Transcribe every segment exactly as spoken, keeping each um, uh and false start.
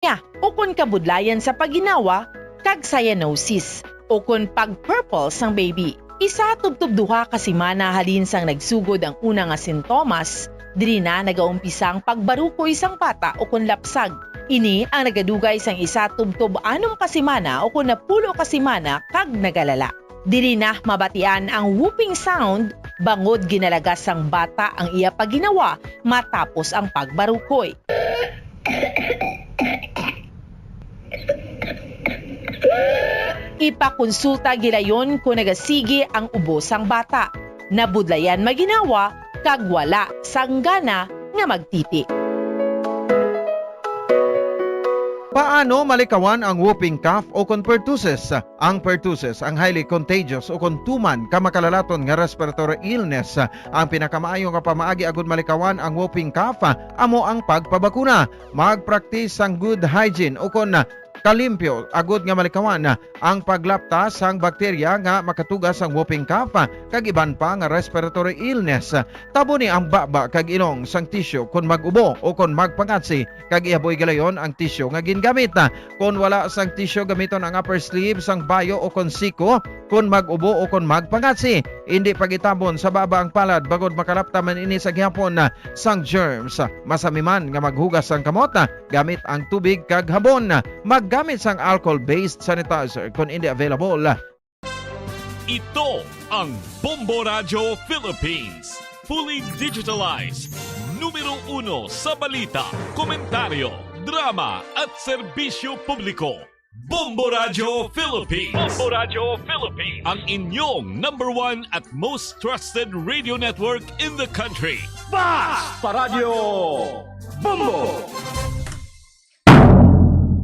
niya, ukon kabudlayan sa paginawa, kag cyanosis, ukon pag-purple sang baby. Isa tubtob duha ka semana halin sang nagsugod ang una nga sintomas, diri na nagaumpisa ang pagbarukoy sang bata ukon lapsag. Ini ang nagadugay sang isa tubtob anom ka semana ukon napulo ka semana kag nagalala. Diri na mabatian ang whooping sound bangod ginalagas sang bata ang iya paginawa matapos ang pagbarukoy. Ipakonsulta gilayon kon nagasigi ang ubo sang bata, nabudlayan maginawa, kag wala sang gana nga magtiti. Paano malikawan ang whooping cough o kon pertussis? Ang pertussis, ang highly contagious o kon tuman ka makalalaton nga respiratory illness. Ang pinakamaayo nga pamaagi agud malikawan ang whooping cough amo ang pagpabakuna. Magpraktis sang good hygiene o kon kalimpyo agud nga malikawan ang paglapta sang bakterya nga makatuga sang whooping cough kag iban pa nga respiratory illness. Taboni ang baba kag ilong sang tisyu kon mag-ubo o kon magpangatsi, kag ihaboy gilayon ang tisyu nga gingamit. Kon wala sang tisyu, gamiton ang upper sleeve sang bayo o kon siko kon mag-ubo o kon magpangatsi. Indi pag-itabon sa baba ang palad bangod makalapta man ini sa gihapon sang germs. Masami man nga maghugas sang kamot gamit ang tubig kag habon. Maggamit sang alcohol-based sanitizer kon indi available. Ito ang Bombo Radyo Philippines. Fully digitalized. Numero uno sa balita, komentaryo, drama at serbisyo publiko. Bombo Radyo Philippines. Bombo Radyo Philippines. Ang inyong number one at most trusted radio network in the country. Basta Radyo Bombo!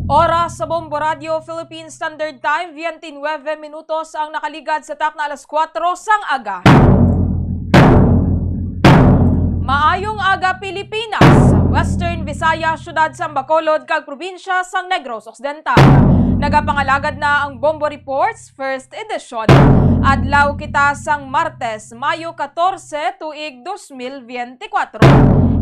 Oras sa Bombo Radio Philippine Standard Time, twenty-nine minutos ang nakaligad sa takna alas kuwatro sang aga. Maayong aga, Pilipinas, Western Visayas, siyudad sang Bacolod, kag probinsya sang Negros Occidental. Nagapangalagad na ang Bombo Reports First Edition. Adlaw kita sang Martes, Mayo katorse, tuig dos mil biyente kuwatro.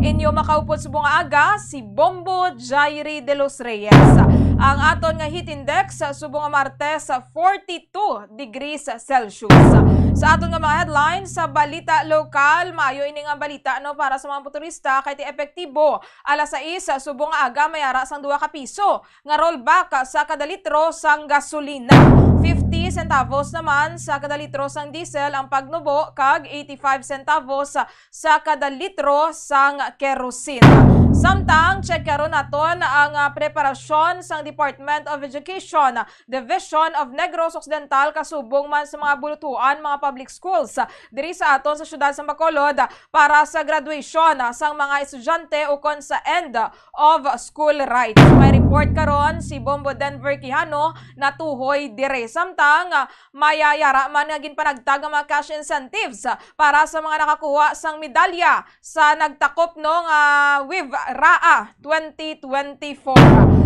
Inyo makaupod subong nga aga si Bombo Jairi de los Reyes. Ang aton nga heat index subong nga Martes, forty-two degrees Celsius. Sa aton nga mga headlines sa balita lokal, maayo ini nga balita, no, para sa mga motorista, kay ti epektibo alas sais subong nga aga may ara sang duha ka piso nga rollback sa kada litro sang gasolina. Fifty centavos naman sa kada litro sang diesel ang pagnubo kag eighty-five centavos sa kada litro sang kerosene. Samtang, check karon naton ang, ah, preparasyon sang Department of Education, Division of Negros Occidental, kasubong man sa mga bulutuan, mga public schools diri sa aton sa siyudad sa Bacolod para sa graduation, ah, sang mga estudyante ukon sa end of school rites. May report karon si Bombo Denver Quijano natuhoy dire. Samtang, ah, may, ah, yara man nga ginpanagtag nga mga cash incentives, ah, para sa mga nakakuha sang medalya sa nagtakop, no, nga WIV-RAA twenty twenty-four.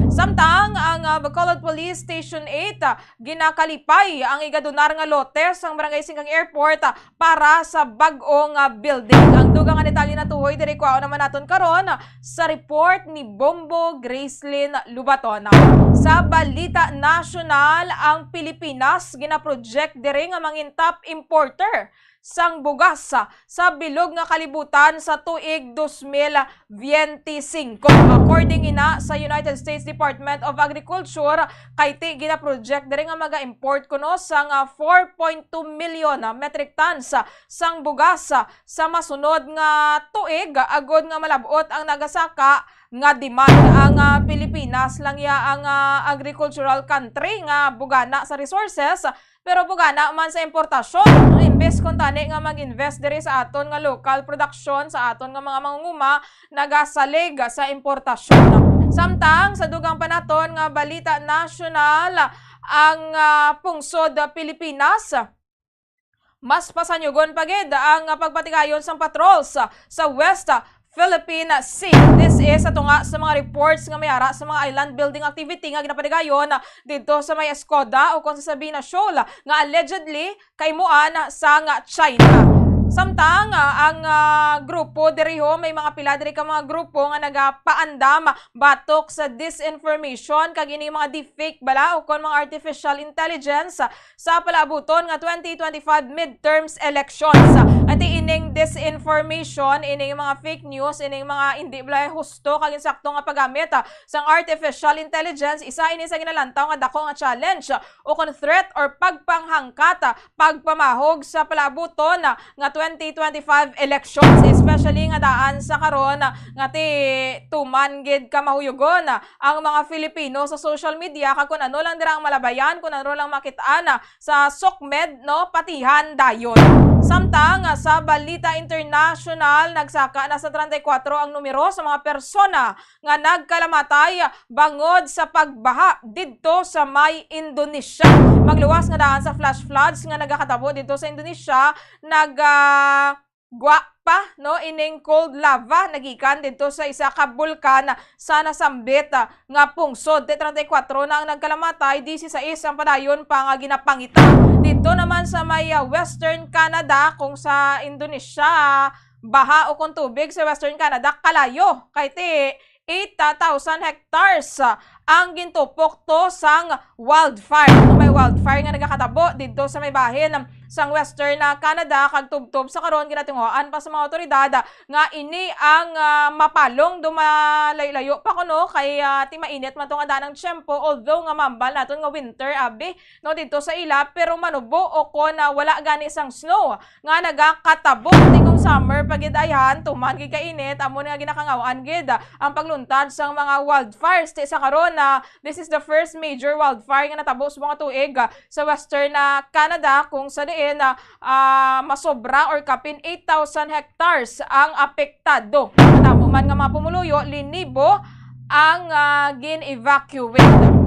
Samtang ang, ah, Bacolod Police Station eight, ah, ginakalipay ang igadonar nga lote sang Barangay Singkang Airport, ah, para sa bag-o nga building. Ang dugang nga detalye natuhoy diri, kuhaon naman naton karon sa report ni Bombo Gracelyn Lubaton. Sa balita nasyonal, ang Pilipinas gina-project diri nga mangin top importer sang bugas sa bilog nga kalibutan sa tuig dos mil biyente singko. According ina sa United States Department of Agriculture, kay ti gina-project diri nga maga-import kuno sang, ah, four point two million, ah, metric tons, ah, sang bugas, ah, sa masunod nga tuig, agod nga malab-ot ang nagasaka nga demand. Ang, ah, Pilipinas lang ya ang, ah, agricultural country nga bugana sa resources, pero bugana man sa importasyon. Imbes kuntani nga mag-invest diri sa aton nga local production, sa aton nga mga mangunguma, nagasalig sa importasyon. Samtang sa dugang pa naton nga balita nasyonal, ang, ah, pungsod Pilipinas, mas pasanyugon pa gid ang pagpatigayon sang patrols sa West Philippine Sea. This is sa tunga sa mga reports nga may ara sa mga island building activity nga ginapatigayon didto sa may Escoda o kon sa Sabina Shoal nga allegedly kahimuan sang China. Samtang, ah, ang, ah, grupo diriho, may mga pila diri ka mga grupo nga nagapaandam batok sa disinformation kag ini mga deepfake bala ukon mga artificial intelligence sa palaabuton nga twenty twenty-five midterms elections. Ati ining disinformation, ining mga fake news, ining mga hindi bala husto kag insakto nga paggamit, ah, sang artificial intelligence, isa ini sa ginalantaw nga dako nga challenge, ah, ukon threat or pagpanghangkat, ah, pagpamahog sa palaabuton, ah, nga twenty twenty-five elections, especially nga daan sa karon, ah, nga ti tuman gid ka mahuyogon, ah, ang mga Filipino sa social media, kag kun ano lang dira ang malabayan, kun ano lang makit-an, ah, sa SOCMED, no, patihan dayon. Samtang, ah, sa balita international, nagsaka na sa treinta y cuatro ang numero sa mga persona nga nagkalamatay bangod sa pagbaha didto sa may Indonesia. Magluwas nga daan sa flash floods nga nagakatabo didto sa Indonesia, nag, ah, gwa pa, no, ining cold lava nagikan didto sa isa ka bulkan sa nasambit, ah, nga pungsod. Ti treinta y cuatro na ang nagkalamatay, dieciséis ang padayon pa nga ginapangita. Didto naman sa may, ah, Western Canada, kung sa Indonesia, baha o kung tubig sa Western Canada, kalayo kay ti eight thousand hectares, ah, ang gintupok to sang wildfire. Kung may wildfire nga nagakatabo didto sa may bahin sang Western, ah, Canada, kag tubtob sa karon, ginatinguhaan pa sa mga awtoridad, ah, nga ini ang, ah, mapalong do malayo-layo pa kuno kay, ah, ti mainit man to nga daan ang tiyempo, although nga mambal naton nga winter, abi, no, didto sa ila, pero manubo o kon, ah, wala gani sang snow nga nagakatabo. Ti kung summer pa gid ayhan, tuman gid kainit, amo na nga ginakangaw-an gid ang pagluntad sang mga wildfires. Ti sa karon, ah, this is the first major wildfire nga natabo sa mga tuig, ah, sa Western, ah, Canada, kung sa diin, ah, ah, masobra or kapin eight thousand hectares ang apektado. Madamo man nga mga pumuluyo, linibo ang, ah, gin-evacuate.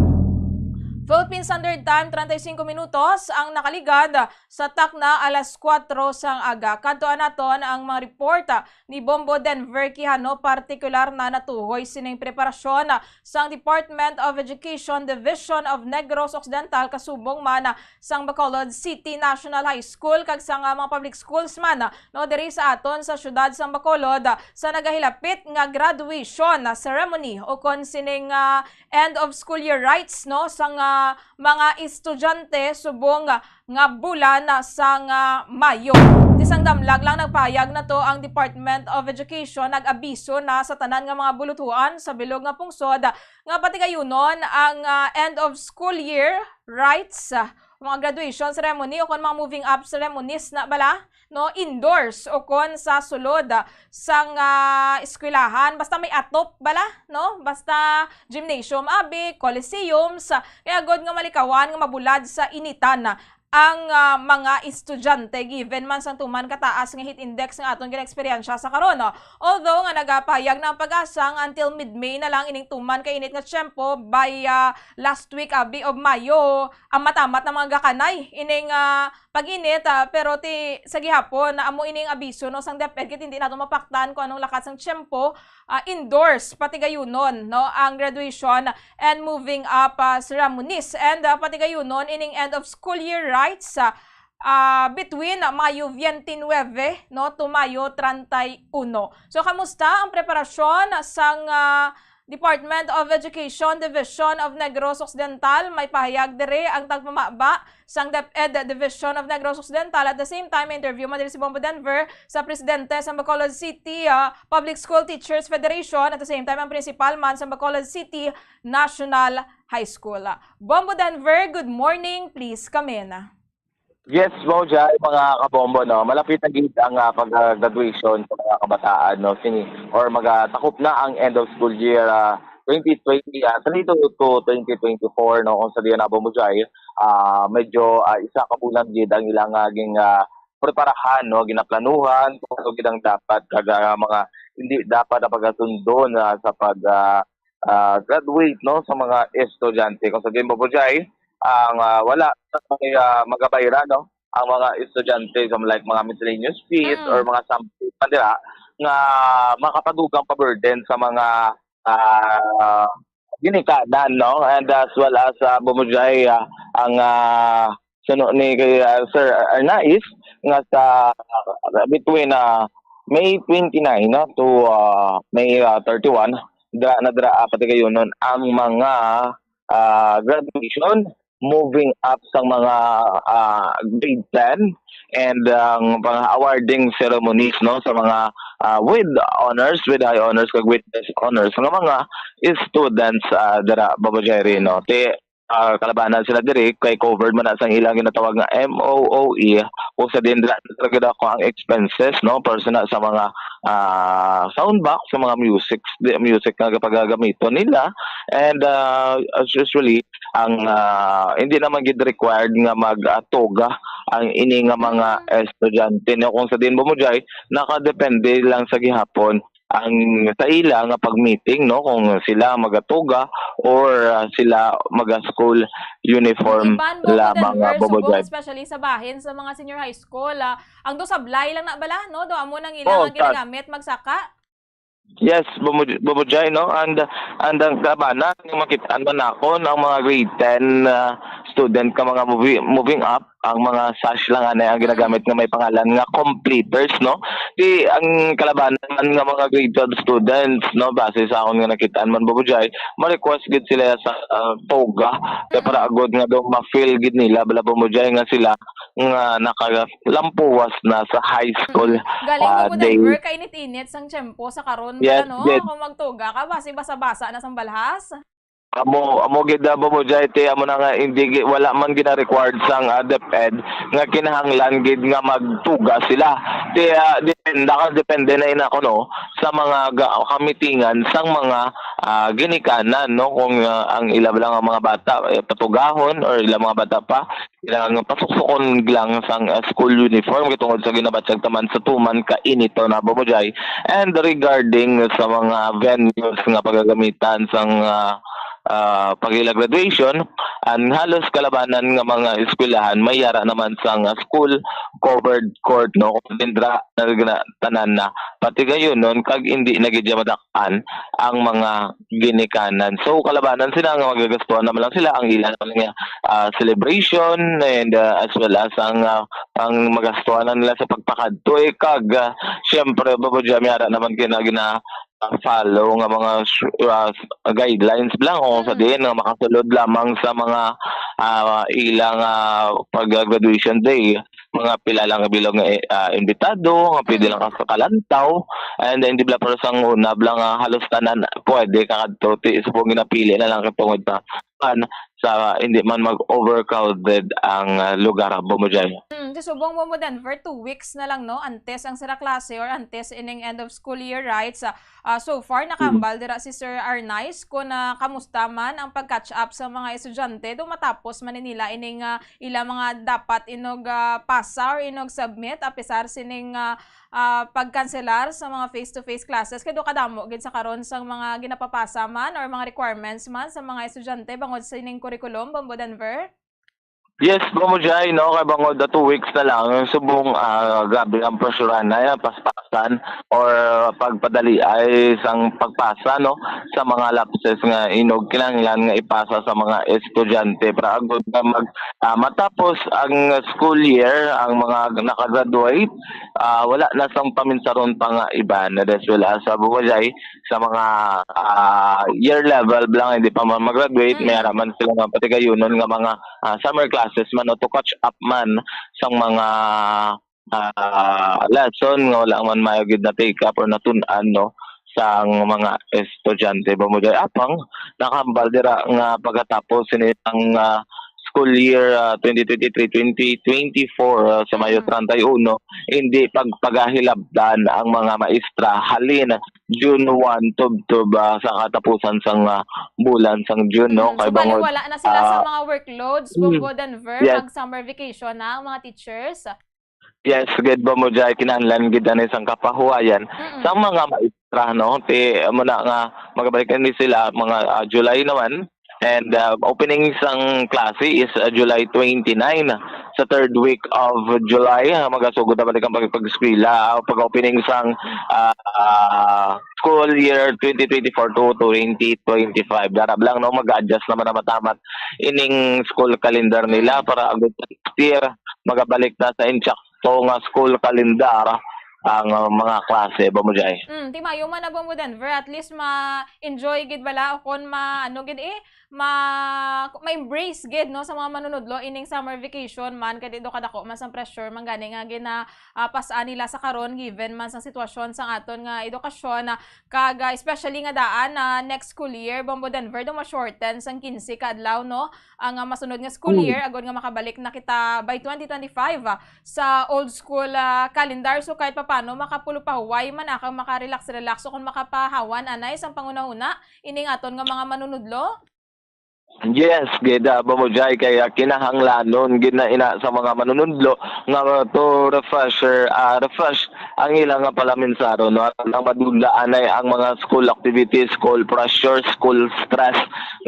Philippine Standard Time, treinta y cinco minutos ang nakaligad sa takna alas kuwatro sang aga. Kadtuan naton ang mga report, ah, ni Bombo Denver Quijano, partikular na natuhoy sining preparasyon, ah, sang Department of Education Division of Negros Occidental, kasubong man, ah, sang Bacolod City National High School kag sang, ah, mga public schools man, ah, no, diri sa aton sa siyudad sang Bacolod, ah, sa nagahilapit nga graduation, ah, ceremony ukon sining, ah, end of school year rites, no, sang, ah, mga estudyante subong, ah, nga bulan, ah, sang, ah, Mayo. Ti sang damlag lang nagpahayag na to ang Department of Education, nag-abiso na sa tanan nga mga bulutuan sa bilog nga pungsod, ah, nga patigayunon ang, ah, end of school year rites, ah, mga graduation ceremony o kon mga moving up ceremonies na bala, no, indoors o kon sa sulod, ah, sang, ah, eskwelahan, basta may atop bala, no, basta gymnasium abi, coliseums, ah, kaya god nga malikawan nga mabulad sa initan, ah, ang, ah, mga estudyante, given man sang tuman kataas nga heat index nga aton ginaeksperyensya sa karon, no? Although nga nagapahayag na ang PAGASA nga until mid-May na lang ining tuman kainit nga tiyempo by, ah, last week, abi, of Mayo, amat-amat na mga gakanay ining, ah, pag-init, ah, pero ti sa gihapon na amo ining abiso, no, sang DepEd, kit hindi nato mapaktan kung anong lakat sang tiyempo, ah, indoors, patigayunon, no, ang graduation and moving up, ah, ceremonies, and, ah, patigayunon ining end of school year rites, ah, ah, between Mayo twenty-nine, no, to Mayo treinta y uno. So, kamusta ang preparasyon sang, ah, Department of Education Division of Negros Occidental? May pahayag diri ang tagpamaba sang DepEd Division of Negros Occidental. At the same time, may interview man diri si Bombo Denver sa presidente sa Bacolod City, ah, Public School Teachers Federation. At the same time, ang principal man sa Bacolod City National High School. Bombo Denver, good morning. Please come in. Yes, Mojay, mga kabombo, no? Malapit na gid ang, ah, pag-, ah, graduation sa mga kabataan, no? Sini, or magatakop na ang end of school year, ah, twenty twenty, ah, twenty-two to twenty twenty-four, no? Kung sa diyan na, Bombo Jai, ah, medyo, ah, isa ka bulan gid ang ilang, ah, ging, ah, preparahan, no? Ginaplanuhan kung ano gid ang dapat, kag, ah, mga hindi dapat na pagkasundo na sa pag, ah, ah, graduate, no, sa mga estudyante. Kung sa Jimbo Bujay, ang, ah, wala sa may, ah, magabayran, no, ang mga estudyante sa, like, mga miscellaneous fees Mm. or mga something pa dira nga makapadugang pa burden sa mga, ah, ginikanan, no, and as well as, ah, Bumujay, ah, ang, ah, suno ni kay, ah, Sir Arnaiz, nga sa, ah, between, ah, May twenty-nine, no, to, ah, May, ah, thirty-one, dira na dira, ah, patigayunon ang mga, ah, graduation, moving up sa mga, ah, grade ten, and ang mga awarding ceremonies, no, sa mga, ah, with honors, with high honors, kag with best honors, nga mga students, ah, dira, Babo Jerry, no. Ti, ah, kalabanan sila diri kay covered man na sang ilang ginatawag nga M O O E, kung sa din dira talaga ako ang expenses, no, personal sa mga, ah, sound box, sa mga music, di, music nga pagagamiton nila. And, ah, as usually, ang, ah, hindi naman gid required nga mag, ah, toga ang ini nga mga Mm. estudyante, no, kung sa din, Babo Jai, nakadepende lang sa gihapon ang sa ila nga pag-meeting, no, kung sila magatoga or, ah, sila maga-school uniform Iban, Babo lamang, ah, Denver, Babo subong, Jai. Especially sa bahin sa mga senior high school, ah, ang do sablay lang na bala, no? Do amo nang ila Oh, nga tas ginagamit magsaka. Yes, Babo, Babo Jai, no? And, and ang kabana, yung makit-an man ako ng mga grade ten, ah, student ka mga movie, moving up, ang mga sash lang anay ang Mm. ginagamit nga may pangalan nga completers, no? Di ang kalabanan nga mga grade twelve students, no, base sa akon nga nakit-an man, Babo Jai, ma-request gid sila sa, ah, toga. Kay para Mm. agod nga daw ma-feel gid nila, bala, Babo Jai, nga sila nga nakalampuwas na sa high school, Mm. Galing, ah, Babo day. Denver, kainit-init sang tiyempo sa karon, Yes, bala, no? gid. Kung magtoga ka, basi basa-basa na sang balhas. Amo, amo gid, ah, Babo Jai, ti, amo na nga, hindi gi-, wala man gina-required sang, ah, DepEd nga kinahanglan gid nga magtuga sila. Ti, ah, depende, depende na ina kuno sa mga ga-, kamitingan sang mga, ah, ginikanan, no? Kung, ah, ang ila lang ang mga bata, eh, patugahon or ila mga bata pa, kailangan nga pasuksukon lang sang, ah, school uniform kay tungod sa ginabatyag taman sa tuman ka inito na, Babo Jai. And regarding sa mga venues nga pagagamitan sang, ah, ah, pagila graduation, ang halos kalabanan nga mga eskwelahan may yara naman sang, ah, school covered court, no, kung dindra na gina-, tanan na patigayunon kag hindi na gid madak-, an ang mga ginikanan. So, kalabanan sila nga magagastuhan naman lang sila ang ilang, ah, celebration and, ah, as well as ang, ah, ang magastuhan nila sa pagpakadto, eh, kag, ah, siyempre, Babo Jai, may ara naman kina gina-, ah, follow nga mga su-, ah, guidelines lang o sa Mm. diin nga makasulod lamang sa mga, ah, ilang, ah, pag-graduation day. Mga pila lang ka bilog nga, eh, ah, imbitado, nga pwede lang Mm. ka sa kalantaw. And then, di ba, pero sang una, bala nga halos tanan, pwede ka kadto, ti, subong ginapili na lang katungod pa, pan, sa hindi man mag-overcrowded ang, ah, lugar, Babo Jai. Mm, ti subong mo mo, Denver, two weeks na lang, no? Antes ang sira klase or antes ining end of school year, right? Sa, ah, so far, Mm. nakahambal dira si Sir Arnaiz kung, ah, kamusta man ang pag-catch up sa mga estudyante do matapos man ni nila ining, ah, ila mga dapat inog, ah, pasa or inog submit, apisar sining, ah, ah, pagkanselar sa mga face-to-face classes. Kay do kadamo gid sa karon sang mga ginapapasa man or mga requirements man sa mga estudyante bangod sining curriculum, Babo Denver? Yes, Babo Jai, no, kay bangod na two weeks na lang, subong, ah, grabe ang pressure na yan, paspasan or pagpadaliay sang pagpasa, no, sa mga lapses nga inog kinahanglan nga ipasa sa mga estudyante para agud nga mag, ah, matapos ang school year, ang mga nakagraduate, ah, wala na sang paminsaron pa nga iban, as well as sa Babo Jai, sa mga, ah, year level lang, hindi pa man mag-graduate, may Mm. ara man sila nga patigayunon nga mga, ah, summer classes man o to catch up man sang mga, ah, lesson nga wala man mayo gid na-take up or natun-an, no, sang mga estudyante, Babo Jai. Apang nakahambal dira nga pagkatapos sini ang, ah, school year, ah, twenty twenty-three, twenty twenty-four, ah, sa Mayo Mm. treinta y uno, hindi pagpagahilabdan ang mga maestra halin June one tubtob, ah, sa katapusan sang, ah, bulan sang June, no? Mm, Kay so, bali, bangod, wala na sila sa ah, mga workloads, mm, Babo Denver, yes. Kag summer vacation na ang mga teachers. Yes, gid, Babo Jai, kinahanglan gid ani sang kapahuwayan Mm. sa mga maestra, no? Ti, amo na nga, magabalik ni sila mga, ah, July naman. And, ah, opening sang klase is, ah, July twenty-nine. sa third week of July, ah, magasugod na balik ang pag-, pag-eskwela, ah, pag-opening sang, ah, ah, school year twenty twenty-four to twenty twenty-five. Darab lang, no, mag-adjust naman na matamat ining school calendar nila para agud next year, magabalik na sa insakto nga school calendar ang, ah, mga klase, Bombo Jai. Mm, timayo man na, Bombo Denver, at least ma-enjoy gid bala o kon ma-, ano gid eh, ma-, ma-embrace gid, no, sa mga manunudlo ining summer vacation man, kay di do kadako man sang pressure man gani nga gina-, ah, pas-an nila sa karon, given man sang sitwasyon sang aton nga edukasyon, ah, kag, ah, especially nga daan na next school year, Bombo Denver, do ma-shorten sang quince ka adlaw, no, ang, ah, masunod nga school year, agod nga makabalik na kita by twenty twenty-five, ah, sa old school, ah, calendar. So, kahit papano, makapulo-pahuway man, ah, kag maka-relax-relax, o kung makapahawan, anay, sang panghunahuna ining aton nga mga manunudlo. Yes, gid, ah, Bombo Jai, kay, ah, kinahanglanon gid na ina sa mga manunudlo nga to refresher, ah, refresh ang ilang nga palaminsaron, no? Aron lang madula anay ang mga school activities, school pressure, school stress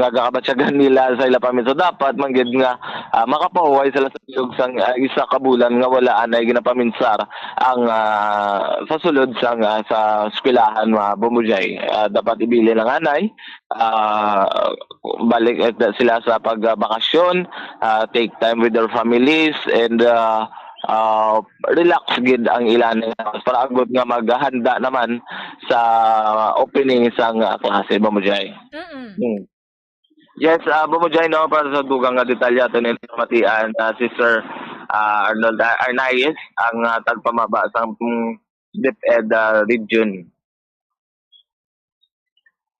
nga gakabatyagan nila sa ila paminsaron. So, dapat man gid nga, ah, makapahuway sila sa bilog sang, ah, isa ka bulan nga wala anay ginapaminsar ang, ah, sa sulod sang, ah, sa eskwelahan, mga Bombo Jai. Ah, dapat ibilin lang anay, ah, balik, eh, sila sa pagbakasyon, ah, take time with their families, and, ah, ah, relax gid ang ilan para agud nga maghanda naman sa opening sang, ah, klase, Bombo Jai. Mm. Hmm. Yes, ah, Bombo Jai, no, para sa dugang nga detalye ato ni matian, ah, si Sir, ah, Arnold Ar-, Arnaiz, ang, ah, tagpamaba sang, mm, DepEd, ah, region.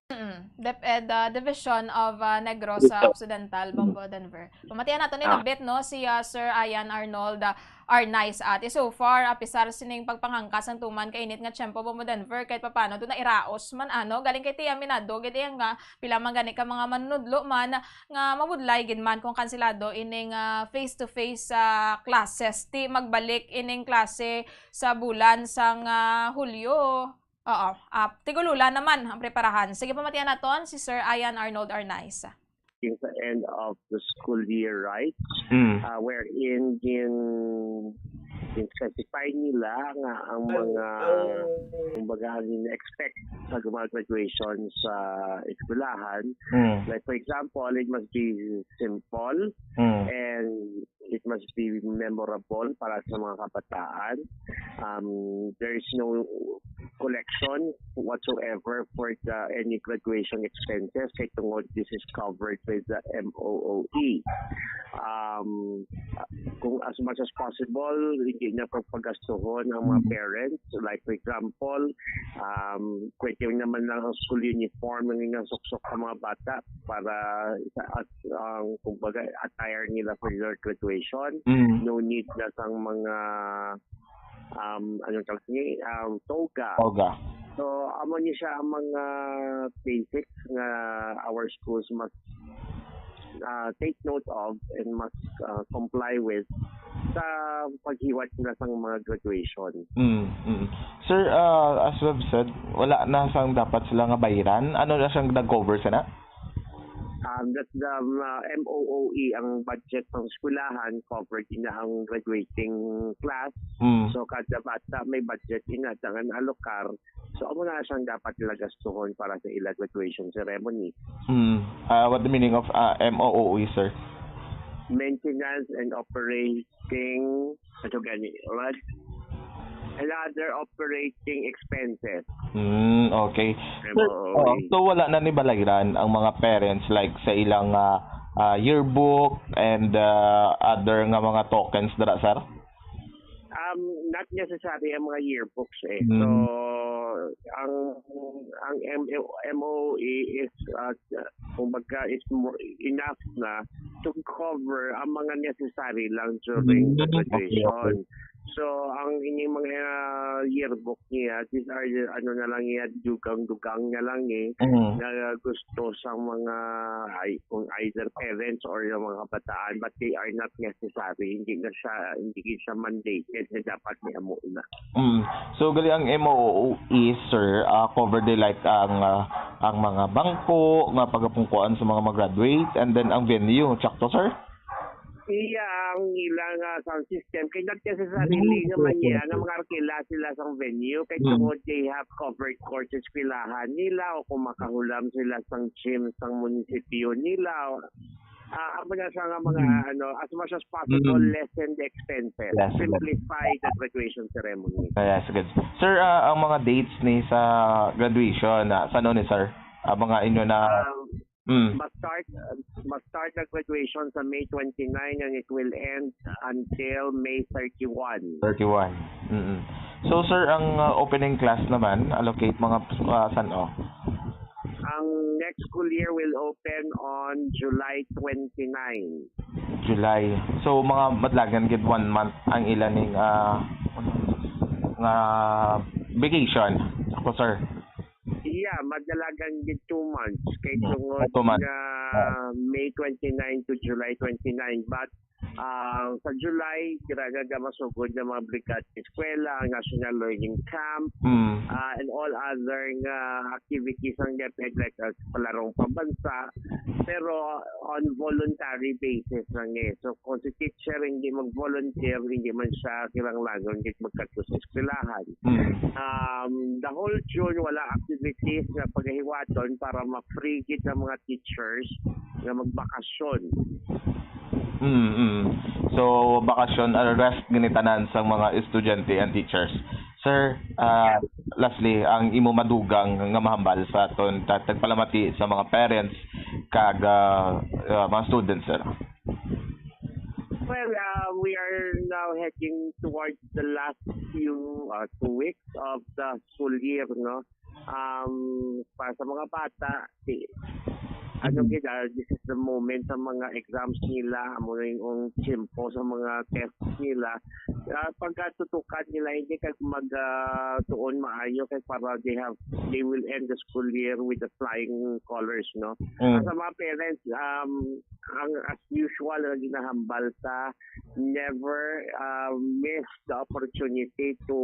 Mm, DepEd, ah, Division of, ah, Negros, ah, Occidental, Bombo Denver. Pamatian nato ni Ah. Nabit, no, si, ah, Sir Ian Arnold, ah, Arnaiz. At so far, apisar sining pagpangangkas ang tuman kainit nga tiyempo, Bombo Denver, kahit papano, doon na iraos man, ano, galing kay Tia Minado, gid iya nga, pila man gani ka mga manunudlo man, nga mabudlay gid man kung kanselado ining, ah, face-to-face, ah, classes. Ti magbalik ining klase sa bulan sang, ah, Hulyo. Oo, ah, tigululan naman ang preparahan. Sige, pamatian naton si Sir Ian Arnold Arnaiz. Yung sa end of the school year, right? Mm. Ah, wherein gin-, gin-specify nila nga ang mga, kumbaga, ang expect sa mga graduation sa eskwelahan. Mm. Like, for example, it must be simple Mm. and it must be memorable para sa mga kabataan. Um, there is no collection whatsoever for the any graduation expenses kay tungod this is covered by the M O O E. Um, kung as much as possible, hindi na pagpagastuhon ang mga Mm. parents. Like, for example, um, pwede naman lang ang school uniform ang inasuksok sa mga bata para sa, at, ang, kumbaga, attire nila for their graduation. Mm. No need na sang mga, um, anong tawag ni, um, toga. Toga. So, amo ni siya ang mga basics nga our schools must, ah, take note of and must, ah, comply with sa paghiwat nila sang mga graduation. Mm, mm. Sir, ah, as we've said, wala na sang dapat sila nga bayran. Ano na siyang nag-cover sana? Um, that's the, um, uh, M O O E, ang budget sang eskwelahan, covered ina ang graduating class. Mm. So, kada bata may budget ina, dangan alokar. So, amo na siyang dapat nila gastuhon para sa ila graduation ceremony. Mm. Ah, what the meaning of, ah, M O O E, sir? Maintenance and operating, ano gani, what? And other operating expenses. Mm, okay. Sir, M O O E. Oh, so wala na ni balayran ang mga parents, like, sa ilang, ah, ah, yearbook and, ah, other nga mga tokens dira, sir? Um, not necessary ang mga yearbooks eh. So, Mm. ang, ang M O, M O E is, uh, kumbaga, is more, enough na to cover ang mga necessary lang during the Mm, okay, graduation. Okay. So, ang ining mga, uh, yearbook niya, these are, ano na lang niya, dugang-dugang na lang eh, Mm. na gusto sa mga, ay, kung either parents or yung mga kabataan, but they are not necessary. Hindi na siya, hindi siya mandated na dapat may amo na. Mm. So, gali ang M O O E, sir, ah, cover the like ang, ah, ang mga bangko nga pagapungkuan sa mga mag-graduate and then ang venue. Tsakto, sir? Iya ang ilang, ah, sound system. Kay not necessarily Mm, nga man okay. Niya nga mga arkila sila sang venue. Kay Mm. Tungod they have covered court sa eskwelahan nila o kung makahulam sila sang gym sang munisipyo nila. Ah, amo na siya nga mga, Mm. ano, as much as possible, Mm. lessen the expenses. Yes, yes. Simplify the graduation ceremony. Yes, good. Sir, ah, ang mga dates ni sa graduation, ah, sa ano ni sir? Ah, mga inyo na Um, Mm. Ma-start, uh, ma-start ang graduation sa May twenty-nine and it will end until May thirty-one. Thirty-one. Mm-mm. So, sir, ang, uh, opening class naman, allocate mga, uh, san-o? Ang next school year will open on July twenty-nine. July. So, mga madlagan gid one month ang ila ning, uh, nga vacation. Ako, sir. Yeah, madalagan gid two months kay Mm. tungod Two months. Nga Ah. May twenty-nine to July twenty-nine. But, ah, sa July, dira na masugod na mga Brigada Eskwela, ang National Learning Camp, Mm. ah, and all other nga activities ng DepEd, like, ah, palarong pambansa, pero on voluntary basis lang eh. So, kung si teacher hindi mag-volunteer, hindi man siya kinahanglanon gid magkadto sa eskwelahan. Mm. Um, the whole June, wala activities nga pagahiwaton para ma-free gid ang mga teachers nga magbakasyon. Mm, mm. So, bakasyon, uh, rest gani tanan sang mga estudyante and teachers. Sir, uh, lastly, ang imo madugang nga mahambal sa aton ta-, tagpalamati sa mga parents kag, uh, uh, mga students, sir? Well, uh, we are now heading towards the last few, uh, two weeks of the school year, no? Um, para sa mga bata, si, ano Mm. gid, ah, this is the moment sa mga exams nila, amo na yung tiyempo sa mga tests nila. Ah, pagkatutukan nila, hindi kag mag, ah, tuon maayo kay para they have, they will end the school year with the flying colors, no? Mm. Ah, sa mga parents, um, ang as usual nga ginahambal sa never, ah, miss the opportunity to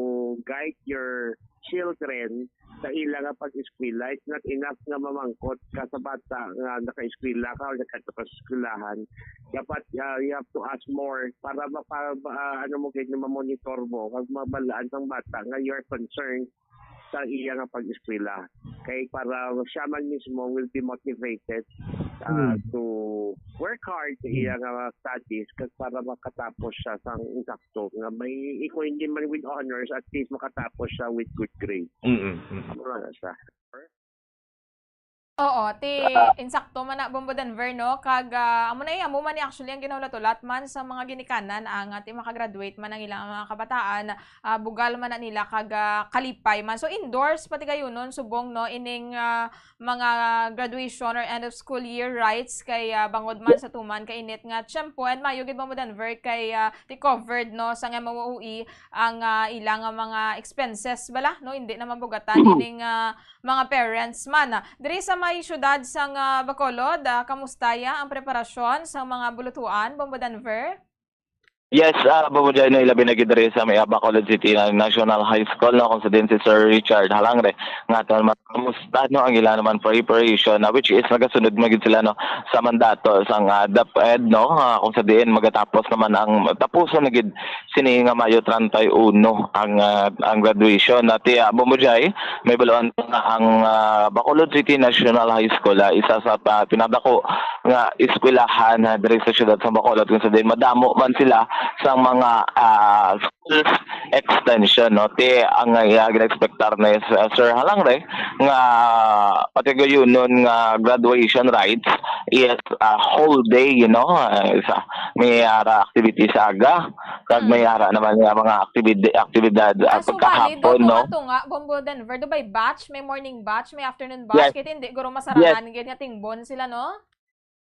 guide your children sa ila nga pag-eskwela. It's not enough nga mamangkot ka sa bata nga naka-eskwela ka o nagkadto ka sa eskwelahan. Dapat, ah, you have to ask more para ma-, para, ah, ano mo gid, ma-monitor mo kag mabalaan sang bata nga you're concerned sa iya nga pag-eskwela. Kay para siya man mismo will be motivated, ah, Mm. to work hard sa Mm. iya nga studies kag para makatapos siya sang insakto nga may, kung hindi man with honors, at least makatapos siya with good grades. Mm, mm. Amo na siya. Oo, ti Ah. insakto man na, Bombo Denver, no? Kag, ah, amo na, eh, amo man ni actually ang ginahulat-hulat man sa mga ginikanan, ang, ah, ti makagraduate man ang ilang mga kabataan, ah, bugal man na nila kag, ah, kalipay man. So, endorse, patigayunon, subong, no, ining, ah, mga graduation or end of school year rites kay, ah, bangod man sa tuman ka init nga tiyempo, and maayo gid, Bombo Denver, kay, ah, ti covered, no, sang M O U E ang, ah, ila nga mga expenses bala, no, hindi na mabugatan Mhm. ining, ah, mga parents man. Diri sa may siyudad sang, ah, Bacolod, ah, kamusta ya ang preparasyon sang mga bulutuan, Bombo Denver? Yes, ah, Bombo Jai, no, ilabi na gid diri sa may, ah, Bacolod City na National High School, no, kung sa din si Sir Richard Halangre, nga aton man, kamusta, no, ang ila naman preparation, na which is nagasunod man gid sila, no, sa mandato sang, ah, DepEd, no, ah, kung sa diin magatapos naman ang, tapuson na gid sini nga Mayo treinta y uno ang, ah, ang graduation. At, ah, Bombo Jai, may baluan pa nga ang, ah, Bacolod City National High School, ah, isa sa pa-, pinadako nga eskwelahan, ah, diri sa siyudad sa Bacolod, kung sa din madamo man sila sa mga, ah, schools extension, no? Ti ang, ah, gina-expectar ni, ah, Sir Halangre nga patigayunon nga graduation rites is a whole day, you know, ah, sa, may ara activity sa aga, kag may Mm. ara naman nga mga activity, aktibidad, ah, Ah, so valid daw pagkahapon, no? Tunga-tunga, Bombo Denver, do by batch, may morning batch, may afternoon batch, Yes. kay hindi guro Yes. masarahan gid nga tingbon sila, no?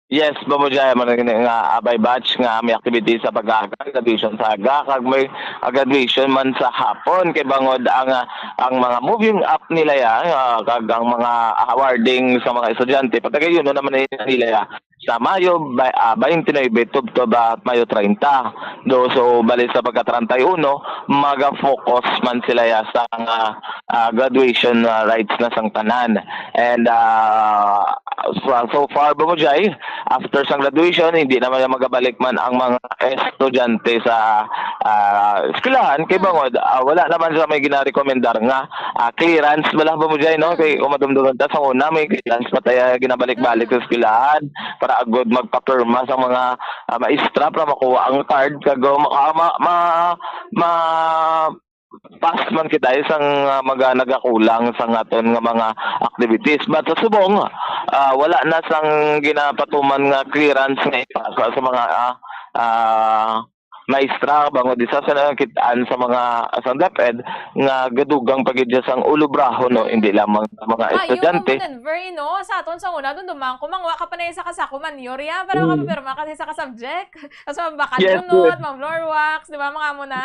Yes, Bombo Jai, man gini nga, ah, by batch nga may activity sa pag-aaga, graduation sa aga, kag may, ah, graduation man sa hapon, kay bangod ang, ah, ang mga moving up nila ya, ah, kag ang mga awarding sa mga estudyante, patagayunon naman nila ya sa Mayo, ba-, ah, twenty-nine tubtob at Mayo treinta. Do, so, bali sa pagka treinta y uno, maga-focus man sila ya sa, ah, ah, graduation, ah, rites na sang tanan. And, ah, so, so far, Bombo Jai, after sang graduation, hindi naman na magabalik man ang mga estudyante sa, ah, eskwelahan. Kay bangod, ah, wala naman sa may ginarekomendar nga, ah, clearance bala, Bombo Jai, no? Kay kung madumduman ta sa una, may clearance pa tayo ginabalik-balik sa eskwelahan para agod magpapirma sa mga, ah, maestra para makuha ang card. Kag, ah, ma-, ma-, ma-, ma-, pass man kita isang, ah, mga nagakulang sa aton nga mga activities. But sa subong, ah, wala na sang ginapatuman nga clearance nga ipasa sa mga, ah, ah, maestra, bangod isa sa nakit-an sa mga, sang DepEd nga gadugang pa gid siya sang ulubraho, no, hindi lamang sa mga Ay, yung estudyante. Mga Denver, no? Sa aton sa una, doon dumang kumangwa ka pa na isa ka sako manyo, Rian, para Mm. makapapirma ka sa isa ka subject. Kasi mabakal Yes, bunot, yes. ma-floor wax, di ba, mga amo na?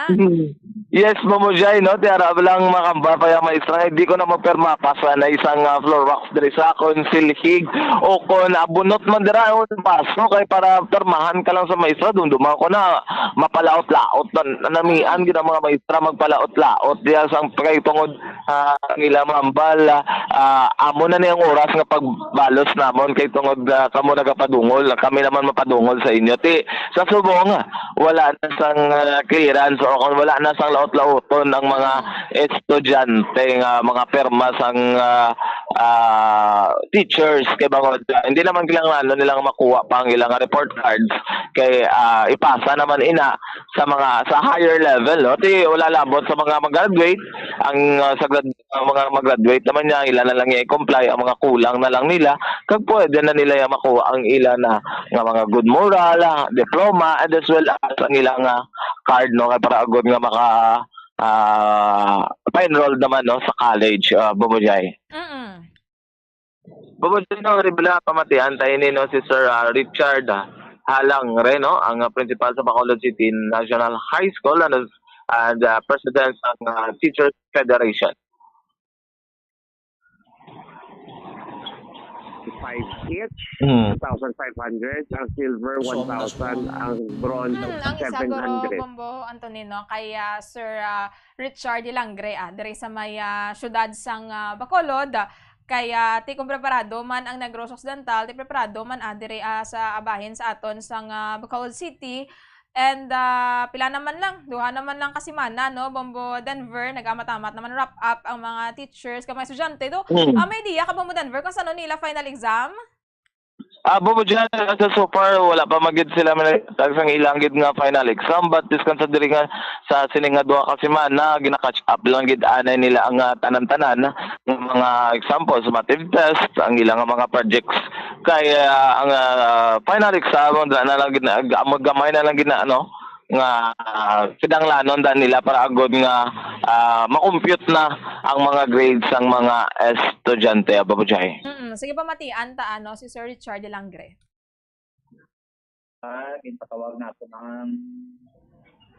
Yes, Mamo Jai, no? Tiara lang makamba pa yung maestra. Hindi ko na magperma pa sa na isang, ah, floor wax diri sa akon silhig. O kon abunot man dira, o baso, kay para permahan ka lang sa maestra, dumduman ko na mapalaot-laot na, namian gid ang mga maestra magpalaot-laot diya sang kay tungod, ah, ang ila mambal, ah, amo na ni ang oras nga pagbalos namon kay tungod, ah, kamo nagapadungol, kami naman mapadungol sa inyo. Ti, sa subong, wala na sang, ah, clearance o kung wala na sang laot-laoton ang mga estudyante nga mga perma sang, ah, ah, teachers kay bangod, ah, hindi naman kinahanglan nilang makuha pa ang ilang report cards kay, ah, ipasa naman ina sa mga sa higher level, no? Ti wala labot sa mga mag-graduate ang, ah, sa grad-, ang mga mag-graduate naman niya, ila na lang i-comply ang mga kulang na lang nila kag pwede na nila ya makuha ang ila na nga mga good moral, ah, diploma, and as well as ang ilang, ah, card, no, kay para agod nga maka, ah, pa-enroll naman, no, sa college, ah, Bubujay. Mm. Bubujay, no, ribla pamatian tayo ni, no, si Sir, ah, Richard, ah, Halangre, no, ang, ah, principal sa Bacolod City National High School, ano, and, ah, president ng, ah, Teachers Federation. Five each, Mm. two thousand five hundred, ang silver, So, ang one thousand, ang bronze, Hmm, ang isa, seven hundred. Guro Bombo Antonino, kay, ah, Sir, ah, Richard Ilangre, ah, diri sa may, ah, syudad sang, ah, Bacolod, ah, kay, ah, ti kung preparado man ang Negros Occidental, ti preparado man, ah, diri, ah, sa abahin sa aton sang, ah, Bacolod City. And, ah, pila naman lang, duha naman lang ka semana, no, Bombo Denver, nag-amat-amat naman wrap up ang mga teachers kag mga estudyante, do. Mm. Ah, may idea ka, Bombo Denver, kung sano nila final exam? Ah, Bombo Jan, sa so far, wala pa magid sila manatag sang ilang gid nga final exam, but diskan sa diri nga sa sini nga duha ka semana, gina-catch up lang gid anay nila ang, ah, tanan-tanan nga mga examples, summative test, ang ilang mga projects. Kay, ah, ang, ah, final exam, wala na lang gid na, gamay na lang gid na, ano, nga, ah, kinahanglanon da nila para agod nga, ah, ma-compute na ang mga grades sang mga estudyante, Bombo Jai. Mm, sige, pamatian ta, ano, si Sir Richard Ilangre. Ah, ginpatawag nato ang,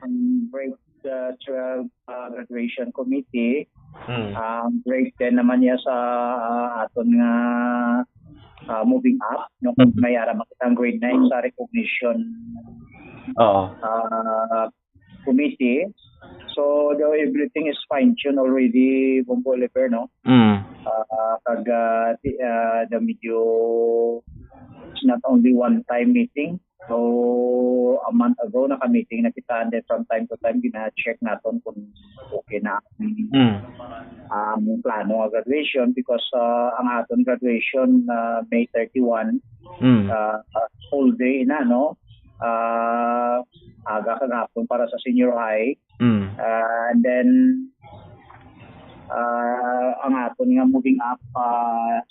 ang grade, ah, twelve, ah, graduation committee. Hmm. Ang grade ten naman niya sa, ah, aton nga, ah, moving up, no? Hmm. May ara makita ang grade nine sa recognition, Oo. ah, committee. So, the, everything is fine-tuned already, Bombo Oliver, no? Mm. Ah, kag, ah, ti-, ah, the medyo, it's not only one-time meeting. So, a month ago, naka-meeting na kita, and then from time to time, gina-check naton kung okay na ang, Mm. ang plano nga graduation because, ah, ang aton graduation, ah, May thirty-one, Mm. ah, ah, full day na, no? Ah, aga kag hapon para sa senior high. Mm. Ah, and then, ah, ang aton nga moving up, ah,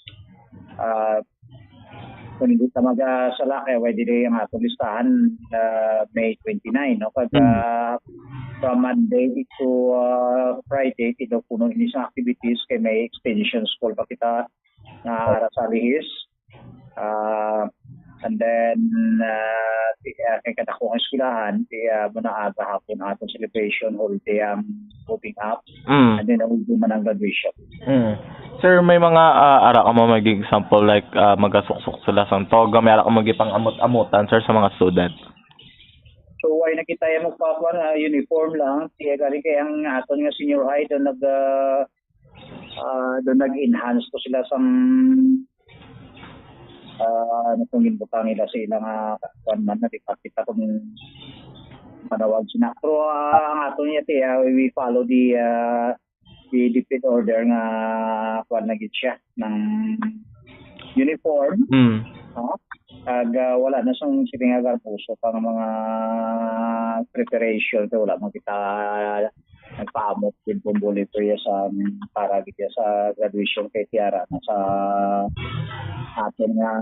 ah, kung hindi ta magasala, kay wala diri ang aton listahan, ah, May twenty-nine, no? Kag, Mm. ah, from Monday to, ah, Friday, ti daw puno ini sa activities, kay may extension school pa kita nga ara sa Lihis. Ah, and then, ah, ti-, ah, kay kadako ang eskwelahan, ti, ah, muna aga hapon ang aton celebration, holiday ang moving up, Mm. and then ang man ang graduation. Mm. Sir, may mga, ah, ara ka mo mag-example, like, ah, magasuksok sila sang toga, may ara ka mo gipang-amot-amutan, sir, sa mga student? So, why na kita yung magpakuha na uniform lang? Kaya galing kay ang aton nga senior high, doon nag, ah, ah, doon nag-enhance ko sila sang, ah, ano kung ginbutang nila sa ilang, ah, kuwan man, na di pa kita kung manawag sina. Pero, ah, ang ato niya, ti, ah, we follow the, ah, the DepEd order nga kuwan na gid siya ng uniform. Mm. Ah, kag, ah, wala na sang sini nga garboso pa nga mga preparation, kay wala man kita nagpaamot gid kung buli to ya sa, para gid ya sa graduation kay Tiara na sa aton nga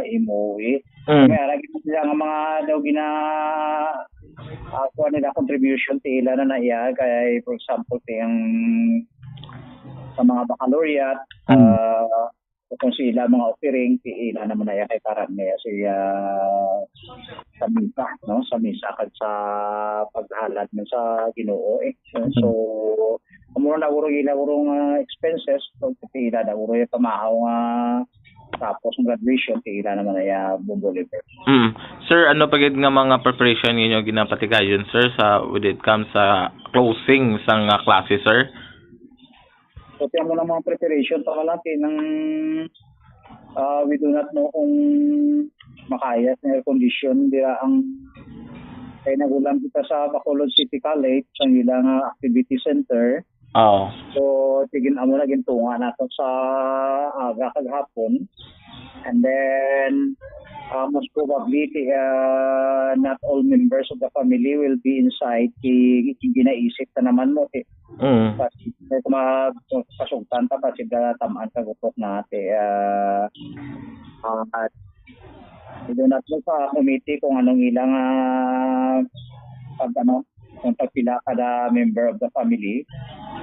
M O E. Mm. May ara gid sila nga mga daw gina, ah, kuha nila contribution ti ila na naiya kay, for example, ti ang sa mga baccalaureate, Mm. ah, kung sila mga offering, ti ila naman naiya kay karan niya siya sa misa, no? Sa misa kag sa paghalad man sa Ginoo, eh. So, Mm. so, amo na uro ila uro nga expenses, so, ti ila na uro yung pamahaw nga tapos ang graduation, ti ila naman naiya Bong Bolivar. Mm. Sir, ano pa gid nga mga preparation ninyo ginapatigayon, sir, sa, when it comes sa closing sang, ah, klase, sir? So, tiyan mo na mga preparation pa lang, ti, nang, ah, we do not know kung makaya sa air condition dira ang, kay nagulang kita sa Bacolod City College, ang ilang, ah, activity center. Oo. So, tigin amo na gintunga nato sa aga kag hapon. And then, uh, most probably, ti, uh, not all members of the family will be inside. Ti, ginaisip na naman mo, ti, Mm. pas-, mag-, pasugtan ta, pasig, uh, tam-an ka gutok na, ti, uh, uh, I do not know sa committee kung anong ilang, ah, pag, ano, kung pagpila kada member of the family,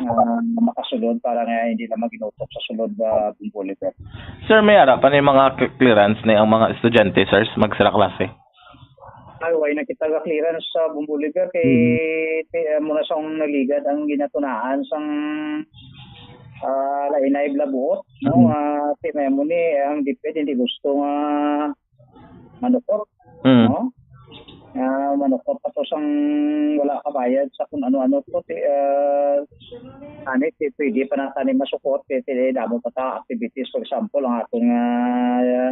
ah, makasulod para nga hindi na maginutok sa sulod, ah, Bong Bolivar. Sir, may ara pa ni mga cl-, clearance ni ang mga estudyante, sir, magsara klase? Ay, why na kita ga clearance sa Bong Bolivar? Kay, Mm. ti-, ah, muna sa akong naligad ang ginatunaan sang, ah, lainay blabuot, no? Mm. Ah, ti, may mo ni, ang DepEd hindi gusto nga manukot, Mm. no? Ah, manukot pa to sang wala kabayad sa kung ano-ano to, ti, ah, ani, ti, pwede pa na tani masukot, ti, ti, damo pa ta activities. For example, ang aton nga, ah,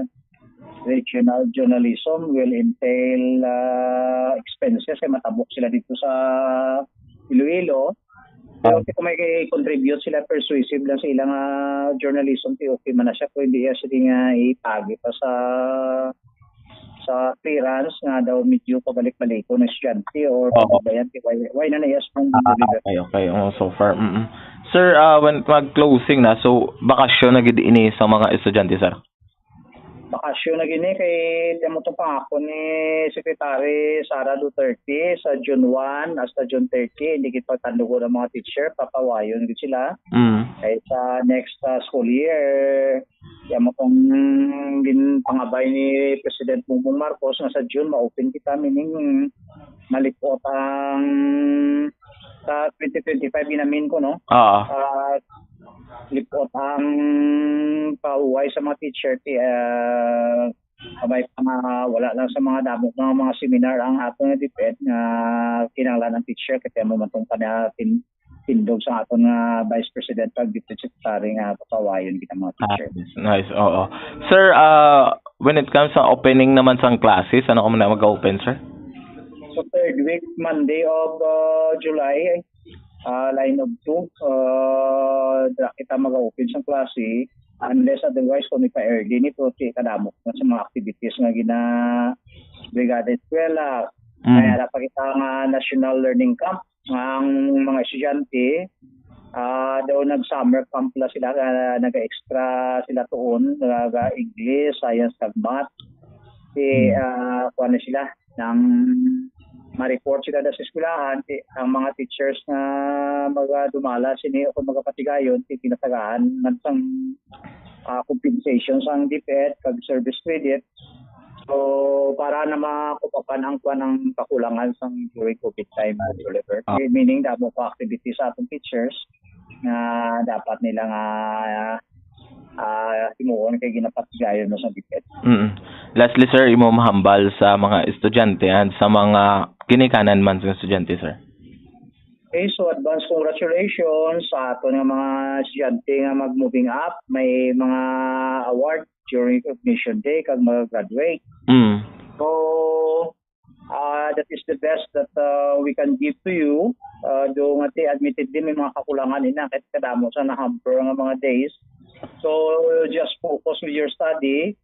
regional journalism will entail, ah, expenses, kay matabok sila dito sa Iloilo. Pero Ah. kung may contribute sila, persuasive lang sa ilang, ah, journalism, ti okay man na siya, kung hindi siya, sige nga, ipagi pa sa, sa clearance nga daw medyo pabalik-balikon ng estudyante or Oo. pababayan, ti why, why na naiya sa Ah, deliver? Okay, okay. Oh, so far, mm. Sir, ah, when mag-closing na, so bakasyon na gid ini sa mga estudyante, sir? Bakasyon na gini kay tamo to pangako ni Secretary Sara Duterte sa June one hasta June thirty, hindi kita tandugon ang mga teacher, papawayon gid sila. Mm. Kay sa next, ah, school year, tamo tong ginpangabay ni President Bongbong Marcos nga sa June ma-open kita, meaning malipot ang sa twenty twenty-five ginamin ko, no? Oo. Ah, lipot ang pahuway sa mga teacher, ti, ah, kabay pa nga wala lang sa mga damo nga mga seminar ang aton nga DepEd nga kinahanglan ang teacher, kay mo man tong pana-, tin-, tindog sa aton nga Vice President kag Deputy Secretary nga papawayon kita mga Ah, teacher. Nice, oo. Sir, ah, when it comes sa opening naman sang classes, ano ka muna mag-open, sir? So, third week, Monday of, ah, July, ah, line of two, ah, dira kita mag-open sang klase, unless otherwise, kung ipa-early ni, pero ti kadamo na sa mga activities nga gina Brigada Eskwela. Mm. May ara pa kita nga National Learning Camp, nga ang mga estudyante, ah, daw nag-summer camp la sila, ah, naga-extra sila tuon, naga-English, science, kag math. Ti, Mm. ah, kuwan na sila, nang ma-report sila da sa eskwelahan, ti, ang mga teachers nga magadumala sini o kung magapatigayon, ti, tinatagaan man sang, ah, compensation sang DepEd kag service credit. So, para na makupapan ang, kuwan, ang kakulangan sang during COVID time, Oliver. Ah. Meaning, damo pa activities sa atong teachers nga dapat nila nga, ah, himuon kay ginapatigayon mo sa DepEd. Mm. Lastly, sir, imo mahambal sa mga estudyante and sa mga ginikanan man sa estudyante, sir? Okay, so advance congratulations sa aton nga mga estudyante nga mag-moving up. May mga award during recognition day kag mag-graduate. Mm. So, uh, that is the best that uh, we can give to you. Uh, do nga ti, admittedly, may mga kakulangan ina kahit kadamo sa na-hamper nga mga days. So, just focus with your study.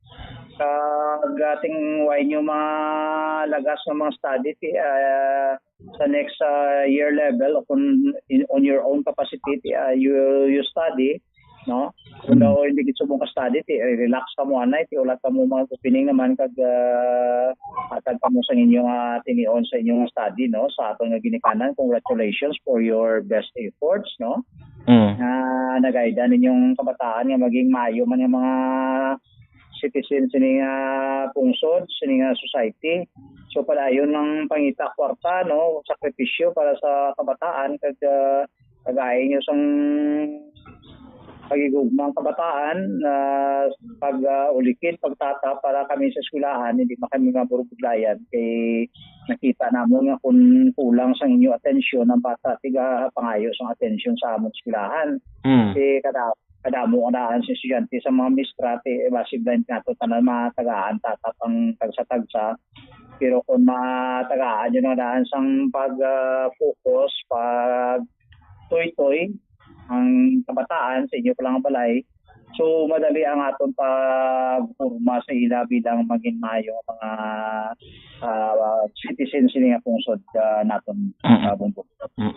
Kag ating way nyo malagas nga mga study ti, uh, sa next uh, year level o kung in, on your own capacity ti, uh, you you study, no? Kung daw hindi gid subong ka study ti, eh, relax ka mo anay ti, ulat ka mo mga opening naman kag uh, hatag ka mo sa inyo nga tinion sa inyong study, no? Sa aton nga ginikanan, congratulations for your best efforts, no? Mm. Nga nagayda ninyong kabataan nga maging maayo man nga mga citizen sini nga pungsod, sini nga society. So padayon ang pangita kwarta, no, sakripisyo para sa kabataan kag uh, pagayon nyo sang pagigugma ang kabataan na pag uh, ulikid, pagtata para kami sa eskwelahan, hindi man kami maburubudlayan kay nakita namon nga kung kulang sa inyo atensyon ang bata, tiga pangayo sang atensyon sa amon eskwelahan. Mm. Kasi kada kadamo nga daan sa estudyante sa mga mistra ti, eh, basi blind nato tanan matagaan tatap ang tagsa-tagsa. Pero kung matagaan yun ang daan sang pag ah, focus, pag toy-toy ang kabataan sa inyo pa lang balay, so madali ang aton pagporma sa ila bilang maging maayo nga mga ah, citizen sini nga pungsod ah, naton Mm. ah, Bombo. Mm.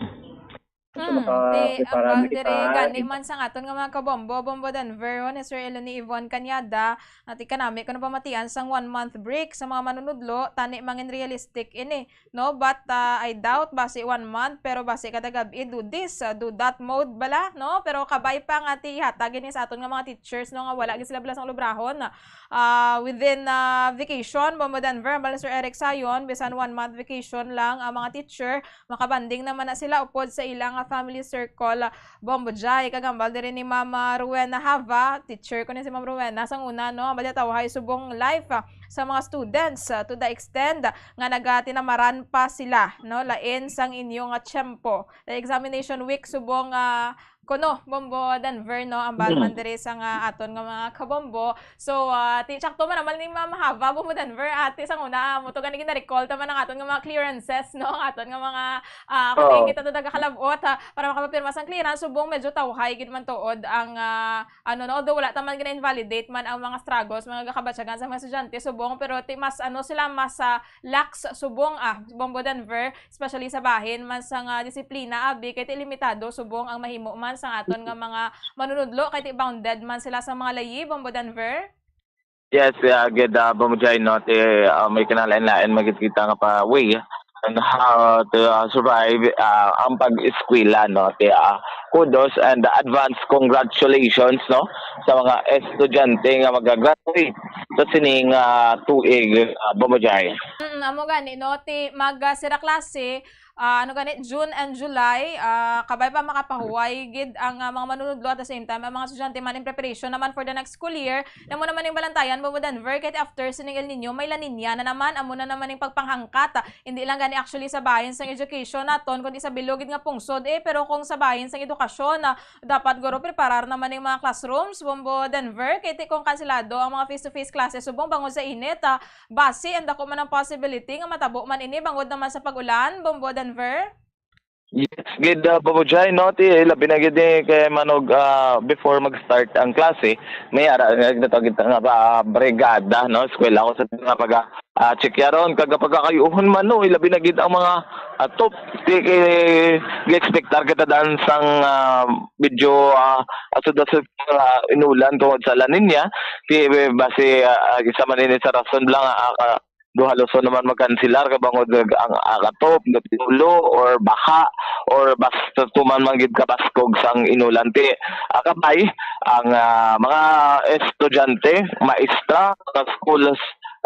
Gusto Hmm, mo ka ti prepara ambal na diri kita? Gani man sang aton nga mga kabombo, Bombo Denver, ni Sir Eleni Yvonne Cañada, ati kanami kuno pamatian sang one month break sa mga manunudlo, tani mangin realistic ini, no? But uh, I doubt basi one month, pero basi kada gab-i do this, uh, do that mode bala, no? Pero kabay pa nga ti hatag ini sa aton nga mga teachers, no, nga wala gid sila bala sang lubrahon uh, within uh, vacation, Bombo Denver, ambal ni Sir Eric Sayon, bisan one month vacation lang ang mga teacher, makabanding naman na sila upod sa ila nga family circle. Bombo Jai, kagambal diri ni Ma'am ah, Rowena Hava, teacher ko ni si Ma'am Rowena sang una, no, ang tawhay subong life ah, sa mga students ah, to the extent nga nagatinamaran pa sila, no, lain sang inyo nga tiyempo. The examination week subong ah, kuno, Bombo Denver, no, ang Mm. man diri sa nga aton nga mga kabombo. So, ah, ti sakto man naman ni Ma'am Hava, Bombo Denver, ati sang una, mo to gani gina-recall ta man ang aton nga mga clearances, no, ang aton nga mga ah, Oo. kita to nagakalabot ha, para makapapirma sang clearance, subong medyo tawhay gid man tuod ang ah, ano, no, although wala ta man gina-invalidate man ang mga struggles, mga gakabatyagan sa mga estudyante, subong, pero ti mas ano sila, mas ah, lax subong ah, Bombo Denver, especially sa bahin man sa nga disiplina abi, kay ti limitado subong ang mahimo man sa aton nga mga manunudlo, kay ti bounded man sila sa mga layi, Bombo Denver. Yes, uh, gid uh, Bombo Jai, no, ti uh, may kinalain-lain magkita nga pa way on how to uh, survive uh, ang pag-eskwela, no, ti uh, kudos and advance congratulations, no, sa mga estudyante nga magagraduate sa sining uh, tuig, uh, Bombo Jai. Mm, amo gani, no, ti mag uh, sira klase ah, ano gani, June and July, ah, kabay pa makapahuway gid ang ah, mga manunudlo, at the same time ang mga estudyante man in preparation naman for the next school year. Namo naman ning balantayan, Bombo Denver, kay after sining El Nino may La Nina na naman, amo na naman ning pagpanghangkat. Ah, hindi lang gani actually sa bahin sang education naton, kundi sa bilog gid nga pungsod eh, pero kung sa bahin sang edukasyon, ah, dapat guro preparar naman ning mga classrooms, Bombo Denver, kay ti kung kanselado ang mga face-to-face classes subong bangod sa init, ah, basi ang dako man ang possibility nga matabo man ini bangod naman sa pag-ulan, Bombo Denver. Yes, gid uh, Bombo Jai, no, ti labi na gid ni kay manog uh, before mag-start ang klase, may ara nga ginatawag kita nga ba uh, brigada, no, eskwela ko sa nga pag uh, check yaron kag pagkakayuhon man, no, ilabi na gid ang mga uh, top, ti kay gi-expectar kita dan sang uh, medyo uh, asud-asud uh, inulan tungod sa La Nina, ti basi uh, isa man ini sa rason lang uh, duha luson naman magkansilar kay bangod ang akatop, gatulo, or baha, or basta tuman man gid kabaskog sang inulan. Ti akabay ang ah, mga estudyante, maestra, mga school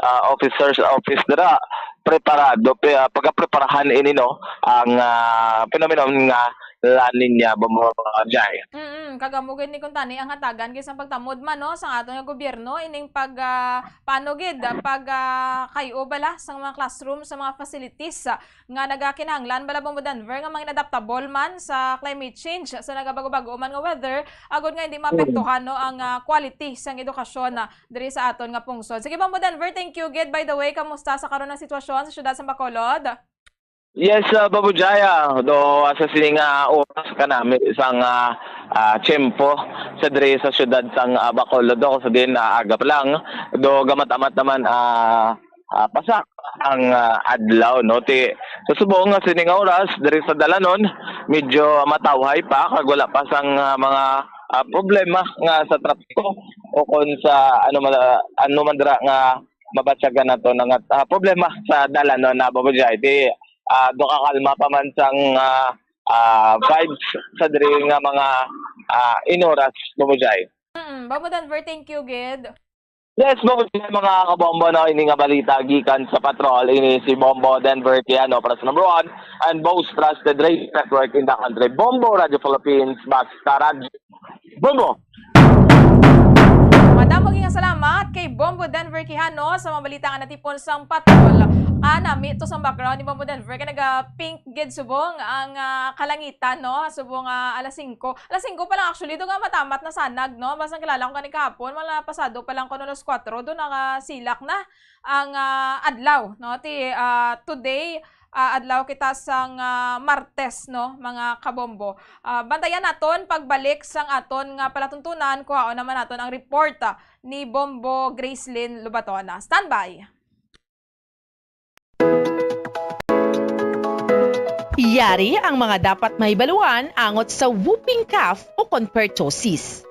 ah, officers office dira preparado, pe, ah, pagapreparahan ini, no, ang ah, phenomenon nga La Niña, Bombo Jai. Mm, kag amo gid ni kuntani ang hatagan gid sang pagtamod man, no, sang aton nga gobyerno ining pag, ah, paano gid, ah, pag, ah, kayo bala sa mga classroom, sa mga facilities, ah, nga nagakinahanglan bala, Bombo Denver, nga mga adaptable man sa climate change, sa nagabago-bago man nga weather, agod nga hindi maapektuhan, no, ang, ah, quality sang edukasyon, ah, diri sa aton nga pungsod. Sige, Bombo Denver, thank you gid. By the way, kamusta sa karon ang sitwasyon sa siyudad sa Bacolod? Yes, uh, Babu Jaya, do sa sini nga oras kanami sang, ah, ah, tiyempo sa diri sa siyudad sang, ah, Bacolod, do sa din, ah, aga pa lang, do gamat-amat naman, ah, ah, pasak ang, ah, adlaw, no? Ti, sa subong nga sini nga oras diri sa dalanon, medyo matawhay pa kag wala pa sang, ah, mga, ah, problema nga sa trapiko o kon sa ano man, ano man dira nga mabatyagan nato na nga, ah, problema sa dalanon na, Babu Jai. Ti, ah, do kakalma pa man sang, ah, ah, vibes sa diri nga mga, ah, inoras, Babu Jai. Mm, Bombo Denver, thank you gid. Yes, Babu Jai, mga kabombo, no, ini nga balita gikan sa Patrol, ini si Bombo Denver Tiano para sa number one and most trusted radio network in the country, Bombo Radio Philippines, basta radyo. Bombo! Madamo gid nga salamat kay Bombo Denver Quijano sa mga balita nga natipon sang Patrol. Ah, nami to sa background ni Bombo Denver kay naga-pink gid subong ang, ah, kalangitan, no? Subong, ah, alas singko. Alas singko pa lang actually, do nga matamat na sanag, no? Basta kilala ko gani kahapon, wala pasado pa lang kuno alas kuwatro, do nakasilak na ang, ah, adlaw, no? Ti, ah, today, ah, adlaw kita sang, ah, Martes, no, mga kabombo. Ah, bantayan naton pagbalik sang aton nga palatuntunan, kuhaon naman naton ang report, ah, ni Bombo Gracelyn Lobatona. Standby! Yari ang mga dapat mahibaluan angot sa whooping cough o kon pertussis.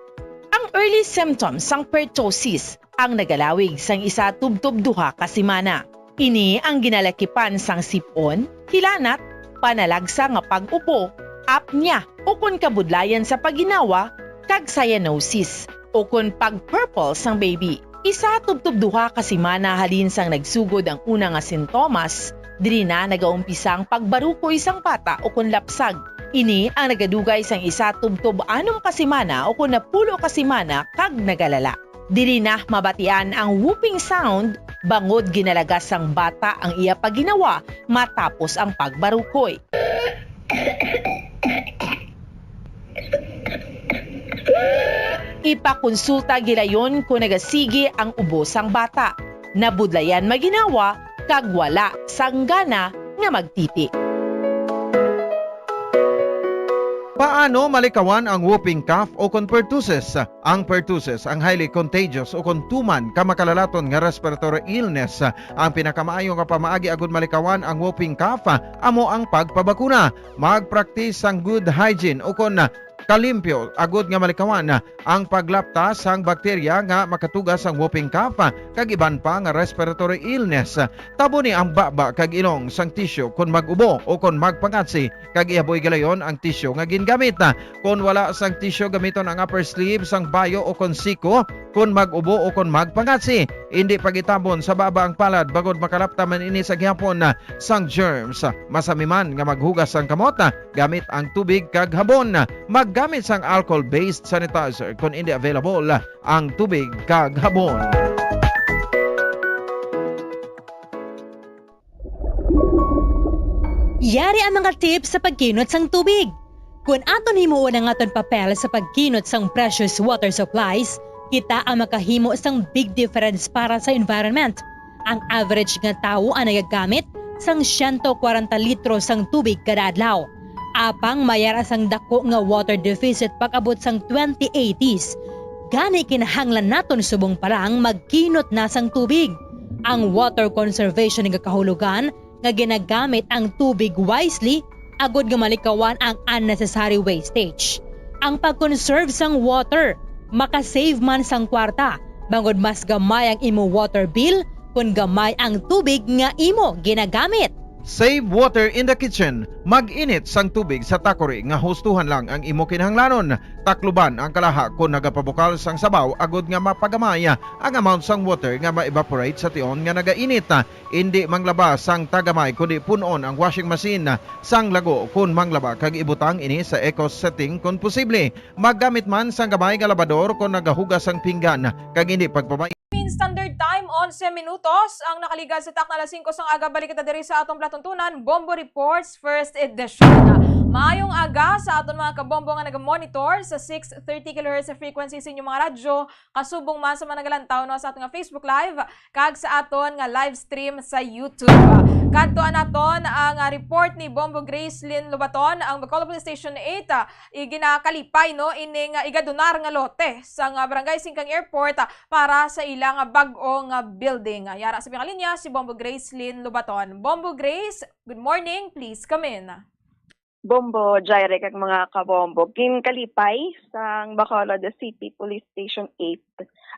Ang early symptoms sang pertussis ang nagalawig sang isa tubtob duha ka semana. Ini ang ginalakipan sang sip-on, hilanat, panalagsa nga pag-upo, apnea, ukon kabudlayan sa pagginawa, kag cyanosis, ukon pag-purple sang baby. Isa tubtob duha ka semana halin sang nagsugod ang una nga sintomas, diri na nagaumpisa ang pagbarukoy sang bata ukon lapsag. Ini ang nagadugay sang isa tubtob anom ka semana ukon napulo ka semana kag nagalala. Diri na mabatian ang whooping sound bangod ginalagas sang bata ang iya pagginawa matapos ang pagbarukoy. Ipakonsulta gilayon kon nagasigi ang ubo sang bata, nabudlayan maginawa, kag wala sang gana nga magtiti. Paano malikawan ang whooping cough o kon pertussis? Ang pertussis, ang highly contagious o kon tuman ka makalalaton nga respiratory illness. Ang pinakamaayo nga pamaagi agud malikawan ang whooping cough amo ang pagpabakuna. Magpraktis sang good hygiene o kon kalimpyo agud nga malikawan ang paglapta sang bakterya nga makatuga sang whooping cough kag iban pa nga respiratory illness. Taboni ang baba kag ilong sang tisyu kon mag-ubo o kon magpangatsi, kag ihaboy gilayon ang tisyu nga gingamit. Kon wala sang tisyu, gamiton ang upper sleeve sang bayo o kon siko kon mag-ubo o kon magpangatsi. Indi pag-itabon sa baba ang palad bangod makalapta man ini sa gihapon sang germs. Masami man nga maghugas sang kamot gamit ang tubig kag habon. Maggamit sang alcohol-based sanitizer kon indi available ang tubig kag habon. Yari ang mga tips sa pagkinot sang tubig. Kon aton himuon ang aton papel sa pagkinot sang precious water supplies, kita ang makahimo sang big difference para sa environment. Ang average nga tawo ang nagagamit sang siyento kwarenta litro sang tubig kada adlaw. Apang may ara sang dako nga water deficit pag-abot sang twenty eighties. Gani kinahanglan naton subong pa lang magkinot na sang tubig. Ang water conservation nagakahulugan nga ginagamit ang tubig wisely agud nga malikawan ang unnecessary wastage. Ang pag-conserve sang water maka-save man sang kwarta, bangod mas gamay ang imo water bill kon gamay ang tubig nga imo ginagamit. Save water in the kitchen. Mag-init sang tubig sa takori nga hustuhan lang ang imo kinahanglanon. Takluban ang kalaha kon nagapabukal sang sabaw agod nga mapagamay ang amount sang water nga ma-evaporate sa tion nga nagainit. Indi manglaba sang tagamay kundi pun-on ang washing machine sang lago kon manglaba kag ibutang ini sa eco setting kon posible. Maggamit man sang gamay nga labador kon nagahugas sang pinggan kag indi pagpamai. Philippine Standard Time, onse minutos ang nakaligad sa takna alas singko sang aga. Balik kita diri sa atong palatuntunan, Bombo Reports First Edition. Maayong aga sa aton mga kabombo nga naga-monitor sa six thirty kilohertz frequency sa inyong mga radyo, kasubong man sa mga nagalantaw, no, sa aton nga Facebook Live kag sa aton nga live stream sa YouTube. Kadtuan naton ang, ah, report ni Bombo Gracelyn Lobaton. Ang Bacolod Police Station eight, ah, iginakalipay, no, ining, ah, igadonar nga lote sang, ah, Barangay Singkang Airport, ah, para sa ilang, ah, bag-o nga building. Ah, yara sa mga linya si Bombo Gracelyn Lobaton. Bombo Grace, good morning. Please come in. Bombo, Jaire, kag mga kabombo, ginkalipay sang Bacolod City Police Station eight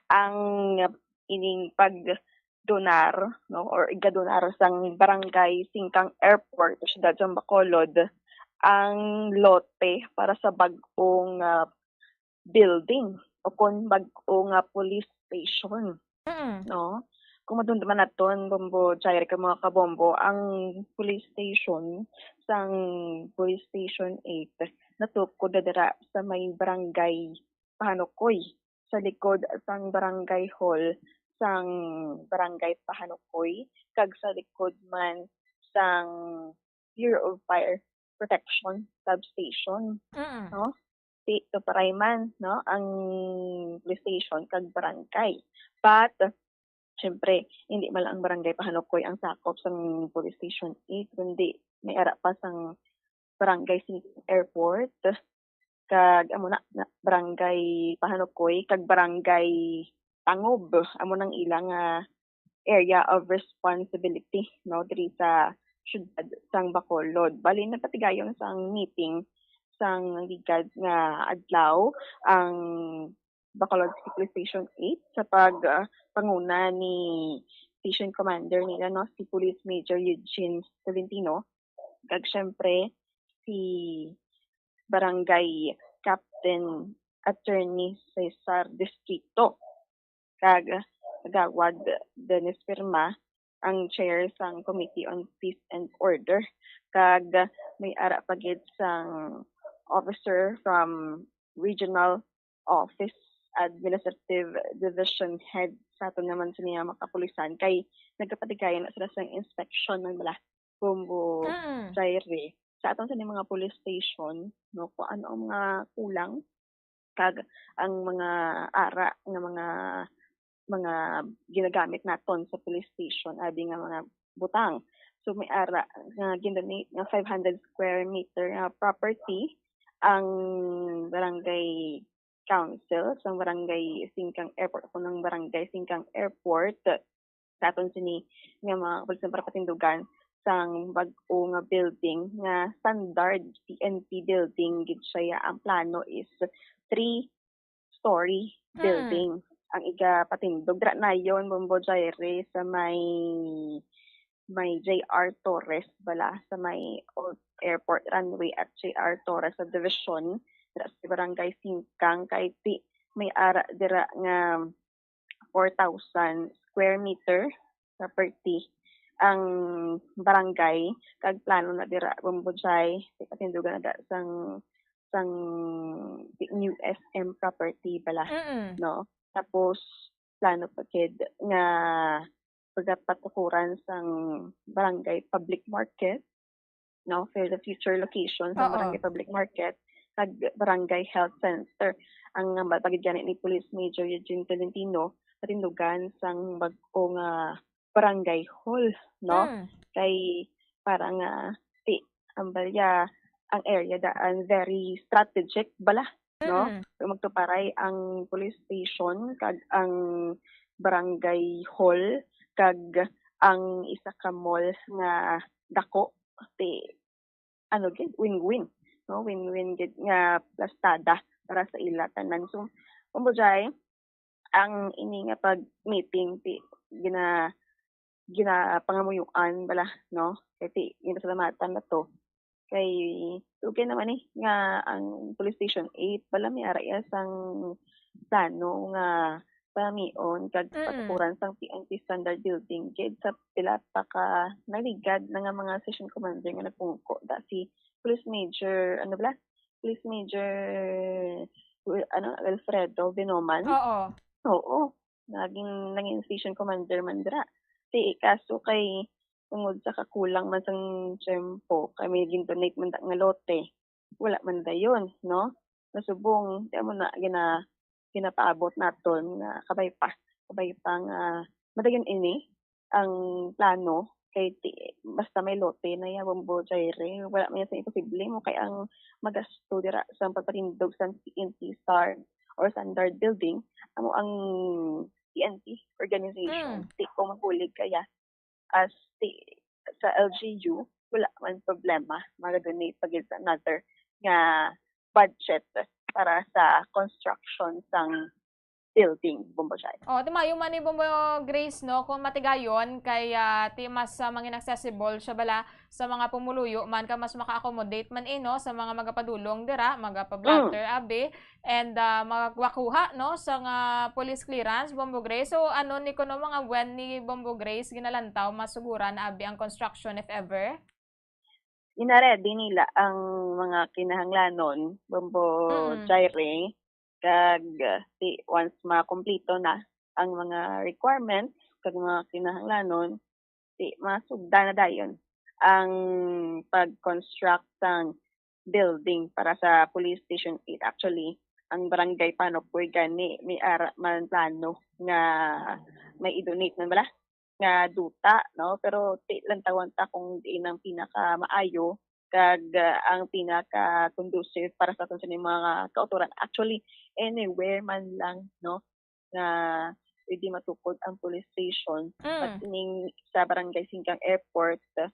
ang ining pagdonar, no, or igadonar sang Barangay Singkang Airport sa siyudad sang Bacolod ang lote para sa bag-ong, ah, building o kon bag-o nga police station, Mm. no? Kung madumduman naton, Bombo Jaire kag mga kabombo, ang police station sang Police Station eight natukod na dira sa may barangay Pahanukoy, sa likod sang barangay hall sang barangay Pahanukoy, kag sa likod man sang Bureau of Fire Protection Substation, Mm. no? Ti, tuparay man, no, ang police station kag barangay. But, syempre, hindi man lang ang barangay Pahanukoy ang sakop sang police station eight, kundi may ara pa sang barangay sa airport, kag amo na, na, barangay Pahanukoy, kag barangay Tangob, amo nang ilang, ah, area of responsibility, no, diri sa siyudad sang Bacolod. Bali, nagpatigayon sang meeting sang ligad nga adlaw ang Bacolod City Police Station eight sa pag, ah, panguna ni Station Commander nila, no, si Police Major Eugene Tolentino, kag syempre si Barangay Captain Attorney Cesar Distrito, kag Kagawad Dennis Pirma, ang chair sang Committee on Peace and Order, kag may ara pa gid sang officer from Regional Office, Administrative Division Head sa aton naman sini nga mga kapulisan, kay nagkapatigayon na sila sang inspection man bala, Bombo Mm. Jaire, sa aton sini mga police station, no, kung ano ang mga kulang kag ang mga ara nga mga, mga ginagamit naton sa police station, abi nga mga butang. So, may ara nga gin-donate nga five hundred square meter nga property ang barangay council sang barangay Singkang Airport, o ng barangay Singkang Airport, sa aton sini nga mga kapulisan para patindugan sang bag-o nga building nga standard P N P building gid siya. Ang plano is three-story Mm. building ang igapatindog. Dira nayon, Bombo Jaire, sa may, may J R Torres bala, sa may old airport runway at J R Torres subdivision, dira sa barangay Singkang, kay ti may ara dira nga four thousand square meter property ang barangay, kag plano na dira, Bombo Jai, patindugan na da sang, sang new S M property bala, Mm. no? Tapos, plano pa gid nga pagapatukuran sang barangay public market, no, for the future location sa Oo. Barangay Public Market kag Barangay Health Center. Ang, ah, pagid gani ni Police Major Eugene Tolentino, patindugan sang bag-o nga barangay hall, no? Mm. Kay para nga ti, ang balya, ang area daan very strategic bala, no? Mm. Kung magtuparay ang police station kag ang barangay hall kag ang isa ka mall nga dako, ti, ano gid, win-win, no? Win-win gid nga plastada para sa ila tanan. So, Bombo Jai, ang ini nga pag-meeting, ti, gina-, ginapangamuyoan bala, no? Kay ti-, ginasalamatan na to. Kay dugay naman ni nga ang Police Station eight bala may ara iya sang plano nga pamion kag Mm. patukuran sang P N P standard building gid sa pila pa ka naligad na nga mga station commander nga nagpungko. Da si Police Major, ano bala? Police Major Wil-, ano, Wilfredo Binoman. Oo. Oo. Naging, naging station commander man dira. Ti, kaso kay tungod sa kakulang man sang tiyempo, kay may gin-donate man da nga lote. Wala man dayon, no? Nasubong, di mo na gina-, ginapaabot naton nga kabay pa, kabay pa nga madayon ini ang plano kay ti-, basta may lote na ya, Bombo Jaire, wala man sa imposible mo kay ang magasto dira sa pagpatindog sa P N P star or standard building amo ang P N P organization. Mm. Ti kung mabulig kaya as ti, sa L G U, wala man problema, magadonate pa gid sa another nga budget para sa construction sang building, Bombo Jai. Oh, ti maayo man ni Bombo Grace, no, kung matigayon kay, ah, ti mas, ah, mangin accessible siya bala sa mga pumuluyo man, kag mas maka-accommodate man, eh, no, sa mga magapadulong dira, magapa-blotter, Mm. abi, and, ah, magwakuha, no, sa nga police clearance, Bombo Grace. So, ano ni kuno mga buwan ni Bombo Grace ginalantaw, masuguran, abi, ang construction, if ever? Gina-ready nila ang mga kinahanglanon, Bombo Mm. Jaire, kag, ah, ti, once makumplito na ang mga requirements kag mga kinahanglanon, ti, masugda na dayon ang pag-construct sang building para sa Police Station eight. Actually, ang barangay Panopoy gani may ara man plano nga may i-donate man bala nga duta, no? Pero ti, lantawon ta kung diin ang pinakamaayo kag, ah, ang pinaka-conducive para sa aton sining mga kautoran. Actually, anywhere man lang, no, nga pwede matukod ang police station, Mm. at ining sa Barangay Singkang Airport, ah,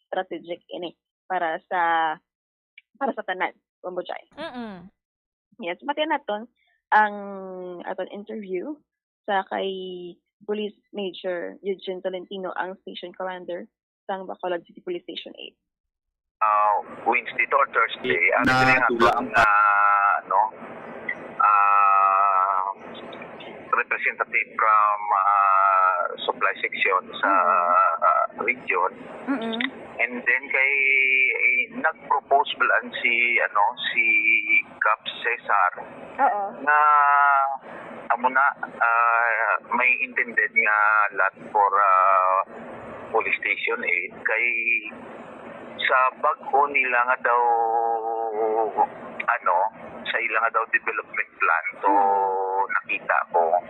strategic ini para sa, para sa tanan, Bombo Jai. Mm-mm. Yes, batian naton ang aton interview sa kay Police Major Eugene Tolentino, ang Station Commander sang Bacolod City Police Station eight. Ah, Wednesday to or Thursday, ang na diri nga tulang aton nga, ano, ah, representative from, ah, supply section sa, Mm. ah, region. Mm-mm. And then kay, eh, nag-propose bala si, ano, si Cap Cesar Oo. nga amo na, ah, may intended nga lot for, ah, police station eight kay sa bag-o nila nga daw, ano, sa ila nga daw development plan to Mm. nakita ko.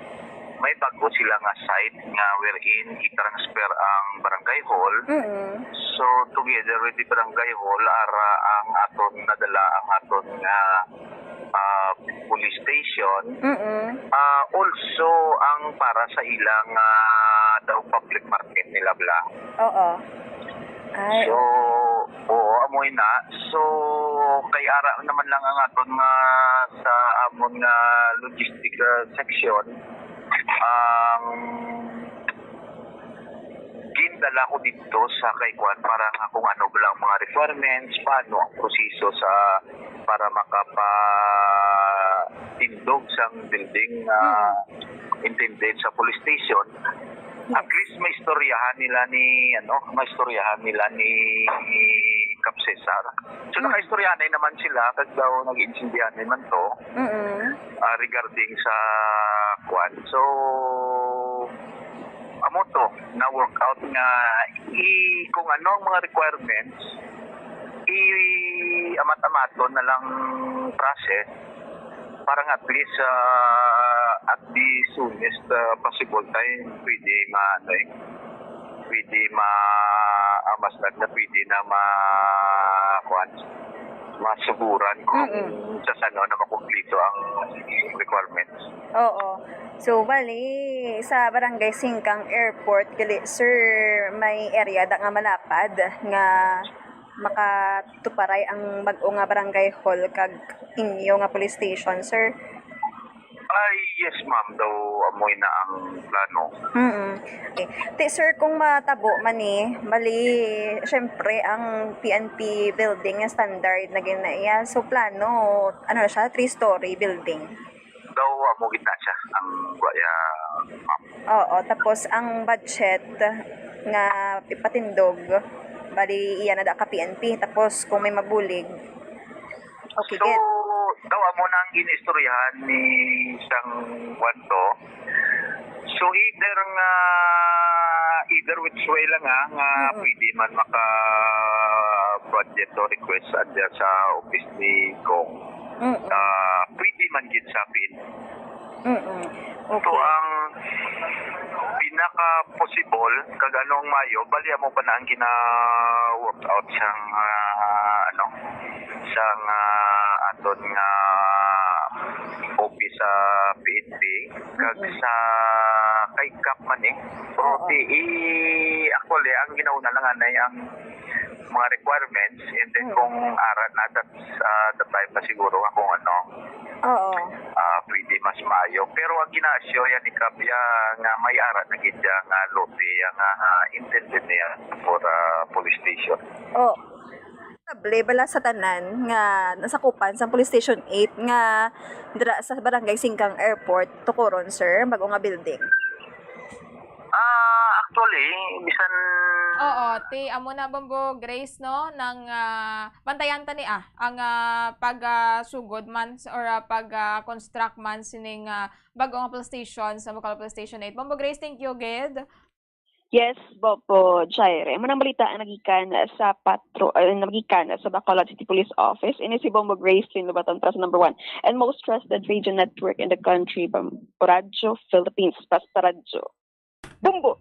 May bag-o sila nga site nga wherein i-transfer ang barangay hall. Mm. So, together with the barangay hall, ara ang aton nadala, ang aton nga, ah, police station. Mm. Ah, also, ang para sa ilang, ah, daw public market nila bala. Oo. Ay, So, okay. oo, amoy na. So, kay ara naman lang ang aton nga sa amon nga logistic, ah, section, ang gindala ko dito sa kay Kwan para nga kung ano ba lang mga requirements, paano ang proseso sa para makapatindog sang building, ah, Mm. intended sa police station. Yes. At least maistoryahan nila ni, ano, maistoryahan nila ni Cap Cesar. So, Mm. nakaistoryahan na naman sila, kag daw nag-iintindihan naman to, Mm. ah, regarding sa kwan. So, amo to, na-work out nga i-, kung ano ang mga requirements, i-amat-amaton na lang process para nga at least, ah, at the soonest, ah, possible time, pwede ma-, ano eh, pwede ma-, ah, mas na, na pwede na ma-, kuwan, masuguran kung Mm-mm. sa sano na makumplito ang requirements. Oo. So, bali, sa Barangay Singkang Airport, gali, sir, may area da nga malapad nga makatuparay ang bag-o nga barangay hall kag inyo nga police station, sir? Ay, yes, ma'am. Daw amoy na ang plano. Mm. Okay. Ti, sir, kung matabo man ni, bali, syempre, ang P N P building nga standard na gina-, iya. So, plano, ano na siya, three-story building. Daw amo gid na siya ang kuya, ma'am. Oo, tapos ang budget nga ipatindog, bali, iya na da ka P N P. Tapos, kung may mabulig, okay, So, gid. Daw amo na ang ginaistoryahan ni sang kwan to. So, either nga, either which way lang, ah, nga Mm-mm. pwede man maka-budget o request andyan sa office ni Cong. Mm-mm. Ah, pwede man gid sa apil. Mm-mm. So, Okay. ang pinaka-possible, kag ano ang maayo, bali amo pa na ang gina-work out sang, ah, ano, sang, ah, aton nga office sa P N P, kag Mm-mm. sa kay Kap man eh. Pero Oo. di, i-, actually, ang ginauna lang anay ang mga requirements, and then Mm. kung ara na, that's, ah, the time na siguro nga kung ano, Oo. ah, pwede mas maayo. Pero ang ginaasyo yan ni Kap, ya, nga may ara na gid ya nga lote, ya nga, ah, intended niya for, ah, police station. Oh. Estable bala sa tanan nga nasakupan sang Police Station eight nga dira sa Barangay Singkang Airport, Tukuron, sir, ang bag-o nga building? Ah, actually, bisan Oo, ti amo na, Bombo Grace, no, nang, ah, bantayan ta ni, ah, ang, ah, pag, ah, sugod man s-, or, ah, pag, ah, construct man sining, ah, bag-o nga police station sa Bacol Police Station eight. Bombo Grace, thank you gid. Yes, Bombo Jaire. Amo nang balita ang nagikan sa patro-, ah, nagikan sa Bacolod City Police Office. Ini si Bombo Grace Lin Lubaton para sa number one and most trusted radio network in the country, Bam-, Radyo Philippines, Basta Radyo. Bombo!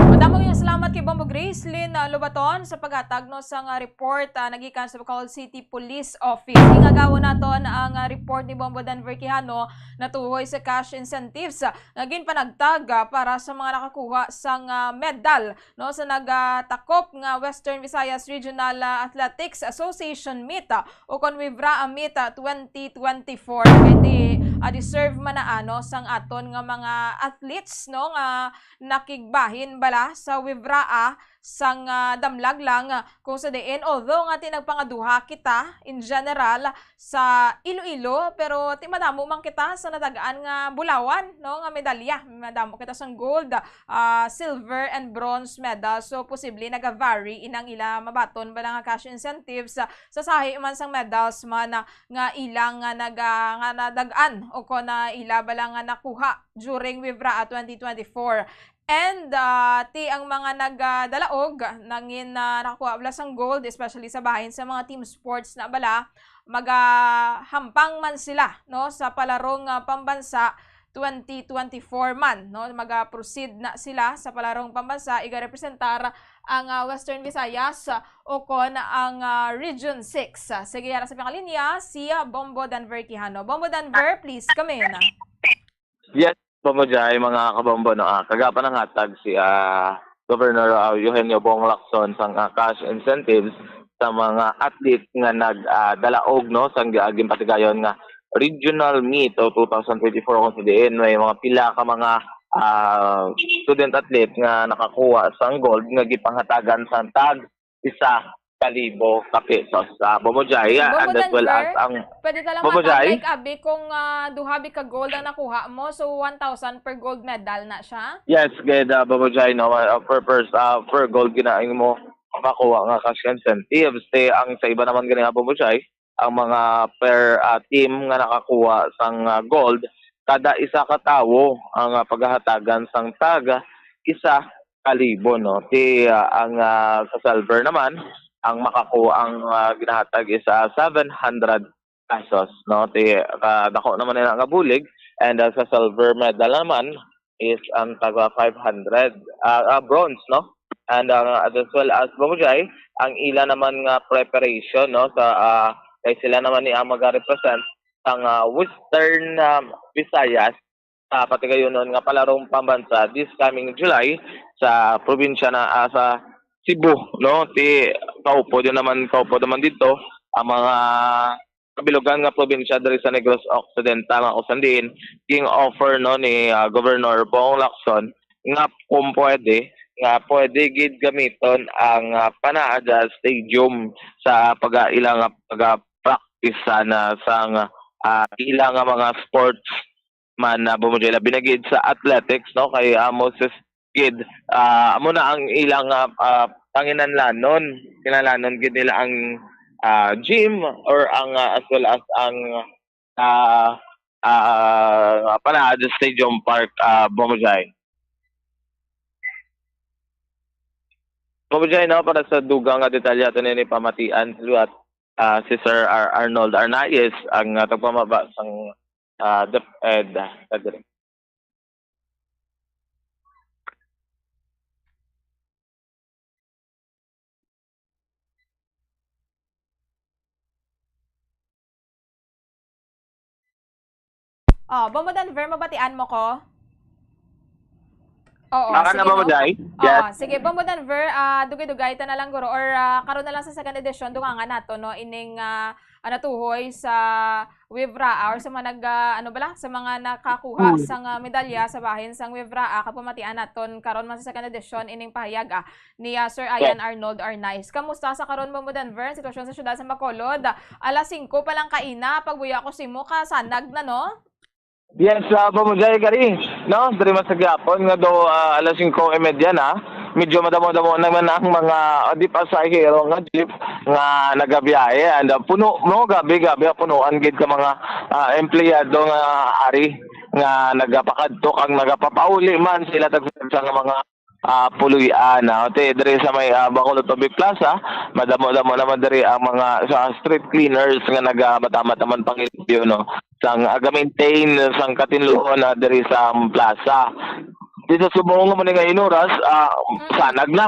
Madamo nga salamat kay Bombo Grace Lin, ah, Lubaton sa paghatag, no, sa nga report, ah, nagikan sa Bacolod City Police Office. Ingagawon naton ang, ah, report ni Bombo Denver Quijano natuhoy sa cash incentives, ah, nga ginpanagtag, ah, para sa mga nakakuha sang, ah, medal, no, sa nagatakop nga Western Visayas Regional, ah, Athletics Association Meet, ah, o kon WVRAA Meet, ah, twenty twenty-four. Kay di, ah, deserve man na, ano, sang aton nga mga athletes, no, nga nakigbahin bala sa WVRAA sang, ah, Damlag lang, ah, kung sa diin, although nga ti nagpangaduha kita in general sa Iloilo, pero ti madamo man kita sa natagaan nga bulawan, no, nga medalya. Madamo kita sang gold, ah, silver and bronze medal. So, posible naga-vary inang ila mabaton bala nga cash incentives, ah, sa sahi man sang medals man, ah, nga ilang nga naga-, nga nadagan o kon na ila bala nga nakuha during WVRAA twenty twenty-four. And, ah, ti ang mga nagdalaog nangin, ah, nakakuha bala sang gold, especially sa bahin sa mga team sports na bala, magahampang man sila, no, sa palarong, ah, pambansa twenty twenty-four man, no? Maga-proceed na sila sa palarong pambansa, igarepresentar ang, ah, Western Visayas, ah, o kon ang, ah, Region six. Ah, sige, yara sa pangalinya, si, ah, Bombo Denver Quijano. Bombo Denver, please come in. Yes, Bombo Jai, mga kabombo, no? Ah, kagapa nanghatag si, ah, Governor, ah, Eugenio Bong Lacson sang, ah, cash incentives sa mga athlete nga nag, ah, dalaog, no, sang gi-, ah, ginpatigayon nga regional meet o two thousand twenty-four, kung sa diin may mga pila ka mga, ah, student athlete nga nakakuha sang gold nga gipanghatagan sang tag isa ka libo ka pesos. Ah, Bombo Jai, ah, Bombo and as well as Denver, ang pwede ta lang Bombo Jai? Matag, like, abi, kung, ah, duha bi ka gold ang nakuha mo, so one thousand per gold medal na siya? Yes, gid, ah, Bombo Jai, no, ah, per, per, ah, per gold ginaing mo makuha nga cash incentives. Te, ang sa iba naman gani, ah, Bombo Jai, ang mga per, ah, team nga nakakuha sang, ah, gold, kada isa ka tawo ang, ah, pagahatagan sang tag isa ka libo, no? Ti, ah, ang, ah, sa silver naman, ang makakuha ang, ah, ginahatag is, ah, seven hundred pesos, no? Ti, ah, dako naman nila nga bulig, and, ah, sa silver medal naman is ang taga five hundred, ah, ah, bronze, no? And, ah, as well as Bombo Jai, ang ila naman nga preparation, no, sa, ah, kay sila naman ni ang magarepresent sang, ah, Western, ah, Visayas sa patigayonon nga palarong pambansa this coming July sa probinsya na, ah, sa Cebu, no? Ti, kaupod yun naman, kaupod naman dito ang mga kabilugan nga probinsya diri sa Negros Occidental, nga kung saan diin gin-offer, no, ni, ah, Governor Bong Lacson nga kung pwede, nga pwede gid gamiton ang, ah, Panaja Stadium sa pag-, ila nga pag-practice sana sang, ah, ila nga mga sports man, ah, Bombo Joy, labi na gid sa athletics, no, kay, ah, Moses gid, ah, amo na ang ilang, ah, ah, panginanlanon. Kinahanglanon gid nila ang, ah, gym or ang, ah, as well as ang, ah, ah, Panaja Stadium Park, ah, Bombo Joy. Bombo Joy, no, para sa dugang nga detalye ato na ni pamatian sa liwat, ah, si Sir Ar-, Arnold Arnaiz ang, ah, tagpamaba sang, ah, DepEd, ah, diri. Oh, Bombo Denver, mabatian mo ko? Oo, Baka sige, na ba, no? Maday? Oo, Yes. sige, Bombo Denver, ah, dugay-dugay ta na lang, guro, or, ah, karon na lang sa second edition, dungangan nato, no, ining, ah, ah, natuhoy sa WIVRAA or sa mga nag, ah, ano bala, sa mga nakakuha Hmm. sang, ah, medalya sa bahin sang WIVRAA, kag pamatian naton karon man sa second edition ining pahayag, ah, ni, ah, Sir Yes. Ian Arnold Arnaiz. Kamusta sa karon, Bombo Denver, ang sitwasyon sa siyudad sa Bacolod? Alas singko pa lang kaina, pagbuya ko simo, kasanag na, no? Yes, ah, Bombo Joy, kari, no? Diri man sa gihapon nga daw, ah, alas singko y media na. Medyo madamo-damo naman ang mga, ah, di pasahero nga jeep nga nagabiyahe. And, ah, puno, no? Gabi, gabi, ah, punuan gid ka mga, ah, empleyado nga ari nga nagapakadto kag nagapapauli man sila tag sa mga, ah, puloy-an, ah. Te, diri sa may, ah, Bacolod Public Plaza, madamo-damo naman diri ang mga sa street cleaners nga nagamat-amat naman pangilimpyo, no, sang aga-maintain sang katinluhon na diri sa plaza. Di sa subong mo ni nga inuras, ah, Mm. sanag na.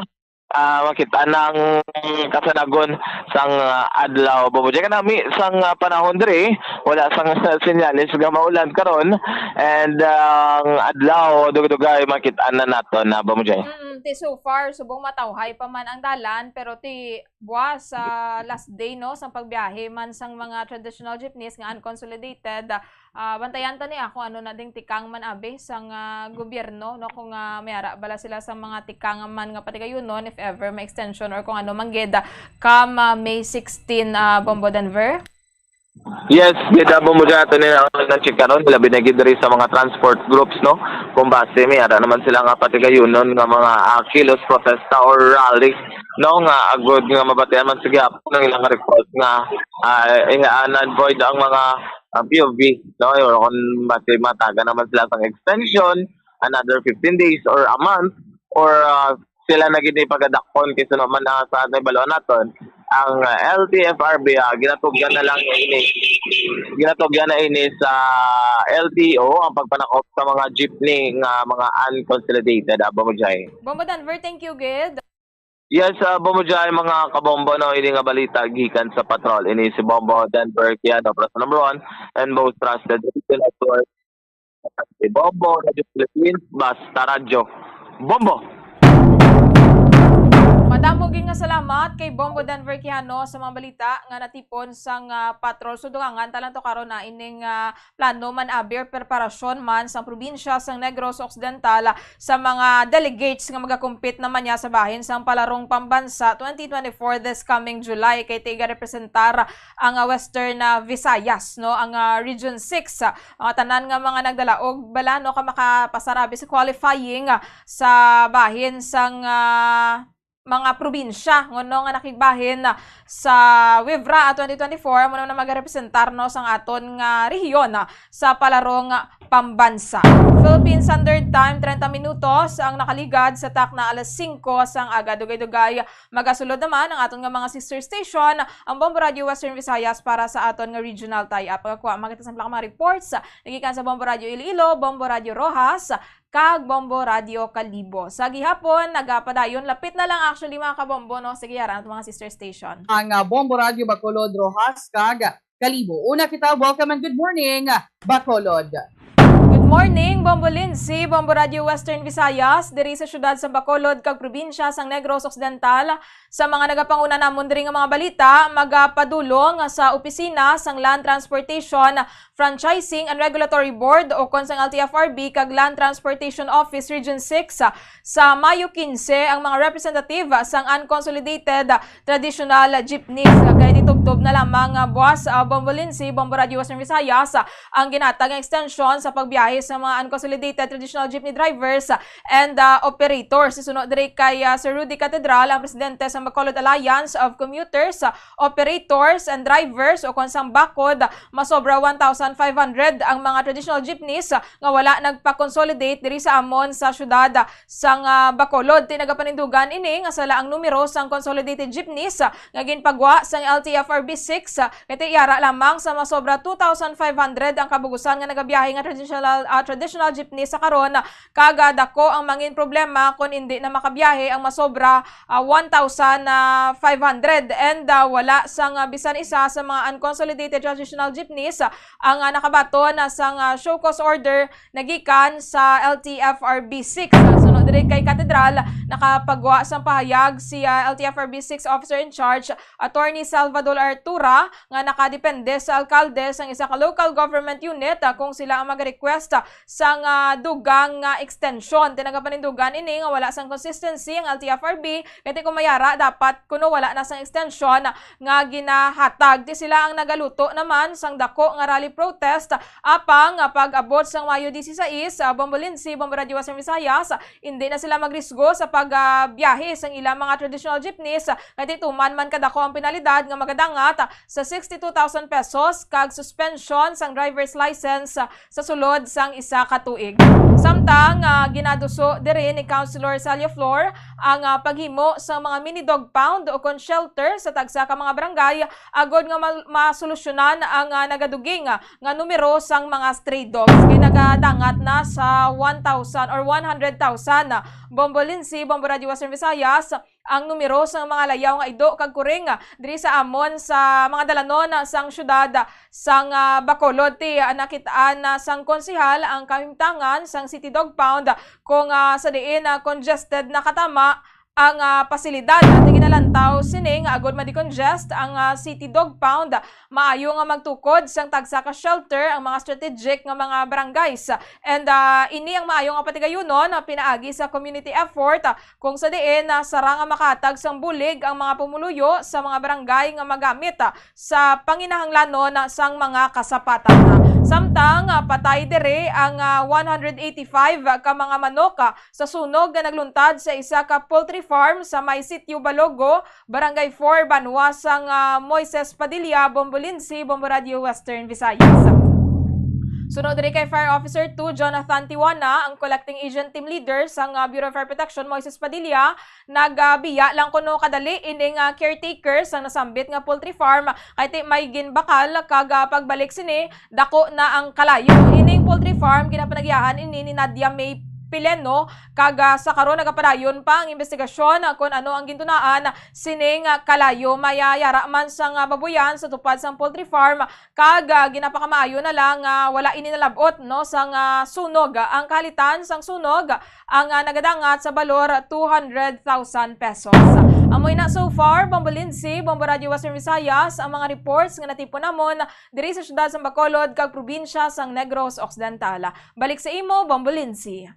Ah, makita nang kasanagon sang, ah, adlaw. Bubudya ka nami sang, ah, panahon diri, wala sang senyales nga maulan karon, and, ah, ang adlaw dugay-dugay makita na nato na, Bumujay. Mm, ti so far, subong matawhay pa man ang dalan, pero ti buwas sa last day, no, sang pagbiyahe man sang mga traditional jeepneys nga unconsolidated, ah, bantayan ta ni, ah, kung ano na ding tikang man abi sang, ah, gobyerno, no, kung, ah, may ara bala sila sa mga tikang man nga patigayunon, if ever may extension or kung ano man gid, ah, come, ah, May sixteen, ah, Bombo Denver. Yes, gid, ah, Bombo Joy, ato ni ang nang chikaron, labi na gid diri sa mga transport groups, no? Kung basi may ara naman sila nga patigayunon nga mga, ah, kilos, protesta or rally, no, nga agod nga mabatian man sa gihapon ang ilang request nga, ah, eh, ah, non-void ang mga, ah, P O V, no? Or kung basi mataga naman sila sang extension, another fifteen days or a month, or, ah, sila na gid ni pagadakpon kay suno man na sa nahibaluan naton, ang, ah, L T F R B, ah, ginatugyan na lang ini, ginatugyan na ini sa L T O ang pagpanakop sa mga jeepney nga mga unconsolidated, ah, Bombo Jai. Bombo Denver, thank you gid. Yes, ah, Bombo Jai, mga kabombo, no, ini nga balita gikan sa patrol. Ini si Bombo Denver Kiano, press number one, and most trusted radio network. Si Bombo, Radyo Philippines, basta radyo. Bombo! Madamo gid nga salamat kay Bombo Denver Quijano sa mga balita nga natipon sang, ah, patrol. So, dungangan ta lang to karon na ining, ah, plano man abi or preparasyon man sang probinsya sang Negros Occidental, ah, sa mga delegates nga magakumpit naman niya sa bahin sang Palarong Pambansa twenty twenty-four this coming July, kay tiga representar ang, ah, Western, ah, Visayas, no, ang, ah, Region six, ah, mga tanan nga mga nagdalaog bala, no, ka makapasarabi sa qualifying, ah, sa bahin sang, ah, mga probinsya, ngono nga nakigbahin, ah, sa WIVRAA twenty twenty-four, amo na magarepresentar, no, sang aton nga rehiyon, ah, sa Palarong Pambansa. Philippine Standard Time, treinta minutos ang nakaligad sa takna alas singko sang aga. Dugay-dugay magasulod naman ang aton nga mga sister station, ang Bombo Radio Western Visayas, para sa aton nga regional tie-up. Pagkakuha man kita sa mga reports, nagikan sa Bombo Radio Iloilo, Bombo Radio Roxas, kag Bombo Radio Kalibo. Sa gihapon, nagapadayon, lapit na lang actually, mga kabombo, no? Sige, yara, ang mga sister station. Ang, ah, Bombo Radio Bacolod, Roxas, kag Kalibo. Una kita, welcome and good morning, Bacolod. Good Morning, Bombo Lindsay, Bombo Radio Western Visayas, diri sa siyudad sa Bacolod kag probinsya sang Negros Occidental. Sa mga nagapanguna namon diri nga mga balita, magapadulong sa opisina sang Land Transportation Franchising and Regulatory Board o kon sang L T F R B kag Land Transportation Office Region six sa Mayo quince ang mga representative sang unconsolidated traditional jeepneys. Kay titubtob na lamang nga buwas, ah, Bombo Lindsay, Bombo Radio Western Visayas, ah, ang ginatag nga extension sa pagbiyahe sa mga unconsolidated traditional jeepney drivers, ah, and, ah, operators. Suno diri kay, ah, Sir Rudy Catedral, ang presidente sa Bacolod Alliance of Commuters, ah, Operators and Drivers o kon sang BACOD, masobra one thousand five hundred ang mga traditional jeepneys, ah, nga wala nagpa-consolidate diri sa amon sa syudad, ah, sang, ah, Bacolod. Ti nagapanindugan ini nga sala ang numero sang consolidated jeepneys, ah, nga ginpagwa sang L T F R B six, ah, kay ti yara lamang sa masobra two thousand five hundred ang kabugusan nga nagabiyahe nga traditional, ah, traditional jeepney sa karon, ah, kag, ah, dako ang mangin problema kon indi na makabiyahe ang masobra, ah, one thousand five hundred, and, ah, wala sang, ah, bisan isa sa mga unconsolidated traditional jeepneys, ah, ang, ah, nakabaton, ah, sang, ah, show cause order nagikan sa L T F R B six. Suno diri kay Katedral, nakapagwa sang pahayag si, ah, L T F R B six Officer in Charge, Attorney Salvador Artura, nga nakadepende sa alkalde sang isa ka local government unit, ah, kung sila ang mag-request, ah, sang, ah, dugang nga extension. Ti nagapanindugan ini nga wala sang consistency ang L T F R B, kay ti kung mayara dapat kuno wala na sang extension nga ginahatag. Ti sila ang nagaluto naman sang dako nga rally protest, apang, ah, pag-abot sang Mayo dieciséis, ah, Bombo Lindsay, Bombo Radio Western Visayas, ah, hindi na sila magrisgo sa pag, ah, biyahe sang ilang mga traditional jeepneys, ah, kay ti tuman man kadako ang penalidad nga magadangat, ah, sa sixty-two thousand pesos kag suspension sang driver's license, ah, sa sulod sang isa ka tuig. Samtang, ah, ginaduso diri ni Councilor Salio Flor ang, ah, paghimo sa mga mini dog pound o kon shelter sa tagsa ka mga barangay agod nga mal-, masolusyonan ang, ah, nagaduging, ah, nga numero sang mga stray dogs. Kay nagadangat na sa one thousand or one hundred thousand, ah, Bombo Lindsay, Bombo Radio Western Visayas, ang numero sang mga layaw nga ido kag kuring, ah, diri sa amon sa mga dalanon, ah, sang syudad, ah, sang, ah, Bacolod. Ti, ah, nakitaan na sang konsehal ang kahimtangan sang City Dog Pound, ah, kung, ah, sa diin, ah, congested na katama ang, ah, pasilidad. Ti ginalantaw sini nga agud ma-decongest ang, ah, City Dog Pound, ah, maayo nga magtukod sang tagsa ka shelter ang mga strategic nga mga barangays. And, ah, ini ang maayo nga patigayunon, ah, pinaagi sa community effort, ah, kung sa diin, ah, sara nga makahatag sang bulig ang mga pumuluyo sa mga barangay nga magamit, ah, sa panginahanglanon, ah, sang mga kasapatan. Samtang, ah, patay diri ang, ah, one hundred eighty-five ka mga manok, ah, sa sunog nga nagluntad sa isa ka poultry farm sa may Sitio Balogo, Barangay four, banwa sang, ah, Moises Padilla, Bombo Lindsay, Bombo Radio Western Visayas. Suno diri kay Fire Officer two Jonathan Tiwana, ang Collecting Agent Team Leader sang, ah, Bureau of Fire Protection, Moises Padilla, nagabiya lang kuno kadali ining, ah, caretaker sang nasambit nga poultry farm, kay ti may ginbakal kag, ah, pagbalik sini, dako na ang kalayo. Ining poultry farm, ginapanagiahan ini ni Nadia May Pileno, kag, ah, sa karon nagapadayon pa ang investigasyon, ah, kon ano ang gintunaan sining, ah, kalayo. May, ah, yara man sang, ah, babuyan sa tupad sang poultry farm, kag, ah, ginapakamaayo na lang nga wala ini nalab-ot, no, sang, ah, sunog. Ang kahalitan sang sunog, ang, ah, nagadangat sa balor two hundred thousand pesos. Amo na so far, Bombo Lindsay, Bombo Radio Western Visayas, ang mga reports nga natipon namon diri sa siyudad sang Bacolod kag probinsya sang Negros Occidental. Balik sa imo, Bombo Lindsay.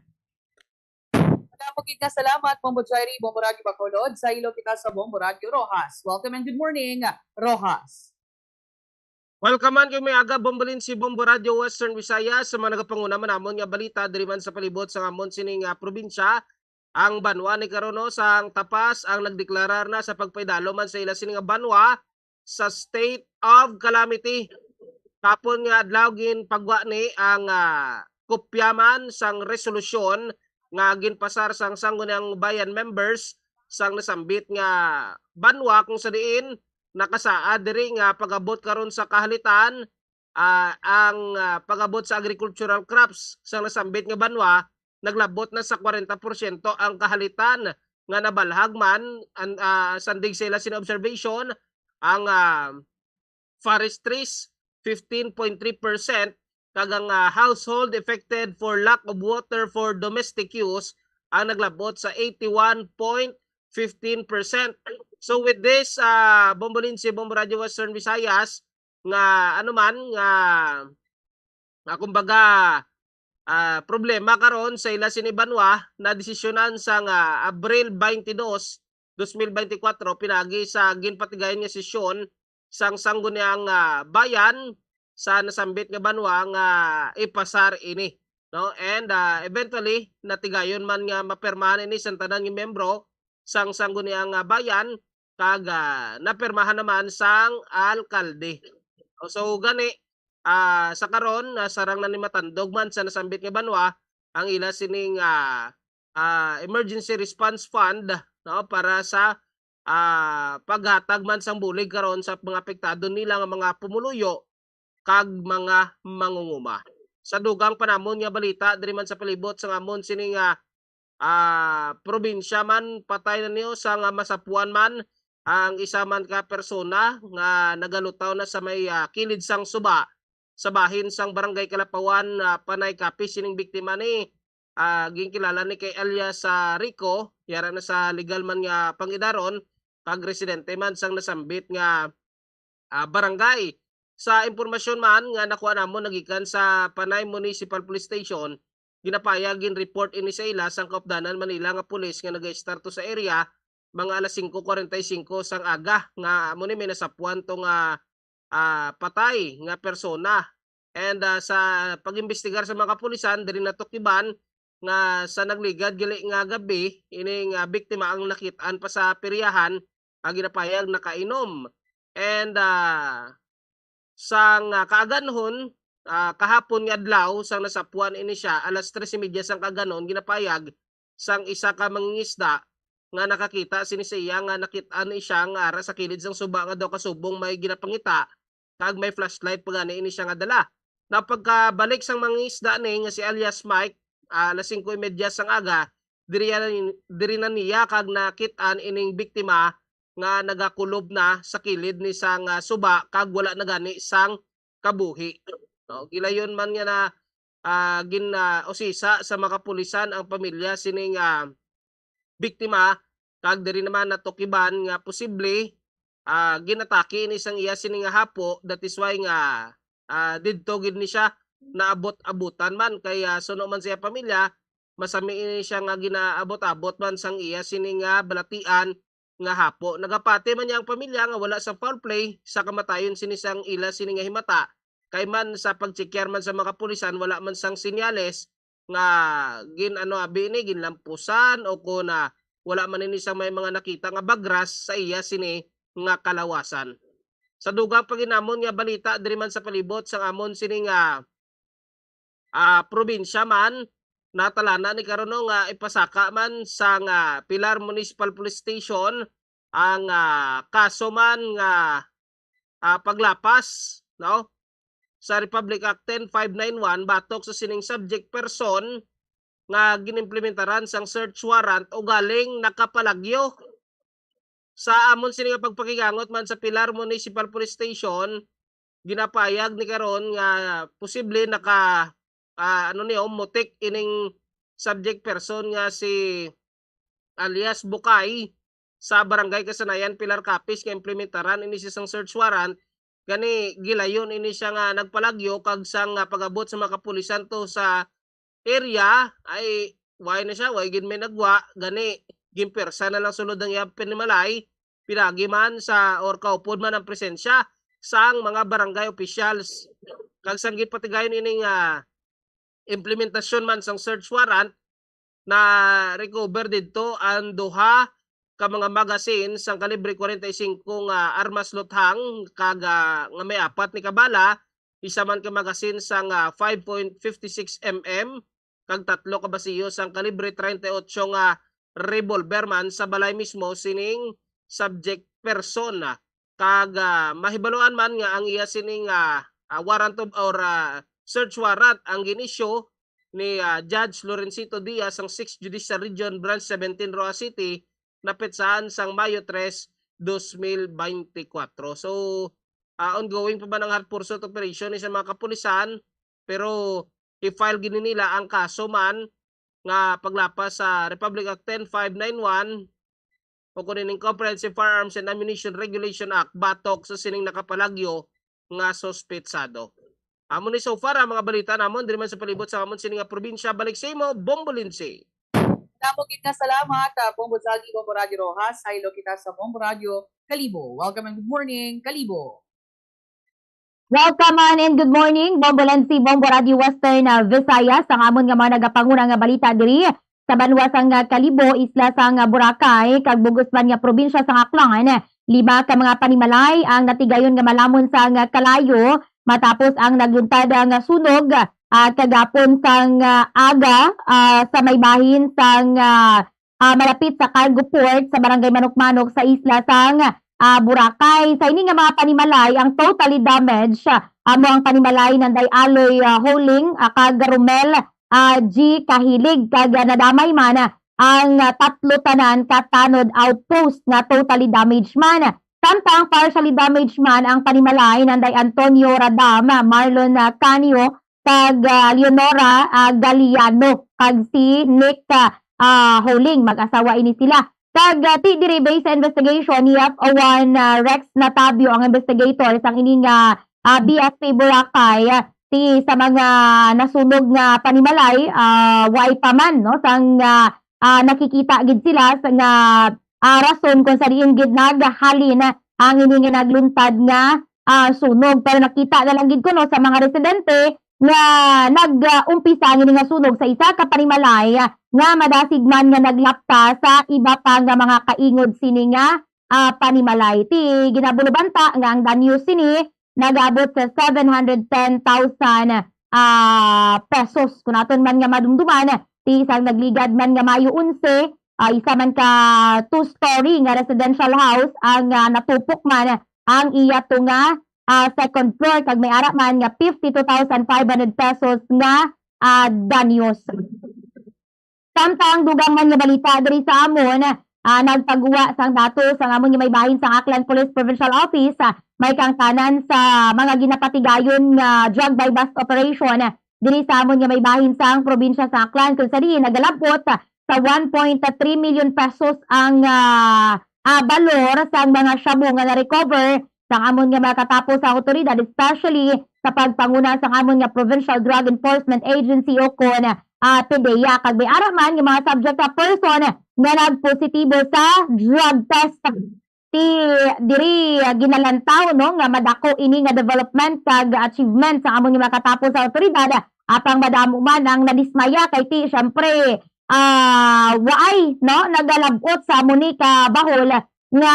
Madamo gid nga salamat, Bombo Jairi, Bombo Radio Bacolod. Sa ilo kita sa Bombo Radio Roxas. Welcome and good morning, Roxas. Welcome man kay may aga, Bombo Lindsay, Bombo Radio Western Visayas, sa mga nagapanguna man namon nga balita diri man sa palibot sa amon sining, ah, probinsya. Ang banwa ni karon, no, sang Tapas ang nagdeklarar na sa pagpaidalo man sa ila sini nga banwa sa state of calamity. Kapon nga adlaw ginpagwa ni ang, ah, kopya man sang resolusyon nga ginpasar sang Sangguniang Bayan members sang nasambit nga banwa, kung sa diin nakasaad diri nga pag-abot karon sa kahalitan, ah, ang, ah, pag-abot sa agricultural crops sang nasambit nga banwa, naglabot na sa kwarenta porsyento ang kahalitan nga nabalhag man, an-, ah, sandig sa ila sini observation, ang, ah, forestries, fifteen point three percent, kag ang, ah, household affected for lack of water for domestic use ang naglabot sa eighty-one point fifteen percent. So with this, ah, Bombolinse, Bombo Radio Western Visayas, nga ano man, nga, nga kumbaga, ah, problema karon sa ila sini banwa, nadesisyonan sang, ah, Abril twenty-two, dos mil bente kwatro, pinagi sa ginpatigayon nga sesyon sang Sangguniang, ah, Bayan sa nasambit nga banwa nga ipasar ini, no? And, ah, eventually, natigayon man nga mapirmahan ini sang tanan nga miyembro sang Sangguniang, ah, Bayan, kag, ah, napirmahan naman sang alkalde. So, gani, ah, sa karon, ah, sarang na ni matandog man sa nasambit nga banwa ang ila sining, ah, ah, Emergency Response Fund, no, para sa, ah, paghatag man sang bulig karon sa mga apektado nila nga mga pumuluyo kag mga mangunguma. Sa dugang pa namon nga balita diri man sa palibot sang amon sini nga, ah, probinsya man, patay na niyo sa nga masapuan man ang isa man ka persona nga nagalutaw na sa may, ah, kilid sang suba sa bahin sang Barangay Kalapawan, ah, Panay Capiz. Sining biktima ni, ah, ginkilala ni kay alias, ah, Rico, yara na sa legal man nga pangidaron, kag residente man sang nasambit nga, ah, barangay. Sa impormasyon man nga nakuha namon nagikan sa Panay Municipal Police Station, ginapayag, gin-report ini sa ila sang kaupdanan man nila nga pulis nga nagaestarto sa area mga alas singko kwarenta y singko sang aga, nga amo ni may nasapuan to nga, ah, patay nga persona. And, ah, sa pag-imbestigar sa mga kapulisan, diri natukiban nga sa nagligad gali nga gabi, ining, ah, biktima ang nakit-an pa sa peryahan, ah, ginapayag nakainom. And, ah, sang, ah, kaaganhon, ah, kahapon nga adlaw, sang nasapuan ini siya, alas tres y media sang kaaganhon, ginapayag sang isa ka mangingisda nga nakakita sini sa iya nga nakit-an ni siya nga ara sa kilid sang suba nga daw kasubong may ginapangita, kag may flashlight pa gani ini siya nga dala. Na pagkabalik sang mangingisda ni nga si alias Mike, ah, alas singko y media sang aga, diri na, diri na niya kag nakit-an ining biktima nga nagakulob na sa kilid ni sang, ah, suba kag wala na gani sang kabuhi. No, gilayon man nga na, ah, gin, ah, usisa sa mga kapulisan ang pamilya sining, ah, biktima, kag diri naman natukiban nga posible, ah, ginatake ni sang iya sini nga hapo, that is why nga, ah, didto gid ni siya naabot-abutan man kay, ah, suno man sa iya pamilya, masami ini siya nga ginaabot-abot man sang iya sini nga balatian nga hapo. Nagapati man niya ang pamilya nga wala sa foul play sa kamatayon sini sang ila sini nga himata, kay man sa pagtsekyar man sa mga kapulisan, wala man sang senyales nga gin-ano abi ni, ginlampusan o kon, ah, wala man ini sang may mga nakita nga bagras sa iya sini nga kalawasan. Sa dugang pa gid namon nga balita diri man sa palibot sang amon sini nga, ah, probinsya man, natalana ni karon, no, nga ipasaka man sang, ah, Pilar Municipal Police Station ang, ah, kaso man nga, ah, paglapas, no, sa Republic Act ten five nine one batok sa sining subject person nga ginimplementaran sang search warrant ugaling nakapalagyo. Sa amon sini nga pagpakigangot man sa Pilar Municipal Police Station, ginapayag ni karon nga posible naka, ah, ano ni, oh, mutik ining subject person nga si alias Bukay sa Barangay Kasanayan, Pilar Capiz, nga implementaran ini siya sang search warrant. Gani, gilayon ini siya nga nagpalagyo kag sang, ah, pag-abot sa mga kapulisan to sa area, ay, way na siya, way gid may nagwa, gani, ginpersa na lang sulod ang iyang panimalay, pinagi man sa, or kaupod man ang presensya sang mga barangay officials. Kag sang ginpatigayon ining, ah, implementasyon man sang search warrant, na-recover didto ang duha ka mga magazine sang kalibre kwarenta y singko nga armas luthang kag, ah, nga may apat ni ka bala, isa man ka magazine sang, ah, five point fifty six M M, kag tatlo ka basiyo sang kalibre treinta y ocho nga revolver man sa balay mismo sining subject person. Kag, ah, mahibaluan man nga ang iya sining, ah, ah, warrant of, or, ah, search warrant ang gin-issue ni, ah, Judge Lorencito Diaz sang Sixth Judicial Region, Branch seventeen, Roxas City, napetsahan sang Mayo tres, dos mil bente kwatro. So, ah, ongoing pa man ang hot pursuit operation ni sa mga kapulisan pero i-file gid nila ang kaso man nga paglapas sa Republic Act ten five nine one o kuno ning Comprehensive Firearms and Ammunition Regulation Act batok sa sining nakapalagyo nga suspetsado. Amo ni so far ang mga balita namon diri man sa palibot sa amon sini nga probinsya. Balik sa imo, Bombo Lindsay. Damo gid nga salamat, ah, Bombo Zagi, Bombo Radio Rojas. Haylo kita sa Bombo Radio Kalibo. Welcome and good morning, Kalibo. Welcome and good morning, Bombo Lansi, Bombo Radio Western, ah, Visayas. Ang amon nga mga nagapanguna nga balita diri sa banwa sang, ah, Kalibo, isla sang, ah, Boracay, kag bug-os man nga probinsya sang Aklan. Lima ka mga panimalay ang natigayon nga malamon sang, ah, kalayo matapos ang nagluntad nga sunog, ah, kagapon sang, ah, aga, ah, sa may bahin sang, ah, ah, malapit sa cargo port sa Barangay Manok-Manok sa isla sang, ah, Boracay. Sa ini nga mga panimalay, ang totally damaged, ah, amo ang panimalay nanday Aloy, ah, Holing, ah, kag Romel, ah, G Kahilig, kag, ah, nadamay man, ah, ang, ah, tatlo tanan ka tanod outpost nga totally damaged man. Samtang partially damaged man ang panimalay nanday Antonio Radam, Marlon, ah, Canio, kag, ah, Leonora, ah, Galiano, kag si Nick, ah, ah, Holing. Mag-asawa ini sila. Kag, ah, ti diri, based sa investigation ni F O one, ah, Rex Natabio ang investigator sang ini nga, ah, B S P Boracay, ah, ti sa mga nasunog nga panimalay, ah, way pa man, no, sang, ah, ah, nakikita gid sila sa nga, ah, rason kung sa diin gid naghalin ang ini nga nagluntad nga, ah, sunog. Pero nakita na lang gid kuno sa mga residente nga nag-umpisa ang ini nga sunog sa isa ka panimalay, ah, nga madasig man nga naglapta sa iba pa nga mga kaingod sini nga, ah, panimalay. Ti ginabulubanta nga ang danyo sini nag-abot sa seven hundred ten thousand, ah, pesos. Kung aton man nga madumduman, ti isang nagligad man nga Mayo onse, ah, isa man ka two-story nga residential house ang, ah, natupok man ang iya to nga, ah, second floor, kag may ara man nga fifty-two thousand five hundred pesos nga, ah, danyos. Samtang dugang man nga balita diri sa amon, ah, nagpagwa sang datos ang amon nga may bahin sang Aklan Police Provincial Office, ah, may kaangtanan sa mga ginapatigayon nga drug buy-bust operation diri sa amon nga may bahin sang probinsya sa Aklan, kung sa diin nagalabot sa one point three million pesos ang, ah, ah, balor sang mga shabu nga na-recover sang amon nga mga katapo sa awtoridad, especially sa pagpanguna sang amon nga Provincial Drug Enforcement Agency o kon, ah, PDEA, kag may ara man nga mga subject nga person nga nagpositibo sa drug test. Ti diri, ah, ginalantaw, no, nga madako ini nga development kag achievement sa amon nga mga katapo sa awtoridad, apang madamo man ang nadismaya kay ti, syempre, ah, waay, no, nagalab-ot sa amo ni ka bahol nga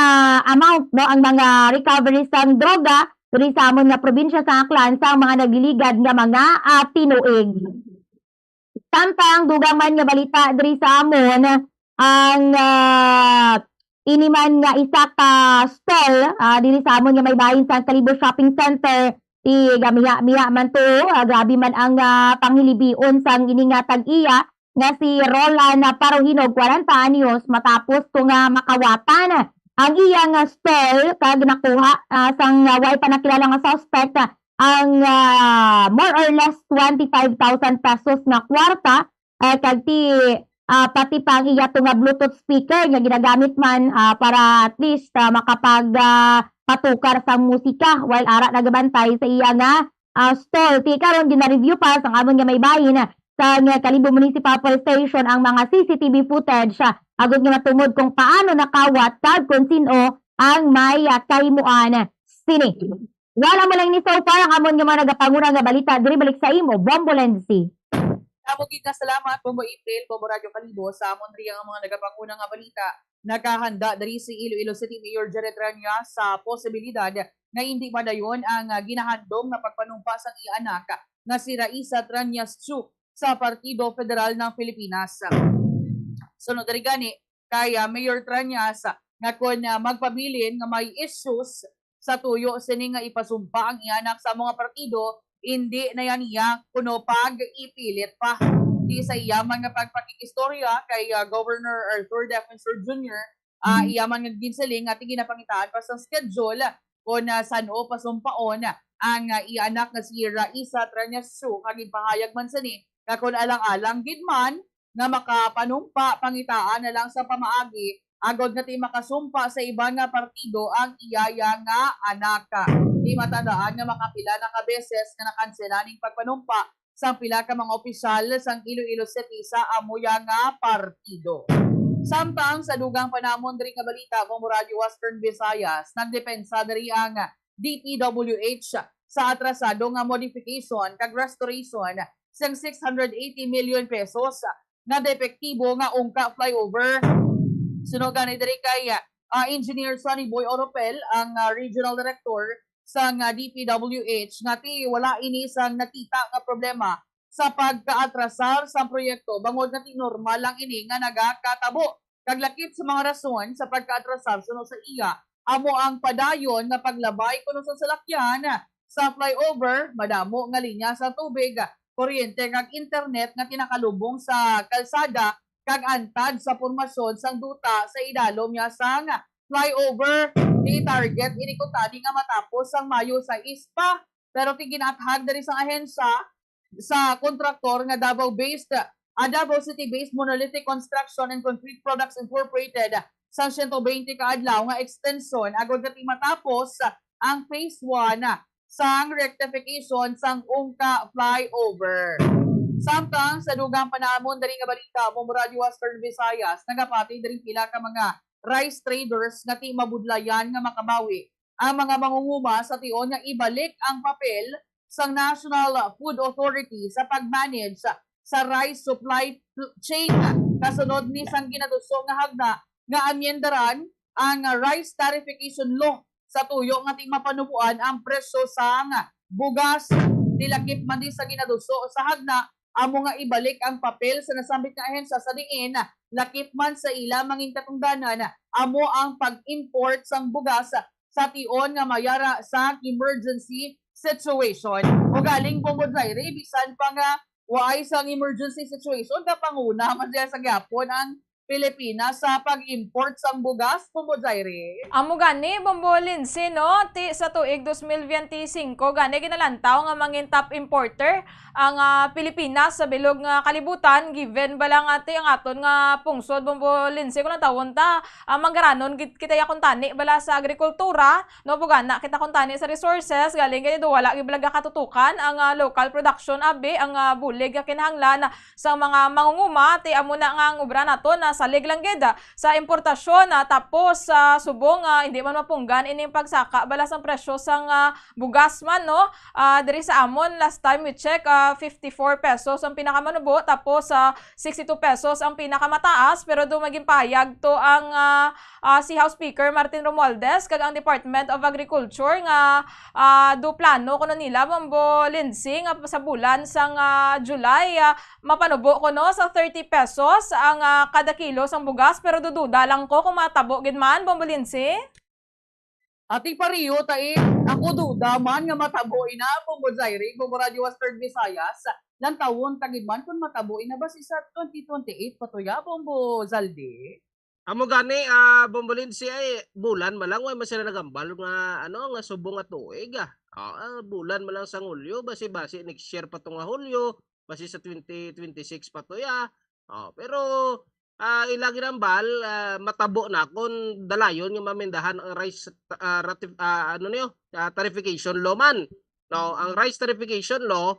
amount, no, ang mga recovery sang droga diri sa amon nga probinsya sa Aklan sa mga nagliligad nga mga, ah, tinuig. Samtang dugang man nga balita diri sa amon, ang, ah, ini man nga isa ka stall, ah, diri sa amon nga may bahin sa Kalibo Shopping Center, ti gamiha-miha man to, ah, grabe man ang, ah, panghilibion sang ini nga tag-iya nga si Roland Parohinog, kwarenta anyos, matapos to nga makawatan ang iya nga stall kag nakuha, ah, sang, ah, way pa nakilala nga suspect, ah, ang, ah, more or less twenty-five thousand pesos nga kwarta, ah, kag ti, ah, pati pa ang iya to nga Bluetooth speaker nga ginagamit man, ah, para at least, ah, makapag, ah, patukar sang musika while ara nagabantay sa iya nga, ah, stall. Ti karon gina-review pa sang amon nga may bahin, ah, sang Kalibo Municipal Police Station ang mga C C T V footage, ah, agod nga matumod kung paano nakawat kag kung sin-o ang may, ah, kahimuan sini. Wala mo lang ni so far ang amon nga mga nagapanguna nga balita. Diri balik sa imo, Bombo Lenzi. Damo gid nga salamat, Bombo April, Bombo Radyo Kalibo, sa amon ria nga mga nagapanguna nga balita. Nakahanda diri si Iloilo City Mayor Jared Rania sa posibilidad nga indi madayon ang, ah, ginahandom nga pagpanumpa sang iya anak nga si Raisa Trañas Chu sa Partido Federal ng Pilipinas. Sunod diri gani kay, ah, Mayor Trañas, ah, nga kon, ah, magpabilin nga may issues sa tuyo sini nga ipasumpa ang iya anak sa mga partido, indi na iya niya kuno pag-ipilit pa. Di sa iya man nga pagpakig-istorya kay, ah, Governor Arthur Defensor Junior, ah, iya man nga ginsiling nga ti ginapangitaan pa sang schedule kon, ah, san-o pasumpaon ang, ah, iya anak nga si Raisa Trañasu, kag ginpahayag man sini nga kon alang-alang gid man nga makapanumpa, pangitaan na lang sa pamaagi agod nga ti makasumpa sa iban nga partido ang iyaya nga anak. Di matandaan nga makapila na ka beses nga nakansela ning pagpanumpa sang pila ka mga opisyal sang Iloilo City sa amuya nga partido. Samtang sa dugang panamon diri nga balita, Bombo Radyo Western Visayas, nagdepensa diri ang D P W H sa atrasado nga modification kag restoration sang six hundred eighty million pesos nga depektibo nga Ungka flyover. Suno gani diri kay, ah, Engineer Sonny Boy Oropel, ang, ah, Regional Director sang, ah, D P W H, nga ti wala ini sang nakita nga problema sa pagkaatrasar sa proyekto, bangod nga ti normal lang ini nga nagakatabo. Kag lakip sa mga rason sa pagkaatrasar suno sa iya, amo ang padayon nga paglabay kuno sa salakyan sa flyover, madamo nga linya sa tubig, kuryente kag internet nga tinakalubong sa kalsada kag antad sa pormasyon sang duta sa idalom niya sang flyover. Di target ini kuntani nga matapos sang Mayo sais pa, pero ti ginaathag diri sang ahensya sa kontraktor nga Davao-based, ah, Davao City-based Monolithic Construction and Concrete Products Incorporated sang siyento bente ka adlaw nga extension agod nga ti matapos ang phase one sang rectification sang Ungka flyover. Samtang sa dugang panamon diri nga balita, Bombo Radyo Western Visayas, nagapati diri pila ka mga rice traders nga ti mabudlayan nga makabawi ang mga mangunguma sa tion nga ibalik ang papel sang National Food Authority sa pag-manage sa rice supply chain, kasunod ni sang ginaduso nga hagna nga amyendaran ang rice tariffication law sa tuyo nga ti mapanuboan ang presyo sang bugas. Nilakip man di sa ginaduso sa hagna amo nga ibalik ang papel sa nasambit nga ahensya sa diin lakip man sa ila mangin katungdanan amo ang pag-import sang bugas sa tion nga mayara sang emergency situation. Ugaling, Bombo Zaire, bisan pa nga waay sang emergency situation, kapanguna man siya sa gyapon ang Pilipinas sa pag-import sang bugas, Bombo Zaire. Amo gani, Bombo Lindsay, no? Ti sa tuig dos mil biyente singko gani ginalantaw nga mangin top importer ang, ah, Pilipinas sa bilog nga kalibutan, given bala nga ti ang aton nga pungsod, Bombo Lindsay, kung natawon ta, ah, manggaranon gid kita ya kuntani bala sa agrikultura, no, bugana kita kuntani sa resources, galing gani do wala gid bala gakatutukan ang, ah, local production, abi ang, ah, bulig nga kinahanglan sa mga mangunguma, ti amo na nga ang obra naton na salig lang gid, ah, sa importasyon, ah, tapos, ah, subong, ah, hindi man mapunggan ining pagsaka bala sang presyo sang, ah, bugas man, no? Ah, diri sa amon, last time we check, ah, fifty-four pesos ang pinakamanubo, tapos, ah, sixty-two pesos ang pinakamataas, pero do maging pahayag to ang, ah, ah, si House Speaker Martin Romualdez kag ang Department of Agriculture nga, ah, do plano kuno nila, Bombo Lindsay, nga sa bulan sang, ah, July, ah, mapanubo kuno sa thirty pesos ang, ah, kada kilo sang bugas, pero dududa lang ko kung matabo gid man, Bombo Lindsay. Ati pareho ta, eh. Ako duda man nga matabo ina, Bombo Zaire, Bombo Radyo Western Visayas. Lantawon ta gid man kung matabo ina basi sa twenty twenty-eight pa to ya, Bombo Zaldi. Amo gani, ah, Bombo Lindsay, ay bulan man lang, way man sila nagambal nga, ano, nga subong nga tuig, ah. Ah, ah, bulan man lang sang Hulyo, basi-basi next year pa to nga Hulyo, basi sa twenty twenty-six pa to ya. Oh, pero, ah, ila ginambal, ah, matabo na kon dalayon nga mamendahan ang rice, ah, ratif-, ah, ano niyo, ah, tarification law man. No, ang rice tarification law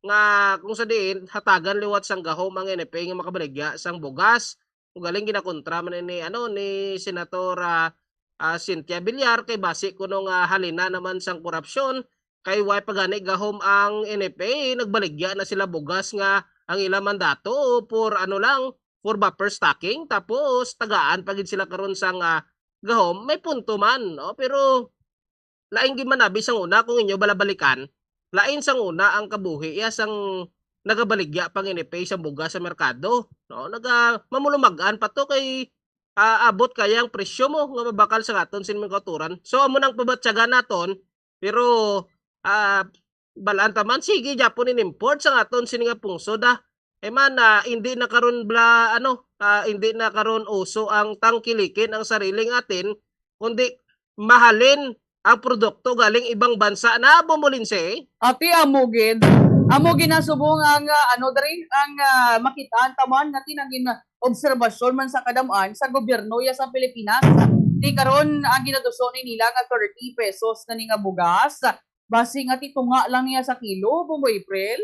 nga kung sa diin hatagan liwat sang gahom ang N F A nga makabaligya sang bugas. Ugaling ginakontra man ni, ano, ni Senator, ah, ah, Cynthia Villar kay basi kuno nga halina naman sang korupsyon kay way pa gani gahom ang N F A, nagbaligya na sila bugas nga ang ila mandato for ano lang, for buffer stocking, tapos tagaan pa gid sila karon sang, ah, gahom. May punto man, no? Pero lain gid man abi sang una kung inyo balabalikan, lain sang una ang kabuhi iya sang nagabaligya pa ang N F A sang bugas sa merkado, no? Naga-, mamulumag-an pa to kay, ah, abot kaya ang presyo mo nga mabakal sa aton sin mga kautoran. So, amo nang pabatyagan naton, pero, ah, balaan ta man, sige gyapon in-import sa aton sini nga pungsod, ah. Eh man, ah, hindi na karon bla-, ano, ah, hindi na karon uso ang tangkilikin ang sariling atin, kundi mahalin ang produkto galing ibang bansa na, Bombolense? Ati, amo gid. Amo gid na subong ang, ah, ano, diri, ang, ah, makitaan taman nga tinangin na obserbasyon man sa kadam-an sa gobyerno ya sa Pilipinas. Di karon, ang ginaduso ni nila nga thirty pesos na ni nga bugas, basi nga ti tunga lang niya sa kilo, Bombo April.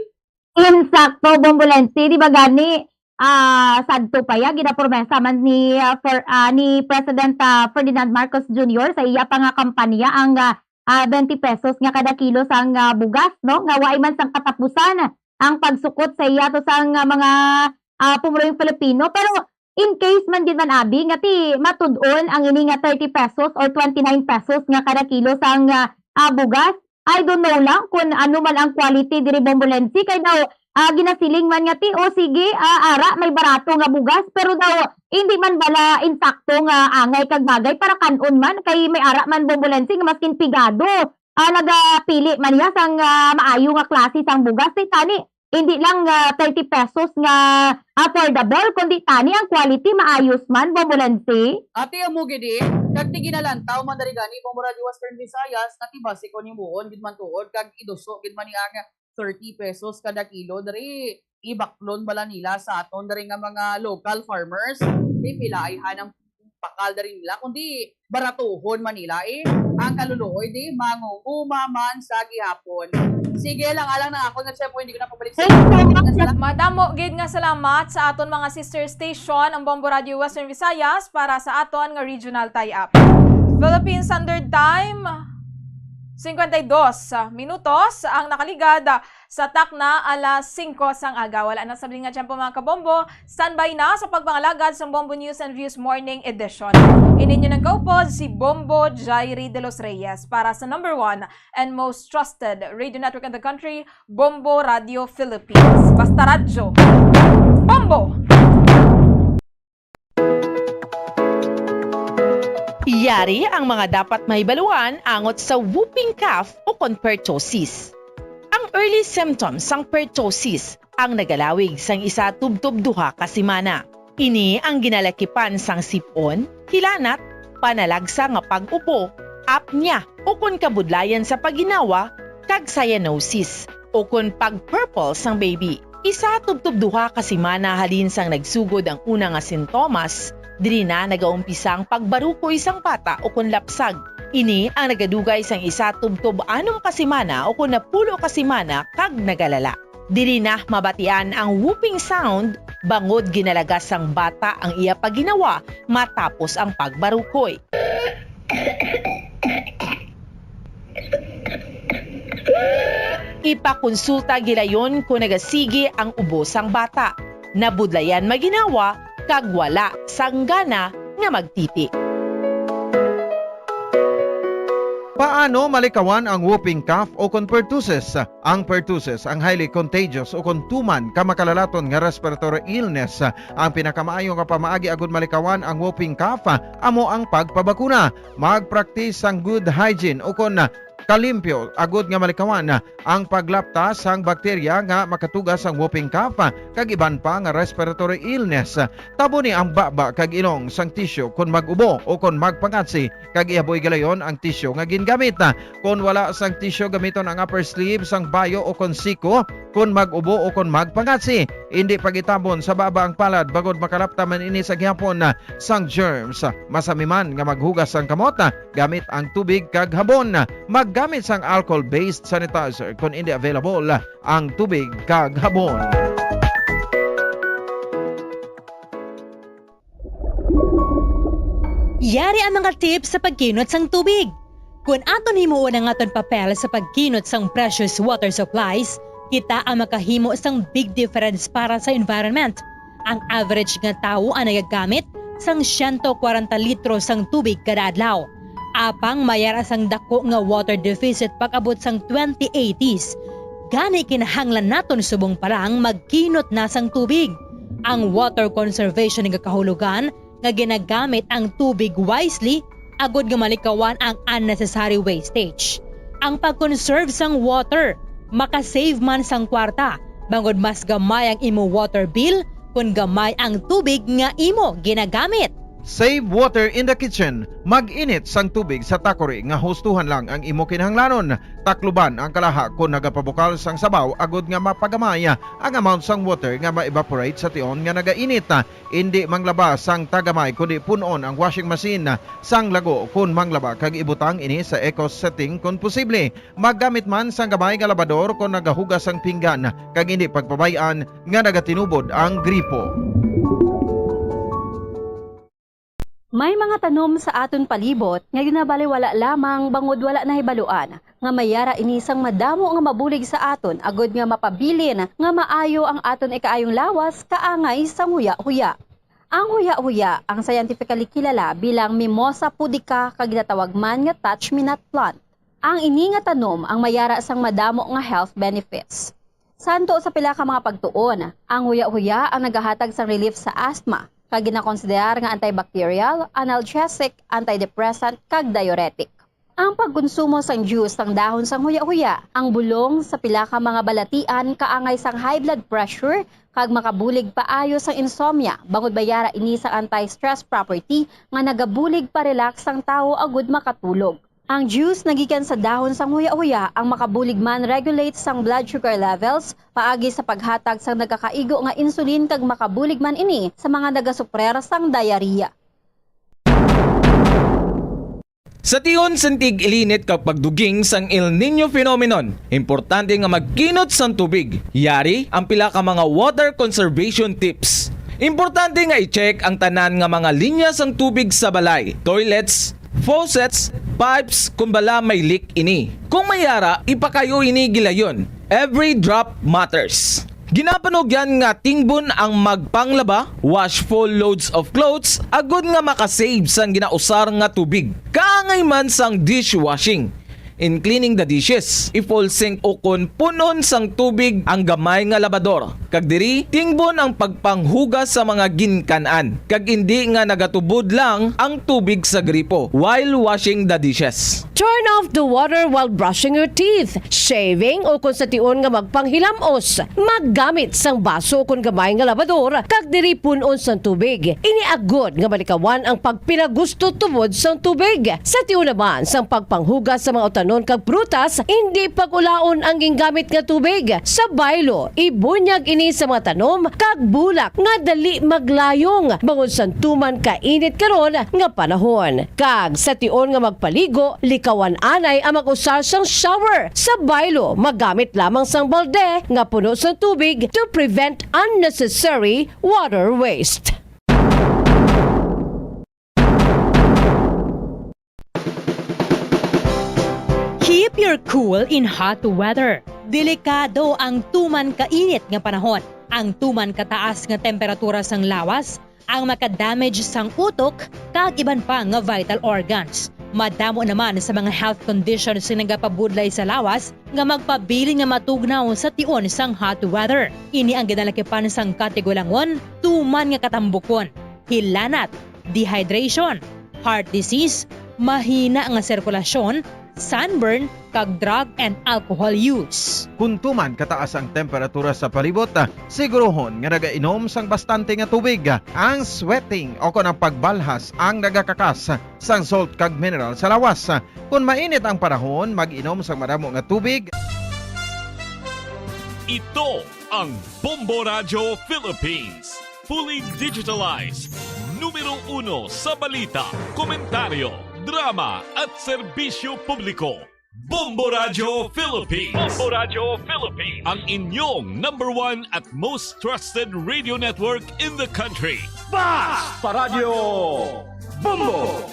Insakto, Bombolense, di ba gani, ah, sadto pa ya, ginapromesa man ni, ah, Fer-, ah, ni President, ah, Ferdinand Marcos Junior sa iya pa nga kampanya ang, ah, ah, twenty pesos nga kada kilo sang, ah, bugas, no, nga waay man sang katapusan ang pagsukot sa iya to sang, ah, mga, ah, pumulong Filipino. Pero in case man gid man, abi, nga ti matud-on ang ini nga thirty pesos or twenty-nine pesos nga kada kilo sang, ah, ah, bugas, I don't know lang kung ano man ang quality diri, Bombolense, kay daw, ah, ginasiling man nga ti, "O sige, ah, ara, may barato nga bugas," pero daw hindi man bala insakto nga angay kag bagay para kan-on man, kay may ara man, Bombolense, nga maskin pigado, ah, nagapili man niya sang, ah, maayo nga klase sang bugas. Ti tani, hindi lang, ah, thirty pesos nga affordable, kundi tani ang quality maayos man, Bombolense. Ati, amo gid, eh. Kag ti ginalantaw man diri gani, Bombo Radio Western Visayas, nga ti basi kon himuon gid man tuod kag iduso gid man ni ang thirty pesos kada kilo diri, ibaklon bala nila sa aton diri nga mga local farmers? Di pila ay hanang pakal diri nila, kundi baratuhon man nila, eh, ang kaluluoy, di mangunguma man sa gihapon. Sige lang, alang na ako nga, syempre, hindi ko na pabalik sa Thank you so much. Madamo gid nga salamat sa aton mga sister station, ang Bombo Radio Western Visayas, para sa aton nga regional tie-up. Philippine Standard Time, cincuenta y dos minutos ang nakaligad sa takna alas singko sang aga. Wala na sa nga tiyempo, mga kabombo. Standby na sa pagpangalagad sa Bombo News and Views Morning Edition. Ini inyo nagkaupod si Bombo Jairi de los Reyes para sa number one and most trusted radio network in the country, Bombo Radio Philippines. Basta radyo, Bombo! Yari ang mga dapat mahibaluan angot sa whooping cough o kon pertussis. Ang early symptoms sang pertussis ang nagalawig sang isa tubtob duha ka semana. Ini ang ginalakipan sang sip-on, hilanat, panalagsa nga pag-ubo, apnea, ukon kabudlayan sa pagginawa, kag cyanosis, ukon pag-purple sang baby. Isa tubtob duha ka semana halin sang nagsugod ang una nga sintomas, diri na nagaumpisa ang pagbarukoy sang bata ukon lapsag. Ini ang nagadugay sang isa tubtob anom ka semana ukon napulo ka semana kag nagalala. Diri na mabatian ang whooping sound bangod ginalagas sang bata ang iya pagginawa matapos ang pagbarukoy. Ipakonsulta gilayon kon nagasigi ang ubo sang bata, nabudlayan maginawa, kag wala sang gana nga magtiti. Paano malikawan ang whooping cough o kon pertussis? Ang pertussis ang highly contagious o kon tuman ka makalalaton nga respiratory illness. Ang pinakamaayo nga pamaagi agud malikawan ang whooping cough amo ang pagpabakuna. Magpraktis sang good hygiene o kon kalimpyo agud nga malikawan ang paglapta sang bakterya nga makatuga sang whooping cough kag iban pa nga respiratory illness. Taboni ang baba kag ilong sang tisyu kon mag-ubo o kon magpangatsi, kag ihaboy gilayon ang tisyu nga gingamit. Kon wala sang tisyu, gamiton ang upper sleeve sang bayo o kon siko. Kon mag-ubo o kon magpangatsi, indi pagitabon sa baba ang palad bangod makalapta man ini sa gihapon sang germs. Masami man nga maghugas sang kamot gamit ang tubig kag habon. Maggamit sang alcohol-based sanitizer kon indi available ang tubig kag habon. Yari ang mga tips sa pagkinot sang tubig. Kon aton himuon ang aton papel sa pagkinot sang precious water supplies, kita ang makahimo sang big difference para sa environment. Ang average nga tawo ang nagagamit sang siyento kwarenta litro sang tubig kada adlaw. Apang may ara sang dako nga water deficit pag-abot sang twenty eighties. Gani, kinahanglan naton subong pa lang magkinot na sang tubig. Ang water conservation nga kahulogan nga ginagamit ang tubig wisely agud nga malikawan ang unnecessary wastage. Ang pag-conserve sang water makasave man sang kwarta, bangod mas gamay ang imo water bill kon gamay ang tubig nga imo ginagamit. Save water in the kitchen. Mag-init sang tubig sa takori nga hustuhan lang ang imo kinahanglanon. Takluban ang kalaha kon nagapabukal sang sabaw agod nga mapagamay ang amount sang water nga ma-evaporate sa tion nga nagainit. Indi manglaba sang tagamay kundi pun-on ang washing machine sang lago kon manglaba kag ibutang ini sa eco setting kon posible. Maggamit man sang gamay nga labador kon nagahugas sang pinggan kag indi pagpabay-an nga nagatinubod ang gripo. May mga tanom sa aton palibot nga ginabaliwala lamang bangod wala nahibaluan nga may yara ini sang madamo nga mabulig sa aton agod nga mapabilin nga maayo ang aton ikaayong lawas kaangay sang huya-huya. Ang huya-huya ang scientifically kilala bilang Mimosa pudica kag ginatawag man nga touch-me-not plant. Ang ini nga tanom ang may yara sang madamo nga health benefits. Santo sa pila ka mga pagtuon, ang huya-huya ang nagahatag sang relief sa asthma, kag ginakonsiderar nga antibacterial, analgesic, antidepressant, kag diuretic. Ang pagkonsumo sang juice sang dahon sang huya-huya, ang bulong sa pila ka mga balatian kaangay sang high blood pressure kag makabulig paayo sang insomnia, bangod may yara ini sang anti-stress property nga nagabulig pa-relax sang tawo agud makatulog. Ang juice nagikan sa dahon sang huya-huya ang makabulig man regulate sang blood sugar levels paagi sa paghatag sang nagakaigo nga insulin kag makabulig man ini sa mga nagasuprer sang diarrhea. Sa tion sang tig-ilinit kag pagduging sang El Niño phenomenon, importante nga magkinot sang tubig. Yari ang pila ka mga water conservation tips. Importante nga i-check ang tanan nga mga linya sang tubig sa balay, toilets, faucets, pipes, kon bala may leak ini. Kung may yara, ipakayo ini gilayon. Every drop matters. Ginapanugyan nga tingbon ang magpanglaba, wash full loads of clothes, agod nga makasave sang ginausar nga tubig. Kaangay man sang dishwashing. In cleaning the dishes, i-full sink ukon pun-on sang tubig ang gamay nga labador. Kag diri, tingbon ang pagpanghugas sa mga ginkan-an, kag indi nga nagatubod lang ang tubig sa gripo while washing the dishes. Turn off the water while brushing your teeth, shaving, o kon sa tion nga magpanghilam-os. Maggamit sang baso kon gamay nga labador, kag diri pun-on sang tubig. Ini agod nga malikawan ang pagpinagusto tubod sang tubig. Sa tion naman sang pagpanghugas sa mga utanon kag prutas, indi pag-ulaon ang gingamit nga tubig. Sa baylo, ibunyag ini sa mga tanom kag bulak nga dali maglayong bangod sang tuman kainit karon nga panahon. Kag sa tion nga magpaligo, likawan anay ang mag-usar sang shower. Sa baylo, magamit lamang sang balde nga puno sang tubig to prevent unnecessary water waste. Keep your cool in hot weather. Delikado ang tuman kainit nga panahon. Ang tuman kataas nga temperatura sang lawas ang makadamage sang utok kag iban pa nga vital organs. Madamo naman sa mga health conditions nga nagapabudlay sa lawas nga magpabilin nga matugnaw sa tion sang hot weather. Ini ang ginalakipan sang katigulangon, tuman nga katambukon, hilanat, dehydration, heart disease, mahina nga sirkulasyon, sunburn, kag drug and alcohol use. Kon tuman kataas ang temperatura sa palibot, siguruhon nga nagainom sang bastante nga tubig. Ang sweating o kon ang pagbalhas ang nagakakas sang salt kag mineral sa lawas. Kon mainit ang panahon, mag-inom sang madamo nga tubig. Ito ang Bombo Radyo Philippines. Fully digitalized. Numero uno sa balita, komentaryo, drama, at serbisyo publiko. Bombo Radyo Philippines. Bombo Radyo Philippines. Ang inyong number one at most trusted radio network in the country. Basta Radyo Bombo!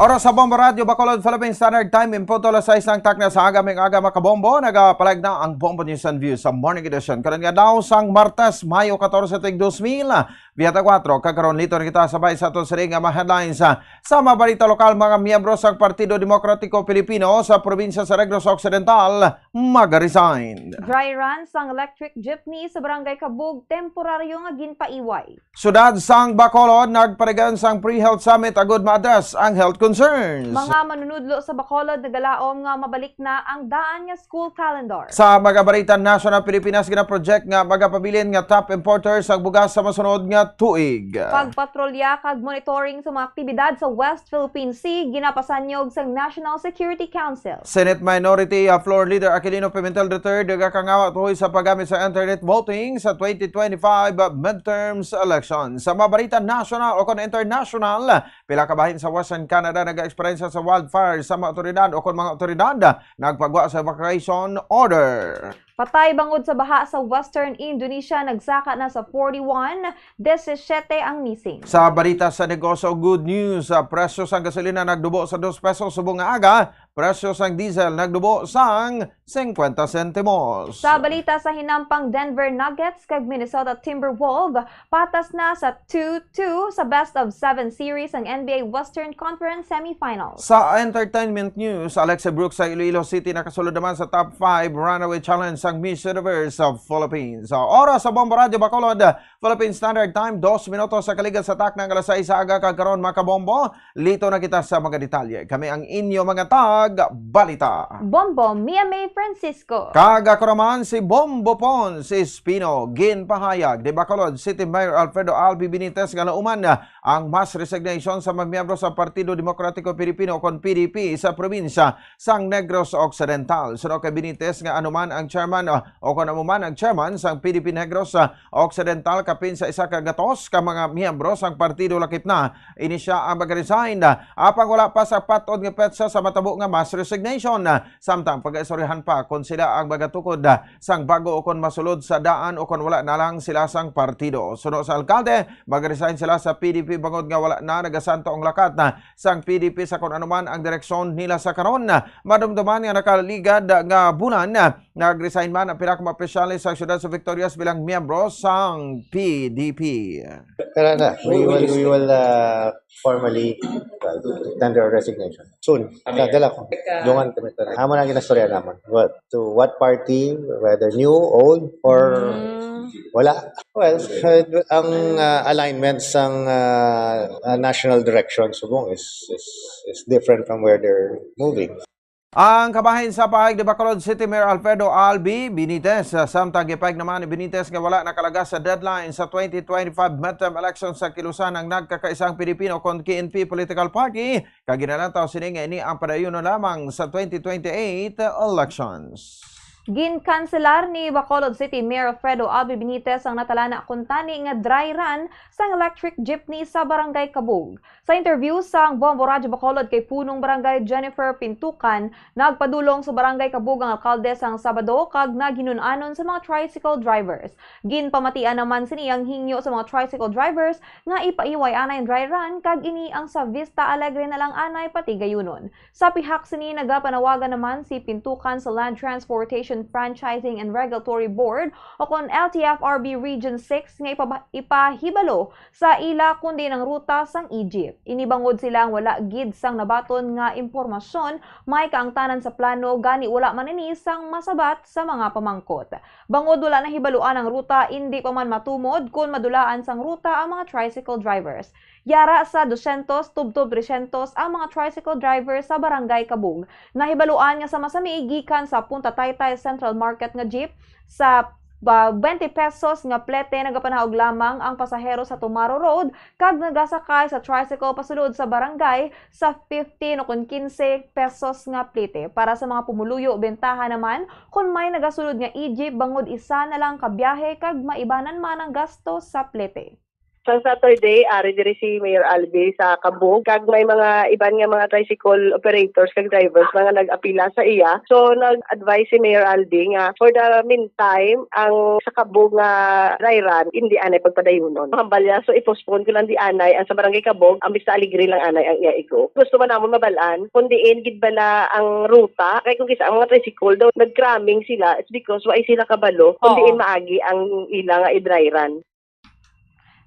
Oras sa Bombo Radyo Bacolod, Philippine Standard Time, in punto alas sais ng takna sa aga, may aga, mga kabombo. Nagapalag na ang Bombo News and Views sa Morning Edition. Karon nga daw sang Martes, Mayo katorse, tuig dos mil biyente kuwatro. Kag karon, liton kita sabay sa aton siring nga mga headlines sa, sa mga balita lokal. Mga miyembro sa Partido Demokratiko Pilipino sa probinsya sa Negros Occidental mag-resign. Dry run sang electric jeepney sa Barangay Kabug, temporaryo nga ginpaiway. Siyudad sang Bacolod nagparigan sang pre-health summit agud ma-address ang health concerns. Mga manunudlo sa Bacolod nagalaom nga mabalik na ang daan nga school calendar. Sa mga balita national, Pilipinas ginaproject nga magapabilin nga top importer sang bugas sa masunod nga tuig. Pagpatrolya kag monitoring sa mga aktibidad sa West Philippine Sea ginapasanyog sang National Security Council. Senate Minority, uh, Floor Leader Aquilino Pimentel the third nagakangawa tuhoy sa paggamit sa internet voting sa twenty twenty-five midterms election. Sa mga balita national o kon international, pila ka bahin sa Western Canada nag-eksperyensya sa wildfire sa mga otoridad o kon mga otoridad nagpagwa sa evacuation order. Patay bangod sa baha sa Western Indonesia, nagsaka na sa forty-one, disisiete ang missing. Sa balita sa negosyo, good news. Sa presyo sang gasolina nagdubo sa dos pesos subong nga aga, presyo sang diesel nagdubo sang singkwenta sentimos. Sa balita sa hinampang, Denver Nuggets kag Minnesota Timberwolves patas na sa two two sa best of seven series ang N B A Western Conference semifinals. Sa entertainment news, Alexa Brooks sa Iloilo City nakasulod naman sa top five runaway challenge sang Miss Universe of Philippines. Sa oras sa Bombo Radyo Bacolod, Philippine Standard Time, dos minutos sa kaligad sa takna nga alas sais sa aga, kag karon, mga kabombo, lito na kita sa mga detalye. Kami ang inyo mga tag balita. Bombo, Mia May Francisco. Kag ako naman si Bombo Pons Espino. Ginpahayag ni Bacolod City Mayor Alfredo Albi Benitez nga nauman ang mass resignation sa mga miyembro sa Partido Demokratiko Pilipino, kon P D P, sa probinsya sang Negros Occidental. Suno kay Benitez nga anuman ang chairman, uh, o kon amo man ang chairman sang P D P Negros, uh, Occidental, kapin sa isa ka gatos ka mga miyembro sang partido lakip na ini siya ang mag-resign. Apang wala pa sa patod nga petsa sa matabo nga mass resignation. Samtang pag-istoryahan pa kon sila ang magatukod sang bago o kon masulod sa daan o kon wala na lang sila sang partido. Suno sa alkalde, mag-resign sila sa P D P bangod nga wala na nagasanto ang lakat na sang P D P sa kon ano man ang direksyon nila sa karon. Madumduman nga nakaligad nga bulan, nag-resign man ang pila ka mga opisyales sa siyudad sa Victorias bilang miyembro sang P D P. Tara na, we will, we will, uh, formally, uh, tender our resignation. Soon. Kami. Dala ko. Dungan kami, tara. Amo na ang ginastorya namon. What, to what party, whether new, old, or Mm. wala. Well, uh, ang, uh, alignment sang, uh, uh, national direction subong is, is, is different from where they're moving. Ang kabahin sa pahayag ni Bacolod City Mayor Alfredo Albi Benitez, uh, samtang gipahayag naman ni Benitez nga wala nakalagas sa deadline sa twenty twenty-five midterm election sa kilusan ang nagkakaisang Pilipino kon K N P political party, kag ginalantaw sini nga ini ang padayunon lamang sa twenty twenty-eight elections. Ginkanselar ni Bacolod City Mayor Alfredo Albi Benitez ang natalana kuntani nga dry run sang electric jeepney sa Barangay Kabug. Sa interview sang Bombo Radyo Bacolod kay Punong Barangay Jennifer Pintukan, nagpadulong sa Barangay Kabug ang alkalde sang Sabado kag naghinun-anon sa mga tricycle drivers. Ginpamatian naman sini ang hingyo sa mga tricycle drivers nga ipaiway anay ang dry run kag ini ang sa Vista Alegre na lang anay patigayunon. Sa pihak sini, nagapanawagan naman si Pintukan sa Land Transportation Franchising and Regulatory Board o kon L T F R B Region six nga ipaba-, ipahibalo sa ila kundi ang ruta sang Egypt. Ini bangod sila ang wala gid sang nabaton nga impormasyon, may kaangtanan sa plano, gani wala man ini sang masabat sa mga pamangkot. Bangod wala nahibaluan ang ruta, indi pa man matumod kon madulaan sang ruta ang mga tricycle drivers. Yara sa dosyentos tubtob tresyentos ang mga tricycle driver sa Barangay Kabug. Nahibaluan nga sa masami gikan sa Punta Taytay Central Market nga jeep sa, ah, twenty pesos nga plete nagapanahog lamang ang pasahero sa Tomaro Road kag nagasakay sa tricycle pasulod sa barangay sa fifteen o kon quince pesos nga plete. Para sa mga pumuluyo, bentaha naman kon may nagasulod nga e-jeep bangod isa na lang ka biyahe kag maibanan man ang gasto sa plete. Sang Saturday, ari diri si Mayor Albi sa Kabug, kag may mga iban nga mga tricycle operators kag drivers nga nag-apila sa iya. So, nag-advise si Mayor Albi nga, for the meantime, ang sa Kabug nga dry run, indi anay pagpadayunon. Hambal niya, so i-postpone ko lang di anay ang sa Barangay Kabug, ang Vista Alegre lang anay ang iya igo. Gusto man namon mabal-an kung diin gid bala ang ruta, kay kung kisa ang mga tricycle daw nag-cramming sila, it's because wa sila kabalo kung Oo. diin maagi ang ila nga i-dry run.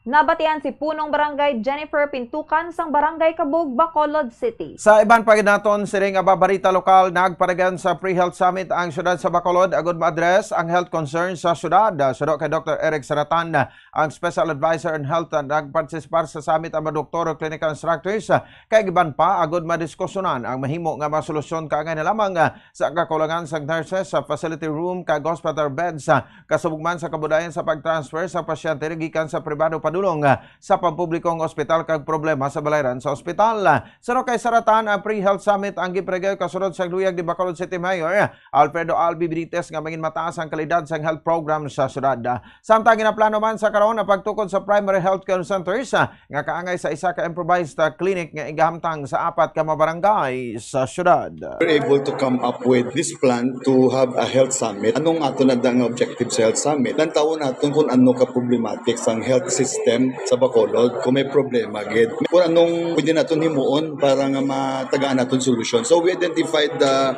Nabatian si Punong Barangay Jennifer Pintukan sang Barangay Kabug, Bacolod City. Sa iban pa gid naton siring nga babarita lokal, nagpadagan sa Pre-Health Summit ang siyudad sa Bacolod agud ma-address ang health concerns sa siyudad. Suno kay Doktor Eric Saratan, ang Special Advisor on Health, nagpartisipar sa summit ang mga doktor, clinical instructors, kag iban pa agud madiskusyonan ang mahimo nga mga solusyon kaangay na lamang sa kakulangan sa nurses sa facility room kag hospital beds, ah, kasubong man sa kabudayan sa pag-transfer sa pasyente gikan sa pribado pa dulong sa pampublikong ospital kag problema sa balayran sa ospital. Suno kay Saratan, ang Pre-Health Summit ang ginpahigayon kasunod sa luyag ni Bacolod City Mayor Alfredo Albi Benitez nga mangin mataas ang kalidad sang health program sa syudad. Samtang ginaplano man sa karon ang pagtukod sa primary healthcare centers, ah, nga kaangay sa isa ka improvised, ah, clinic nga igahamtang sa apat ka mga barangay sa syudad. We're able to come up with this plan to have a health summit. Anong ato na nga objective sa health summit? Lantawon naton kung ano ka problematic sang health system sa Bacolod, kung may problema gid. Kung anong pwede naton himuon para nga matagaan naton solusyon. So we identified the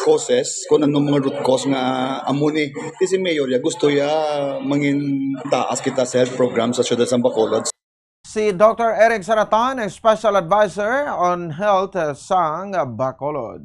causes, kung anong mga root cause nga amo ni. Kasi si Mayor ya gusto ya mangin taas kita sa health program sa siyudad sang Bacolod. Si Doctor Eric Saratan, ang Special Advisor on Health, eh, sang Bacolod.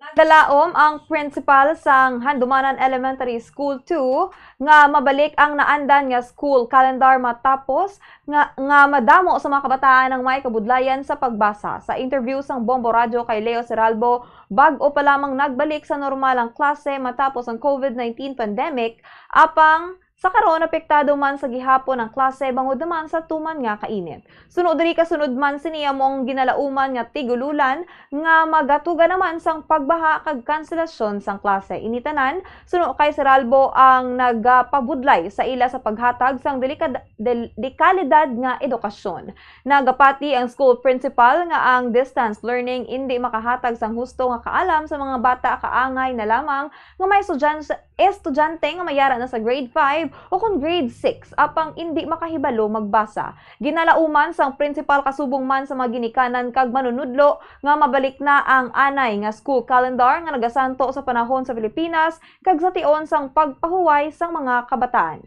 Nagalaom ang principal sang Handumanan Elementary School two nga mabalik ang naandan nga school calendar matapos nga, nga madamo sa mga kabataan ang may kabudlayan sa pagbasa. Sa interview sang Bombo Radyo kay Leo Seralbo, bag-o pa lamang nagbalik sa normal ang klase matapos ang covid nineteen pandemic, apang sa karon, apektado man sa gihapon ang klase bangod naman sa tuman nga kainit. Suno diri, kasunod man sini amo ang ginalauman nga tigululan nga magatuga naman sang pagbaha kag kanselasyon sang klase. Ini tanan, suno kay Seralbo ang nagapabudlay sa ila sa paghatag sang delikad-, del-, dekalidad nga edukasyon. Nagapati ang school principal nga ang distance learning indi makahatag sang husto nga kaalam sa mga bata, kaangay na lamang nga may estudyans-, estudyante nga mayara na sa grade five o kon grade six apang indi makahibalo magbasa. Ginalauman sang principal kasubong man sa mga ginikanan kag manunudlo nga mabalik na ang anay nga school calendar nga nagasanto sa panahon sa Pilipinas kag sa tion sang pagpahuway sang mga kabataan.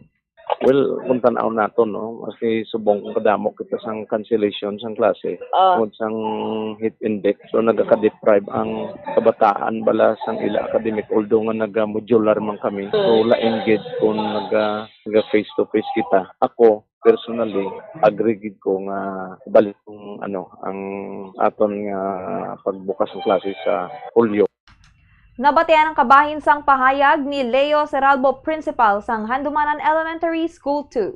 Well, kung tan-aw naton, no, maski subong kung kadamo kita sang cancellation sang klase, ah, tungod sang heat index, so nagaka-deprive ang kabataan bala sang ila academic, although nga naga-modular man kami. So, mm, lain gid kung naga, naga face to face kita. Ako, personally, agree gid ko nga balik ang, ano, ang aton nga pagbukas ng klase sa Hulyo. Nabatian ang kabahin sang pahayag ni Leo Seralbo, principal sang Handumanan Elementary School two.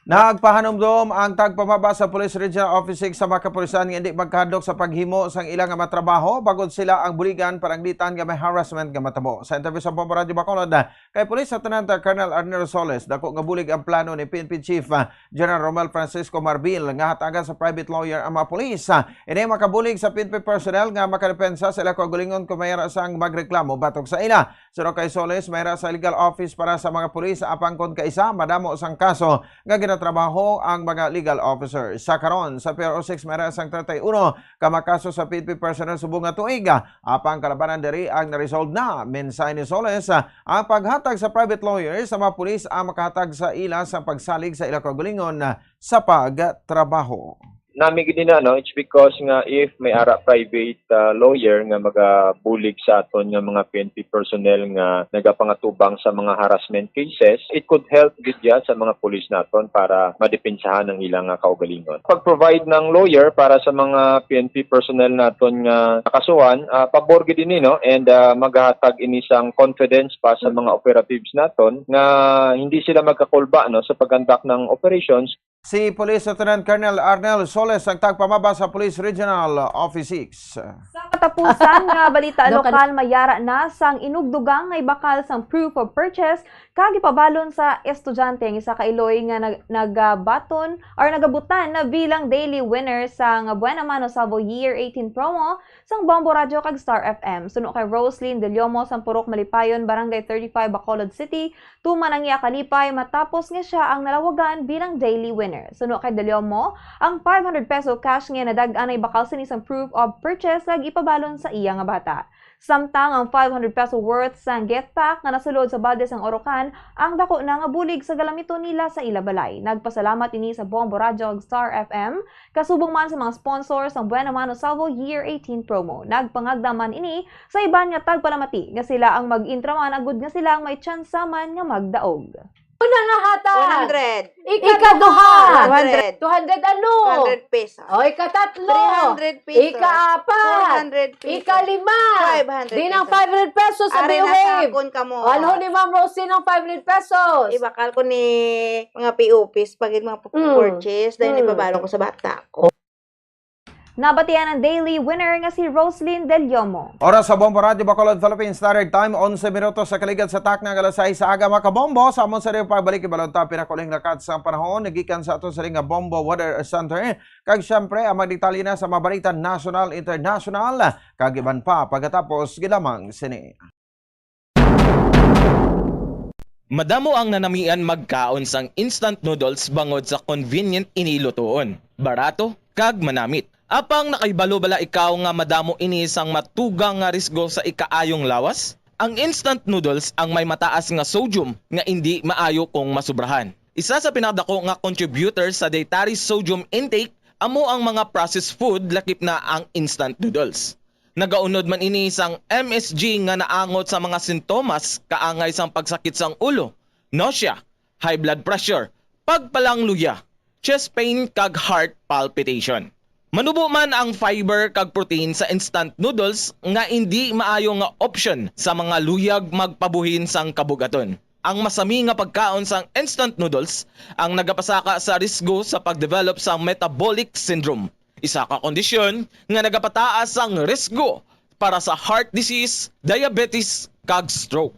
Nagpahanumdom ang tagpamaba sa Police Regional Office six sa mga kapulisan nga indi magkahadlok sa paghimo sang ila nga mga trabaho bangod sila ang buligan pananglitan nga may harassment nga matabo. Sa interview sa Bombo Radyo Bacolod, kay Police Lieutenant Colonel Arnel Soles, dako nga bulig ang plano ni P N P Chief, ah, General Romel Francisco Marbil nga hatagan sa private lawyer ang mga pulis. Ah, ini makabulig sa P N P personnel nga makadepensa sa ila kaugalingon kung mayra sang magreklamo batok sa ila. Suno kay Soles, mayra sa legal office para sa mga pulis, apang kon kaisa, madamo sang kaso nga ginatrabaho ang mga legal officer. Sa karon, sa P R O six, mayra sang treinta y uno ka mga kaso sa P N P personnel subong nga tuig, apang kalabanan diri ang na-resolve na. Mensahe ni Soles, ang paghatag sa private lawyer sa mga pulis ang makahatag sa ila sa pagsalig sa ila kaugalingon sa pagtrabaho. Nami gid na, no, it's because nga if may ara private, ah, lawyer nga magabulig sa aton nga mga P N P personnel nga nagapangatubang sa mga harassment cases, it could help gid ya sa mga pulis naton para madepensahan ang ilang, ah, kaugalingon. Pag-provide ng lawyer para sa mga P N P personnel naton nga nakasuhan, ah, pabor gid ini, no, and, ah, magahatag ini sang confidence pa sa mga operatives naton nga hindi sila magkakulba, no, sa pag-conduct ng operations. Si Police Lieutenant Colonel Arnel Soles ang tagpamaba sa Police Regional Office six. Sa katapusan nga balita lokal, mayara na sang inugdugang nga ibakal sang proof of purchase kag ipabalon sa estudyante ang isa ka iloy nga nag-, nagabaton or nagabutan na bilang daily winner sang Buena Mano Sabo Year eighteen promo sang Bombo Radyo kag Star F M. Suno kay Roslyn Deliomo sang Purok Malipayon, Barangay thirty-five, Bacolod City, tuman ang iya kalipay matapos nga sia ang nalawagan bilang daily winner. Suno kay Deliomo, ang five hundred peso cash nga nadag-an ay bakal sini sang proof of purchase kag ipabalon sa iya nga bata. Samtang ang five hundred peso worth sang gift pack nga nasulod sa balde sang Orocan ang dako na nga bulig sa galamiton nila sa ila balay. Nagpasalamat ini sa Bombo Radyo ug Star F M, kasubong man sa mga sponsor sang Buena Mano Salvo Year eighteen promo. Nagpangagda man ini sa iban nga tagpalamati nga sila ang mag-intraman agud nga sila ang may tsansa man nga magdaog. Una nga hatag. One hundred. Ikaduha. One hundred. Two hundred ano? Two hundred pesos. O, ikatatlo. Three hundred pesos. Ikaapat. Four hundred pesos. Ikalima. Five hundred Di nang pesos. Five hundred pesos sa Ari na Wave. Sa akon kamo. Ano ni Ma'am Rosie ng five hundred pesos? Ibakal ko ni mga P O Ps pag mga Mm. purchase dahil Mm. ipabalon ko sa bata ko. Nabatian ang daily winner nga si Roslyn Del Yomo. Oras sa Bombo Radyo Bacolod, Philippine Standard Time, onse minutos sa kaligad sa takna nga alas sais sa aga, mga kabombo. Sa amon sa rin pagbalik, ibalon ta pinakuling lakat sa panahon nagikan sa ato sa ring nga Bombo Weather Center. Kag siyempre, ang magdetalye na sa mga balita national, international, kag iban pa. Pagkatapos, gilamang sini. Madamo ang nanamian magkaon sang instant noodles bangod sa convenient ini lutuon, barato, kag manamit. Apang nakahibalo bala ikaw nga madamo ini sang matugang nga risgo sa ikaayong lawas? Ang instant noodles ang may mataas nga sodium nga indi maayo kung masubrahan. Isa sa pinakadako nga contributor sa dietary sodium intake amo ang mga processed food, lakip na ang instant noodles. Nagaunod man ini sang M S G nga naangot sa mga sintomas kaangay sang pagsakit sang ulo, nausea, high blood pressure, pagpalangluya, chest pain kag heart palpitation. Manubo man ang fiber kag protein sa instant noodles nga indi maayo nga option sa mga luyag magpabuhin sang kabugaton. Ang masami nga pagkaon sang instant noodles ang nagapasaka sa risgo sa pag-develop sang metabolic syndrome, isa ka kondisyon nga nagapataas sang risgo para sa heart disease, diabetes, kag stroke.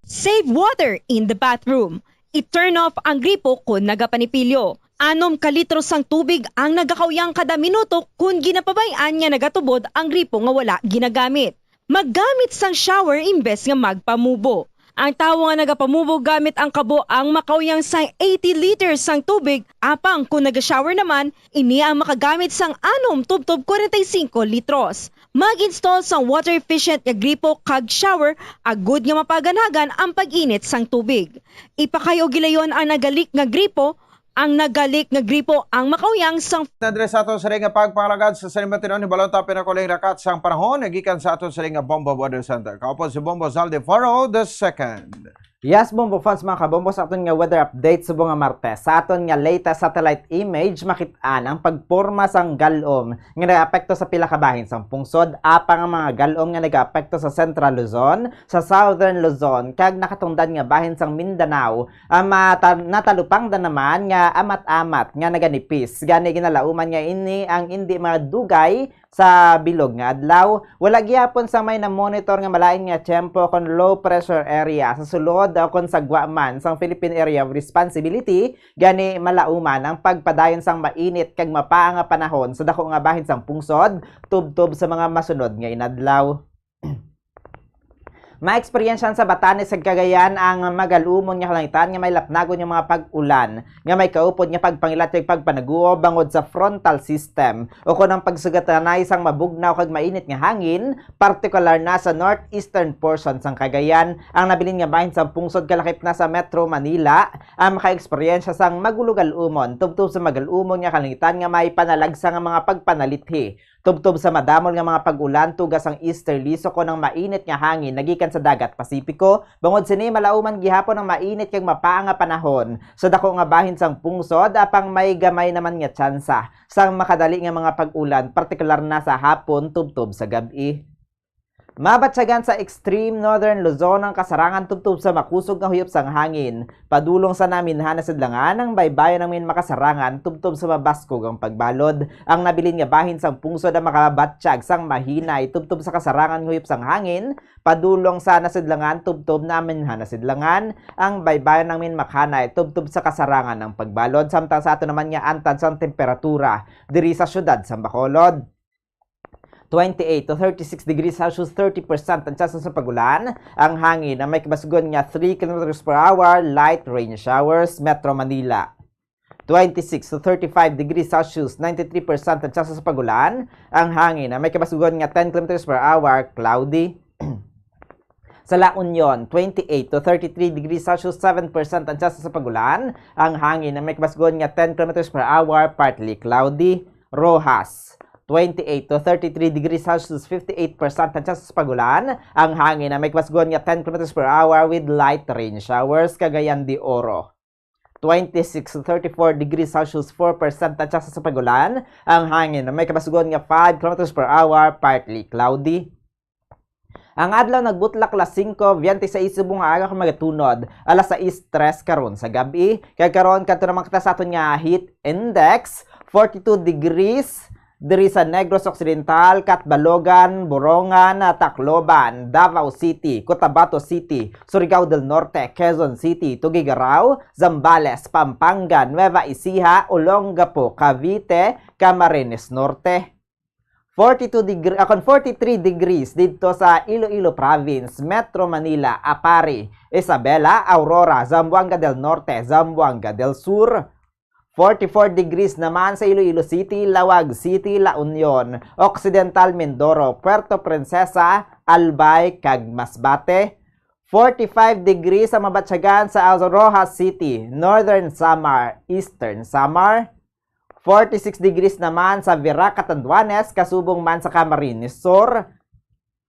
Save water in the bathroom. I-turn off ang gripo kon nagapanipilyo. Anom ka litro sang tubig ang nagakauyang kada minuto kon ginapabay-an nga nagatubod ang gripo nga wala ginagamit. Maggamit sang shower imbes nga magpamubo. Ang tawo nga nagapamubo gamit ang kabo ang makauyang sang eighty liters sang tubig, apang kon naga-shower naman, ini ang makagamit sang anom tubtob kwarenta y singko litros. Mag-install sang water-efficient nga gripo kag shower agud nga mapaganagan ang pag-init sang tubig. Ipakay-o gilayon ang nagalik nga gripo, ang nagalik nga gripo ang makauyang sang Nadre sa ato sa ring nga pagpangalagad sa sinimatinon ni Balon Tapin ako ling rakat sang panahon nagikan sa ato sa ring nga Bombo Weather Center. Kaupod si Bombo Zaldi Faro the second. Yes, Bombo fans, mga kabombo, sa aton nga weather update subong nga Martes. Sa aton nga latest satellite image, makit-an ang pagporma sang galom nga nagaapekto sa pila ka bahin sang pungsod, apang ang mga galom nga nagaapekto sa Central Luzon, sa Southern Luzon, kag nakatundan nga bahin sang Mindanao, ang mata- natalupangdan naman nga amat-amat nga naganipis. Gani ginalauman nga ini ang indi madugay sa bilog nga adlaw. Wala gihapon sa may namonitor nga malain nga tiyempo kon low pressure area sa sulod o kon sa gwa man sang Philippine Area of Responsibility, gani malauman ang pagpadayon sang mainit kag mapaa nga panahon sa dako nga bahin sang pungsod tubtob sa mga masunod nga inadlaw. Maeksperiensyahan sa Batanes kag Cagayan ang magalumon nga kalangitan nga may lapnagon nga mga pag-ulan nga may kaupod nga pagpangilat kag pagpanaguob bangod sa frontal system, ukon ang pagsugatanay sang mabugnaw kag mainit nga hangin, partikular na sa northeastern portion sang Cagayan. Ang nabilin nga bahin sang pungsod kalakip na sa Metro Manila ang makaeksperyensya sang magulo-galumon tubtob sa magalumon nga kalangitan nga may panalagsa nga mga pagpanalithi. Tubtob sa madamol nga mga pag-ulan, tuga sang easterly, sukon ang mainit nga hangin nagikan sa dagat Pasipiko. Bangod sini, malauman gihapon ang mainit kag mapaa nga panahon sa dako nga bahin sang pungsod, apang may gamay naman nga tsansa sang makadali nga mga pag-ulan, partikular na sa hapon tubtob sa gab-i. Mabatyagan sa extreme northern Luzon ang kasarangan tubtob sa makusog nga huyop sang hangin. Padulong sa naminhan na sidlangan, ang baybayon namin makasarangan tubtob sa mabaskog ang pagbalod. Ang nabilin nga bahin sang pungsod ang makabatyag sang mahinay tubtob sa kasarangan nga huyop sang hangin. Padulong sa nasidlangan tubtob naminhan na sidlangan, ang baybayon namin makhanay tubtob sa kasarangan ang pagbalod. Samtang sa ato naman nga antad sang temperatura diri sa siyudad sa Bacolod. Twenty-eight to thirty-six degrees Celsius, thirty percent ang tsansa sa pag-ulan. Ang hangin na may kabasgon nga three kilometers per hour, light rain showers, Metro Manila. Twenty-six to thirty-five degrees Celsius, ninety-three percent ang tsansa sa pag-ulan. Ang hangin na may kabasgon nga ten kilometers per hour, cloudy. Sa La Union, twenty-eight to thirty-three degrees Celsius, seven percent ang tsansa sa pag-ulan. Ang hangin na may kabasgon nga ten kilometers per hour, partly cloudy. Roxas, Twenty-eight to thirty-three degrees Celsius, fifty-eight percent ang chances sa pag-ulan. Ang hangin na may kabasgon nga ten kilometers per hour with light rain showers, Cagayan de Oro. Twenty-six to thirty-four degrees Celsius, four percent ang chances sa pag-ulan. Ang hangin na may kabasgon nga five kilometers per hour, partly cloudy. Ang adlaw nagbutlak alas singko biyente sais subong nga aga kag magatunod alas sais tres karon sa gab-i. Kag karon, kadto naman kita sa aton nga heat index, forty-two degrees diri sa Negros Occidental, Catbalogan, Borongan, Tacloban, Davao City, Cotabato City, Surigao del Norte, Quezon City, Tuguegarao, Zambales, Pampanga, Nueva Ecija, Olongapo, Cavite, Camarines Norte. Forty-two degree, akon, forty-three degrees didto sa Iloilo Province, Metro Manila, Aparri, Isabela, Aurora, Zamboanga del Norte, Zamboanga del Sur. Forty-four degrees naman sa Iloilo City, Laoag City, La Union, Occidental Mindoro, Puerto Princesa, Albay, kag Masbate. Forty-five degrees ang mabatyagan sa Roxas City, Northern Samar, Eastern Samar. Forty-six degrees naman sa Virac, Catanduanes, kasubong man sa Camarines Sur.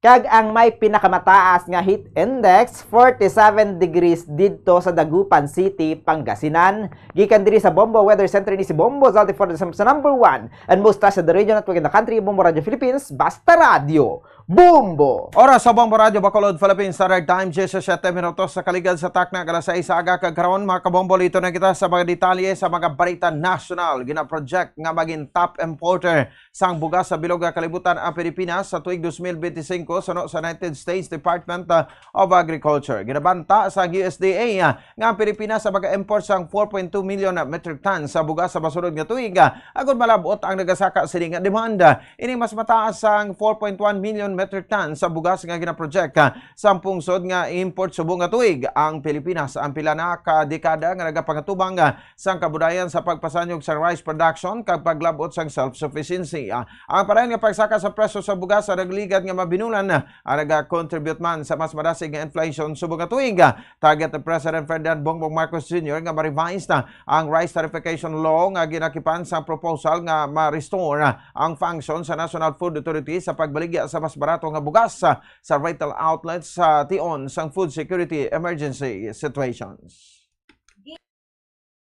Kag ang may pinakamataas nga heat index, forty-seven degrees didto sa Dagupan City, Pangasinan. Gikan diri sa Bombo Weather Center, ini si Bombo Zaldi for the, sa number one and most trusted radio network in the country, Bombo Radio Philippines, basta radyo. Bombo! Oras sa Bombo Radyo Bacolod, Philippines Standard Time, diyesisiyete minutos sa kaligad sa takna, alas sais sa aga, kag karon, mga kabombo, lito na kita sa mga detalye sa mga balita nasyonal. Ginaproject nga maging top importer sang bugas sa bilog nga kalibutan ang Pilipinas sa tuig dos mil benti singko, suno sa United States Department, uh, of Agriculture. Ginabanta sang U S D A, uh, nga ang Pilipinas sa mag-import sang four point two million metric tons sa bugas sa masunod nga tuig, ah, agud malab-ot ang nagasaka sini nga demand. Ini mas mataas sang four point one million metric tons sa bugas nga ginaproject, ah, sang pungsod nga import subong nga tuig. Ang Pilipinas ang pila na ka dekada nga nagapangatubang, ah, sang kabudayan sa pagpasanyog sa rice production kag paglab-ot sang self-sufficiency. Ah, ang padayon nga pagsaka sa presyo sa bugas sa nagligad nga mabinulan, ah, ang nagakontribute man sa mas madasig nga inflation subong nga tuig. Target ni President Ferdinand Bongbong Marcos Junior nga ma-revise na ang rice tariffication law nga ginakipan sa proposal nga ma-restore ang function sa National Food Authority sa pagbaligya sa mas barato nga bugas sa, sa retail outlets sa tion sang food security emergency situations.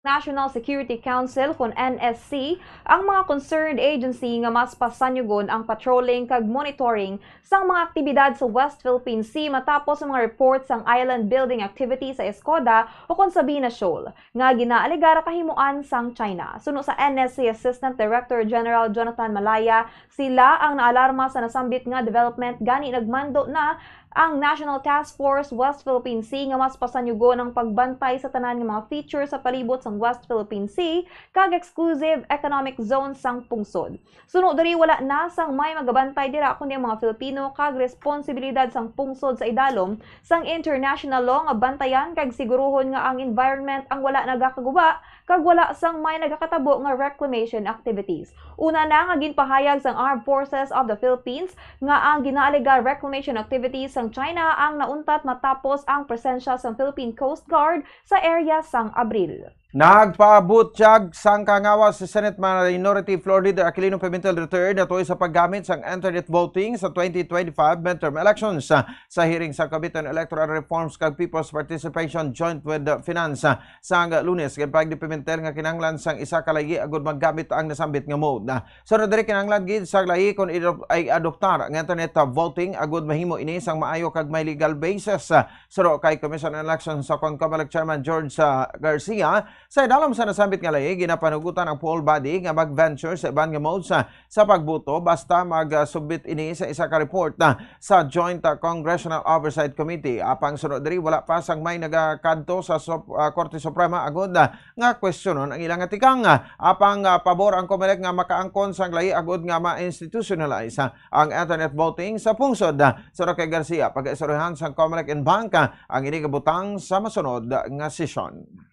National Security Council, kon N S C, ang mga concerned agency nga mas pasanyugon ang patrolling kag monitoring sang mga aktibidad sa West Philippine Sea matapos ang mga report sang island building activity sa Escoda, o kon Sabina Shoal, nga ginaalegar kahimuan sang China. Suno sa N S C Assistant Director General Jonathan Malaya, sila ang naalarma sa nasambit nga development, gani nagmando na ang National Task Force West Philippine Sea nga mas pasanyugon ang pagbantay sa tanan nga mga feature sa palibot sang West Philippine Sea kag exclusive economic zone sang pungsod. Suno diri, wala na sang may magabantay dira, kundi ang mga Filipino, kag responsibilidad sang pungsod sa idalom sang international law nga bantayan kag siguruhon nga ang environment ang wala nagakaguba kag wala sang may nagakatabo nga reclamation activities. Una na nga ginpahayag sang Armed Forces of the Philippines nga ang ginaalegar reclamation activities sang China ang nauntat matapos ang presensya sang Philippine Coast Guard sa area sang Abril. Nagpabutyag sang kangawa si Senate Minority Floor Leader Aquilino Pimentel the third natuoy sa paggamit sang internet voting sa twenty twenty-five midterm elections. Sa hearing sa Committee on Electoral Reforms kag People's Participation joint with the Finance, sang Lunes, ginpahayag ni Pimentel nga kinahanglan sang isa ka layi agud magamit ang nasambit nga mode. Sunod diri, kinahanglan gid sa layi kon idop-, ay adoptar ang internet voting agud mahimo ini sang maayo kag may legal basis. Suno kay Commission on Elections sa kon Comelec Chairman George, ah, Garcia, sa idalom sa nasambit nga layi, ginapanugutan ang poll body nga mag-venture sa iban nga modes, ah, sa pagboto basta mag-submit ini sa isa ka report, ah, sa Joint, ah, Congressional Oversight Committee. Apang suno diri, wala pa sang may nagakadto sa Sup-, ah, Korte Suprema agud, ah, nga kwestiyonon ang ilang tikang. Apang, ah, pabor ang Comelec nga makaangkon sang layi agud nga ma-institutionalize, ah, ang internet voting sa pungsod. Suno kay Garcia, pag-istoryahan sang Comelec en banc, ah, ang ini nga butang sa masunod nga sesyon.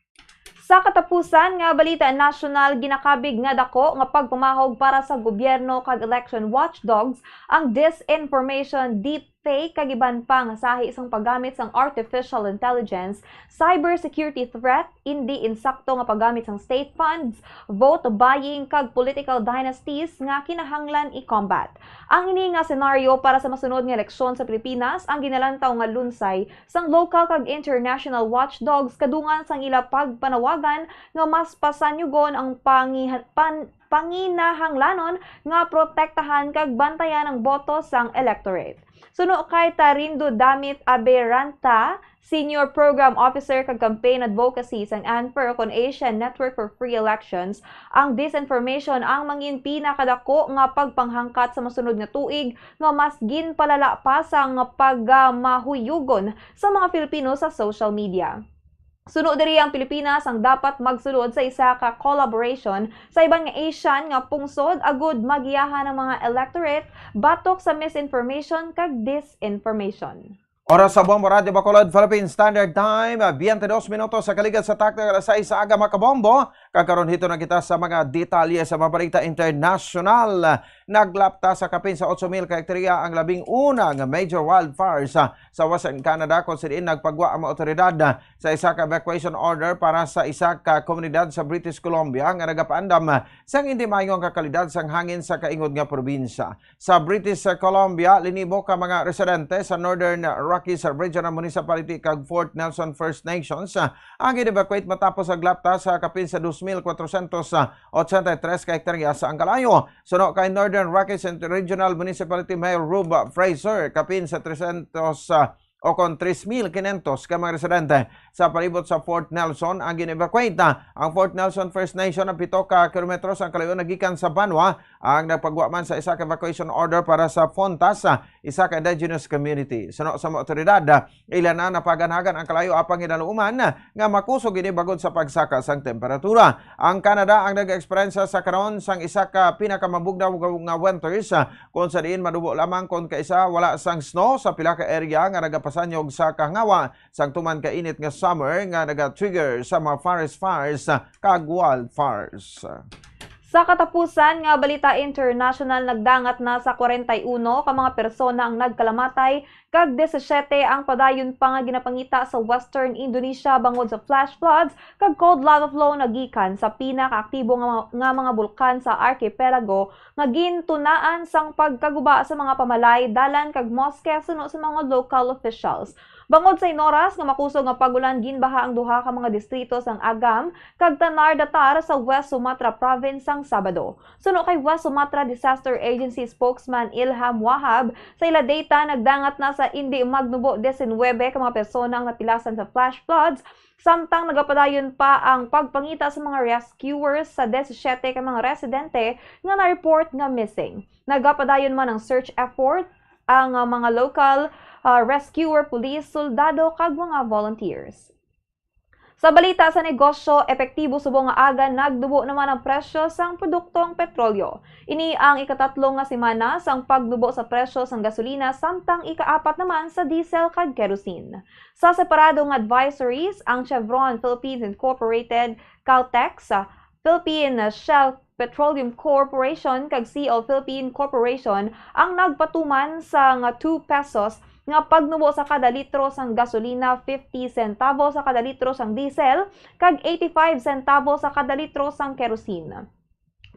Sa katapusan nga balita nasyonal, ginakabig nga dako nga pagpamahog para sa gobyerno kag election watchdogs ang disinformation deep deepfake, kag iban pa nga sahi sang paggamit sang artificial intelligence, cybersecurity threat, indi insakto nga paggamit sang state funds, vote buying, kag political dynasties nga kinahanglan i-combat. Ang ini nga senaryo para sa masunod nga eleksyon sa Pilipinas ang ginalantaw nga lunsay sang local kag international watchdogs kadungan sang ila pagpanawagan nga mas pasanyugon ang pangiha-, pan-, panginahanglanon nga protektahan kag bantayan ang boto sang electorate. Suno kay Tarindo Damit Aberanta, Senior Program Officer kag Campaign Advocacy sang ANFER, kon Asian Network for Free Elections, ang disinformation ang mangin pinakadako nga pagpanghangkat sa masunod nga tuig nga mas ginpalala pa sang pagmahuyugon sa mga Filipino sa social media. Suno diri ang Pilipinas ang dapat magsulod sa isa ka collaboration sa iban nga Asian nga pungsod agud magiyahan ang mga electorate batok sa misinformation kag disinformation. Oras sa Bombo Radyo Bacolod, Philippine Standard Time, twenty-two minutos sa kaligad sa takna nga alas sais sa aga, mga kabombo. Kag karon hito na kita sa mga detalye sa mga balita internasyonal. Naglapta sa kapin sa otso mil ka hektarya ang labing una nga major wildfires, ah, sa Western Canada, kung sa diin nagpagwa ang mga otoridad, ah, sa isa ka evacuation order para sa isa ka komunidad sa British Columbia nga nagapaandam, ah, sang indi maayo nga kalidad sang hangin sa kaingod nga probinsya. Sa British Columbia, linibo ka mga residente sa Northern Rockies Regional Municipality kag Fort Nelson First Nations, ah, ang gin-evacuate matapos ang lapta sa kapin sa dos mil kwatrosyentos ochenta y tres ka hektarya sa Angkalayo. Suno kay Northern Rockies Regional Municipality Mayor Rube Fraser, kapin sa tresyentos, ah, o kon tres mil kinyentos ka mga residente sa palibot sa Fort Nelson ang gin-evacuate. Ang Fort Nelson First Nation ang pito ka kilometro sa kalayo-an gikan sa banwa ang nagpagwa man sa isa ka evacuation order para sa Fontas, ah, isa ka indigenous community. Suno sa mga otoridad, ah, ila na napaganagan ang kalayo apang ginaluman nga makusog ini bangod sa pagsaka sang temperatura. Ang Canada ang nag-eksperyensya sa karon sang isa ka pinakamabugnaw nga winters, ah, kung sa diin manubo lamang kon kaisa wala sang snow sa pila ka area nga nagapasanyog sa kahangawa sang tuman ka init nga summer nga naga-trigger sa mga forest fires, ah, kag wildfires. Sa katapusan nga balita international, nagdangat na sa kwarenta y uno ka mga persona ang nagkalamatay, kag disisiete ang padayon pa nga ginapangita sa Western Indonesia bangod sa flash floods kag cold lava flow nagikan sa pinakaaktibo nga, nga mga bulkan sa arkipelago nga gintunaan sang pagkaguba sa mga pamalay, dalan kag moske, suno sa mga local officials. Bangod sa inoras nga makusog nga pag-ulan, ginbaha ang duha ka mga distrito sang Agam kag Tanah Datar sa West Sumatra Province sang Sabado. Suno kay West Sumatra Disaster Agency spokesman Ilham Wahab, sa ila data, nagdangat na sa indi magnubo disinwebe ka mga persona ang napilasan sa flash floods, samtang nagapadayon pa ang pagpangita sa mga rescuers sa disisiete ka mga residente nga na-report nga missing. Nagapadayon man ang search effort ang, ah, mga local, ah, rescuer, police, soldado, kag mga volunteers. Sa balita sa negosyo, epektibo subong nga aga nagnubo naman ang presyo sang produktong petrolyo. Ini ang ikatatlo nga semana sang pagnubo sa presyo sang gasolina samtang ikaapat naman sa diesel kag kerosene. Sa separado nga advisories, ang Chevron Philippines Incorporated, Caltex, Philippine Shell Petroleum Corporation kag C O Philippine Corporation ang nagpatuman sang two pesos nga pagnubo sa kada litro sang gasolina, fifty centavos sa kada litro sang diesel, kag eighty-five centavos sa kada litro sang kerosene.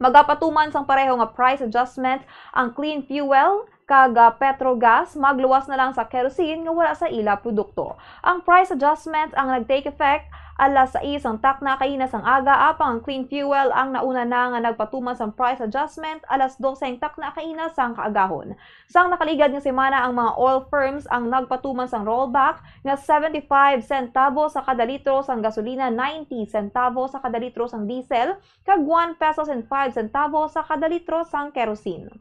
Magapatuman sang pareho nga price adjustment ang Clean Fuel kag, ah, Petrogas, magluwas na lang sa kerosene nga wala sa ila produkto. Ang price adjustment ang nag-take effect alas sais ang takna kaina sang aga, apang ang Clean Fuel ang nauna na nga nagpatuman sang price adjustment alas dose ang takna kaina sang kaagahon. Sang nakaligad nga semana, ang mga oil firms ang nagpatuman sang rollback nga seventy-five centavos sa kada litro sang gasolina, ninety centavos sa kada litro sang diesel, kag one pesos and five centavos sa kada litro sang kerosene.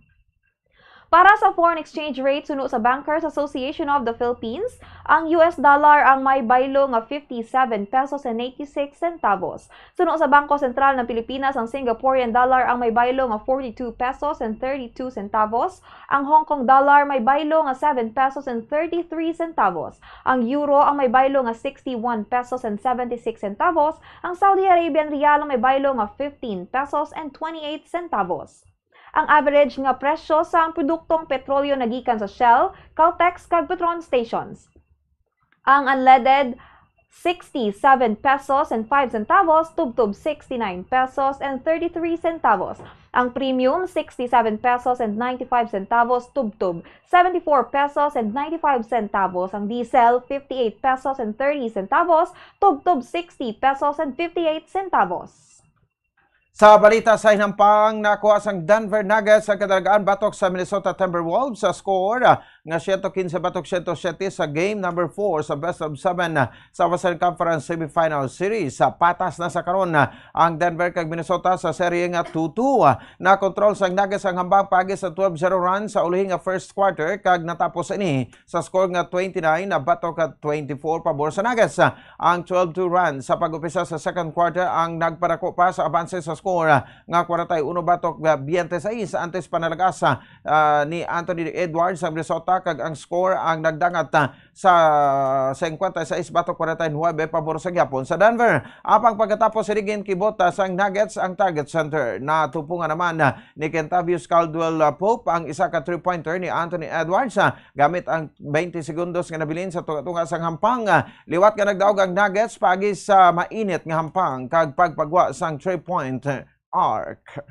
Para sa foreign exchange rate, suno sa Bankers Association of the Philippines, ang U S dollar ang may baylo nga fifty-seven pesos and eighty-six centavos. Suno sa Bangko Sentral ng Pilipinas, ang Singaporean dollar ang may baylo nga forty-two pesos and thirty-two centavos, ang Hong Kong dollar may baylo nga seven pesos and thirty-three centavos, ang euro ang may baylo nga sixty-one pesos and seventy-six centavos, ang Saudi Arabian riyal ang may baylo nga fifteen pesos and twenty-eight centavos. Ang average nga presyo sang produktong petrolyo nagikan sa Shell, Caltex, kag Petron stations. Ang unleaded, sixty-seven pesos and five centavos, tubtob sixty-nine pesos and thirty-three centavos. Ang premium, sixty-seven pesos and ninety-five centavos, tubtob seventy-four pesos and ninety-five centavos. Ang diesel, fifty-eight pesos and thirty centavos, tubtob sixty pesos and fifty-eight centavos. Sa balita sa hinampang, nakuha sang Denver Nuggets ang kadalagan batok sa Minnesota Timberwolves sa score, ah, nga siyento kinse batok siyento siyete sa game number four sa best of seven, ah, sa Western Conference Semifinal Series. Sa patas na sa karon, ah, ang Denver kag Minnesota sa serye nga two two. Ah, nakontrol sang Nuggets ang hambang paagi sa twelve zero run sa ulihi nga first quarter kag natapos ini sa score nga twenty-nine na batok ka twenty-four pabor sa Nuggets. Ang twelve two run sa pag-umpisa sa second quarter ang nagpadako pa sa abanse sa score nga forty-one batok twenty-six antes pa nalagas, ah, ni Anthony Edwards ang Minnesota kag ang score ang nagdangat, ah, sa fifty-six batok forty-nine pabor sa gihapon sa Denver. Apang pagkatapos sa ligin kibot, ah, sang Nuggets ang target center. Natupungan naman, ah, ni Kentavious Caldwell, ah, Pope ang isa ka three-pointer ni Anthony Edwards, ah, gamit ang twenty segundos nga nabilin sa tunga-tunga sang hampang, ah, liwat nga nagdaog ang Nuggets paagi sa mainit nga hampang kag pagpagwa sang three-point arc.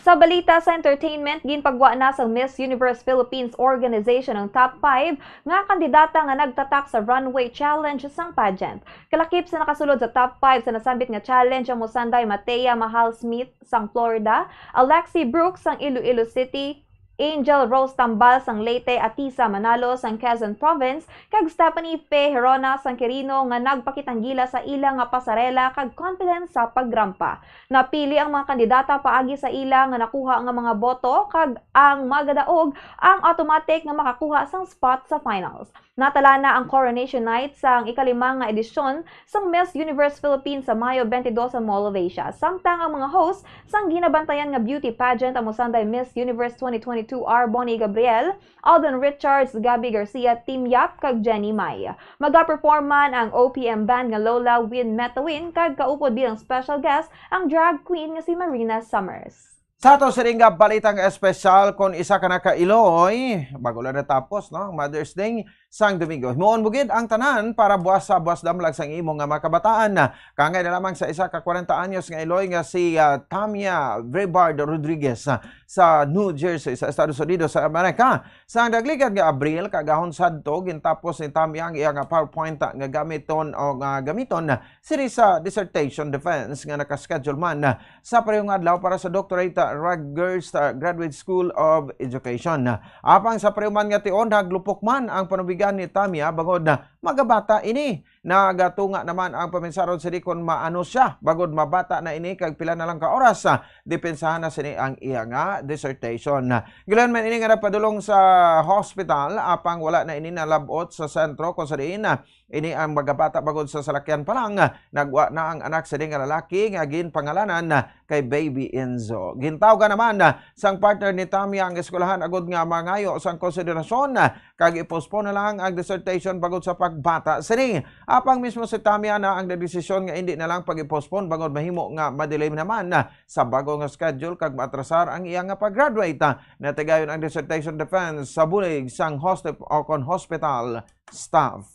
Sa balita sa entertainment, ginpagwa na sang Miss Universe Philippines organization ang top five nga kandidata nga nagtatak sa runway challenge sang pageant. Kalakip sa nakasulod sa top five sa nasambit nga challenge ang mosanday Matea Mahal Smith sang Florida, Alexi Brooks sang Iloilo City, Angel Rose Tambal sang Leyte, Atisa Manalo sang Quezon Province, kag Stephanie Fe Herona sang Quirino nga nagpakitanggila sa ila nga pasarela kag confidence sa pagrampa. Napili ang mga kandidata paagi sa ila nga nakuha nga mga boto kag ang magadaog ang automatic nga makakuha sang spot sa finals. Natala na ang coronation night sang ikalima nga edisyon sang Miss Universe Philippines sa Mayo twenty-two sa Mall of Asia, samtang ang mga host sang ginabantayan nga beauty pageant amo sanday Miss Universe twenty twenty-two are Bonnie Gabriel, Alden Richards, Gabby Garcia, Team Yap, kag Jenny Mai. Magaperform man ang O P M band nga Lola Win Metawin kag kaupod bilang special guest ang drag queen nga si Marina Summers. Sa ato sining nga balitang espesyal, kon isa ka na ka iloy, bago lang natapos, no, ang Mother's Day sang Domingo. Himuon mo gid ang tanan para buwas sa buwas damlag sang imo nga mga kabataan. Kangay na lamang sa isa ka kwarenta anyos nga iloy nga si, ah, Tamia Brevard Rodriguez, ah, sa New Jersey sa Estados Unidos sa Amerika. Sa nagligad nga Abril, kagahon sadto, gintapos ni Tamia ang iya nga PowerPoint nga gamiton o nga gamiton sini sa dissertation defense nga naka-schedule man sa parehong adlaw para sa doctorate, ah, Rutgers, ah, Graduate School of Education. Apang sa pareho man nga tion, naglupok man ang panubigan ni Tamia bangod na magabata ini. Nagatunga naman ang paminsarod sini kon maano siya bangod mabata na ini kag pila na lang ka oras, ah, depensahan na sini ang iya nga dissertation. Gilan man ini nga nagpadulong sa hospital, apang wala na ini nalab-ot sa sentro kung sa diin, ah, ini ang magabata bangod sa salakyan pa lang, ah, nagwa na ang anak sini nga lalaki nga ginpangalanan, ah, kay Baby Enzo. Gintawgan naman, ah, sang partner ni Tamia ang eskwelahan agud nga mangayo sang konsiderasyon, ah, kag i-postpone na lang ang dissertation bangod sa pagbata sini. Apang mismo si Tamia na ang nagdesisyon nga indi na lang pag-i-postpone bangod mahimo nga madelay naman, ah, sa bago nga schedule kag maatrasar ang iya nga pag-graduate. Ah, natigayon ang dissertation defense sa bulig sang hosp-, o kon hospital staff.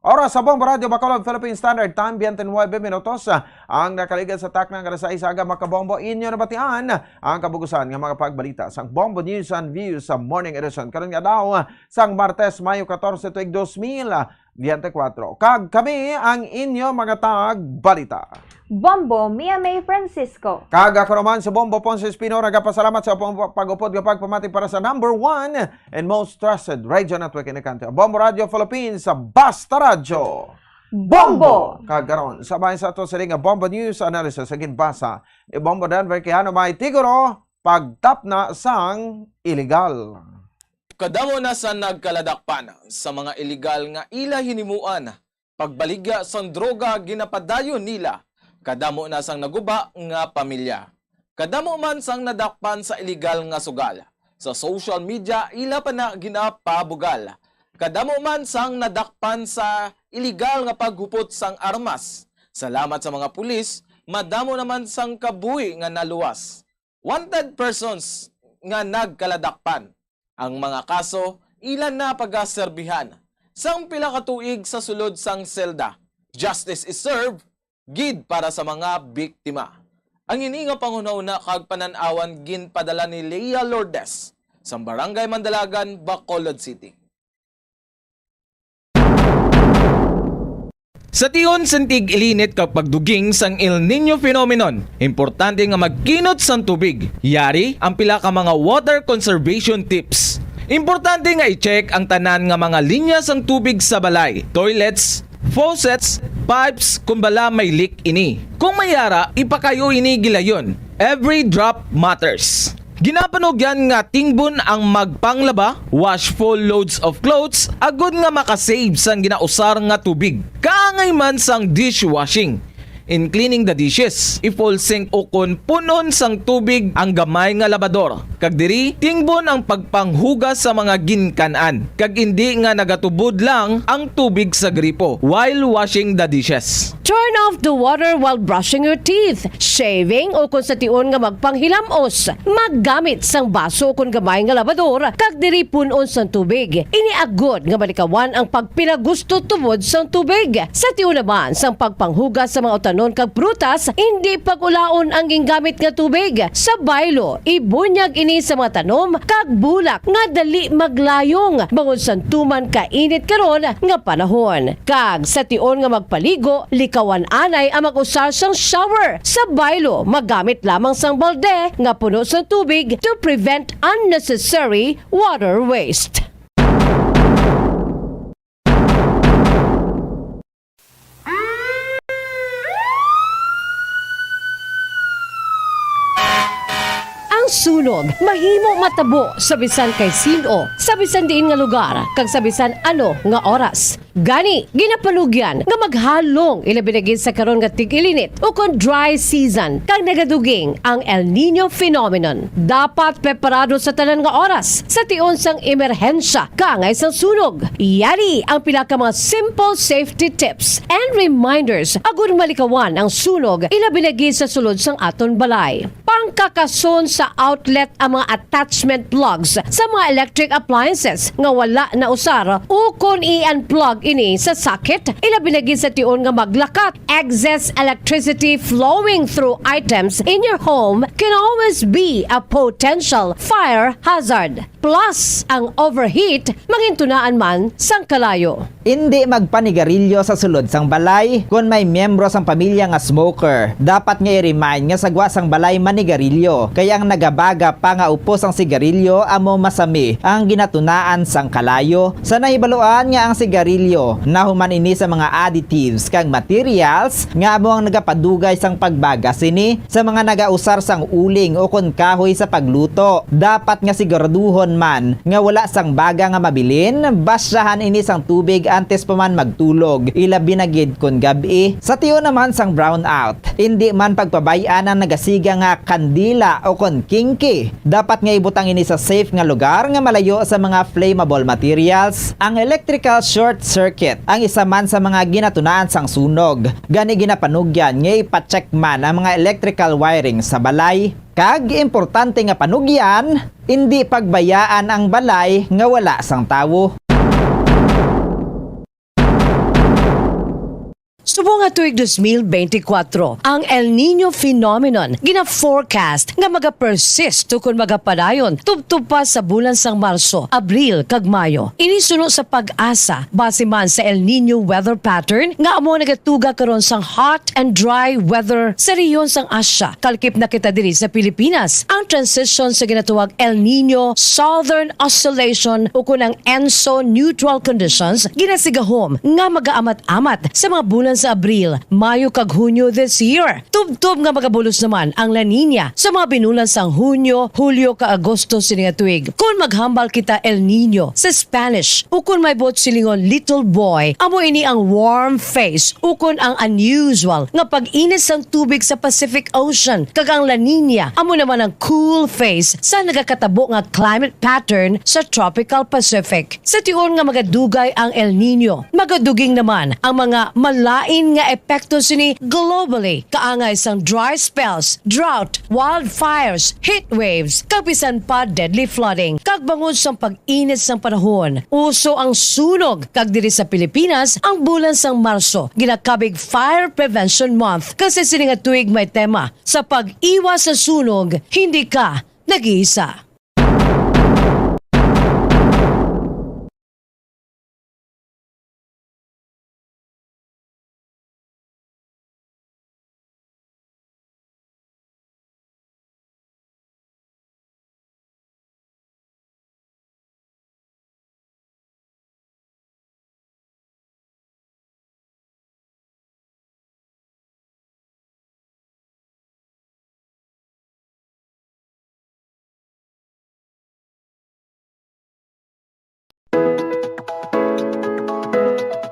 Oras sa Bombo Radyo Bacolod, Philippine Standard Time, twenty-nine minutos, ah, ang nakaligad sa takna nga alas sais aga, mga kabombo. Inyo nabatian ang kabugusan nga mga pagbalita sang Bombo News and Views sa Morning Edition karon nga adlaw, ah, sang Martes, Mayo catorce, tuig dos mil veinticuatro. Kag kami ang inyo mga tagbalita. Bombo Mia May Francisco. Kag ako naman si Bombo Ponce Espino, nagapasalamat sa pag-upod nga pagpamati para sa number one and most trusted radio network in the country, Bombo Radio Philippines, sa Basta Radyo. Bombo! Kag karon, sabay sa ato sini nga Bombo News Analysis sa ginbasa ni Bombo Denver Quijano, may tiguro, pagtapna sang iligal. Kadamo na sa nagkaladakpan sa mga iligal nga ila hinimuan, pagbaligya sang droga ginapadayon nila, kadamo na sang naguba nga pamilya. Kadamo man sang nadakpan sa iligal nga sugal. Sa social media, ila pa na ginapabugal. Kadamo man sang nadakpan sa iligal nga paghupot sang armas. Salamat sa mga pulis, madamo naman sang kabuhi nga naluwas. Wanted persons nga nagkaladakpan. Ang mga kaso ila na pagaserbihan sang pila ka tuig sa sulod sang selda. Justice is served gid para sa mga biktima. Ang ini nga panghunahuna kag panan-awan ginpadala ni Leah Lourdes sa Barangay Mandalagan, Bacolod City. Sa tion sang tig-ilinit kag pagduging sang El Niño phenomenon, importante nga magkinot sang tubig. Yari ang pila ka mga water conservation tips. Importante nga i-check ang tanan nga mga linya sang tubig sa balay, toilets, faucets, pipes, kon bala may leak ini. Kung may yara, ipakayo ini gilayon. Every drop matters. Ginapanugyan nga tingbon ang magpanglaba, wash full loads of clothes, agod nga makasave sang ginausar nga tubig. Kaangay man sang dishwashing. In cleaning the dishes, i-full sink ukon pun-on sang tubig ang gamay nga labador. Kag diri, tingbon ang pagpanghugas sa mga ginkan-an, kag indi nga nagatubod lang ang tubig sa gripo while washing the dishes. Turn off the water while brushing your teeth, shaving, o kon sa tion nga magpanghilam-os. Maggamit sang baso kon gamay nga labador, kag diri pun-on sang tubig. Ini agod nga malikawan ang pagpinagusto tubod sang tubig. Sa tion naman sang pagpanghugas sa mga utanon kag prutas, indi pag-ulaon ang gingamit nga tubig. Sa baylo, ibunyag ini sa mga tanom kag bulak nga dali maglayong bangod sang tuman ka init karon nga panahon. Kag sa tion nga magpaligo, likawan anay ang mag-usar sang shower. Sa baylo, magamit lamang sang balde nga puno sang tubig to prevent unnecessary water waste. Ang sunog mahimo matabo sa bisan kay sin-o, sa bisan diin nga lugar, kag sa bisan ano nga oras. Gani, ginapanugyan nga maghalong, ilabi na gid sa karon nga tig-ilinit ukon dry season, kag nagaduging ang El Niño phenomenon. Dapat preparado sa tanan nga oras sa tion sang emerhensya kaangay sang sunog. Yari ang pila ka mga simple safety tips and reminders agud malikawan ang sunog, ilabi na gid sa sulod sang aton balay. Pangkakason sa outlet ang mga attachment plugs sa mga electric appliances nga wala nausar, ukon i-unplug ini sa socket, ilabi na gid sa tion nga maglakat. Excess electricity flowing through items in your home can always be a potential fire hazard. Plus, ang overheat mangintunaan man sang kalayo. Indi magpanigarilyo sa sulod sang balay. Kon may miyembro sang pamilya nga smoker, dapat nga i-remind nga sa gwa sang balay manigarilyo, kay ang nagabaga pa nga upos sang sigarilyo amo masami ang ginatunaan sang kalayo. Sa nahibaluan nga ang sigarilyo nahuman ini sa mga additives kag materials nga amo ang nagapadugay sang pagbaga sini. Sa mga nagausar sang uling ukon kahoy sa pagluto, dapat nga siguraduhon man nga wala sang baga nga mabilin. Basyahan ini sang tubig antes pa man magtulog, ilabi na gid kon gab-i. Sa tion naman sang brownout, indi man pagpabay-an ang nagasiga nga kandila ukon kingki. Dapat nga ibutang ini sa safe nga lugar nga malayo sa mga flammable materials. Ang electrical short circuit ang isa man sa mga ginatunaan sang sunog. Gani, ginapanugyan nga ipa-check man ang mga electrical wiring sa balay. Kag importante nga panugyan, indi pagbayaan ang balay nga wala sang tawo. Subong nga tuig dos mil beintikwatro, ang El Niño phenomenon gina-forecast nga magapersist ukon magapadayon tubtob pa sa bulan sang Marso, Abril, kag Mayo. Ini suno sa PAGASA, base man sa El Niño weather pattern nga amo nagatuga karon sang hot and dry weather sa rehiyon sang Asia. Kalkip na kita diri sa Pilipinas. Ang transition sa ginatawag El Niño, Southern Oscillation, ukon ang ENSO neutral conditions, ginasigahom nga magaamat-amat sa mga bulan sa Abril, Mayo, kag Hunyo this year. Tubtob nga magabulos naman ang La Niña sa mga binulan sang Hunyo, Hulyo, kag Agosto sini nga tuig. Kon maghambal kita El Niño, sa Spanish, ukon may buot silingon little boy, amo ini ang warm phase ukon ang unusual nga pag-init sang tubig sa Pacific Ocean, kag ang La Niña amo naman ang cool phase sa nagakatabo nga climate pattern sa tropical Pacific. Sa tion nga magadugay ang El Niño, magaduging naman ang mga malayo Lain nga epekto sini globally, kaangay sang dry spells, drought, wildfires, heat waves, kag bisan pa deadly flooding. Kag bangod sang pag-init sang panahon, uso ang sunog, kag diri sa Pilipinas, ang bulan sang Marso ginakabig Fire Prevention Month, kasi sini nga tuig may tema sa pag-iwas sa sunog, hindi ka nag-iisa.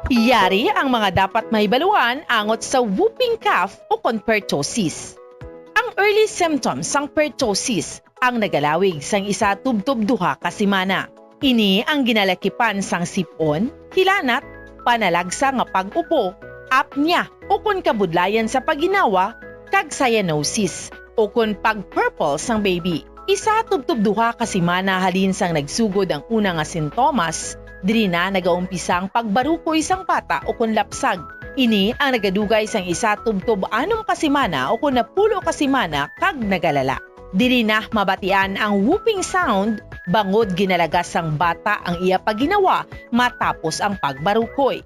Yari ang mga dapat mahibaluan angot sa whooping cough o kon pertussis. Ang early symptoms sang pertussis ang nagalawig sang isa tubtob duha ka semana. Ini ang ginalakipan sang sip-on, hilanat, panalagsa nga pag-upo, apnea, ukon kabudlayan sa pagginawa, kag cyanosis, ukon pag-purple sang baby. Isa tubtob duha ka semana halin sang nagsugod ang una nga sintomas, diri na nagaumpisa ang pagbarukoy sang bata ukon lapsag. Ini ang nagadugay sang isa tubtob anom ka semana ukon napulo ka semana kag nagalala. Diri na mabatian ang whooping sound bangod ginalagas sang bata ang iya pagginawa matapos ang pagbarukoy.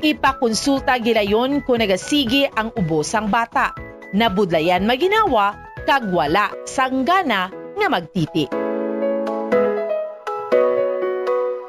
Ipakonsulta gilayon kon nagasigi ang ubo sang bata, nabudlayan maginawa, kag wala sang gana nga magtiti.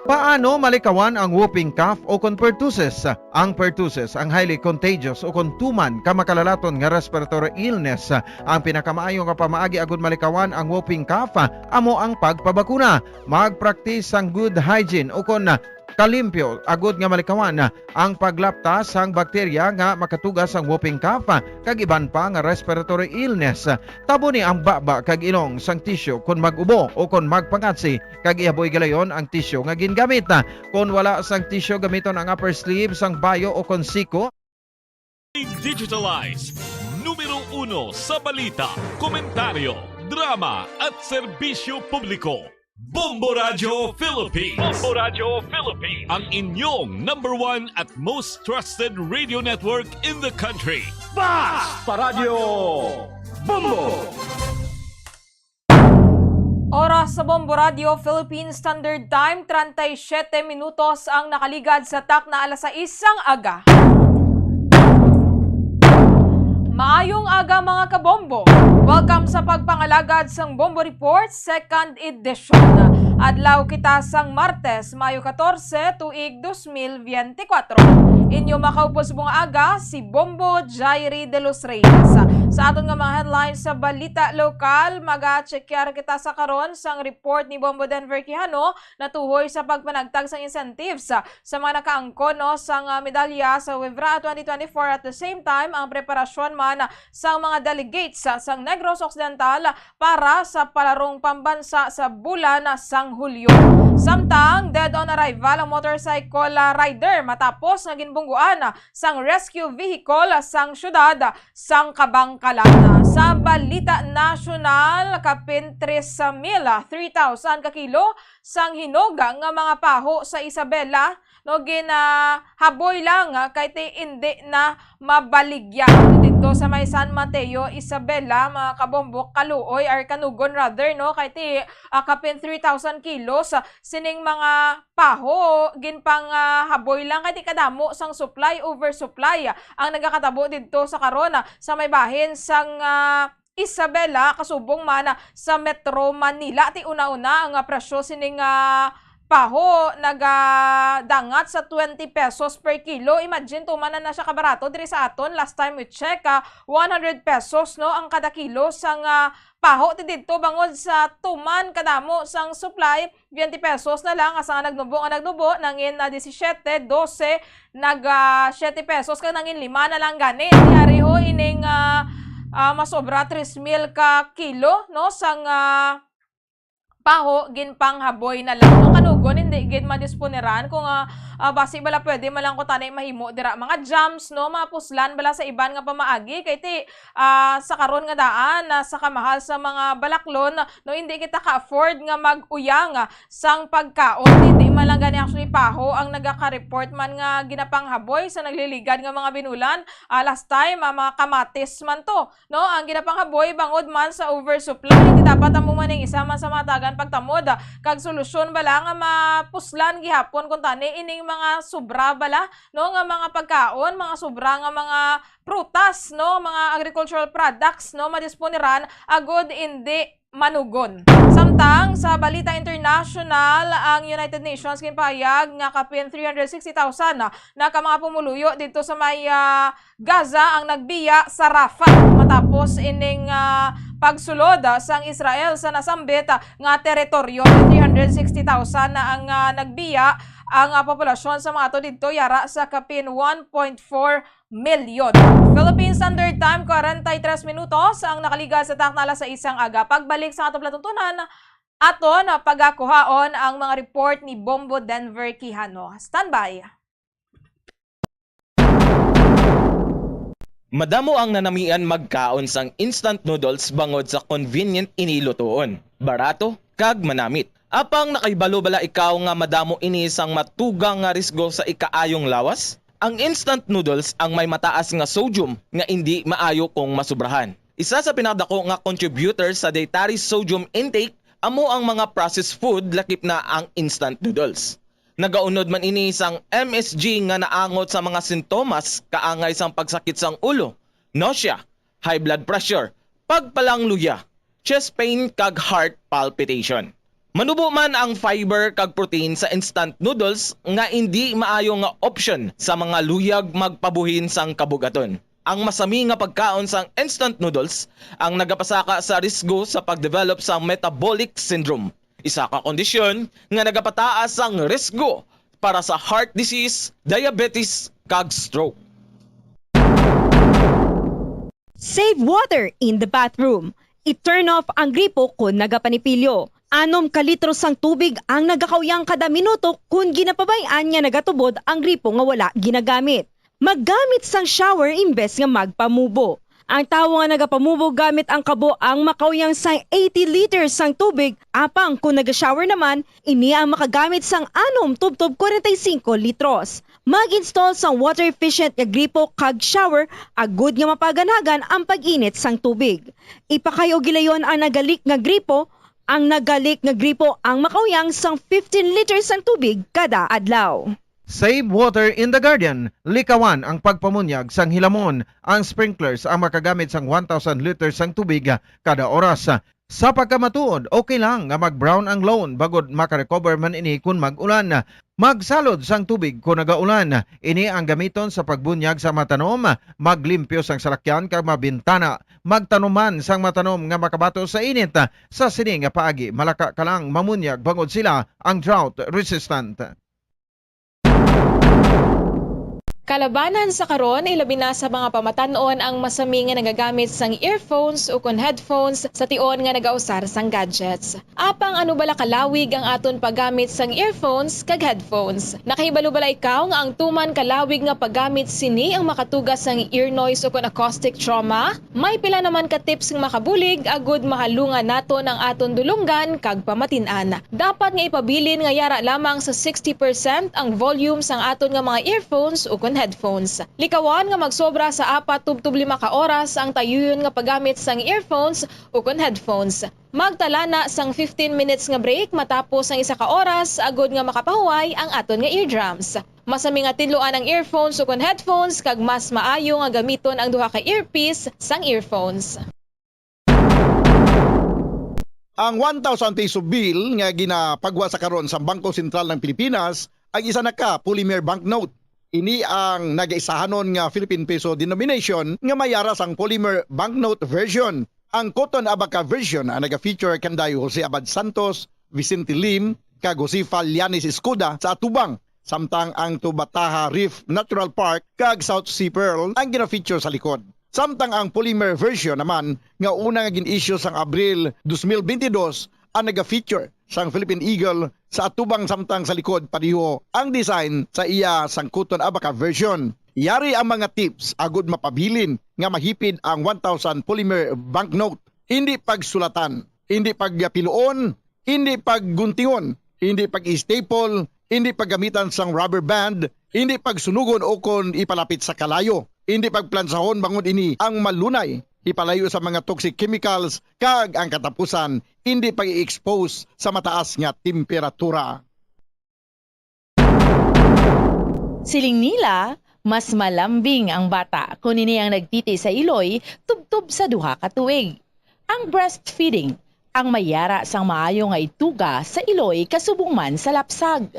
Paano malikawan ang whooping cough o kon pertussis? Ang pertussis ang highly contagious o kon tuman ka makalalaton nga respiratory illness. Ang pinakamaayo nga pamaagi agud malikawan ang whooping cough amo ang pagpabakuna. Mag-practice sang good hygiene o kon kalimpyo agud nga malikawan ang paglapta sang bakterya nga makatuga sang whooping cough kag iban pa nga respiratory illness. Taboni ang baba kag ilong sang tissue kon mag-ubo o kon magpangatsi, kag ihaboy gilayon ang tissue nga gingamit. Kon wala sang tissue, gamiton ang upper sleeve sang bayo o kon siko. Digitalize, numero uno sa balita, komentaryo, drama, at serbisyo publiko. Bombo Radyo Philippines. Bombo Radyo Philippines. Ang inyong number one at most trusted radio network in the country. Basta Radyo Bombo! Oras sa Bombo Radyo Philippine Standard Time, treinta y siete minutos ang nakaligad sa takna alas sais sang aga. Maayong aga, mga kabombo. Welcome sa pagpangalagad sang Bombo Report, second edition. Adlaw kita sang Martes, Mayo catorce, tuig dos mil veinticuatro. Inyo makaupos bong aga, si Bombo Jairi de los Reyes. Sa aton nga mga headlines sa balita lokal, maga-check Kiara kita sa karon sang report ni Bombo Denver Quijano natuhoy sa pagpanagtag sang incentives sa mga nakaangkon, no, sang, ah, medalya sa WIVRAA twenty twenty-four. At the same time, ang preparasyon man sang mga delegates sang Negros Occidental para sa palarong pambansa sa bulan sang Hulyo. Samtang, dead on arrival ang motorcycle, ah, rider matapos nga ginbungguan sang rescue vehicle sang syudad sang Kabangkalan. Sa balita nasyonal, kapin tres mil, three thousand ka kilo sang hinog nga mga paho sa Isabela, no, ginahaboy lang, ah, kay ti indi na mabaligya. Didto sa may San Mateo, Isabela, mga kabombo, kaluoy, or kanugon rather, no, kay ti, ah, kapin three thousand kilos, ah, sining mga paho, ginpang, ah, haboy lang kay ti kadamo sang supply, oversupply, ah, ang nagakatabo didto sa karon, ah, sa may bahin sang, ah, Isabela, kasubong man, ah, sa Metro Manila. Ti una-una ang, ah, presyo sining, ah, paho nagadangat sa twenty pesos per kilo. Imagine, tuman na, na siya kabarato diri sa aton. Last time we check, ah, one hundred pesos, no, ang kada kilo sang, ah, paho ti didto, bangod sa tuman kadamo sang supply. Twenty pesos na lang, asa nga nagnubo nga nagnubo, nangin, ah, disisiete, dose, nag, ah, siete pesos, kag nangin lima na lang gani. Yari ho ining, ah, ah, masobra tres mil ka kilo, no, sang, ah, paho, ginpanghaboy na lang. No, kanugon, hindi gid madisponeran kung, ah, ah, basi bala pwede man lang kuntani mahimo dira mga jams, no, mapuslan bala sa iban nga pamaagi, kay ti, ah, sa karon nga daan, ah, sa kamahal sa mga balaklon, no, hindi kita ka-afford nga mag-uyang, ah, sang pagkaon. Hindi man lang gani actually paho ang nagaka-report man nga ginapanghaboy sa nagliligad nga mga binulan. Ah, last time, ah, mga kamatis man to. No, ang ginapanghaboy bangod man sa oversupply, di dapat amo man ang isa man sa mga tagan pagtamod, ah, kag solusyon bala nga mapuslan gihapon kuntani ining mga sobra bala, no, nga mga pagkaon, mga sobra nga mga prutas, no, mga agricultural products, no, madisponeran agud indi manugon. Samtang sa balita international, ang United Nations ginpahayag nga kapin three hundred sixty thousand na ka mga pumuluyo didto sa may, ah, Gaza ang nagbiya sa Rafah matapos ining, ah, pagsulod, ah, sang Israel sa nasambit, ah, nga teritoryo. Three hundred sixty thousand na ang, ah, nagbiya ang, ah, populasyon sa mga ato didto yara sa kapin one point four milyon. Philippine Standard Time, kwarenta y tres minutos ang nakaligas sa takna alas sais sang aga. Pagbalik sa atong palatuntunan, aton pagakuhaon ang mga report ni Bombo Denver Quijano. Standby. Madamo ang nanamian magkaon sang instant noodles bangod sa convenient ini lutoon, barato, kag manamit. Apang nakahibalo bala ikaw nga madamo ini sang matugang nga risgo sa ikaayong lawas? Ang instant noodles ang may mataas nga sodium nga indi maayo kung masubrahan. Isa sa pinakadako nga contributor sa dietary sodium intake amo ang mga processed food, lakip na ang instant noodles. Nagaunod man ini sang M S G nga naangot sa mga sintomas kaangay sang pagsakit sang ulo, nausea, high blood pressure, pagpalangluya, chest pain, kag heart palpitation. Manubo man ang fiber kag protein sa instant noodles nga indi maayo nga option sa mga luyag magpabuhin sang kabug-aton. Ang masami nga pagkaon sang instant noodles ang nagapasaka sa risgo sa pag-develop sang metabolic syndrome, isa ka kondisyon nga nagapataas sang risgo para sa heart disease, diabetes, kag stroke. Save water in the bathroom. I-turn off ang gripo kon nagapanipilyo. Anom ka litro sang tubig ang nagakauyang kada minuto kon ginapabay-an nga nagatubod ang gripo nga wala ginagamit. Maggamit sang shower imbes nga magpamubo. Ang tawo nga nagapamubo gamit ang kabo ang makauyang sang eighty liters sang tubig, apang kon naga-shower naman, ini ang makagamit sang anom tubtob kwarenta y singko litros. Mag-install sang water-efficient nga gripo kag shower agud nga mapaganagan ang pag-init sang tubig. Ipakay-o gilayon ang naga-leak nga gripo. Ang naga-leak nga gripo ang makauyang sang fifteen liters sang tubig kada adlaw. Save water in the garden. Likawan ang pagpamunyag sang hilamon. Ang sprinklers ang makagamit sang one thousand liters sang tubig kada oras. Sa pagkamatuod, okay lang nga mag-brown ang lawn bangod maka-recover man ini kon mag-ulan. Magsalod sang tubig kon nagaulan. Ini ang gamiton sa pagbunyag sa mga tanom, maglimpyo sang salakyan kag mga bintana. Magtanom man sang mga tanom nga makabato sa init. Sa sini nga paagi, malaka ka lang mamunyag bangod sila ang drought resistant. Kalabanan sa karon, ilabi na sa mga pamatan-on ang masami nga nagagamit sang earphones ukon headphones sa tion nga nagausar sang gadgets. Apang ano bala kalawig ang aton paggamit sang earphones kag headphones? Nakahibalo bala ikaw nga ang tuman kalawig nga paggamit sini ang makatuga sang ear noise ukon acoustic trauma? May pila naman ka tips nga makabulig agud mahalungan naton ang aton dulonggan kag pamatin-an. Dapat nga ipabilin nga yara lamang sa sixty percent ang volume sang aton nga mga earphones ukon headphones. Likawan nga magsobra sa apat tubtob lima ka oras ang tayuyon nga paggamit sang earphones ukon headphones. Magtala na sang fifteen minutes nga break matapos ang isa ka oras agud nga makapahuway ang aton nga eardrums. Masami nga tidloan ang earphones ukon headphones kag mas maayo nga gamiton ang duha ka earpiece sang earphones. Ang one thousand peso bill nga ginapagwa sa karon sa Bangko Sentral ng Pilipinas ang isa na ka polymer banknote. Ini ang nagaisahanon nga Philippine peso denomination nga may yara sang polymer banknote version. Ang Cotton Abaca version ang naga-feature kanday Jose Abad Santos, Vicente Lim, kag Josefa Llanes Escuda sa atubang, samtang ang Tubataha Reef Natural Park kag South Sea Pearl ang gina-feature sa likod. Samtang ang polymer version naman nga una nga gin-issue sang Abril dos mil bentidós ang naga-feature sang Philippine Eagle sa atubang, samtang sa likod pareho ang design sa iya sangkuton abaca version. Yari ang mga tips agud mapabilin nga mahipid ang one thousand polymer banknote. Indi pagsulatan, indi pagpiluon, indi pagguntingon, indi pag-staple, indi paggamitan sang rubber band, indi pagsunugon o kon ipalapit sa kalayo, indi pagplansahon bangod ini ang malunay ipalayo sa mga toxic chemicals, kag ang katapusan, indi pag-i-expose sa mataas nga temperatura. Siling nila, mas malambing ang bata kon ini ang nagtiti sa iloy tubtob sa duha ka tuig. Ang breastfeeding ang may yara sang maayo nga ituga sa iloy kasubong man sa lapsag.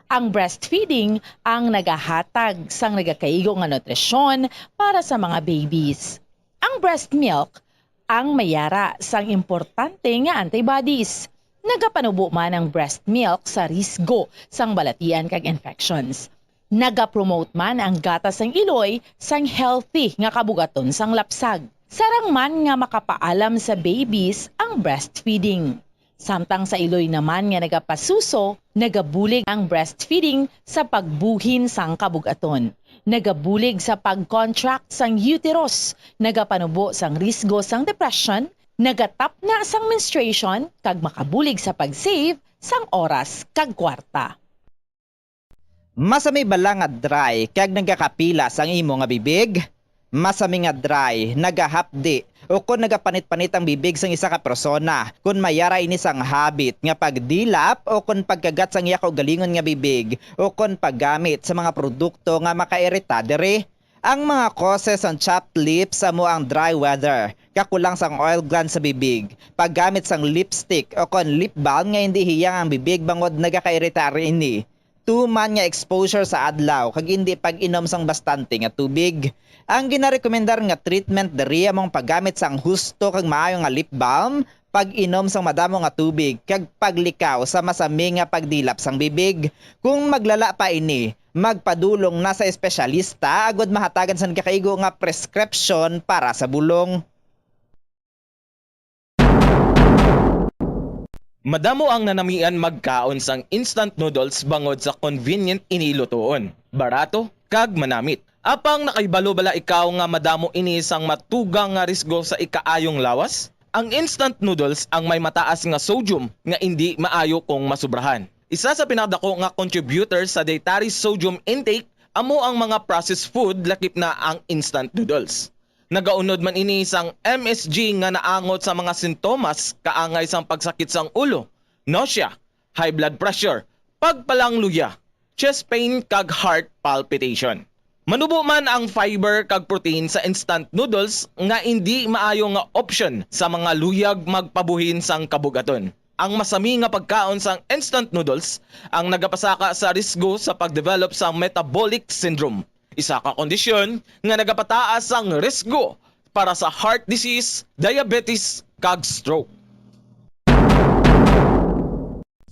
Ang breastfeeding ang nagahatag sang nagakaigo nga nutrisyon para sa mga babies. Ang breast milk ang may yara sang importante nga antibodies. Nagapanubo man ang breast milk sa risgo sang balatian kag infections. Nagapromote man ang gatas sang iloy sang healthy nga kabugaton sang lapsag. Sarang man nga makapaalam sa babies ang breastfeeding. Samtang sa iloy naman nga nagapasuso, nagabulig ang breastfeeding sa pagbuhin sang kabugaton. Nagabulig sa pag-contract sang uterus, nagapanubo sang risgo sang depression, nagatapna sang menstruation, kag makabulig sa pag-save sang oras kag kwarta. Masami bala nga dry kag nagakapilas ang imo nga bibig? Masami nga dry, nagahapdi, o kon nagapanit-panit ang bibig sang isa ka persona, kon may ara ini sang habit nga pagdilap o kon pagkagat sang iya kaugalingon nga bibig, o kon paggamit sa mga produkto nga makairita diri. Ang mga causes sang chapped lips amo ang dry weather, kakulang sang oil glands sa bibig, paggamit sang lipstick o kon lip balm nga indi hiyang ang bibig bangod nagakairita ini, tuman nga exposure sa adlaw kag indi pag-inom sang bastante nga tubig. Ang ginarekomendar nga treatment diri amo ang paggamit sang husto kag maayo nga lip balm, pag-inom sang madamo nga tubig, kag paglikaw sa masami nga pagdilap sang bibig. Kung maglala pa ini, magpadulong na sa espesyalista agud mahatagan sang nagakaigo nga prescription para sa bulong. Madamo ang nanamian magkaon sang instant noodles bangod sa convenient ini lutoon, barato, kag manamit. Apang nakahibalo bala ikaw nga madamo ini sang matugang nga risgo sa ikaayong lawas? Ang instant noodles ang may mataas nga sodium nga indi maayo kung masubrahan. Isa sa pinakadako nga contributor sa dietary sodium intake amo ang mga processed food, lakip na ang instant noodles. Nagaunod man ini sang M S G nga naangot sa mga sintomas kaangay sang pagsakit sang ulo, nausea, high blood pressure, pagpalangluya, chest pain kag heart palpitation. Manubo man ang fiber kag protein sa instant noodles nga indi maayo nga option sa mga luyag magpabuhin sang kabugaton. Ang masami nga pagkaon sang instant noodles ang nagapasaka sa risgo sa pag-develop sang metabolic syndrome, isa ka kondisyon nga nagapataas sang risgo para sa heart disease, diabetes, kag stroke.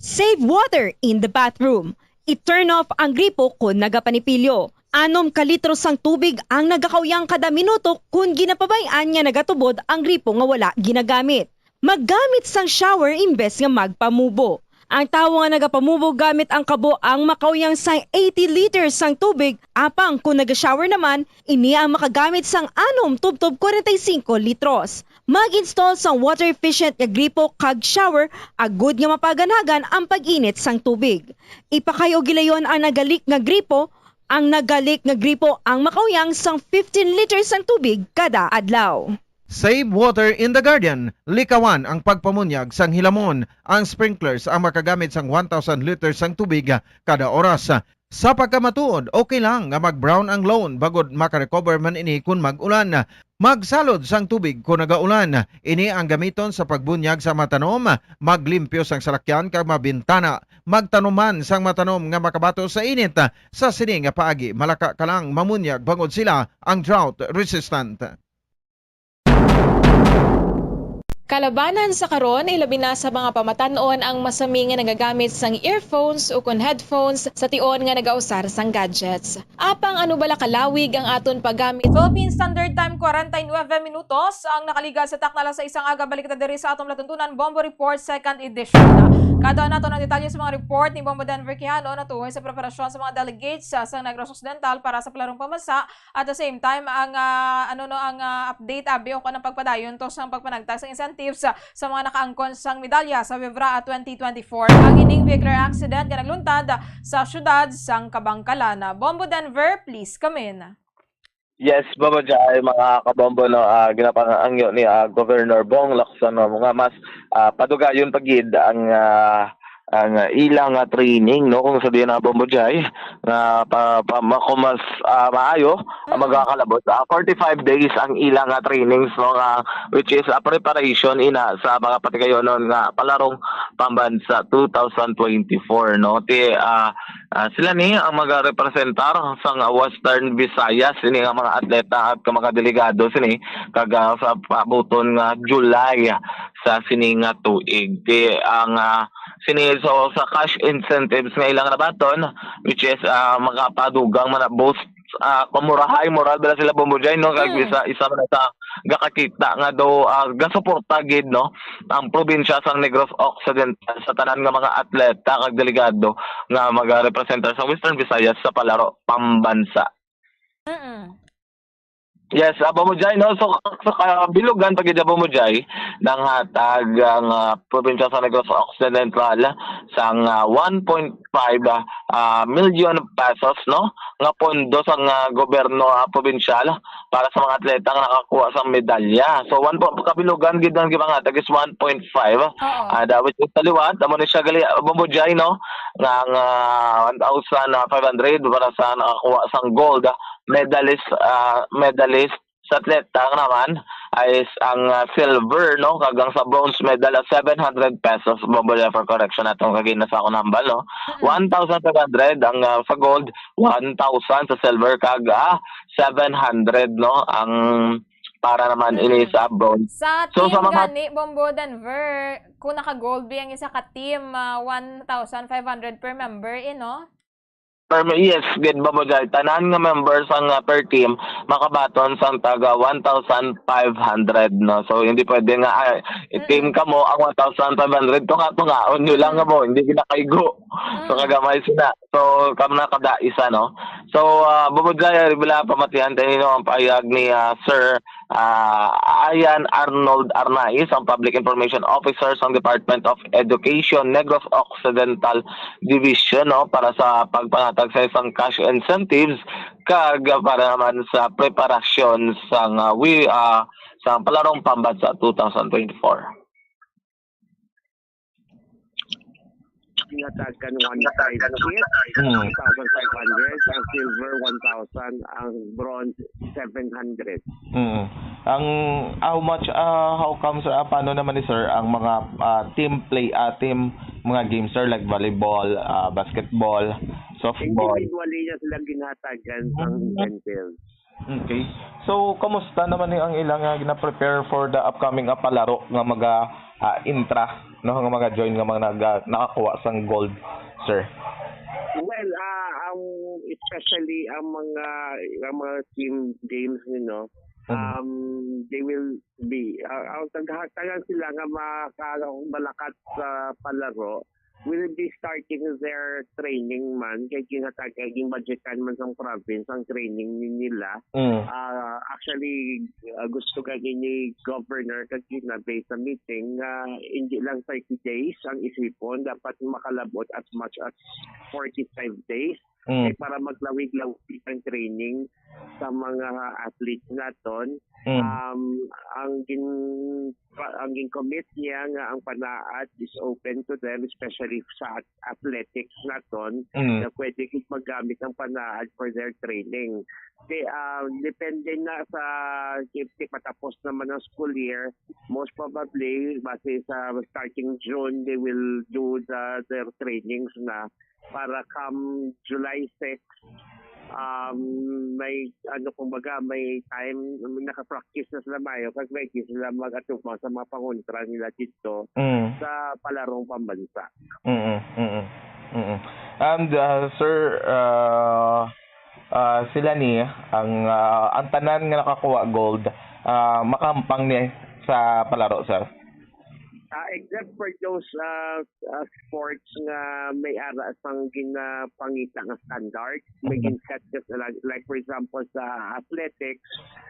Save water in the bathroom. I-turn off ang gripo kon nagapanipilyo. Anom ka litro sang tubig ang nagakauyang kada minuto kon ginapabay-an nga nagatubod ang gripo nga wala ginagamit. Maggamit sang shower imbes nga magpamubo. Ang tawo nga nagapamubo gamit ang kabo ang makauyang sang eighty liters sang tubig, apang kon naga-shower naman, ini ang makagamit sang anom tubtob kwarenta y singko litros. Mag-install sang water-efficient nga gripo kag shower agud nga mapaganhagan ang pag-init sang tubig. Ipakay-o gilayon ang naga-leak nga gripo. Ang naga-leak nga gripo ang makauyang sang fifteen liters sang tubig kada adlaw. Save water in the garden. Likawan ang pagpamunyag sang hilamon. Ang sprinklers ang makagamit sang one thousand liters sang tubig kada oras. Sa pagkamatuod, okay lang nga mag-brown ang lawn bangod makarecover man ini kon mag-ulan. Magsalod sang tubig kon nagaulan. Ini ang gamiton sa pagbunyag sa mga tanom, maglimpyo sang salakyan kag mga bintana, magtanom man sang mga tanom nga makabato sa init. Sa sini nga paagi, malaka ka lang mamunyag bangod sila ang drought resistant. Kalabanan sa karon, ilabi na sa mga pamatan-on ang masami nga nagagamit sang earphones ukon headphones sa tion nga nagausar sang gadgets. Apang ano bala kalawig ang aton paggamit? Philippine Standard Time, kwarenta y nuebe minutos ang nakaligad sa takna alas sais sang aga. Balik ta diri sa atong Latuntunan Bombo Report, second edition. Kada nato ang detalye sa mga report ni Bombo Denver Quijano natuhoy sa preparasyon sa mga delegates sa, sa Negros Occidental para sa palarong pambansa. At the same time, ang, ah, ano, no, ang, ah, update, abi, o kung anong pagpadayon to sa pagpanagtag sa incentives sa, sa mga nakaangkon sang medalya sa Vivra twenty twenty-four. Ang ining vehicular accident nga nagluntad sa siyudad sang Kabangkalan. Bombo Denver, please come in. Yes, Bombo Jai, mga kabombo, no, ah, ginapangangyo ni, ah, Governor Bong Lacson, no, nga mas, ah, padugayon pa gid ang, ah, ang, ah, ila nga training, no, kung sabihin na, Bombo Jai, nga pa, pa, ma-, kung mas, ah, maayo ang Mm. magkakalabot. Ah, forty-five days ang ila nga trainings, no, nga, which is a preparation ina sa mga patigayonon nga palarong pambansa two thousand twenty-four, no. Ti, ah, ah, sila ni ang magarepresentar sang Western Visayas, ini nga mga atleta at mga delegado sini, kag, ah, sa paabuton nga July sa sini nga tuig. Ti, ang, ah, sini, so, sa cash incentives nga ilang nabaton, which is, ah, makapadugang man na boost, ah, kumurahay, moral bala sila, Bombo Jai, no? Kag Mm. isa, isa man sa gakakita nga do, ah, gasuporta gid, no, ang probinsya sang Negros Occidental sa tanan nga mga atleta kag delegado nga magarepresentar sa Western Visayas sa palaro pambansa. Mm-mm. Yes, ah, Bombo Jai, no? So, sa kabilugan pa gid, Bombo Jai, nanghatag ang, ah, probinsya sa Negros Occidental sang, ah, one point five, ah, ah, million pesos, no, nga pondo sang, ah, gobyerno, ah, probinsyal para sa mga atleta nga nakakuha sang medalya. So, one po, kabilugan gid ang gipanghatag is one point five. Oo. Ah, dawit ko sa liwat, amo ni siya gali, Bombo Jai, no, nga ang, ah, one thousand five hundred para sa nakakuha sang gold, ah, medalist, ah, medalist sa atleta naman is ang, ah, silver, no, kag ang sa bronze medal, ah, seven hundred pesos, Bombo Jai, for correction, atong kagina sa akong hambal, no. Mm-mm. One thousand five hundred ang, ah, sa gold, one thousand sa silver, kag, ah, seven hundred, no, ang para naman Mm. ini sa bronze. Sa So, sa team mga gani, Bombo Denver, kung naka-gold bi ang isa ka team, ah, one thousand five hundred per member, eh, no? Per me-, yes, gid, Bombo Jai. Tanan nga members ang, ah, per team makabaton sang taga one thousand five hundred, no? So, hindi pwede nga, ah, i-team Mm. ka mo ang one thousand five hundred, tunga-tungaon nyo lang Mm. nga mo, hindi ginakaigo. So, Mm. kagamay sila. So, kam na kada isa, no? So, ah, Bombo Jai, ari bala pamatihan tayo, no, ang pahayag ni, ah, Sir, ah, Ayan Arnold Arnaiz, ang Public Information Officer sang Department of Education, Negros Occidental Division, no, para sa pagpangatag sa isang cash incentives kag para naman sa preparasyon sang, ah, wi-, ah, sa Palarong Pambansa two thousand twenty-four. Ginhatagan one five each, Mm. one thousand five hundred, ang silver one thousand, ang bronze seven hundred. Mm. Ang, how much, ah, how comes, ah, paano naman ni sir ang mga, ah, team play, ah, team, mga games, sir, like volleyball, ah, basketball, softball? Individually na sila ginhatagan ang Mm. incentive. Okay. So, kamusta naman ni ang ilang, ah, gina-prepare for the upcoming, ah, palaro nga maga, ah, intra, no, nga maga-join nga mga naga-, nakakuha sang gold, sir? Well, ah, ang, especially ang mga, ang mga team games, you know, Mm. um, they will be, ah, ang taghatagan sila nga maka-, malakat sa palaro, will be starting their training man, kay ginhatag, kay ginbudgetan man sang province ang training ni-, nila. Mm. Ah, actually, ah, gusto gani ni Governor kagina based sa meeting nga hindi lang thirty days ang isipon, dapat makalabot as much as forty-five days. Mm. Kay para maglawig-lawig ang training sa mga athletes naton. Mm. Um, ang gin-, pa-, ang gin-commit niya nga ang panaad is open to them, especially sa at-, athletics naton, Mm. na pwede gid magamit ang panaad for their training. Di, ah, depende na sa, if, if patapos naman ang school year, most probably, base sa starting June, they will do the, their trainings na para come July six, um, may, ano, kumbaga, may time, naka-practice na sila mayo, kag may di sila mag-atubang sa mga pangontra nila dito Mm. sa palarong pambansa. Mm, mm, mm. And, ah, sir, ah, ah, sila ni, ang, ah, ang tanan nga nakakuha gold, ah, makahampang ni sa palaro, sir? Ah, except for those, ah, ah, sports nga may ara sang ginapangita nga standard, may Mhm. gin-set ka sa, like, like, for example, sa athletics,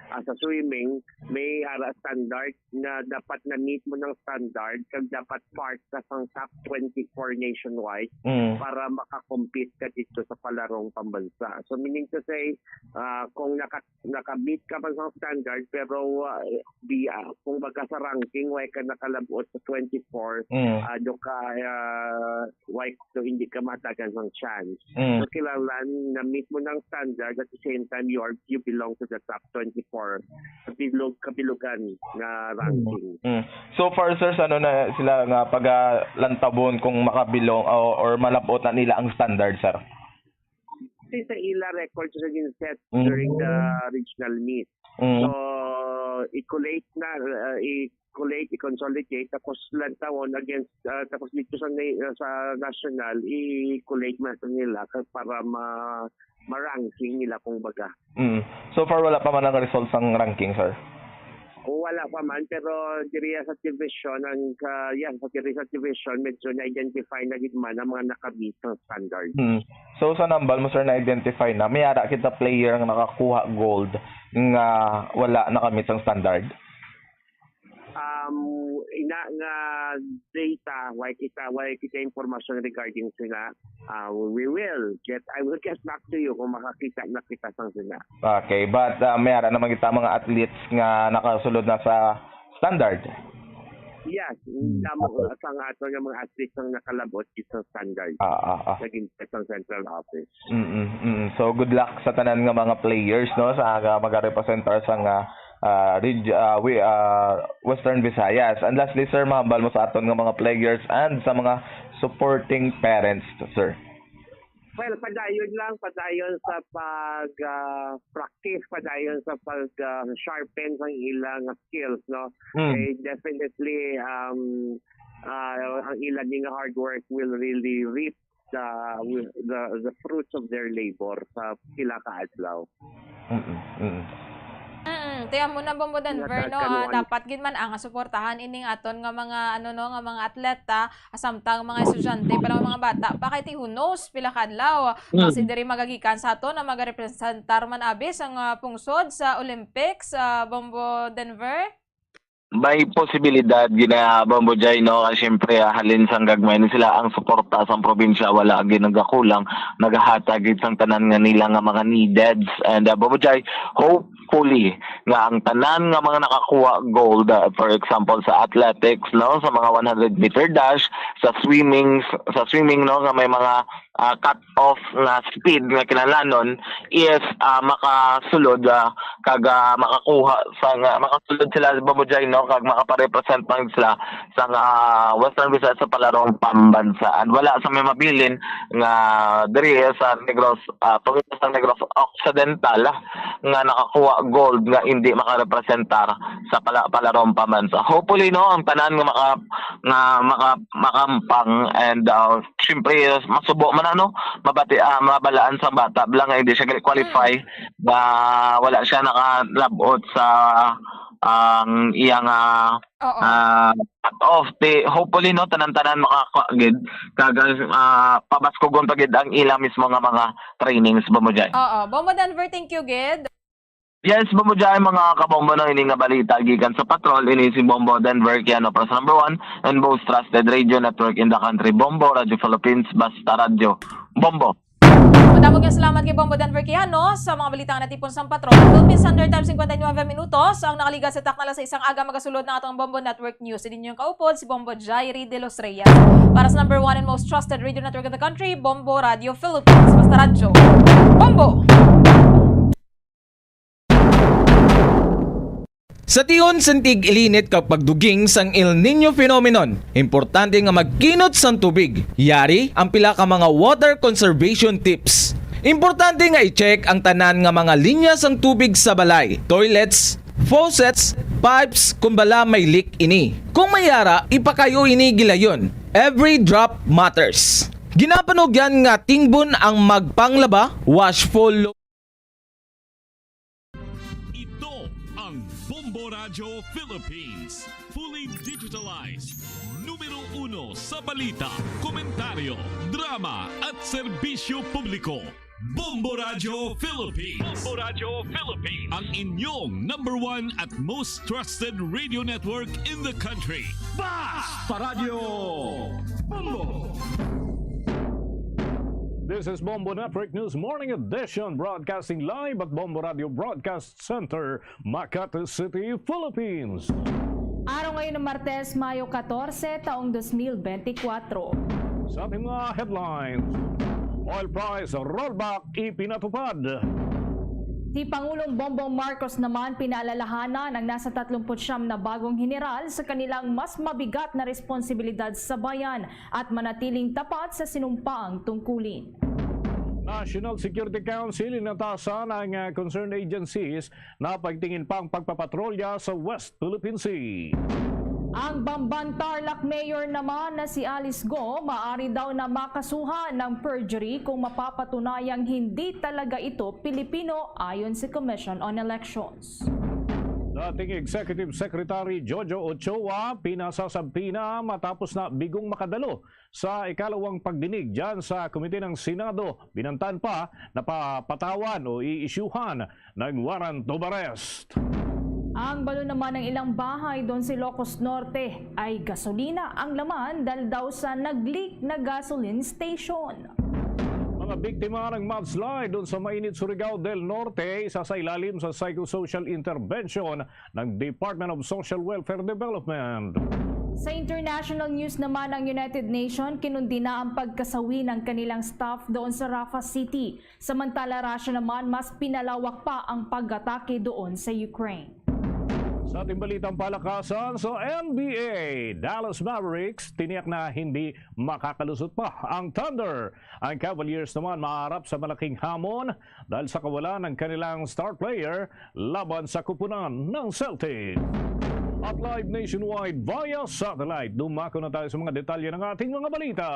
ah, sa swimming, may ara standard na dapat na-meet mo ng standard, kag dapat part ka sang top twenty-four nationwide Mm. para makakompete ka dito sa palarong pambansa. So, meaning to say, ah, kung naka-, naka-meet ka man sa standard, pero, ah, di, ah, kung baga sa ranking, way ka nakalabot sa twenty-four, Mm. ah, do ka, ah, way, so hindi ka matagan ng chance. Mm. So, kailangan na-meet mo ng standard, at the same time, you are, you belong to the top twenty-four. Kabilog, kabilugan nga ranking. Mm. So far, sir, sa ano na sila nga pagalantabon kung makabilong o, or malabot na nila ang standard, sir? Kasi sa ila records na gin-set Mm. during the regional meet. Mm. So, i-collate na, uh, i-collate, i-consolidate, tapos lantawon against, uh, tapos dito sa na-, sa national, i-collate na sa nila ka-, para ma-, ma-ranking nila, kung baga. Mm. So far, wala pa man ang result sang ranking, sir? Wala pa man, pero diri sa division, ang, uh, yan, sa diri sa division, medyo na-identify na gid man ang mga naka-meet sa standard. Mm. So, sa nambal mo, sir, na-identify na, may ara kita player nga nakakuha gold nga wala naka-meet sang standard? Um, ina nga data, way kita, way kita impormasyon regarding sina, uh, we will get, I will get back to you kung makakita na kita sang sina. Okay, but, ah, may ara naman kita mga athletes nga nakasulod na sa standard. Yes, damo sang ato nga mga athletes ang nakalabot sa standard. Ah, ah, ah. Naging sa central office. Mm, mm. So, good luck sa tanan nga mga players, no, sa nga magarepresentar sa nga, ah, reg-, ah, wi-, ah, Western Visayas. And lastly, sir, mahambal mo sa aton nga mga players and sa mga supporting parents, sir. Well, padayon lang, padayon sa pag, ah, practice, padayon sa pag, ah, sharpen sang ilang skills, no? Mm. Eh, definitely, um, ah, ang ilang nga hard work will really reap the, the, the fruits of their labor sa pila ka adlaw. Mm, mm. Mm, ti amo na, Bombo Denver, no? Ah, Nagkanuan. Dapat gid man ang suportahan ining aton nga mga, ano, no, nga mga atleta, samtang mga estudyante pa lang, mga bata pa, kay ti who knows pila ka adlaw Mm. basi diri magagikan sa aton na magarepresentar man abi sang, ah, pungsod sa Olympics, ah, Bombo Denver. May posibilidad gina, Bombo Jai, no? Kasi syempre, ah, halin sang gagmay ni sila, ang suporta sang probinsya wala gid nagakulang, nagahatag gid sang tanan nga nila nga mga neededs. And, ah, Bombo Jai, hopefully nga ang tanan nga mga nakakuha gold, ah, for example, sa athletics, no, sa mga one hundred meter dash, sa swimming, sa swimming, no, nga may mga, ah, cut off nga speed nga kinahanglanon is, ah, makasulod, ah, kag, ah, makakuha sa nga, makasulod sila, Bombo Jai, no, kag makaparepresent man sila sa nga, ah, Western Visayas sa palarong pambansa. And wala sa may mabilin nga diri sa Negros, ah, probinsya sa Negros Occidental, ah, nga nakakuha gold nga hindi makarepresentar sa pala, palarong pambansa. Hopefully, no, ang tanan nga maka, nga maka, makampang and, ah, syempre, masubo man, ano, mabati, ah, mabalaan sa bata lang nga hindi siya qualify, ba wala siya nakalabot sa ang iyang, ah, Oo. ah, cut off. Ti, hopefully, no, tanan-tanan makakuha gid kag, ah, pabaskugon pa gid ang ila mismo nga mga trainings, Bombo Jai. Oo. Bombo Denver, thank you gid. Yes, Bombo Jai, mga kabombo, no, ini nga balita gikan sa Patrol, ini si Bombo Denver Kiano para sa number one and most trusted radio network in the country, Bombo Radio Philippines, basta radyo. Bombo. Madamo nga salamat kay Bombo Denver Quijano sa mga balita nga natipon sa Patrol. Philippine Standard Time, cincuenta y nueve minutos ang nakaligas sa takna alas sais sang aga. Magasulod na atong Bombo Network News. Ini inyong kaupod, si Bombo Jairi de los Reyes. Para sa number one and most trusted radio network in the country, Bombo Radio Philippines. Basta radyo. Bombo! Sa tion sang tig-ilinit kag pagduging sang El Niño phenomenon, importante nga magkinot sang tubig. Yari ang pila ka mga water conservation tips. Importante nga i-check ang tanan nga mga linya sang tubig sa balay, toilets, faucets, pipes, kung bala may leak ini. Kung may ara, ipakayo ini gilayon. Every drop matters. Ginapanugyan nga tingbon ang magpanglaba, wash full. Ito ang Bombo Radyo Philippines, fully digitalized, numero uno sa balita, komentaryo, drama at serbisyo publiko. Bombo Radyo Philippines. Bombo Radyo Philippines. Ang inyong number one at most trusted radio network in the country. Basta Radyo Bombo! This is Bombo Network News Morning Edition, broadcasting live at Bombo Radio Broadcast Center, Makati City, Philippines. Araw ngayon ng Martes, Mayo katorse, taong dos mil benti kwatro. Sa ating mga headlines, oil price rollback ipinatupad. Si Pangulong Bongbong Marcos naman pinaalalahanan ang nasa tatlumput siyam na bagong heneral sa kanilang mas mabigat na responsibilidad sa bayan at manatiling tapat sa sinumpaang tungkulin. National Security Council inatasan ang, ah, concerned agencies na pagtingin pa ang pagpapatrolya sa West Philippine Sea. Ang Bamban Tarlac Mayor naman na si Alice Go, maaari daw na makasuhan ng perjury kung mapapatunayang hindi talaga ito Pilipino, ayon sa Commission on Elections. Dating Executive Secretary Jojo Ochoa pinasasabpina matapos na bigong makadalo sa ikalawang pagdinig dyan sa komite ng Senado. Binantan pa na papatawan o iisyuhan ng warrant of arrest. Ang balon naman ng ilang bahay doon sa Ilocos Norte ay gasolina ang laman dahil daw sa nag-leak na gasoline station. Mga biktima ng mudslide doon sa Mainit, Surigao del Norte, isa sa ilalim sa psychosocial intervention ng Department of Social Welfare Development. Sa international news naman, ang United Nations kinundi na ang pagkasawi ng kanilang staff doon sa Rafah City. Samantala, Russia naman, mas pinalawak pa ang pag-atake doon sa Ukraine. Sa ating balitang palakasan, sa N B A, Dallas Mavericks tiniyak na hindi makakalusot pa ang Thunder. Ang Cavaliers naman maharap sa malaking hamon dahil sa kawalan ng kanilang star player laban sa kupunan ng Celtics. At live nationwide via satellite, dumako na tayo sa mga detalye ng ating mga balita.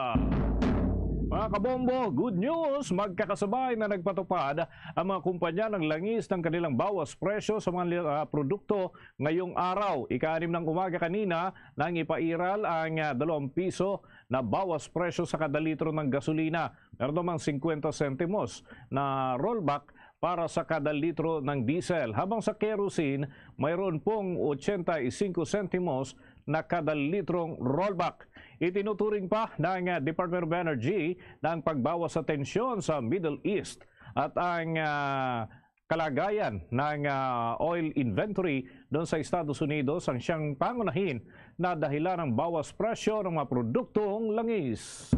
Mga kabombo, good news! Magkakasabay na nagpatupad ang mga kumpanya ng langis ng kanilang bawas presyo sa mga, ah, produkto ngayong araw. Ika-anim ng umaga kanina nang ipairal ang, ah, dalawang piso na bawas presyo sa kada litro ng gasolina, meron namang singkwenta sentimos na rollback para sa kada litro ng diesel, habang sa kerosene, mayroon pong ochenta y cinco sentimos na kada litrong rollback. Itinuturing pa ng, ah, Department of Energy na ang pagbawas sa tensyon sa Middle East at ang, ah, kalagayan ng, ah, oil inventory doon sa Estados Unidos ang siyang pangunahin na dahilan ng bawas presyo ng mga produktong langis.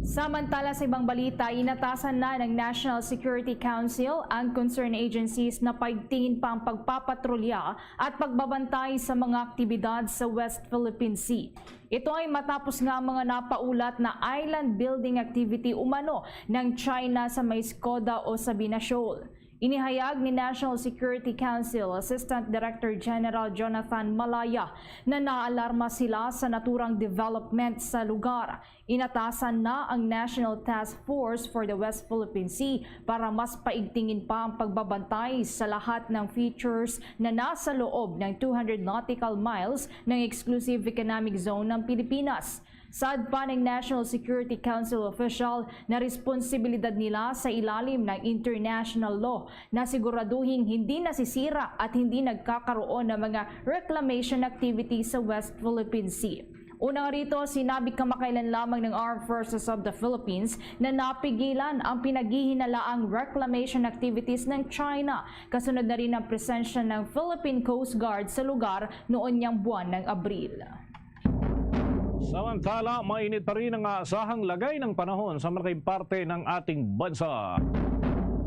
Samantala, sa ibang balita, inatasan na ng National Security Council ang concerned agencies na paigtingin pa ang pagpapatrolya at pagbabantay sa mga aktibidad sa West Philippine Sea. Ito ay matapos nga ang mga napaulat na island building activity umano ng China sa may Skoda o Sabina Shoal. Inihayag ni National Security Council Assistant Director General Jonathan Malaya na naalarma sila sa naturang development sa lugar. Inatasan na ang National Task Force for the West Philippine Sea para mas paigtingin pa ang pagbabantay sa lahat ng features na nasa loob ng two hundred nautical miles ng exclusive economic zone ng Pilipinas. Saad pa ng National Security Council official na responsibilidad nila sa ilalim ng international law na siguraduhing hindi nasisira at hindi nagkakaroon ng mga reclamation activity sa West Philippine Sea. Una nga rito, sinabi kamakailan lamang ng Armed Forces of the Philippines na napigilan ang pinaghihinalaang reclamation activities ng China, kasunod na rin ang presensya ng Philippine Coast Guard sa lugar noon niyang buwan ng Abril. Samantala, mainit pa rin ang aasahang lagay ng panahon sa malaking parte ng ating bansa.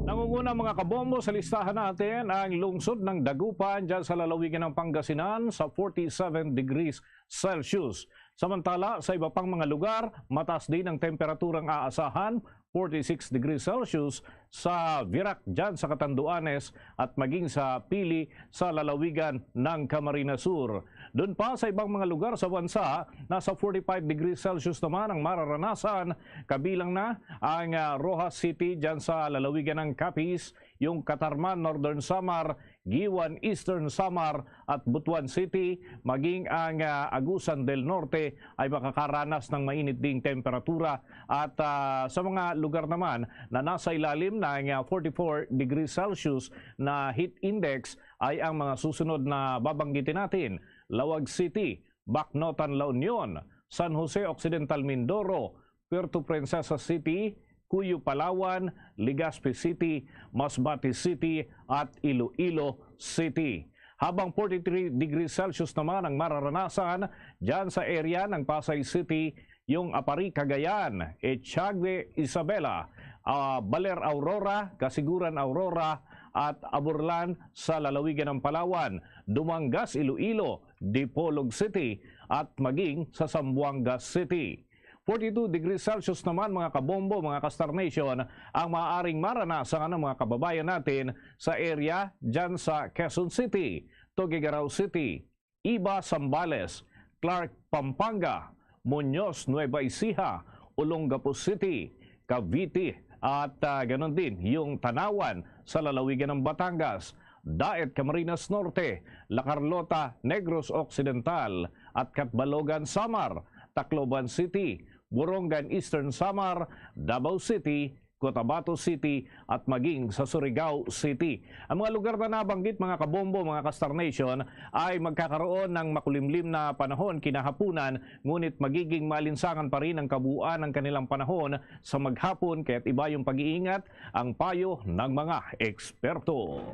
Nangunguna, mga kabombo, sa listahan natin ang lungsod ng Dagupan dyan sa lalawigan ng Pangasinan sa forty-seven degrees Celsius. Samantala, sa iba pang mga lugar, mataas din ang temperaturang aasahan, forty-six degrees Celsius sa Virac dyan sa Catanduanes at maging sa Pili sa lalawigan ng Camarines Sur. Doon pa sa ibang mga lugar sa bansa, nasa forty-five degrees Celsius naman ang mararanasan, kabilang na ang, ah, Roxas City dyan sa lalawigan ng Capiz, yung Catarman, Northern Samar, Guiuan, Eastern Samar at Butuan City, maging ang, ah, Agusan del Norte ay makakaranas ng mainit ding temperatura at, ah, sa mga lugar naman na nasa ilalim ng, ah, forty-four degrees Celsius na heat index ay ang mga susunod na babanggitin natin: Laoag City, Bacnotan, La Union, San Jose Occidental, Mindoro, Puerto Princesa City, Cuyo, Palawan, Legazpi City, Masbate City, at Iloilo City. Habang forty-three degrees Celsius naman ang mararanasan dyan sa area ng Pasay City, yung Aparri, Cagayan, Echagüe, Isabela, ah, Baler, Aurora, Casiguran, Aurora, at Aborlan sa lalawigan ng Palawan, Dumangas, Iloilo, Dipolog City, at maging sa Zamboanga City. Forty-two degrees Celsius naman, mga kabombo, mga ka-Star Nation, ang maaaring maranasan ng mga kababayan natin sa area dyan sa Quezon City, Tuguegarao City, Iba, Zambales, Clark, Pampanga, Muñoz, Nueva Ecija, Olongapo City, Cavite, at, ah, ganon din yung Tanauan sa lalawigan ng Batangas, Daet, Camarines Norte, La Carlota, Negros Occidental, at Catbalogan, Samar, Tacloban City, Borongan, Eastern Samar, Davao City, Cotabato City, at maging sa Surigao City. Ang mga lugar na nabanggit, mga kabombo, mga ka-Star Nation, ay magkakaroon ng makulimlim na panahon kinahapunan, ngunit magiging maalinsangan pa rin ang kabuuan ng kanilang panahon sa maghapon, kaya't iba yung pag-iingat ang payo ng mga eksperto.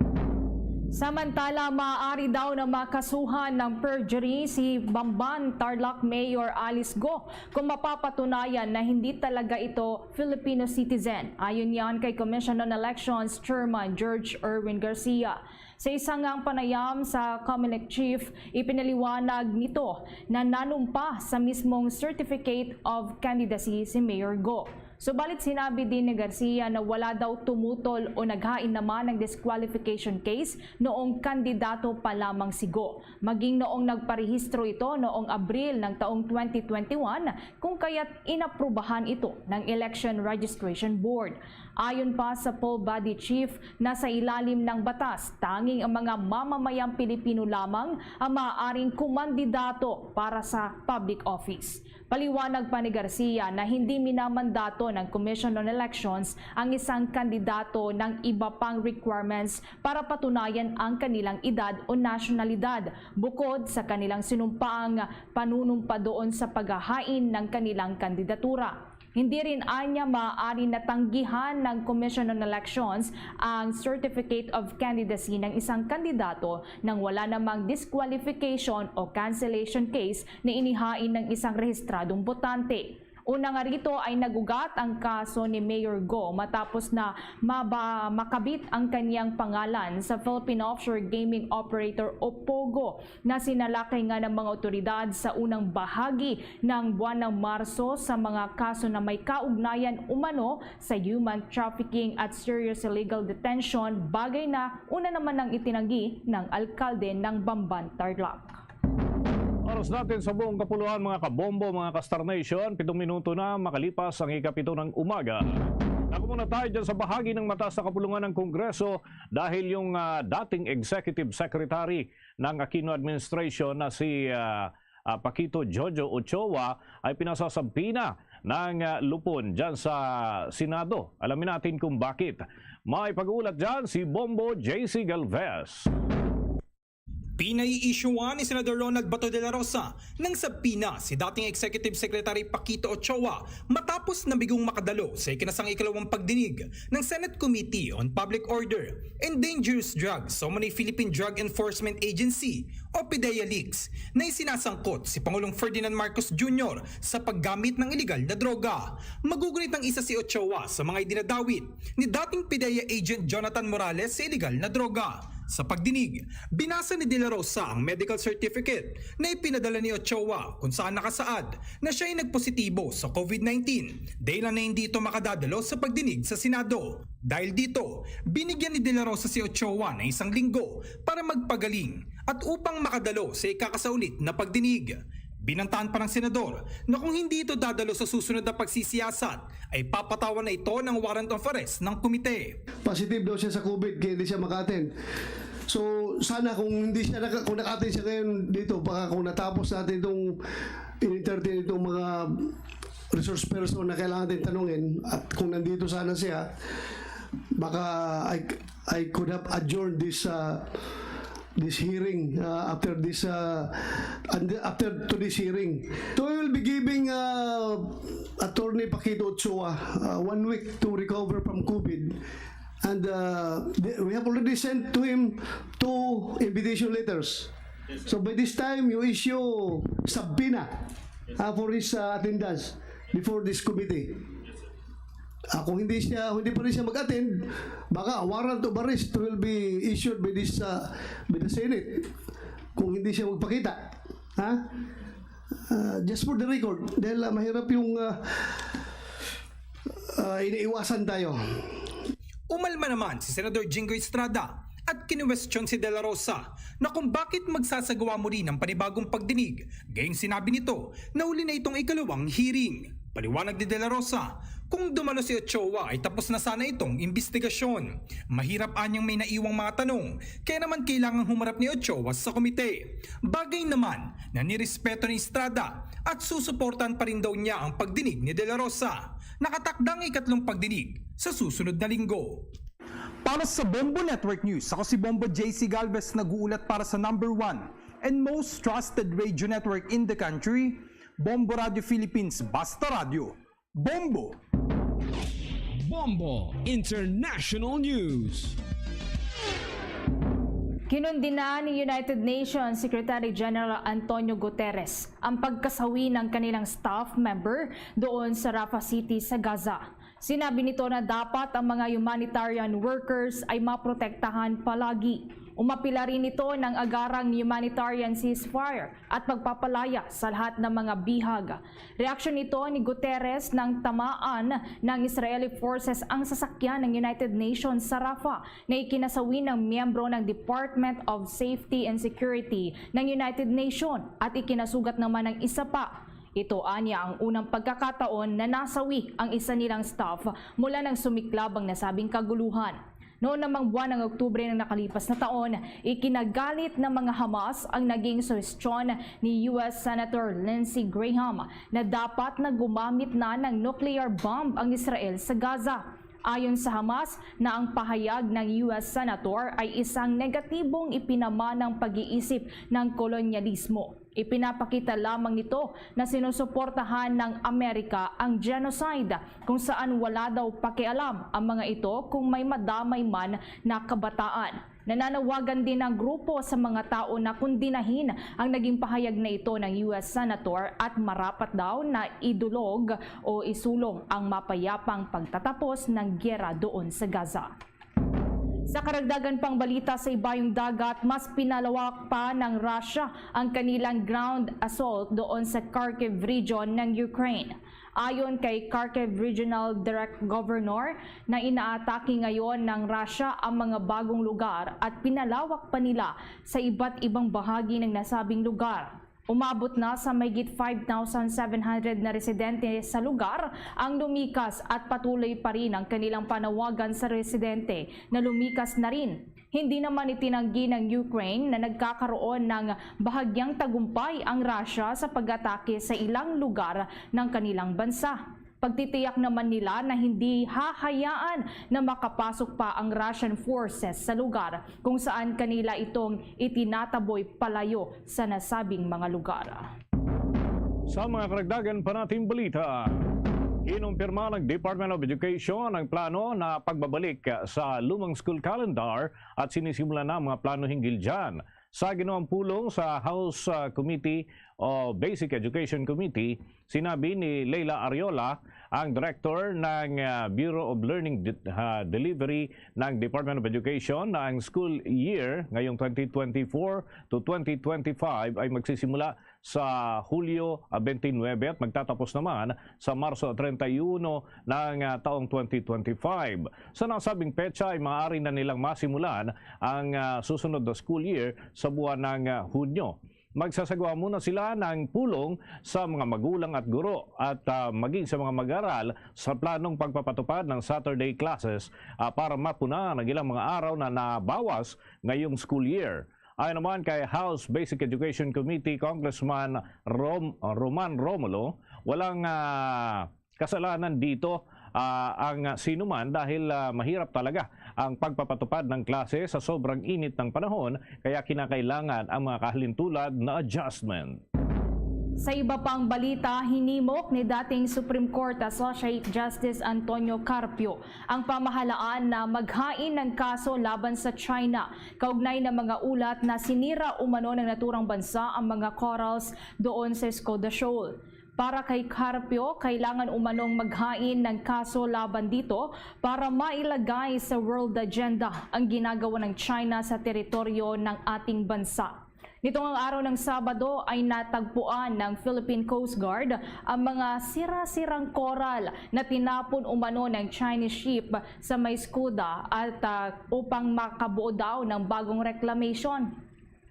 Samantala, maaari daw na makasuhan ng perjury si Bamban, Tarlac Mayor Alice Go kung mapapatunayan na hindi talaga ito Filipino citizen. Ayon yan kay Commission on Elections Chairman George Erwin Garcia. Sa isa ngang panayam sa Comelec chief, ipinaliwanag nito na nanumpa sa mismong Certificate of Candidacy si Mayor Go. Subalit sinabi din ni Garcia na wala daw tumutol o naghain naman ng disqualification case noong kandidato pa lamang si Go. Maging noong nagparehistro ito noong Abril ng taong twenty twenty-one, kung kaya't inaprubahan ito ng Election Registration Board. Ayon pa sa poll body chief, nasa ilalim ng batas, tanging ang mga mamamayang Pilipino lamang ang maaaring kumandidato para sa public office. Paliwanag pa ni Garcia na hindi minamandato ng Commission on Elections ang isang kandidato ng iba pang requirements para patunayan ang kanilang edad o nasyonalidad, bukod sa kanilang sinumpaang panunumpa doon sa paghahain ng kanilang kandidatura. Hindi rin anya maaari natanggihan ng Commission on Elections ang Certificate of Candidacy ng isang kandidato nang wala namang disqualification o cancellation case na inihain ng isang rehistradong botante. Una nga rito ay nag-ugat ang kaso ni Mayor Go matapos na maba makabit ang kanyang pangalan sa Philippine Offshore Gaming Operator o POGO na sinalakay nga ng mga otoridad sa unang bahagi ng buwan ng Marso sa mga kaso na may kaugnayan umano sa human trafficking at serious illegal detention, bagay na una naman ang itinanggi ng alkalde ng Bamban Tarlac. Oras natin sa buong kapuluhan, mga kabombo, mga ka-Star Nation. Pitong minuto na makalipas ang ikapito ng umaga. Ako muna tayo dyan sa bahagi ng mataas na kapulungan ng Kongreso dahil yung, ah, dating Executive Secretary ng Aquino administration na si, ah, ah, Paquito Jojo Ochoa ay pinasasabpina ng, ah, lupon dyan sa Senado. Alamin natin kung bakit. May pag-uulat dyan si Bombo J C Galvez. Pinai-issuean ni Senador Ronald Bato de la Rosa ng subpoena si dating Executive Secretary Paquito Ochoa matapos na bigong makadalo sa ikinasang ikalawang pagdinig ng Senate Committee on Public Order and Dangerous Drugs sa umano'y Philippine Drug Enforcement Agency o PDEA leaks na isinasangkot si Pangulong Ferdinand Marcos Junior sa paggamit ng iligal na droga. Magugunit ang isa si Ochoa sa mga idinadawit ni dating PDEA Agent Jonathan Morales sa iligal na droga. Sa pagdinig, binasa ni De La Rosa ang medical certificate na ipinadala ni Ochoa kung saan nakasaad na siya ay nagpositibo sa COVID nineteen, dahilan na hindi ito makadadalo sa pagdinig sa Senado. Dahil dito, binigyan ni De La Rosa si Ochoa ng isang linggo para magpagaling at upang makadalo sa ikakasaulit na pagdinig. Binantaan pa ng senador na kung hindi ito dadalo sa susunod na pagsisiyasat, ay papatawan na ito ng warrant of arrest ng komite. Positive daw siya sa COVID, kaya hindi siya maka-attend. So, sana kung hindi siya naka-, kung naka-attend siya ngayon dito, baka kung natapos natin itong in-entertain itong mga resource person na kailangan natin tanungin, at kung nandito sana siya, baka I, I could have adjourned this, uh, this hearing, uh, after this, uh, and after to this hearing. So we will be giving, uh, Attorney Paquito Ochoa, uh, one week to recover from COVID. And, uh, th-, we have already sent to him two invitation letters. So by this time, you issue subpoena, uh, for his, uh, attendance before this committee. Ah, kung hindi siya, hindi pa rin siya mag-attend, baka a warrant of arrest will be issued by this, ah, by the Senate kung hindi siya magpakita. Ha? Ah, just for the record, dahil, ah, mahirap yung, ah, ah, iniiwasan tayo. Umalma naman si Senador Jinggoy Estrada at kinuwestiyon si De La Rosa na kung bakit magsasagawa muli ng panibagong pagdinig, gayong sinabi nito na huli na itong ikalawang hearing. Paliwanag ni De La Rosa, kung dumalo si Ochoa ay tapos na sana itong imbestigasyon. Mahirap anyang may naiwang mga tanong, kaya naman kailangang humarap ni Ochoa sa komite. Bagay naman na nirespeto ni Estrada at susuportahan pa rin daw niya ang pagdinig ni De La Rosa. Nakatakda ang ikatlong pagdinig sa susunod na linggo. Para sa Bombo Network News, ako si Bombo J C Galvez, nag-uulat para sa number one and most trusted radio network in the country, Bombo Radio Philippines, Basta Radyo, Bombo! Bombo International News. Kinundina ni United Nations Secretary General Antonio Guterres ang pagkasawi ng kanilang staff member doon sa Rafah City sa Gaza. Sinabi nito na dapat ang mga humanitarian workers ay maprotektahan palagi. Umapila rin ito ng agarang humanitarian ceasefire at pagpapalaya sa lahat ng mga bihag. Reaksyon ito ni Guterres nang tamaan ng Israeli forces ang sasakyan ng United Nations sa Rafah na ikinasawi ng miyembro ng Department of Safety and Security ng United Nations at ikinasugat naman ng isa pa. Ito anya ang unang pagkakataon na nasawi ang isa nilang staff mula nang sumiklab ang nasabing kaguluhan. Noon namang buwan ng Oktubre ng nakalipas na taon, ikinagalit ng mga Hamas ang naging suhestyon ni U S Senator Lindsey Graham na dapat na gumamit na ng nuclear bomb ang Israel sa Gaza. Ayon sa Hamas, na ang pahayag ng U S Senator ay isang negatibong ipinamanang pag-iisip ng kolonyalismo. Ipinapakita lamang nito na sinusuportahan ng Amerika ang genocide, kung saan wala daw pakialam ang mga ito kung may madamay man na kabataan. Nananawagan din ang grupo sa mga tao na kundinahin ang naging pahayag na ito ng U S Senator at marapat daw na idulog o isulong ang mapayapang pagtatapos ng giyera doon sa Gaza. Sa karagdagan pang balita sa Ibayong Dagat, mas pinalawak pa ng Russia ang kanilang ground assault doon sa Kharkiv region ng Ukraine. Ayon kay Kharkiv Regional Direct Governor, na inaatake ngayon ng Russia ang mga bagong lugar at pinalawak pa nila sa iba't ibang bahagi ng nasabing lugar. Umabot na sa mahigit five thousand seven hundred na residente sa lugar ang lumikas at patuloy pa rin ang kanilang panawagan sa residente na lumikas na rin. Hindi naman itinanggi ng Ukraine na nagkakaroon ng bahagyang tagumpay ang Russia sa pag-atake sa ilang lugar ng kanilang bansa. Pagtitiyak naman nila na hindi hahayaan na makapasok pa ang Russian forces sa lugar kung saan kanila itong itinataboy palayo sa nasabing mga lugar. Sa mga karagdagan pa nating balita, kinumpirma ng Department of Education ang plano na pagbabalik sa lumang school calendar at sinisimulan na ang mga plano hinggil dyan. Sa ginuang pulong sa House, ah, Committee o Basic Education Committee, sinabi ni Leila Ariola, ang director ng, ah, Bureau of Learning De-, ah, Delivery ng Department of Education, na ang school year ngayong twenty twenty-four to twenty twenty-five ay magsisimula sa Hulyo, ah, twenty-nine at magtatapos naman sa Marso treinta y uno ng, ah, taong twenty twenty-five. Sa nasabing petsa ay maaari na nilang masimulan ang, ah, susunod na school year sa buwan ng, ah, Hunyo. Magsasagawa muna sila ng pulong sa mga magulang at guro at, ah, maging sa mga mag-aral sa planong pagpapatupad ng Saturday classes, ah, para mapunan ang ilang mga araw na nabawas ngayong school year. Ayon naman kay House Basic Education Committee Congressman Rom-, Roman Romulo, walang, ah, kasalanan dito, ah, ang sinuman dahil, ah, mahirap talaga ang pagpapatupad ng klase sa sobrang init ng panahon, kaya kinakailangan ang mga kahalintulad na adjustment. Sa iba pang balita, hinimok ni dating Supreme Court Associate Justice Antonio Carpio ang pamahalaan na maghain ng kaso laban sa China kaugnay ng mga ulat na sinira umano ng naturang bansa ang mga corals doon sa Escoda Shoal. Para kay Carpio, kailangan umanong maghain ng kaso laban dito para mailagay sa world agenda ang ginagawa ng China sa teritoryo ng ating bansa. Nitong ang araw ng Sabado ay natagpuan ng Philippine Coast Guard ang mga sira-sirang coral na tinapon umano ng Chinese ship sa may Escoda at, ah, upang makabuo daw ng bagong reclamation.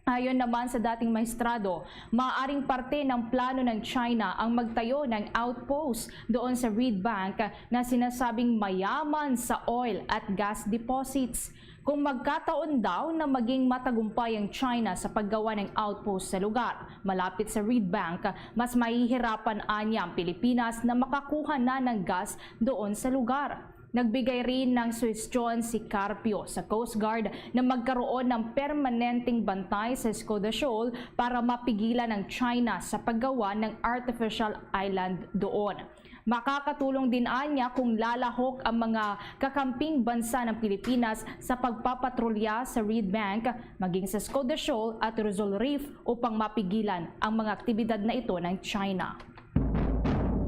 Ayon naman sa dating maestrado, maaaring parte ng plano ng China ang magtayo ng outpost doon sa Reed Bank na sinasabing mayaman sa oil at gas deposits. Kung magkataon daw na maging matagumpay ang China sa paggawa ng outpost sa lugar malapit sa Reed Bank, mas mahihirapan anya ang Pilipinas na makakuha na ng gas doon sa lugar. Nagbigay rin ng suhestyon si Carpio sa Coast Guard na magkaroon ng permanenteng bantay sa Escoda Shoal para mapigilan ang China sa paggawa ng artificial island doon. Makakatulong din anya kung lalahok ang mga kakamping bansa ng Pilipinas sa pagpapatrolya sa Reed Bank, maging sa Escoda Shoal at Rizal Reef, upang mapigilan ang mga aktibidad na ito ng China.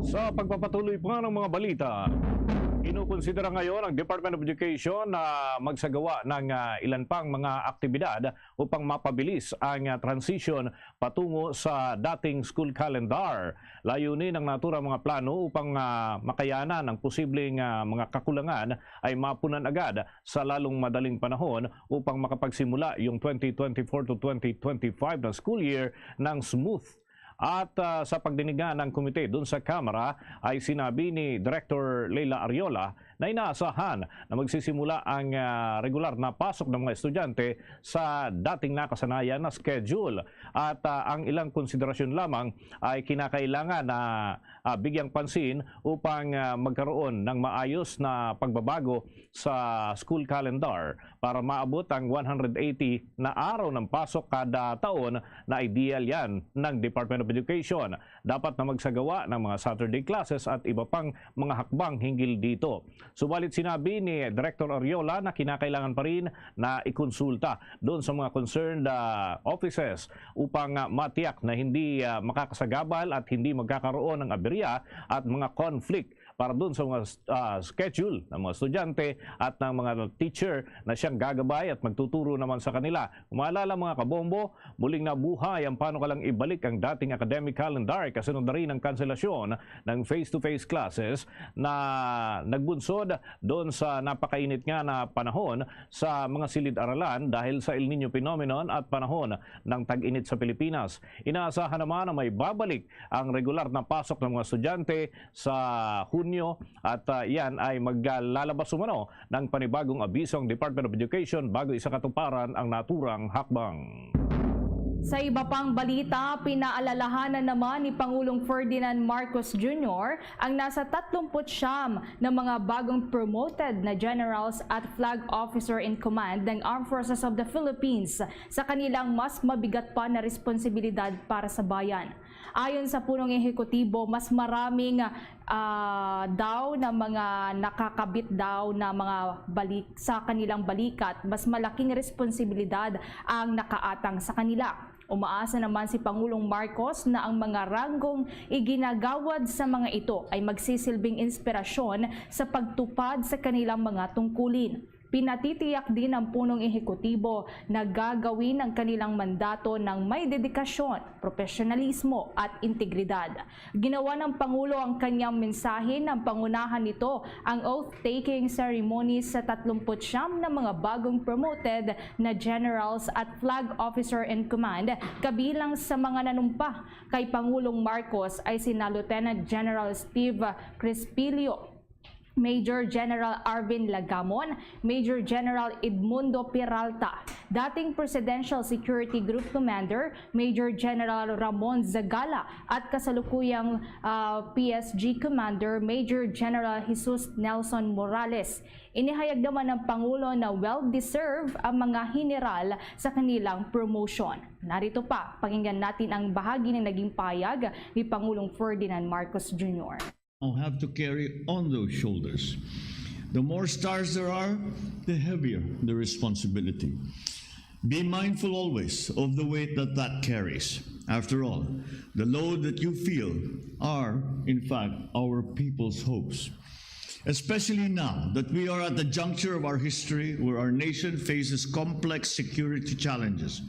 Sa pagpapatuloy pa ng mga balita, kinukonsidera ngayon ang Department of Education na magsagawa ng, ah, ilan pang mga aktibidad upang mapabilis ang, ah, transition patungo sa dating school calendar. Layunin ng naturang mga plano upang, ah, makayanan ang posibleng, ah, mga kakulangan ay mapunan agad sa lalong madaling panahon upang makapagsimula yung twenty twenty-four to twenty twenty-five na school year ng smooth. At, ah, sa pagdinig nga ng komite dun sa Kamara, ay sinabi ni Director Leila Ariola na inaasahan na magsisimula ang, ah, regular na pasok ng mga estudyante sa dating nakasanayan na schedule. At, ah, ang ilang konsiderasyon lamang ay kinakailangan na, ah, bigyang pansin upang, ah, magkaroon ng maayos na pagbabago sa school calendar para maabot ang one hundred eighty na araw ng pasok kada taon na ideal yan ng Department of Education. Dapat na magsagawa ng mga Saturday classes at iba pang mga hakbang hinggil dito. Subalit sinabi ni Director Ariola na kinakailangan pa rin na ikonsulta doon sa mga concerned, ah, offices upang, ah, matiyak na hindi, ah, makakasagabal at hindi magkakaroon ng aberya at mga conflict para dun sa mga, ah, schedule ng mga estudyante at ng mga teacher na siyang gagabay at magtuturo naman sa kanila. Kung maalala, mga kabombo, muling nabuhay ang panukalang ibalik ang dating academic calendar kasunod na rin ang kanselasyon ng face-to-face classes na nagbunsod doon sa napakainit nga na panahon sa mga silid-aralan dahil sa El Niño phenomenon at panahon ng tag-init sa Pilipinas. Inaasahan naman na may babalik ang regular na pasok ng mga estudyante sa Hunyo at, ah, yan ay maglalabas umano ng panibagong abiso ang Department of Education bago isakatuparan ang naturang hakbang. Sa iba pang balita, pinaalalahanan naman ni Pangulong Ferdinand Marcos Junior ang nasa tatlumput siyam na mga bagong promoted na generals at flag officer in command ng Armed Forces of the Philippines sa kanilang mas mabigat pa na responsibilidad para sa bayan. Ayon sa punong ehekutibo, mas maraming, ah, daw na mga nakakabit daw na mga balik sa kanilang balikat, mas malaking responsibilidad ang nakaatang sa kanila. Umaasa naman si Pangulong Marcos na ang mga ranggong iginagawad sa mga ito ay magsisilbing inspirasyon sa pagtupad sa kanilang mga tungkulin. Pinatitiyak din ng punong ehekutibo na gagawin ang kanilang mandato ng may dedikasyon, propesyonalismo at integridad. Ginawa ng Pangulo ang kanyang mensahe nang pangunahan nito ang oath-taking ceremony sa tatlumput siyam na mga bagong promoted na generals at flag officer in command. Kabilang sa mga nanumpa kay Pangulong Marcos ay sina Lieutenant General Steve Crispillo, Major General Arvin Lagamon, Major General Edmundo Peralta, dating Presidential Security Group Commander Major General Ramon Zagala, at kasalukuyang, ah, P S G Commander Major General Jesus Nelson Morales. Inihayag naman ng Pangulo na well-deserved ang mga general sa kanilang promotion. Narito pa, pakinggan natin ang bahagi ng naging pahayag ni Pangulong Ferdinand Marcos Junior. Now have to carry on those shoulders. The more stars there are, the heavier the responsibility. Be mindful always of the weight that that carries. After all, the load that you feel are, in fact, our people's hopes. Especially now that we are at the juncture of our history where our nation faces complex security challenges,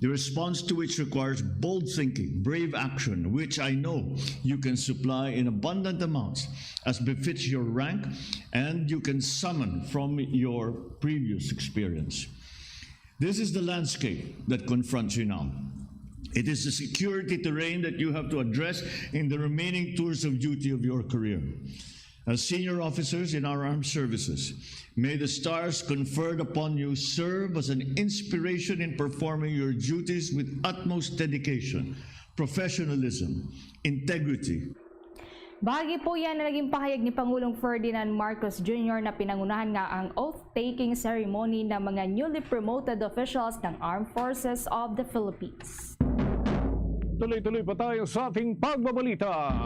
the response to which requires bold thinking, brave action, which I know you can supply in abundant amounts as befits your rank and you can summon from your previous experience. This is the landscape that confronts you now. It is the security terrain that you have to address in the remaining tours of duty of your career. As senior officers in our armed services, may the stars conferred upon you serve as an inspiration in performing your duties with utmost dedication, professionalism, integrity. Bahagi po yan na naging pahayag ni Pangulong Ferdinand Marcos Junior na pinangunahan nga ang oath-taking ceremony ng mga newly promoted officials ng Armed Forces of the Philippines. Tuloy-tuloy pa tayo sa ating pagbabalita.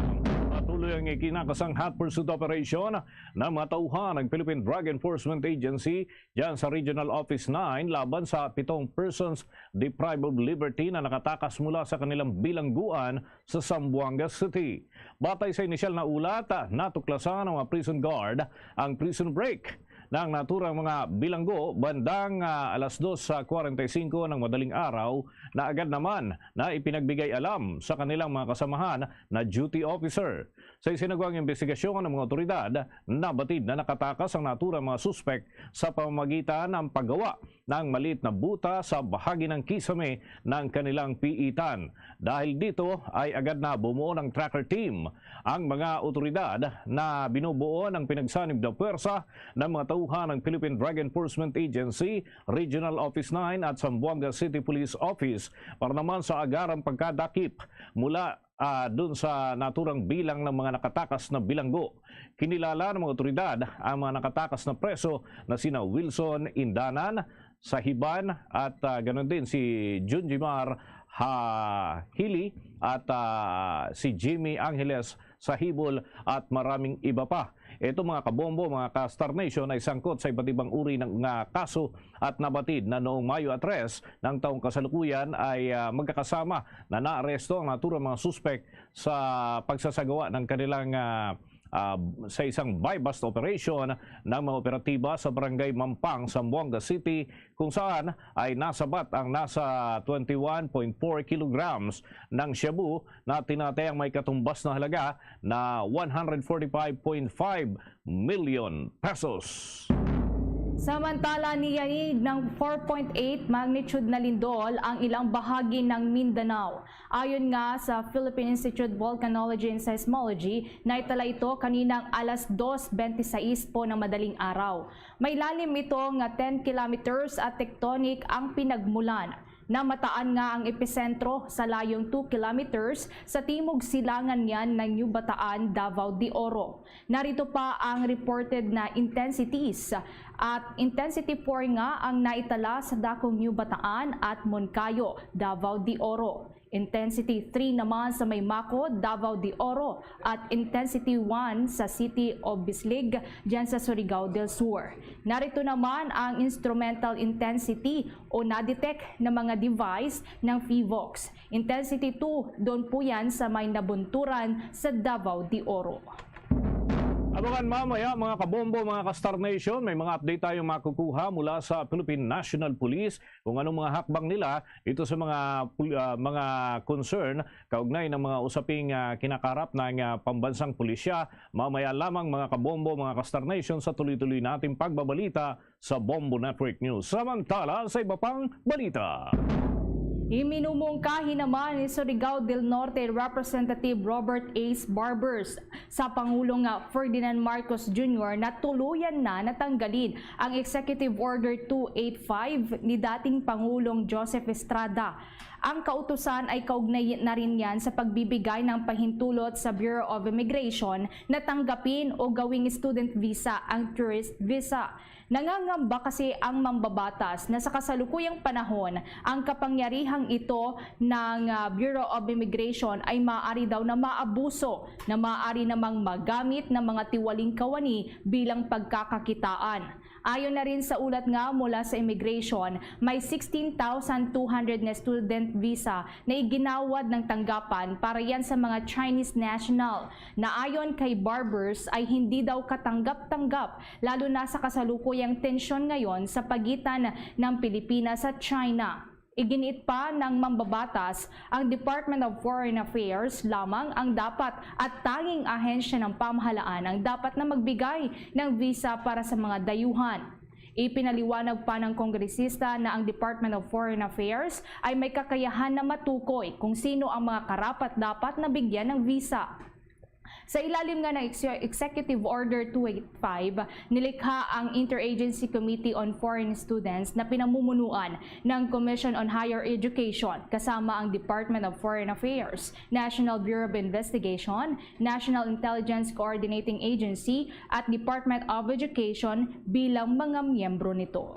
Patuloy ang ikinakasang hot pursuit operation ng mga tauhan ng Philippine Drug Enforcement Agency dyan sa Regional Office nine laban sa pitong persons deprived of liberty na nakatakas mula sa kanilang bilangguan sa Zamboanga City. Batay sa inisyal na ulat, natuklasan ang mga prison guard ang prison break ng naturang mga bilanggo bandang, ah, alas dos sa kwarenta y singko ng madaling araw na agad naman na ipinagbigay alam sa kanilang mga kasamahan na duty officer. Sa isinagwang investigasyon ng mga otoridad, nabatid na nakatakas ang naturang mga suspek sa pamamagitan ng paggawa ng maliit na buta sa bahagi ng kisame ng kanilang piitan. Dahil dito ay agad na bumuo ng tracker team ang mga otoridad na binubuo ng pinagsanib na puwersa ng mga tauhan ng Philippine Drug Enforcement Agency, Regional Office nine at Zamboanga City Police Office para naman sa agarang pagkadakip mula, ah, dun sa naturang bilang ng mga nakatakas na bilanggo. Kinilala ng mga otoridad ang mga nakatakas na preso na sina Wilson Indanan, Sahiban, at, ah, ganun din si Junjimar Hahili at, ah, si Jimmy Angeles Sahibol at maraming iba pa. Ito, mga kabombo, mga ka-Star Nation, ay sangkot sa iba't ibang uri ng, nga kaso at nabatid na noong Mayo tres ng taong kasalukuyan ay, ah, magkakasama na naaresto ang naturang mga suspek sa pagsasagawa ng kanilang, ah, ah, sa isang buy-bust operation ng mga operatiba sa Barangay Mampang, Zamboanga City, kung saan ay nasabat ang nasa twenty-one point four kilograms ng shabu na tinatayang may katumbas na halaga na one hundred forty-five point five million pesos. Samantala, niyanig ng four point eight magnitude na lindol ang ilang bahagi ng Mindanao. Ayon nga sa Philippine Institute of Volcanology and Seismology, naitala ito kaninang alas dos bente sais po ng madaling araw. May lalim ito nga ten kilometers at tectonic ang pinagmulan. Namataan nga ang episentro sa layong two kilometers sa timog silangan niyan ng New Bataan, Davao de Oro. Narito pa ang reported na intensities at intensity four nga ang naitala sa dakong New Bataan at Monkayo, Davao de Oro. Intensity three naman sa may Maco, Davao de Oro, at Intensity one sa City of Bislig, dyan sa Surigao del Sur. Narito naman ang instrumental intensity o na-detect na mga device ng PHIVOLCS. Intensity two, doon po yan sa may Nabunturan sa Davao de Oro. Abangan mamaya, mga kabombo, mga ka-Star Nation, may mga update tayong makukuha mula sa Philippine National Police kung anong mga hakbang nila ito sa mga pul-, ah, mga concern kaugnay ng mga usaping, ah, kinakarap ng, ah, pambansang pulisya. Mamaya lamang, mga kabombo, mga ka-Star Nation, sa tuloy-tuloy nating pagbabalita sa Bombo Network News. Samantala, sa iba pang balita. Iminumungkahi naman ni Surigao del Norte Representative Robert Ace Barbers sa Pangulong, ah, Ferdinand Marcos Junior na tuluyan na natanggalin ang Executive Order two eight five ni dating Pangulong Joseph Estrada. Ang kautusan ay kaugnay na rin yan sa pagbibigay ng pahintulot sa Bureau of Immigration na tanggapin o gawing student visa ang tourist visa. Nangangamba kasi ang mambabatas na sa kasalukuyang panahon, ang kapangyarihang ito ng, ah, Bureau of Immigration ay maaari daw na maabuso, na maaari namang magamit ng mga tiwaling kawani bilang pagkakakitaan. Ayon na rin sa ulat nga mula sa immigration, may sixteen thousand two hundred na student visa na iginawad ng tanggapan para yan sa mga Chinese national, na ayon kay Barbers ay hindi daw katanggap-tanggap, lalo na sa kasalukuyang tensyon ngayon sa pagitan ng Pilipinas at China. Iginiit pa ng mambabatas, ang Department of Foreign Affairs lamang ang dapat at tanging ahensya ng pamahalaan ang dapat na magbigay ng visa para sa mga dayuhan. Ipinaliwanag pa ng kongresista na ang Department of Foreign Affairs ay may kakayahan na matukoy kung sino ang mga karapat-dapat na bigyan ng visa. Sa ilalim nga ng Ex-, Executive Order two eight five, nilikha ang Interagency Committee on Foreign Students na pinamumunuan ng Commission on Higher Education, kasama ang Department of Foreign Affairs, National Bureau of Investigation, National Intelligence Coordinating Agency, at Department of Education bilang mga miyembro nito.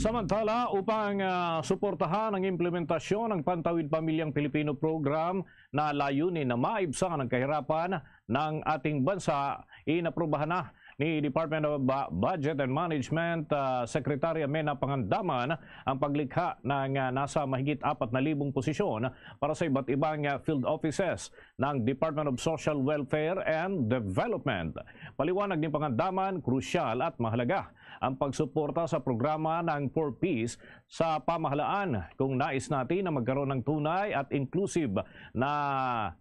Samantala, upang, ah, suportahan ang implementasyon ng Pantawid Pamilyang Pilipino Program na layunin na maibsan ang kahirapan ng ating bansa, inaprubahan na ni Department of Bu-, Budget and Management, ah, Secretary Mena Pangandaman ang paglikha ng, ah, nasa mahigit apat na libong posisyon para sa iba't ibang, ah, field offices ng Department of Social Welfare and Development. Paliwanag ni Pangandaman, krusyal at mahalaga ang pagsuporta sa programa ng Four Ps sa pamahalaan kung nais natin na magkaroon ng tunay at inclusive na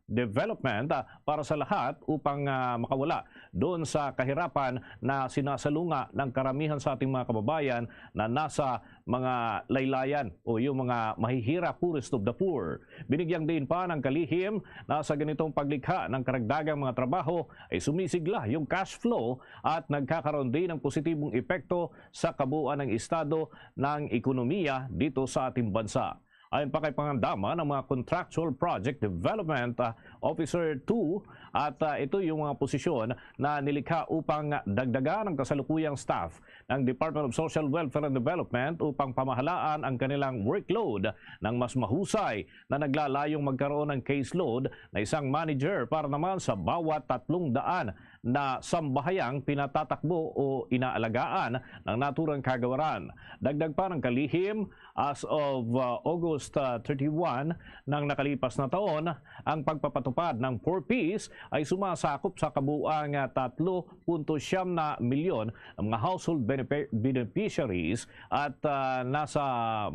development, ah, para sa lahat upang, ah, makawala doon sa kahirapan na sinasalunga ng karamihan sa ating mga kababayan na nasa mga laylayan o yung mga mahihirap, poorest of the poor. Binigyang diin pa ng kalihim na sa ganitong paglikha ng karagdagang mga trabaho ay sumisigla yung cash flow at nagkakaroon din ng positibong epekto sa kabuuan ng estado ng ekonomiya dito sa ating bansa. Ayon pa kay Pangandaman, ang mga Contractual Project Development, ah, Officer two, at, ah, ito yung mga posisyon na nilikha upang dagdagan ang kasalukuyang staff ng Department of Social Welfare and Development upang pamahalaan ang kanilang workload ng mas mahusay na naglalayong magkaroon ng caseload na isang manager para naman sa bawat tatlong daan na sambahayang pinatatakbo o inaalagaan ng naturang kagawaran. Dagdag pa ng kalihim, as of, uh, August, uh, thirty-one ng nakalipas na taon, ang pagpapatupad ng Four Ps ay sumasakop sa kabuang, uh, tatlo punto siyam na milyon ang mga household benefi-, beneficiaries at, uh, nasa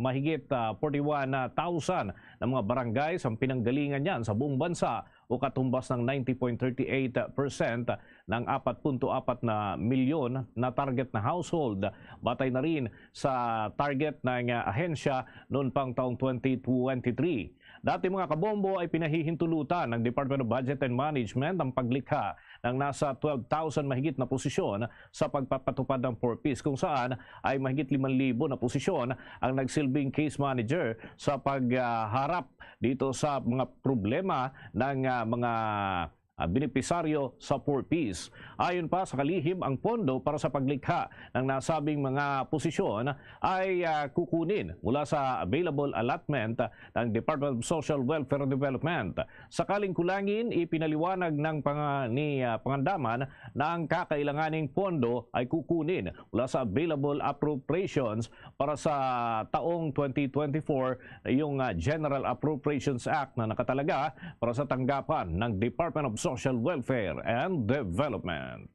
mahigit, uh, forty-one thousand na mga barangay ang pinanggalingan niyan sa buong bansa o katumbas ng ninety point thirty eight percent ng apat punto apat na milyon na target na household, batay na rin sa target ng, ah, ahensya noon pang taong twenty twenty-three. Dati, mga kabombo, ay pinahihintulutan ng Department of Budget and Management ang paglikha ng nasa twelve thousand mahigit na posisyon sa pagpapatupad ng Four Ps, kung saan ay mahigit limang libo na posisyon ang nagsilbing case manager sa pagharap dito sa mga problema ng, ah, mga ah, benepisaryo sa Four Ps. Ayon pa sa kalihim, ang pondo para sa paglikha ng nasabing mga posisyon ay, ah, kukunin mula sa available allotment ng Department of Social Welfare and Development. Sakaling kulangin, ipinaliwanag ng panga-, ni, ah, Pangandaman na ang kakailanganing pondo ay kukunin mula sa available appropriations para sa taong twenty twenty-four, yung, ah, General Appropriations Act na nakatalaga para sa tanggapan ng Department of Social Welfare and Development.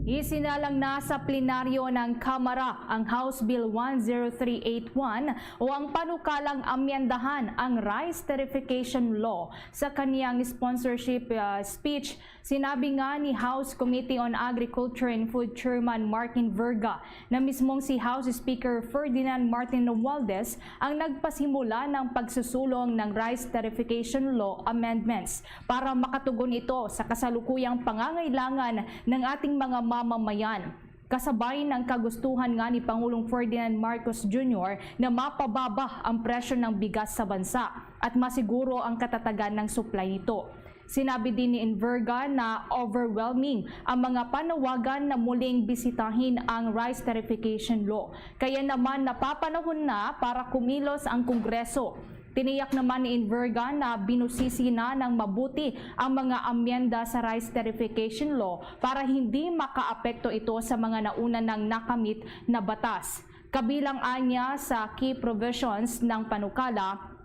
Isinalang na sa plenaryo ng Kamara ang House Bill one zero three eight one o ang panukalang amyendahan ang Rice Tariffication Law. Sa kaniyang sponsorship, ah, speech, sinabi nga ni House Committee on Agriculture and Food Chairman Martin Verga na mismong si House Speaker Ferdinand Martin Romualdez ang nagpasimula ng pagsusulong ng Rice Tariffication Law Amendments para makatugon ito sa kasalukuyang pangangailangan ng ating mga mamamayan, kasabay ng kagustuhan nga ni Pangulong Ferdinand Marcos Junior na mapababa ang presyo ng bigas sa bansa at masiguro ang katatagan ng supply nito. Sinabi din ni Enverga na overwhelming ang mga panawagan na muling bisitahin ang Rice Tariffication Law, kaya naman napapanahon na para kumilos ang Kongreso. Tiniyak naman ni Enverga na binusisi na ng mabuti ang mga amyenda sa Rice Tariffication Law para hindi makaapekto ito sa mga nauna nang nakamit na batas. Kabilang anya sa key provisions ng panukala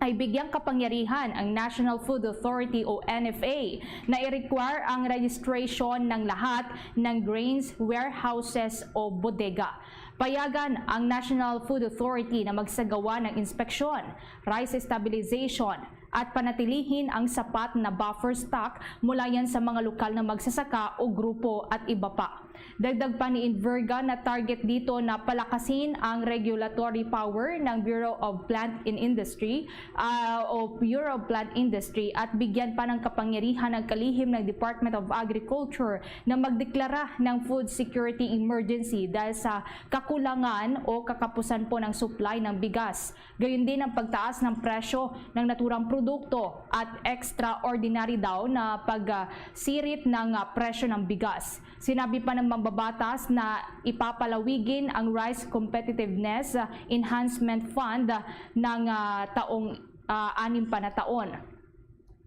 ay bigyang kapangyarihan ang National Food Authority o N F A na i-require ang registration ng lahat ng grains warehouses o bodega. Payagan ang National Food Authority na magsagawa ng inspeksyon, rice stabilization, at panatilihin ang sapat na buffer stock mula yan sa mga lokal na magsasaka o grupo at iba pa. Dagdag pa ni Enverga na target dito na palakasin ang regulatory power ng Bureau of Plant and Industry, ah, o Bureau of Plant Industry at bigyan pa ng kapangyarihan ang kalihim ng Department of Agriculture na magdeklara ng food security emergency dahil sa kakulangan o kakapusan po ng supply ng bigas. Gayon din ang pagtaas ng presyo ng naturang produkto at extraordinary daw na pagsirit ng, ah, presyo ng bigas. Sinabi pa ng mambabatas na ipapalawigin ang Rice Competitiveness, ah, Enhancement Fund, ah, ng, ah, taong, ah, anim pa na taon.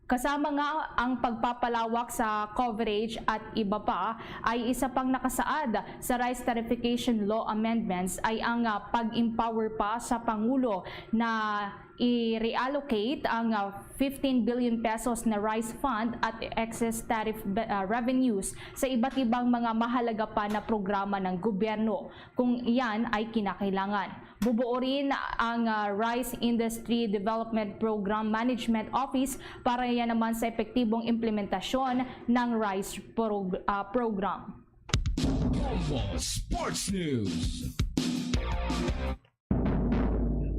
Kasama nga ang pagpapalawak sa coverage at iba pa, ay isa pang nakasaad sa Rice Tariffication Law Amendments ay ang, ah, pag-empower pa sa Pangulo na i-reallocate ang, ah, fifteen billion pesos na rice fund at excess tariff be-, ah, revenues sa iba't ibang mga mahalaga pa na programa ng gobyerno, kung iyan ay kinakailangan. Bubuo rin ang, ah, Rice Industry Development Program Management Office para yan naman sa epektibong implementasyon ng rice prog-, ah, program. Bombo Sports News.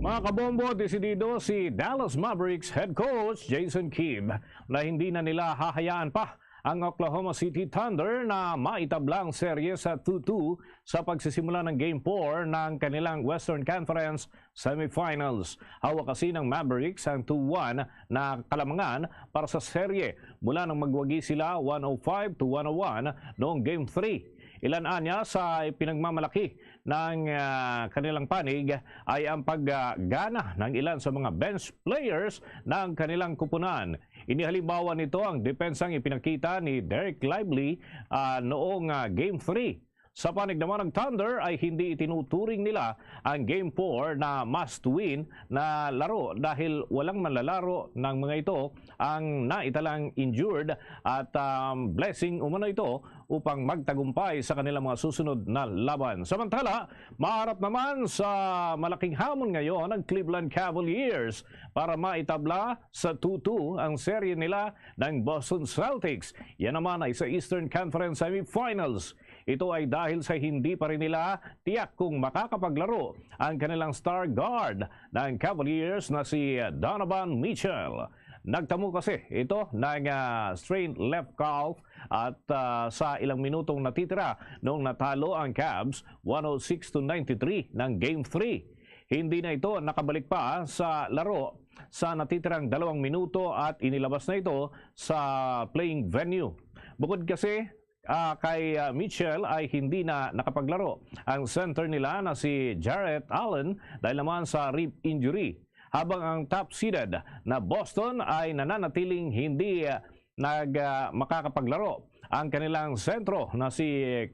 Mga kabombo, desidido si Dallas Mavericks head coach Jason Kidd na hindi na nila hahayaan pa ang Oklahoma City Thunder na maitabla ang serye sa two two sa pagsisimula ng Game four ng kanilang Western Conference Semifinals. Hawak kasi ng Mavericks ang two one na kalamangan para sa serye mula nang magwagi sila one oh five to one oh one noong Game three. Ilan anya sa ipinagmamalaki ng, ah, kanilang panig ay ang paggana ng ilan sa mga bench players ng kanilang kupunan. Inihalimbawa nito ang depensang ipinakita ni Dereck Lively, ah, noong, ah, Game three. Sa panig naman ng Thunder ay hindi itinuturing nila ang Game four na must win na laro dahil walang manlalaro ng mga ito ang naitalang injured at, um, blessing umano ito upang magtagumpay sa kanilang mga susunod na laban. Samantala, maharap naman sa malaking hamon ngayon ang Cleveland Cavaliers para maitabla sa two two ang serye nila ng Boston Celtics. Yan naman ay sa Eastern Conference Semifinals. Ito ay dahil sa hindi pa rin nila tiyak kung makakapaglaro ang kanilang star guard ng Cavaliers na si Donovan Mitchell. Nagtamo kasi ito ng, ah, strained left calf at, ah, sa ilang minutong natitira noong natalo ang Cavs one oh six to ninety-three ng Game three. Hindi na ito nakabalik pa sa laro sa natitirang dalawang minuto at inilabas na ito sa playing venue. Bukod kasi, ah, kay, ah, Mitchell ay hindi na nakapaglaro ang center nila na si Jarrett Allen dahil naman sa rib injury, habang ang top seeded na Boston ay nananatiling hindi, ah, nag, ah, makakapaglaro ang kanilang sentro na si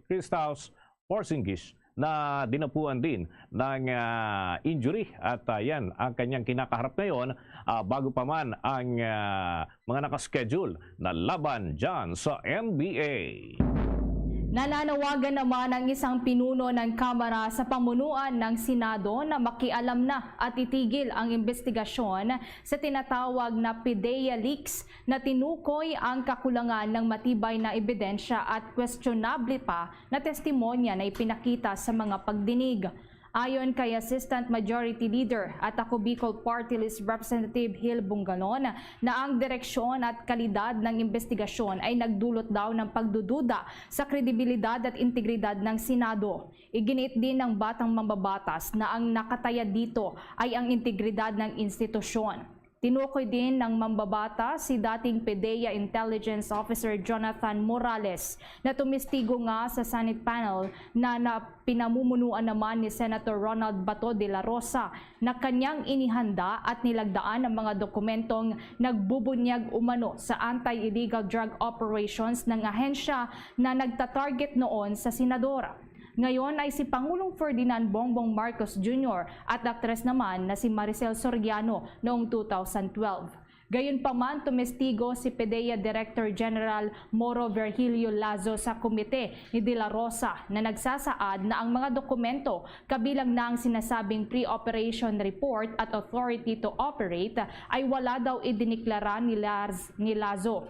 Kristaps Porzingis na dinapuan din ng, ah, injury at, ah, yan ang kanyang kinakaharap ngayon, ah, bago pa man ang, ah, mga nakaschedule na laban dyan sa N B A. Nananawagan naman ang isang pinuno ng Kamara sa pamunuan ng Senado na makialam na at itigil ang investigasyon sa tinatawag na PDEA leaks na tinukoy ang kakulangan ng matibay na ebidensya at questionable pa na testimonya na ipinakita sa mga pagdinig. Ayon kay Assistant Majority Leader at Ako Bicol Party List Representative Hil Bongalon, na ang direksyon at kalidad ng investigasyon ay nagdulot daw ng pagdududa sa kredibilidad at integridad ng Senado. Iginiit din ng batang mambabatas na ang nakataya dito ay ang integridad ng institusyon. Tinukoy din ng mambabatas si dating PDEA Intelligence Officer Jonathan Morales na tumistigo nga sa Senate panel na, na pinamumunuan naman ni Senator Ronald Bato de la Rosa na kanyang inihanda at nilagdaan ang mga dokumentong nagbubunyag umano sa anti-illegal drug operations ng ahensya na nagtatarget noon sa senador. Ngayon ay si Pangulong Ferdinand Bongbong Marcos Junior at aktres naman na si Maricel Soriano noong two thousand twelve. Gayunpaman, tumestigo si PDEA Director General Moro Virgilio Lazo sa komite ni De La Rosa na nagsasaad na ang mga dokumento, kabilang na ang sinasabing pre-operation report at authority to operate, ay wala daw idiniklara ni Laz-, ni Lazo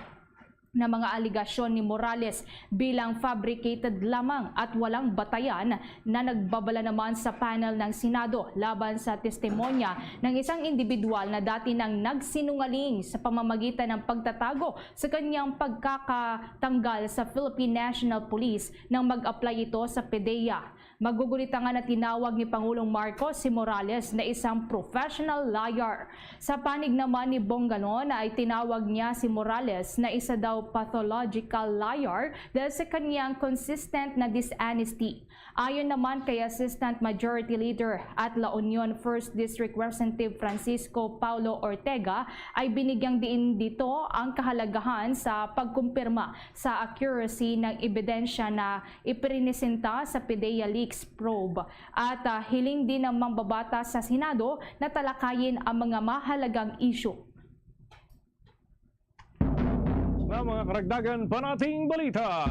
na mga alegasyon ni Morales bilang fabricated lamang at walang batayan na nagbabala naman sa panel ng Senado laban sa testimonya ng isang individual na dati nang nagsinungaling sa pamamagitan ng pagtatago sa kanyang pagkakatanggal sa Philippine National Police nang mag-apply ito sa PDEA. Magugulitan nga na tinawag ni Pangulong Marcos si Morales na isang professional liar. Sa panig naman ni Bongalon ay tinawag niya si Morales na isa daw pathological liar dahil sa kanyang consistent na dishonesty. Ayon naman kay Assistant Majority Leader at La Union First District Representative Francisco Paulo Ortega, ay binigyang diin dito ang kahalagahan sa pagkumpirma sa accuracy ng ebidensya na iprinisenta sa PDEA leaks probe at, ah, hiling din ng mambabatas sa Senado na talakayin ang mga mahalagang isyu. Sa mga karagdagan pa nating balita,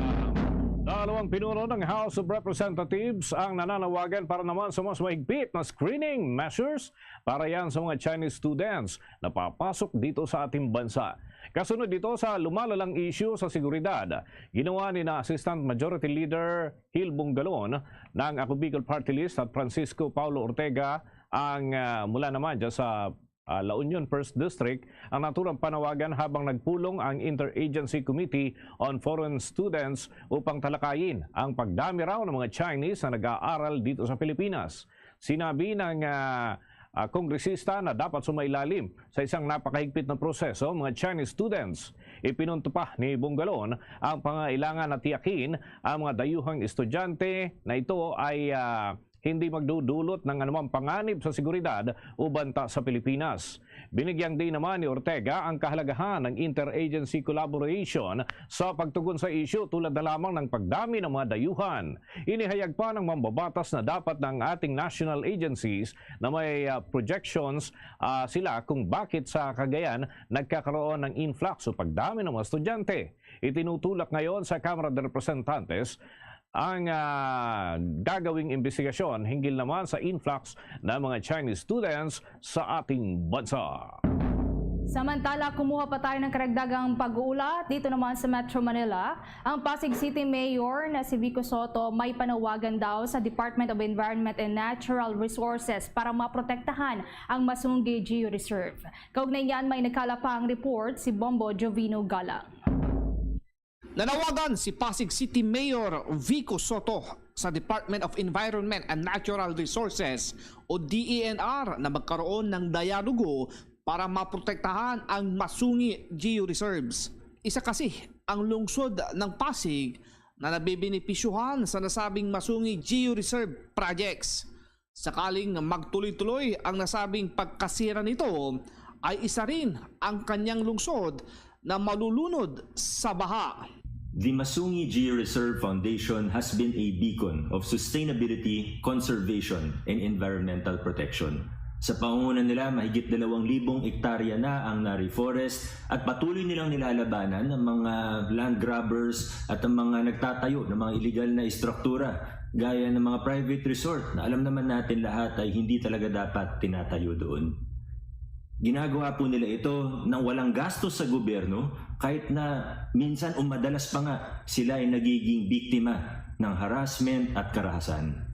dalawang pinuno ng House of Representatives ang nananawagan para naman sa mas mahigpit na screening measures para yan sa mga Chinese students na papasok dito sa ating bansa. Kasunod dito sa lumalalang isyu sa seguridad, ginawa ni na Assistant Majority Leader Hil Bongalon ng Ako Bicol Party List at Francisco Paulo Ortega ang, ah, mula naman dyan sa, ah, La Union First District ang naturang panawagan habang nagpulong ang Interagency Committee on Foreign Students upang talakayin ang pagdami raw ng mga Chinese na nag-aaral dito sa Pilipinas. Sinabi ng, ah, ah, kongresista na dapat sumailalim sa isang napakahigpit na proseso ang mga Chinese students. Ipinunto pa ni Bongalon ang pangailangan na tiyakin ang mga dayuhang estudyante na ito ay, ah, hindi magdudulot ng anumang panganib sa seguridad o banta sa Pilipinas. Binigyang diin naman ni Ortega ang kahalagahan ng interagency collaboration sa pagtugon sa isyu tulad na lamang ng pagdami ng mga dayuhan. Inihayag pa ng mambabatas na dapat ng ating national agencies na may, ah, projections, ah, sila kung bakit sa Cagayan nagkakaroon ng influx o pagdami ng mga estudyante. Itinutulak ngayon sa Kamara de Representantes ang, ah, gagawing imbestigasyon hinggil naman sa influx ng mga Chinese students sa ating bansa. Samantala, kumuha pa tayo ng karagdagang pag-uulat dito naman sa Metro Manila. Ang Pasig City Mayor na si Vico Sotto may panawagan daw sa Department of Environment and Natural Resources para maprotektahan ang Masungi Geo Reserve. Kaugnay niyan, may nagkalap pa ang report si Bombo Jovino Galang. Nanawagan si Pasig City Mayor Vico Sotto sa Department of Environment and Natural Resources o D E N R na magkaroon ng dialogo para maprotektahan ang Masungi Geo Reserves. Isa kasi ang lungsod ng Pasig na nabibenepisyuhan sa nasabing Masungi Geo Reserve projects. Sakaling magtuloy-tuloy ang nasabing pagkasira nito, ay isa rin ang kanyang lungsod na malulunod sa baha. The Masungi Geo Reserve Foundation has been a beacon of sustainability, conservation, and environmental protection. Sa pangunguna nila, mahigit dalawang libong ektarya na ang na-reforest at patuloy nilang nilalabanan ang mga land grabbers at ang mga nagtatayo ng mga iligal na istruktura gaya ng mga private resort na alam naman natin lahat ay hindi talaga dapat tinatayo doon. Ginagawa po nila ito nang walang gastos sa gobyerno, kahit na minsan o madalas pa nga sila ay nagiging biktima ng harassment at karahasan.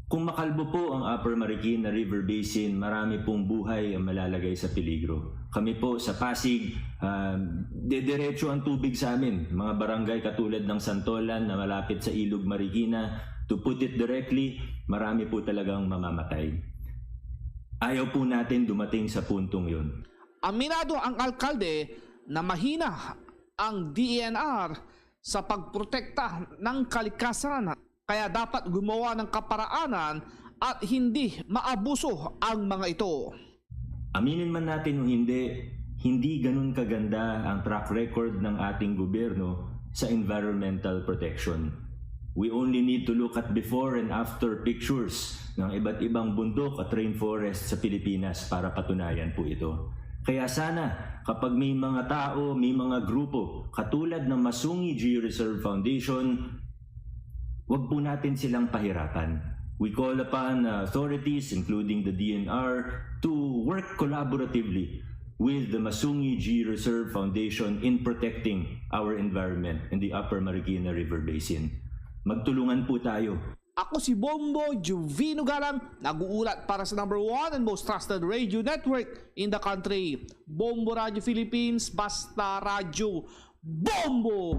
Kung makalbo po ang Upper Marikina River Basin, marami pong buhay ang malalagay sa peligro. Kami po sa Pasig, ah, dediretso ang tubig sa amin. Mga barangay katulad ng Santolan na malapit sa Ilog Marikina, to put it directly, marami po talagang mamamatay. Ayaw po natin dumating sa puntong yun. Aminado ang alkalde na mahina ang D E N R sa pagprotekta ng kalikasan, kaya dapat gumawa ng kaparaanan at hindi maabuso ang mga ito. Aminin man natin o hindi, hindi ganun kaganda ang track record ng ating gobyerno sa environmental protection. We only need to look at before and after pictures ng iba't ibang bundok at rainforest sa Pilipinas para patunayan po ito. Kaya sana, kapag may mga tao, may mga grupo, katulad ng Masungi Geo Reserve Foundation, wag po natin silang pahirapan. We call upon uh, authorities, including the D N R, to work collaboratively with the Masungi Geo Reserve Foundation in protecting our environment in the Upper Marikina River Basin. Magtulungan po tayo. Ako si Bombo Juvino Galang, nag-uulat para sa number one and most trusted radio network in the country, Bombo Radio Philippines, basta radyo, Bombo!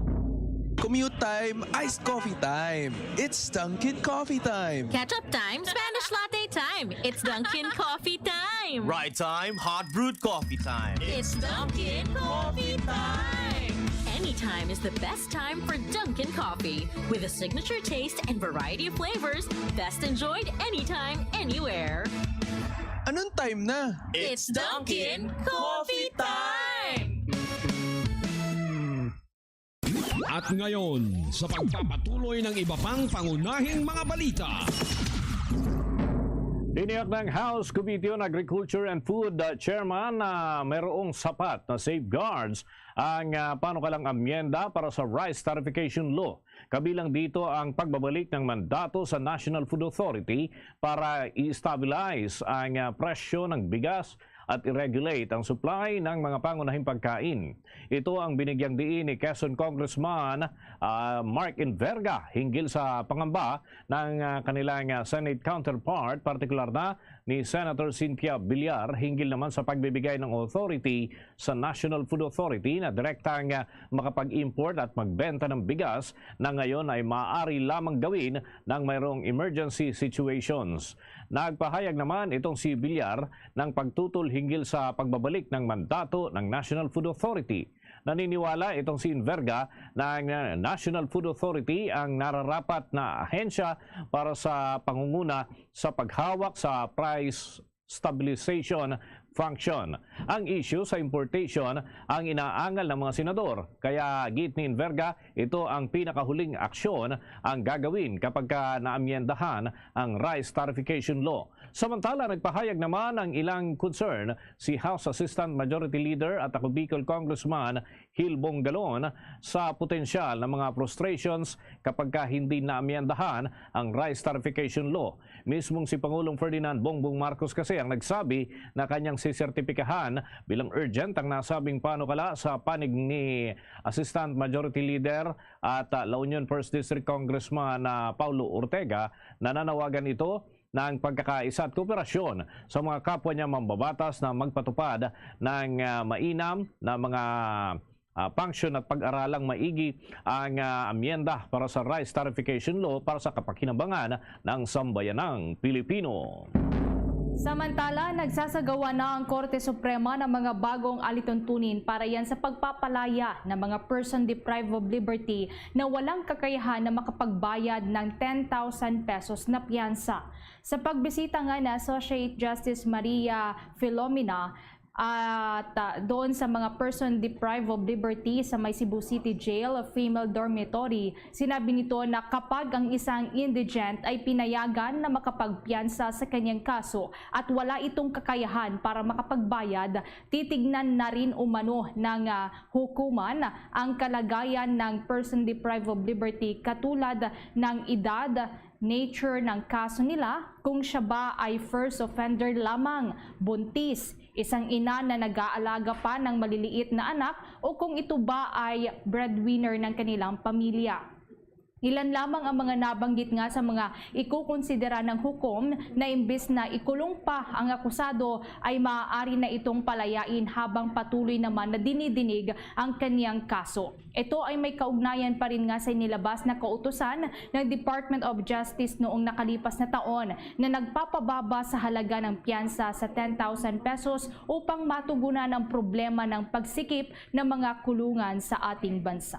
Commute time, iced coffee time. It's Dunkin' Coffee time. Ketchup time, Spanish latte time. It's Dunkin' Coffee time. Ride time, hot brewed coffee time. It's Dunkin' Coffee time. Anytime is the best time for Dunkin' Coffee. With a signature taste and variety of flavors, best enjoyed anytime, anywhere. Anong time na? It's Dunkin' Coffee time! At ngayon, sa pagpapatuloy ng iba pang pangunahing mga balita. Tiniyak ng House Committee on Agriculture and Food uh, Chairman na mayroong sapat na safeguards ang uh, panukalang amyenda para sa Rice Tariffication Law. Kabilang dito ang pagbabalik ng mandato sa National Food Authority para i-stabilize ang uh, presyo ng bigas at i-regulate ang supply ng mga pangunahing pagkain. Ito ang binigyang diin ni Quezon Congressman uh, Mark Inverga hinggil sa pangamba ng uh, kanilang uh, Senate counterpart, partikular na ni Senator Cynthia Villar, hinggil naman sa pagbibigay ng authority sa National Food Authority na direktang uh, makapag-import at magbenta ng bigas na ngayon ay maaari lamang gawin ng mayroong emergency situations. Nagpahayag naman itong si Villar ng pagtutol hinggil sa pagbabalik ng mandato ng National Food Authority. Naniniwala itong si Inverga na ang National Food Authority ang nararapat na ahensya para sa pangunguna sa paghawak sa price stabilization function. Ang issue sa importation ang inaangal ng mga senador, kaya git ni Inverga, ito ang pinakahuling aksyon ang gagawin kapag ka naamyendahan ang rice tariffication law. Samantala, nagpahayag naman ang ilang concern si House Assistant Majority Leader at ako Bicol Congressman Hilbong Galon sa potensyal na mga frustrations kapag ka hindi naamyendahan ang rice tariffication law. Mismong si Pangulong Ferdinand Bongbong Marcos kasi ang nagsabi na kanyang sisertipikahan bilang urgent ang nasabing panukala. Sa panig ni Assistant Majority Leader at uh, La Union First District Congressman uh, Paulo Ortega, nananawagan ito ng pagkakaisa at kooperasyon sa mga kapwa niya mambabatas na magpatupad ng uh, mainam na mga uh, function at pag-aralang maigi ang uh, amyenda para sa rice tariffication law para sa kapakinabangan ng sambayanang Pilipino. Samantala, nagsasagawa na ang Korte Suprema ng mga bagong alituntunin para yan sa pagpapalaya ng mga person deprived of liberty na walang kakayahan na makapagbayad ng ten thousand pesos na piyansa. Sa pagbisita nga na Associate Justice Maria Filomena, at, ah, doon sa mga person deprived of liberty sa may Cebu City Jail female dormitory, sinabi nito na kapag ang isang indigent ay pinayagan na makapagpiyansa sa kanyang kaso at wala itong kakayahan para makapagbayad, titignan na rin umano ng, ah, hukuman ang kalagayan ng person deprived of liberty katulad ng edad, nature ng kaso nila, kung siya ba ay first offender lamang, buntis, isang ina na nag-aalaga pa ng maliliit na anak, o kung ito ba ay breadwinner ng kanilang pamilya. Ilan lamang ang mga nabanggit nga sa mga ikukonsidera ng hukom na imbes na ikulong pa ang akusado ay maaari na itong palayain habang patuloy naman na dinidinig ang kanyang kaso. Ito ay may kaugnayan pa rin nga sa inilabas na kautusan ng Department of Justice noong nakalipas na taon na nagpapababa sa halaga ng piyansa sa ten thousand pesos upang matugunan ang problema ng pagsikip ng mga kulungan sa ating bansa.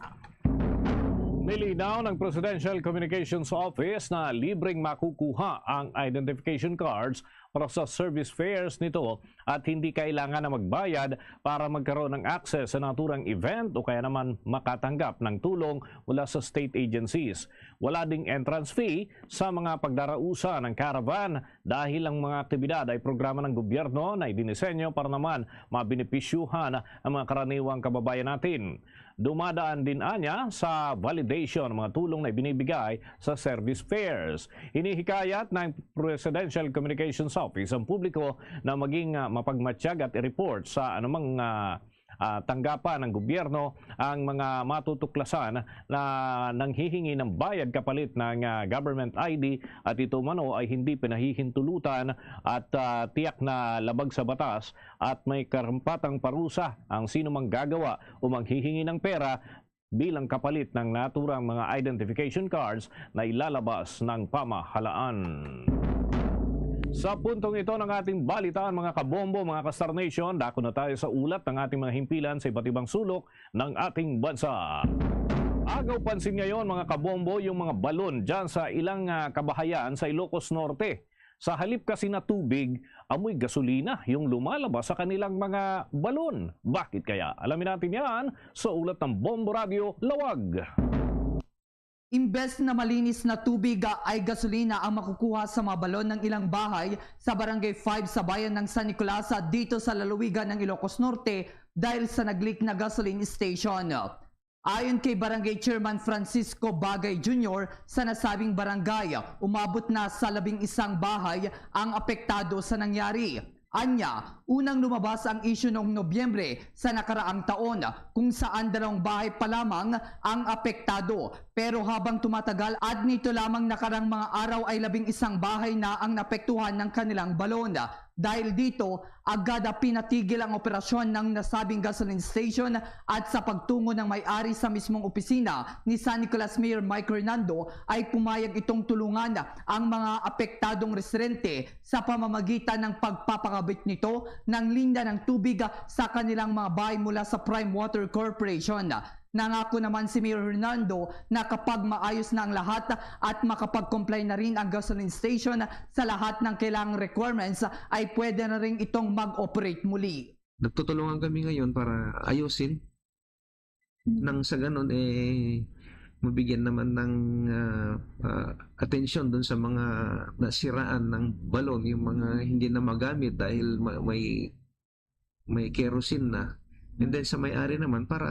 Nilinaw ng Presidential Communications Office na libreng makukuha ang identification cards para sa service fares nito at hindi kailangan na magbayad para magkaroon ng access sa naturang event o kaya naman makatanggap ng tulong mula sa state agencies. Wala ding entrance fee sa mga pagdarausa ng caravan dahil ang mga aktibidad ay programa ng gobyerno na idinisenyo para naman mabenepisyuhan ang mga karaniwang kababayan natin. Dumadaan din anya sa validation ng mga tulong na ibinibigay sa service fares. Hinihikayat ng Presidential Communications Office ang publiko na maging, ah, mapagmatsyag at i-report sa anumang, ah, ah, tanggapan ng gobyerno ang mga matutuklasan na nanghihingi ng bayad kapalit ng, ah, government I D at ito umano ay hindi pinahihintulutan at, ah, tiyak na labag sa batas at may karampatang parusa ang sino mang gagawa o manghihingi ng pera bilang kapalit ng naturang mga identification cards na ilalabas ng pamahalaan. Sa puntong ito ng ating balitaan, mga kabombo, mga ka-Star Nation, dako na tayo sa ulat ng ating mga himpilan sa iba't ibang sulok ng ating bansa. Agaw pansin ngayon, mga kabombo, yung mga balon dyan sa ilang, ah, kabahayan sa Ilocos Norte. Sa halip kasi na tubig, amoy gasolina yung lumalabas sa kanilang mga balon. Bakit kaya? Alamin natin yan sa ulat ng Bombo Radio Lawag. Imbes na malinis na tubig, ah, ay gasolina ang makukuha sa mga balon ng ilang bahay sa Barangay five sa bayan ng San Nicolas, ah, dito sa lalawigan ng Ilocos Norte dahil sa nag-leak na gasoline station. Ayon kay Barangay Chairman Francisco Bagay Junior, sa nasabing barangay, umabot na sa labing isang bahay ang apektado sa nangyari. Anya, unang lumabas ang isyu noong Nobyembre sa nakaraang taon, kung saan dalawang bahay pa lamang ang apektado. Pero habang tumatagal, at nito lamang nakarang mga araw ay labing isang bahay na ang naapektuhan ng kanilang balon. Dahil dito, agad na pinatigil ang operasyon ng nasabing gasoline station at sa pagtungo ng may-ari sa mismong opisina ni San Nicolas Mayor Mike Hernando ay pumayag itong tulungan ang mga apektadong residente sa pamamagitan ng pagpapakabit nito ng linya ng tubig sa kanilang mga bahay mula sa Prime Water Corporation. Nangako naman si Mayor Hernando na kapag maayos na ang lahat at makapag-comply na rin ang gasoline station sa lahat ng kailangang requirements, ay pwede na rin itong mag-operate muli. Nagtutulungan kami ngayon para ayusin. Nang sa ganun, eh, mabigyan naman ng, ah, ah, atensyon dun sa mga nasiraan ng balon, yung mga hindi na magamit dahil ma-, may, may kerosene na. And then sa may-ari naman para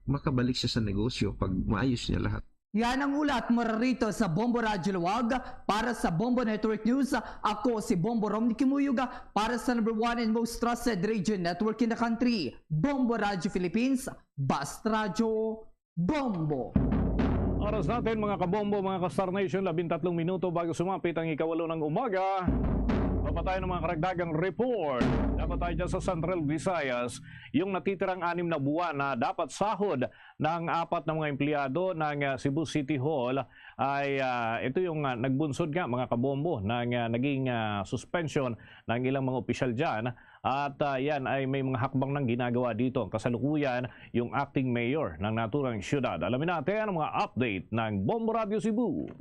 makabalik siya sa negosyo pag maayos niya lahat. Yan ang ulat mula rito sa Bombo Radyo Luwag. Para sa Bombo Network News, ako si Bombo Romney Kimuyog para sa number one and most trusted radio network in the country, Bombo Radyo Philippines, Basta Radyo Bombo. Oras natin, mga kabombo, mga ka-Star Nation, labintatlong minuto bago sumapit ang ikawalo ng umaga. Pa tayo ng mga karagdagang report. Dapat tayo dyan sa Central Visayas, yung natitirang anim na buwan na dapat sahod ng apat na mga empleyado ng, ah, Cebu City Hall ay, ah, ito yung, ah, nagbunsod nga, mga kabombo, ng, ah, naging, ah, suspension ng ilang mga opisyal dyan. At, ah, yan ay may mga hakbang ng ginagawa dito. Kasalukuyan, yung acting mayor ng naturang syudad. Alamin natin ang mga update ng Bombo Radio Cebu.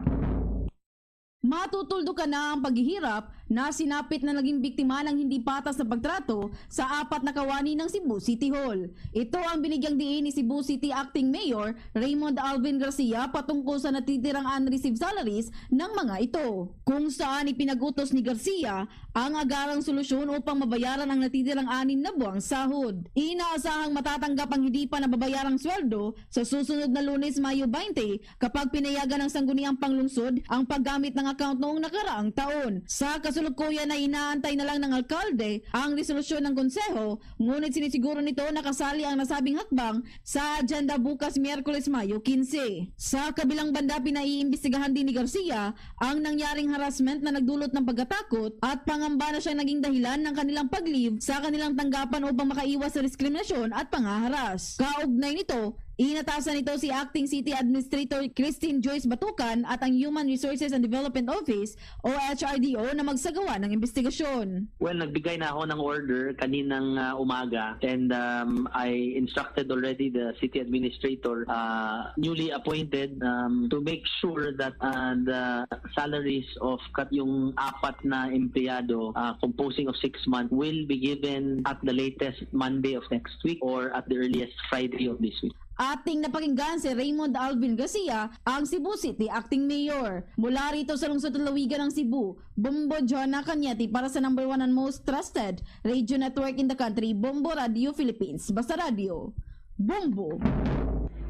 Matutuldukan na ang paghihirap na sinapit na naging biktima ng hindi patas na pagtrato sa apat na kawani ng Cebu City Hall. Ito ang binigyang diin ni Cebu City Acting Mayor Raymond Alvin Garcia patungkol sa natitirang unreceived salaries ng mga ito, kung saan ipinag-utos ni Garcia ang agarang solusyon upang mabayaran ang natitirang anim na buwang sahod. Inaasahang matatanggap ang hindi pa nababayarang sweldo sa susunod na Lunes, Mayo twenty, kapag pinayagan ng Sangguniang Panglungsod ang paggamit ng account noong nakaraang taon. Sa kasalukuyan ay inaantay na lang ng alkalde ang resolusyon ng konseho, ngunit sinisiguro nito na kasali ang nasabing hakbang sa agenda bukas, Miyerkules, Mayo quince. Sa kabilang banda, pinaiimbestigahan din ni Garcia ang nangyaring harassment na nagdulot ng pagkatakot at pangamba na siyang naging dahilan ng kanilang pag-leave sa kanilang tanggapan upang makaiwas sa diskriminasyon at pangaharas. Kaugnay nito, inatasan nito si Acting City Administrator Christine Joyce Batukan at ang Human Resources and Development Office o H R D O na magsagawa ng imbestigasyon. Well, nagbigay na ako ng order kaninang ah, umaga, and um, I instructed already the city administrator uh, newly appointed um, to make sure that uh, the salaries of kat yung apat na empleyado uh, composing of six months will be given at the latest Monday of next week or at the earliest Friday of this week. Ating napakinggan si Raymond Alvin Garcia, ang Cebu City Acting Mayor. Mula rito sa lungsod lalawigan ng Cebu, Bombo Jonah Cañete para sa number one and most trusted radio network in the country, Bombo Radio Philippines. Basta Radio, Bombo!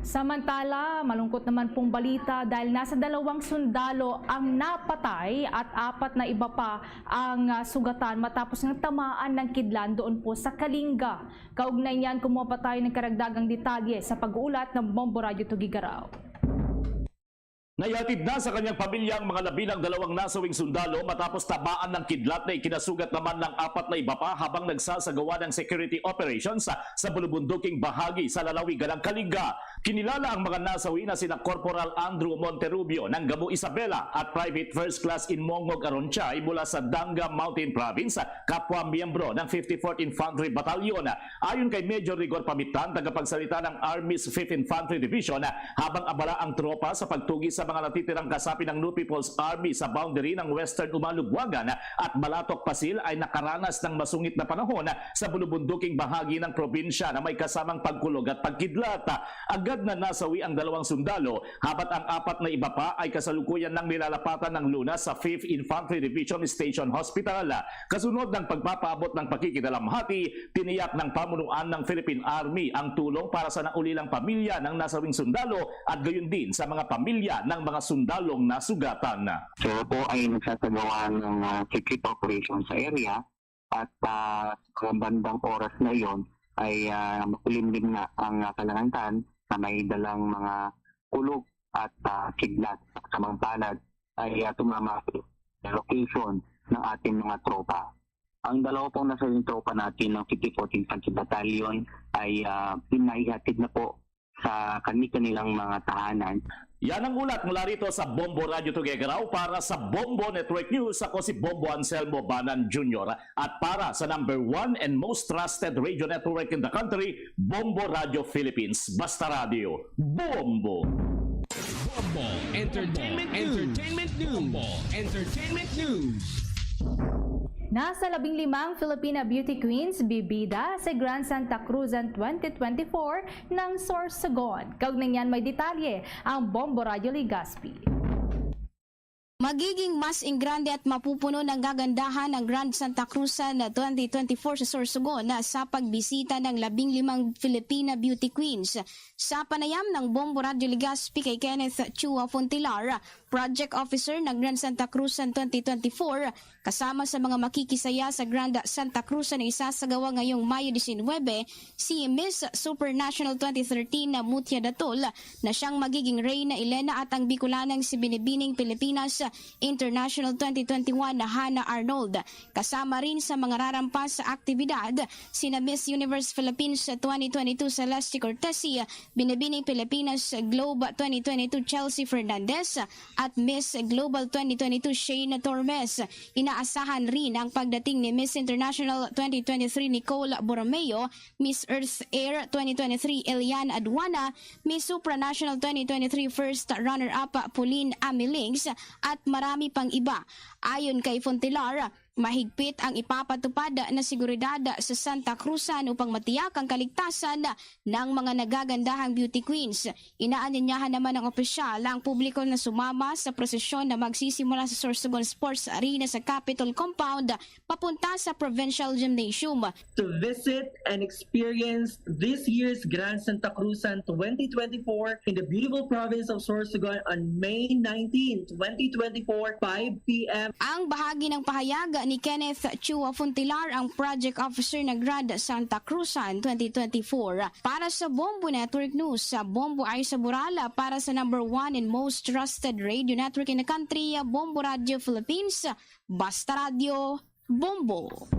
Samantala, malungkot naman pong balita dahil nasa dalawang sundalo ang napatay at apat na iba pa ang ah, sugatan matapos ng tamaan ng kidlat doon po sa Kalinga. Kaugnay niyan, kumuha pa tayo ng karagdagang detalye sa pag-uulat ng Bombo Radyo Tuguegarao. Naihatid na sa kanyang pamilya ang mga labi ng dalawang nasawing sundalo matapos tamaan ng kidlat na ikinasugat naman ng apat na iba pa habang nagsasagawa ng security operations sa, sa bulubunduking bahagi sa lalawigan ng Kalinga. Kinilala ang mga nasawi na sina Corporal Andrew Monterrubio ng Gamo Isabela at Private First Class Inmongog Aronchay mula sa Danga Mountain Province, kapwa miyembro ng fifty-fourth Infantry Battalion. Ayon kay Major Rigor Pamitan, tagapagsalita ng Army's fifth Infantry Division, habang abala ang tropa sa pagtugis sa mga natitirang kasapi ng New People's Army sa boundary ng Western Umalugwagan at Balatok Pasil ay nakaranas ng masungit na panahon sa bulubunduking bahagi ng probinsya na may kasamang pagkulog at pagkidlat. Agad na nasawi ang dalawang sundalo, habat ang apat na iba pa ay kasalukuyan nang nilalapatan ng lunas sa fifth Infantry Division Station Hospital. Kasunod ng pagpapaabot ng pakikidalamhati, tiniyak ng pamunuan ng Philippine Army ang tulong para sa naulilang pamilya ng nasawing sundalo at gayon din sa mga pamilya ng mga sundalong nasugatan. Sila po ay nagsasagawa ng ah, secret operation sa area at ah, sa bandang oras na iyon ay ah, makulimlim na ang ah, kalangitan na may dalang mga kulog at ah, kidlat sa kamang palad ay ah, tumama sa location ng ating mga tropa. Ang dalawa pong nasawing tropa natin ng fifty-fourth Infantry Battalion ay ah, pinaihatid na po sa kani-kanilang mga tahanan. Yan ang ulat mula rito sa Bombo Radyo Tuguegarao. Para sa Bombo Network News, ako si Bombo Anselmo Banan Junior. At para sa number one and most trusted radio network in the country, Bombo Radyo Philippines. Basta Radyo, Bombo! Bombo Entertainment News. Entertainment News. Bombo Entertainment News. Nasa labing limang Filipina Beauty Queens bibida sa Grand Santa Cruzan twenty twenty-four ng Sorsogon. Kaugnay niyan, may detalye ang Bombo Radyo Legazpi. Magiging mas ingrande at mapupuno ng gagandahan ang Grand Santa Cruzan twenty twenty-four sa Sorsogon sa pagbisita ng labing limang Filipina Beauty Queens. Sa panayam ng Bombo Radyo Legazpi kay Kenneth Chua Fontilar, Project Officer ng Grand Santa Cruzan twenty twenty-four, kasama sa mga makikisaya sa Grand Santa Cruzan na isasagawa ngayong Mayo diecinuebe, si Miss Super National twenty thirteen na Mutia Datul, na siyang magiging Reyna Elena at ang Bicolanang si Binibining Pilipinas International twenty twenty-one na Hannah Arnold. Kasama rin sa mga rarampas sa aktibidad sina Miss Universe Philippines twenty twenty-two Celeste Cortesi, Binibining Pilipinas Globe twenty twenty-two Chelsea Fernandez, at Miss Global twenty twenty-two Shane Tormes. Inaasahan rin ang pagdating ni Miss International twenty twenty-three Nicole Borromeo, Miss Earth Air twenty twenty-three Elian Aduana, Miss Supranational twenty twenty-three First Runner-up Pauline Amilings, at marami pang iba. Ayon kay Fontilar, mahigpit ang ipapatupad na seguridad sa Santa Cruzan upang matiyak ang kaligtasan ng mga nagagandahang beauty queens. Inaanyayahan naman ng opisyal ang publiko na sumama sa prosesyon na magsisimula sa Sorsogon Sports Arena sa Capitol Compound papunta sa Provincial Gymnasium. To visit and experience this year's Grand Santa Cruzan twenty twenty-four in the beautiful province of Sorsogon on May nineteen, twenty twenty-four, five p.m. Ang bahagi ng pahayag ni Kenneth Chua Funtilar, ang Project Officer ng Grand Santa Cruzan twenty twenty-four. Para sa Bombo Network News, sa Bombo Aiza Burala, para sa number one and most trusted radio network in the country, Bombo Radio Philippines, Basta Radyo, Bombo.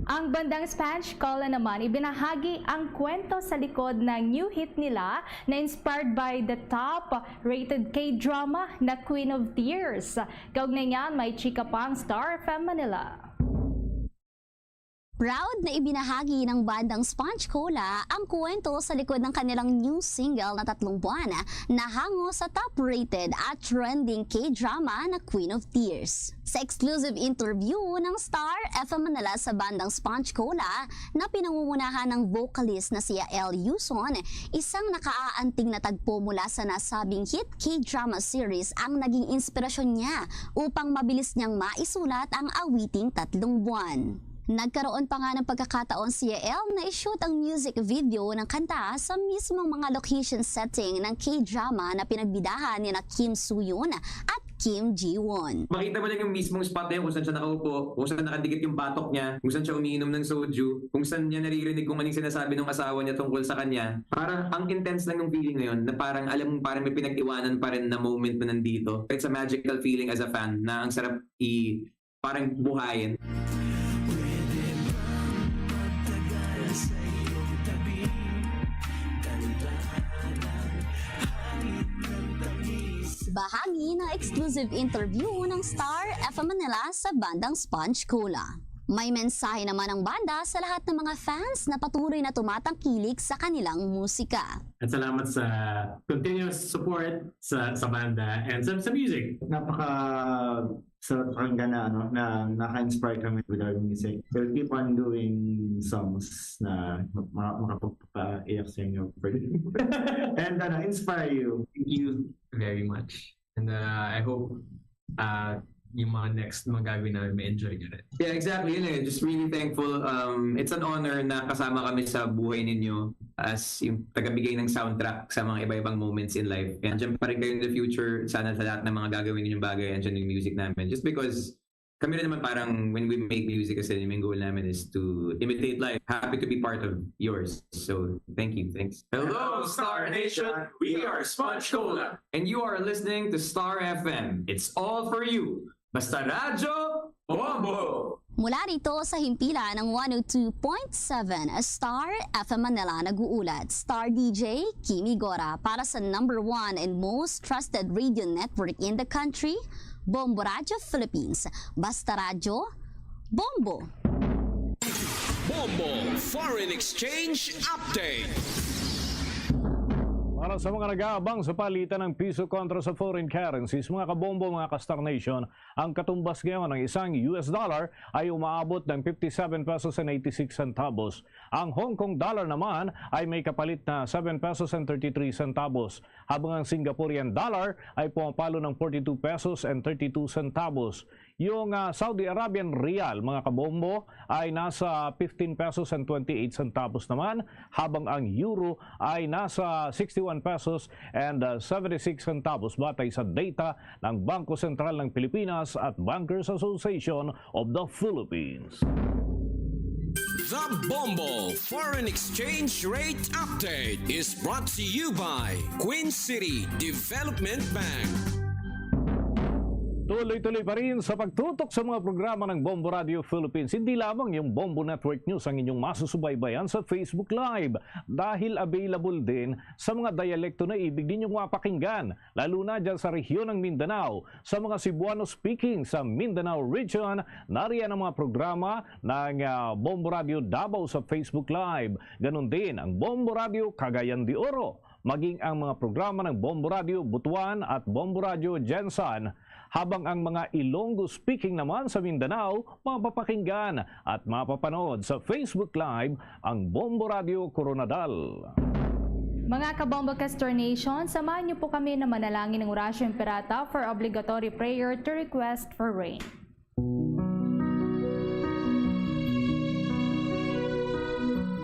Ang bandang Sponge Cola naman, ibinahagi ang kwento sa likod ng new hit nila na inspired by the top rated K-drama na Queen of Tears. Kaugnay niyan, may chika pa ang Star F M Manila. Proud na ibinahagi ng bandang Sponge Cola ang kwento sa likod ng kanilang new single na Tatlong Buwan, na hango sa top-rated at trending K-drama na Queen of Tears. Sa exclusive interview ng Star F M Manila sa bandang Sponge Cola, na pinangungunahan ng vocalist na si Yael Yuson, isang nakaaanting na tagpo mula sa nasabing hit K-drama series ang naging inspirasyon niya upang mabilis niyang maisulat ang awiting Tatlong Buwan. Nagkaroon pa nga ng pagkakataon si Yael na i-shoot ang music video ng kanta sa mismong mga location setting ng K-drama na pinagbidahan ni na Kim Soo-yoon at Kim Ji-won. Makita mo lang yung mismong spot na yun, kung saan siya nakaupo, kung saan nakadikit yung batok niya, kung saan siya umiinom ng soju, kung saan niya naririnig kung ano yung sinasabi ng asawa niya tungkol sa kanya. Parang ang intense lang ng feeling na yun, na parang alam mo, parang may pinag-iwanan pa rin na moment na nandito. It's a magical feeling as a fan na ang sarap i-, parang buhayin. Bahagi ng exclusive interview ng Star F M Manila sa bandang Sponge Cola. May mensahe naman ang banda sa lahat ng mga fans na patuloy na tumatangkilik sa kanilang musika. At salamat sa continuous support sa, sa banda and sa, sa music. Napaka sarap pakinggan na, ano, na naka-inspire kami with our music. We'll keep on doing songs na ma-, makapagpaiyak sa inyo. And, ano, inspire you. Thank you very much. And, uh, I hope, uh, yung mga next na gagawin namin, ma-enjoy nyo rin. Yeah, exactly. Yun eh. Just really thankful. Um, it's an honor na kasama kami sa buhay ninyo as yung tagabigay ng soundtrack sa mga iba-ibang moments in life. And andyan pa rin kayo in the future. Sana sa lahat ng mga gagawin ninyong bagay, andyan yung music namin. Just because kami rin naman, parang when we make music kasi, yung main goal namin is to imitate life. Happy to be part of yours. So, thank you. Thanks. Hello, Star Nation! We are Sponge Cola. And you are listening to Star F M. It's all for you. Basta Radyo, Bombo! Mula rito sa himpilan ng one oh two point seven Star F M Manila, nag-uulat Star D J Kimi Gora para sa number one and most trusted radio network in the country, Bombo Radyo Philippines. Basta Radyo, Bombo! Bombo Foreign Exchange Update. Para sa mga nag-aabang sa palitan ng piso kontra sa foreign currencies, mga kabombo, mga ka-Star Nation, ang katumbas ngayon ng isang U S dollar ay umaabot ng fifty-seven pesos and eighty-six centavos. Ang Hong Kong dollar naman ay may kapalit na seven pesos and thirty-three centavos, habang ang Singaporean dollar ay pumapalo ng forty-two pesos and thirty-two centavos. Yung, ah, Saudi Arabian riyal, mga kabombo, ay nasa fifteen pesos and twenty-eight centavos naman, habang ang euro ay nasa sixty-one pesos and, ah, seventy-six centavos, batay sa data ng Bangko Sentral ng Pilipinas at Bankers Association of the Philippines. The Bombo Foreign Exchange Rate Update is brought to you by Queen City Development Bank. Tuloy-tuloy pa rin sa pagtutok sa mga programa ng Bombo Radio Philippines. Hindi lamang yung Bombo Network News ang inyong masusubaybayan sa Facebook Live dahil available din sa mga dialekto na ibig ninyong mapakinggan, lalo na dyan sa rehiyon ng Mindanao. Sa mga Cebuano-speaking sa Mindanao region, nariyan ang mga programa ng, ah, Bombo Radio Davao sa Facebook Live. Ganun din ang Bombo Radio Cagayan de Oro, maging ang mga programa ng Bombo Radio Butuan at Bombo Radio Gensan, habang ang mga Ilonggo-speaking naman sa Mindanao mapapakinggan at mapapanood sa Facebook Live ang Bombo Radio Koronadal. Mga Kabombo Castor Nation, samahan niyo po kami na manalangin ng Oratio Imperata for obligatory prayer to request for rain.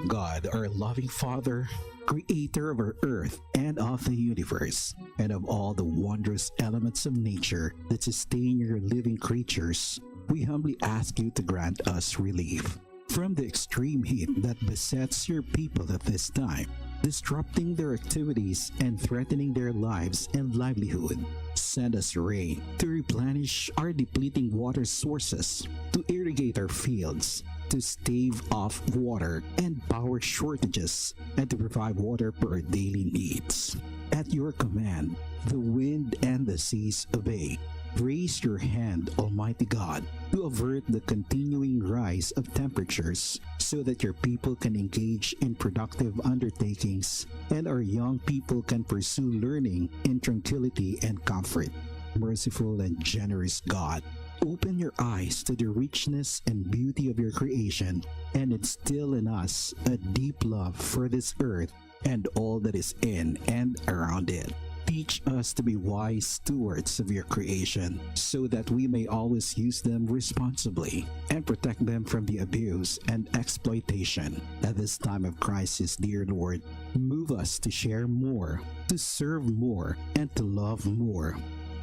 God, our loving Father, creator of our earth and of the universe, and of all the wondrous elements of nature that sustain your living creatures, we humbly ask you to grant us relief from the extreme heat that besets your people at this time, disrupting their activities and threatening their lives and livelihood. Send us rain to replenish our depleting water sources, to irrigate our fields, to stave off water and power shortages, and to provide water for our daily needs. At your command, the wind and the seas obey. Raise your hand, Almighty God, to avert the continuing rise of temperatures so that your people can engage in productive undertakings and our young people can pursue learning in tranquility and comfort. Merciful and generous God, open your eyes to the richness and beauty of your creation and instill in us a deep love for this earth and all that is in and around it. Teach us to be wise stewards of your creation so that we may always use them responsibly and protect them from the abuse and exploitation. At this time of crisis, dear Lord, move us to share more, to serve more, and to love more.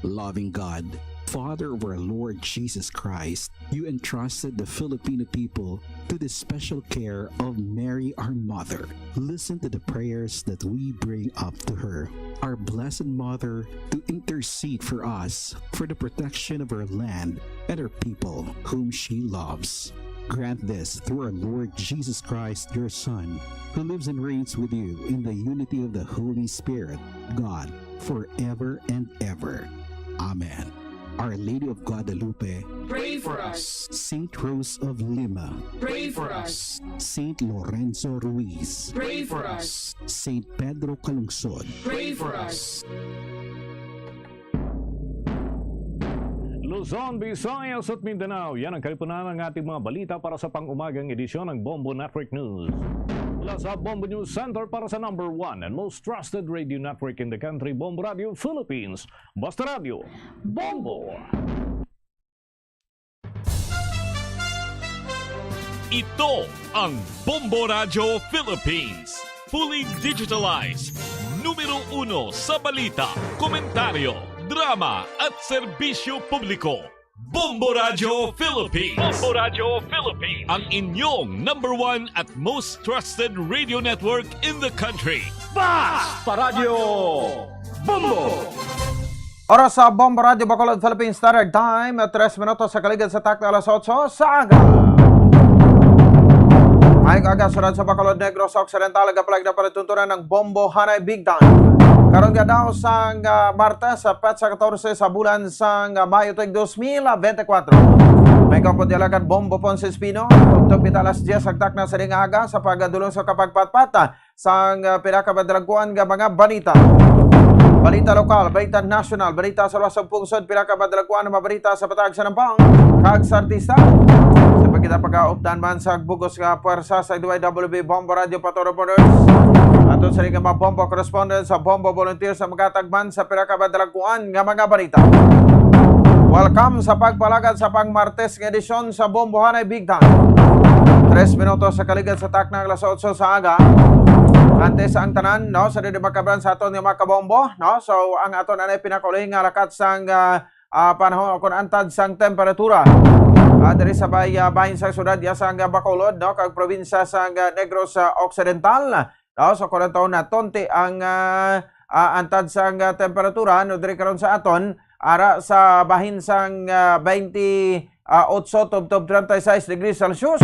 Loving God, Father of our Lord Jesus Christ, you entrusted the Filipino people to the special care of Mary, our Mother. Listen to the prayers that we bring up to her, our Blessed Mother, to intercede for us for the protection of our land and our people whom she loves. Grant this through our Lord Jesus Christ, your Son, who lives and reigns with you in the unity of the Holy Spirit, God, forever and ever. Amen. Our Lady of Guadalupe, pray for us. Saint Rose of Lima, pray for us. Saint Lorenzo Ruiz, pray for us. Saint Pedro Calungsod, pray for us. Luzon, Visayas at Mindanao, yan ang kalipunan ng ating mga balita para sa pang-umagang edisyon ng Bombo Network News. Mula sa Bombo News Center para sa number one and most trusted radio network in the country, Bombo Radio Philippines. Basta Radio, Bombo! Ito ang Bombo Radyo Philippines. Fully digitalized. Numero uno sa balita, komentaryo, drama at serbisyo publiko. Bombo Radyo Philippines. Bombo Radyo Philippines. Ang inyong number one at most trusted radio network in the country. Basta Radyo Bombo! Oras sa Bombo Radyo Bacolod Philippine Standard Time, tres minutos sa kaligid sa takna alas otso sa aga. Maayong aga, syudad sa Bacolod, Negros Occidental, agapalag na palatuntunan ng Bombo Hanay Big Time. Karon nga daw sang, ah, Martes, sa petsa katorse sa bulan sang, ah, Mayo tuig dos mil bente kuwatro. May kapod yalagan Bombo Ponce Espino, tugtog kita alas dyes ang takna sa ding aga sa pagdulong sa kapagpatpat, ah, sang, ah, pinakamadalagkuan nga mga balita. Balita lokal, balita nasyonal, balita sa luwas sang pungsod, pinakamadalagkuan nga mga balita sa pataag sa nampang kag sa artista. Sa pagkita pagkaupdan man sa bugos nga pwersa sa D Y W B Bombo Radio Pato Reporters. Ato sa mga Bombo correspondent sa Bombo Volunteers sa maghatag man sa pinakamadalagkuan nga mga balita. Welcome sa pagpalagad sa pang Martes nga edisyon sa Bombo Hanay Big Time. Tres minutos sa kaligid sa takna alas otso sa aga. Antes ang tanan, no, sa dili makabran sa aton nga mga kabombo, no? So, ang aton anay pinakauli nga lakat sang, ah, ah, panahon o kung antad sang temperatura. Ah, diri sa bay-, ah, bahin sa syudad, ya sang, ah, Bacolod, no, kag probinsya sang, ah, Negros, ah, Occidental. No, so kung taon na tonti ang, ah, ah, antad sang, ah, temperatura, no, diri karon sa aton, Ara sa bahin sang, ah, twenty-eight tubtob thirty-six degrees Celsius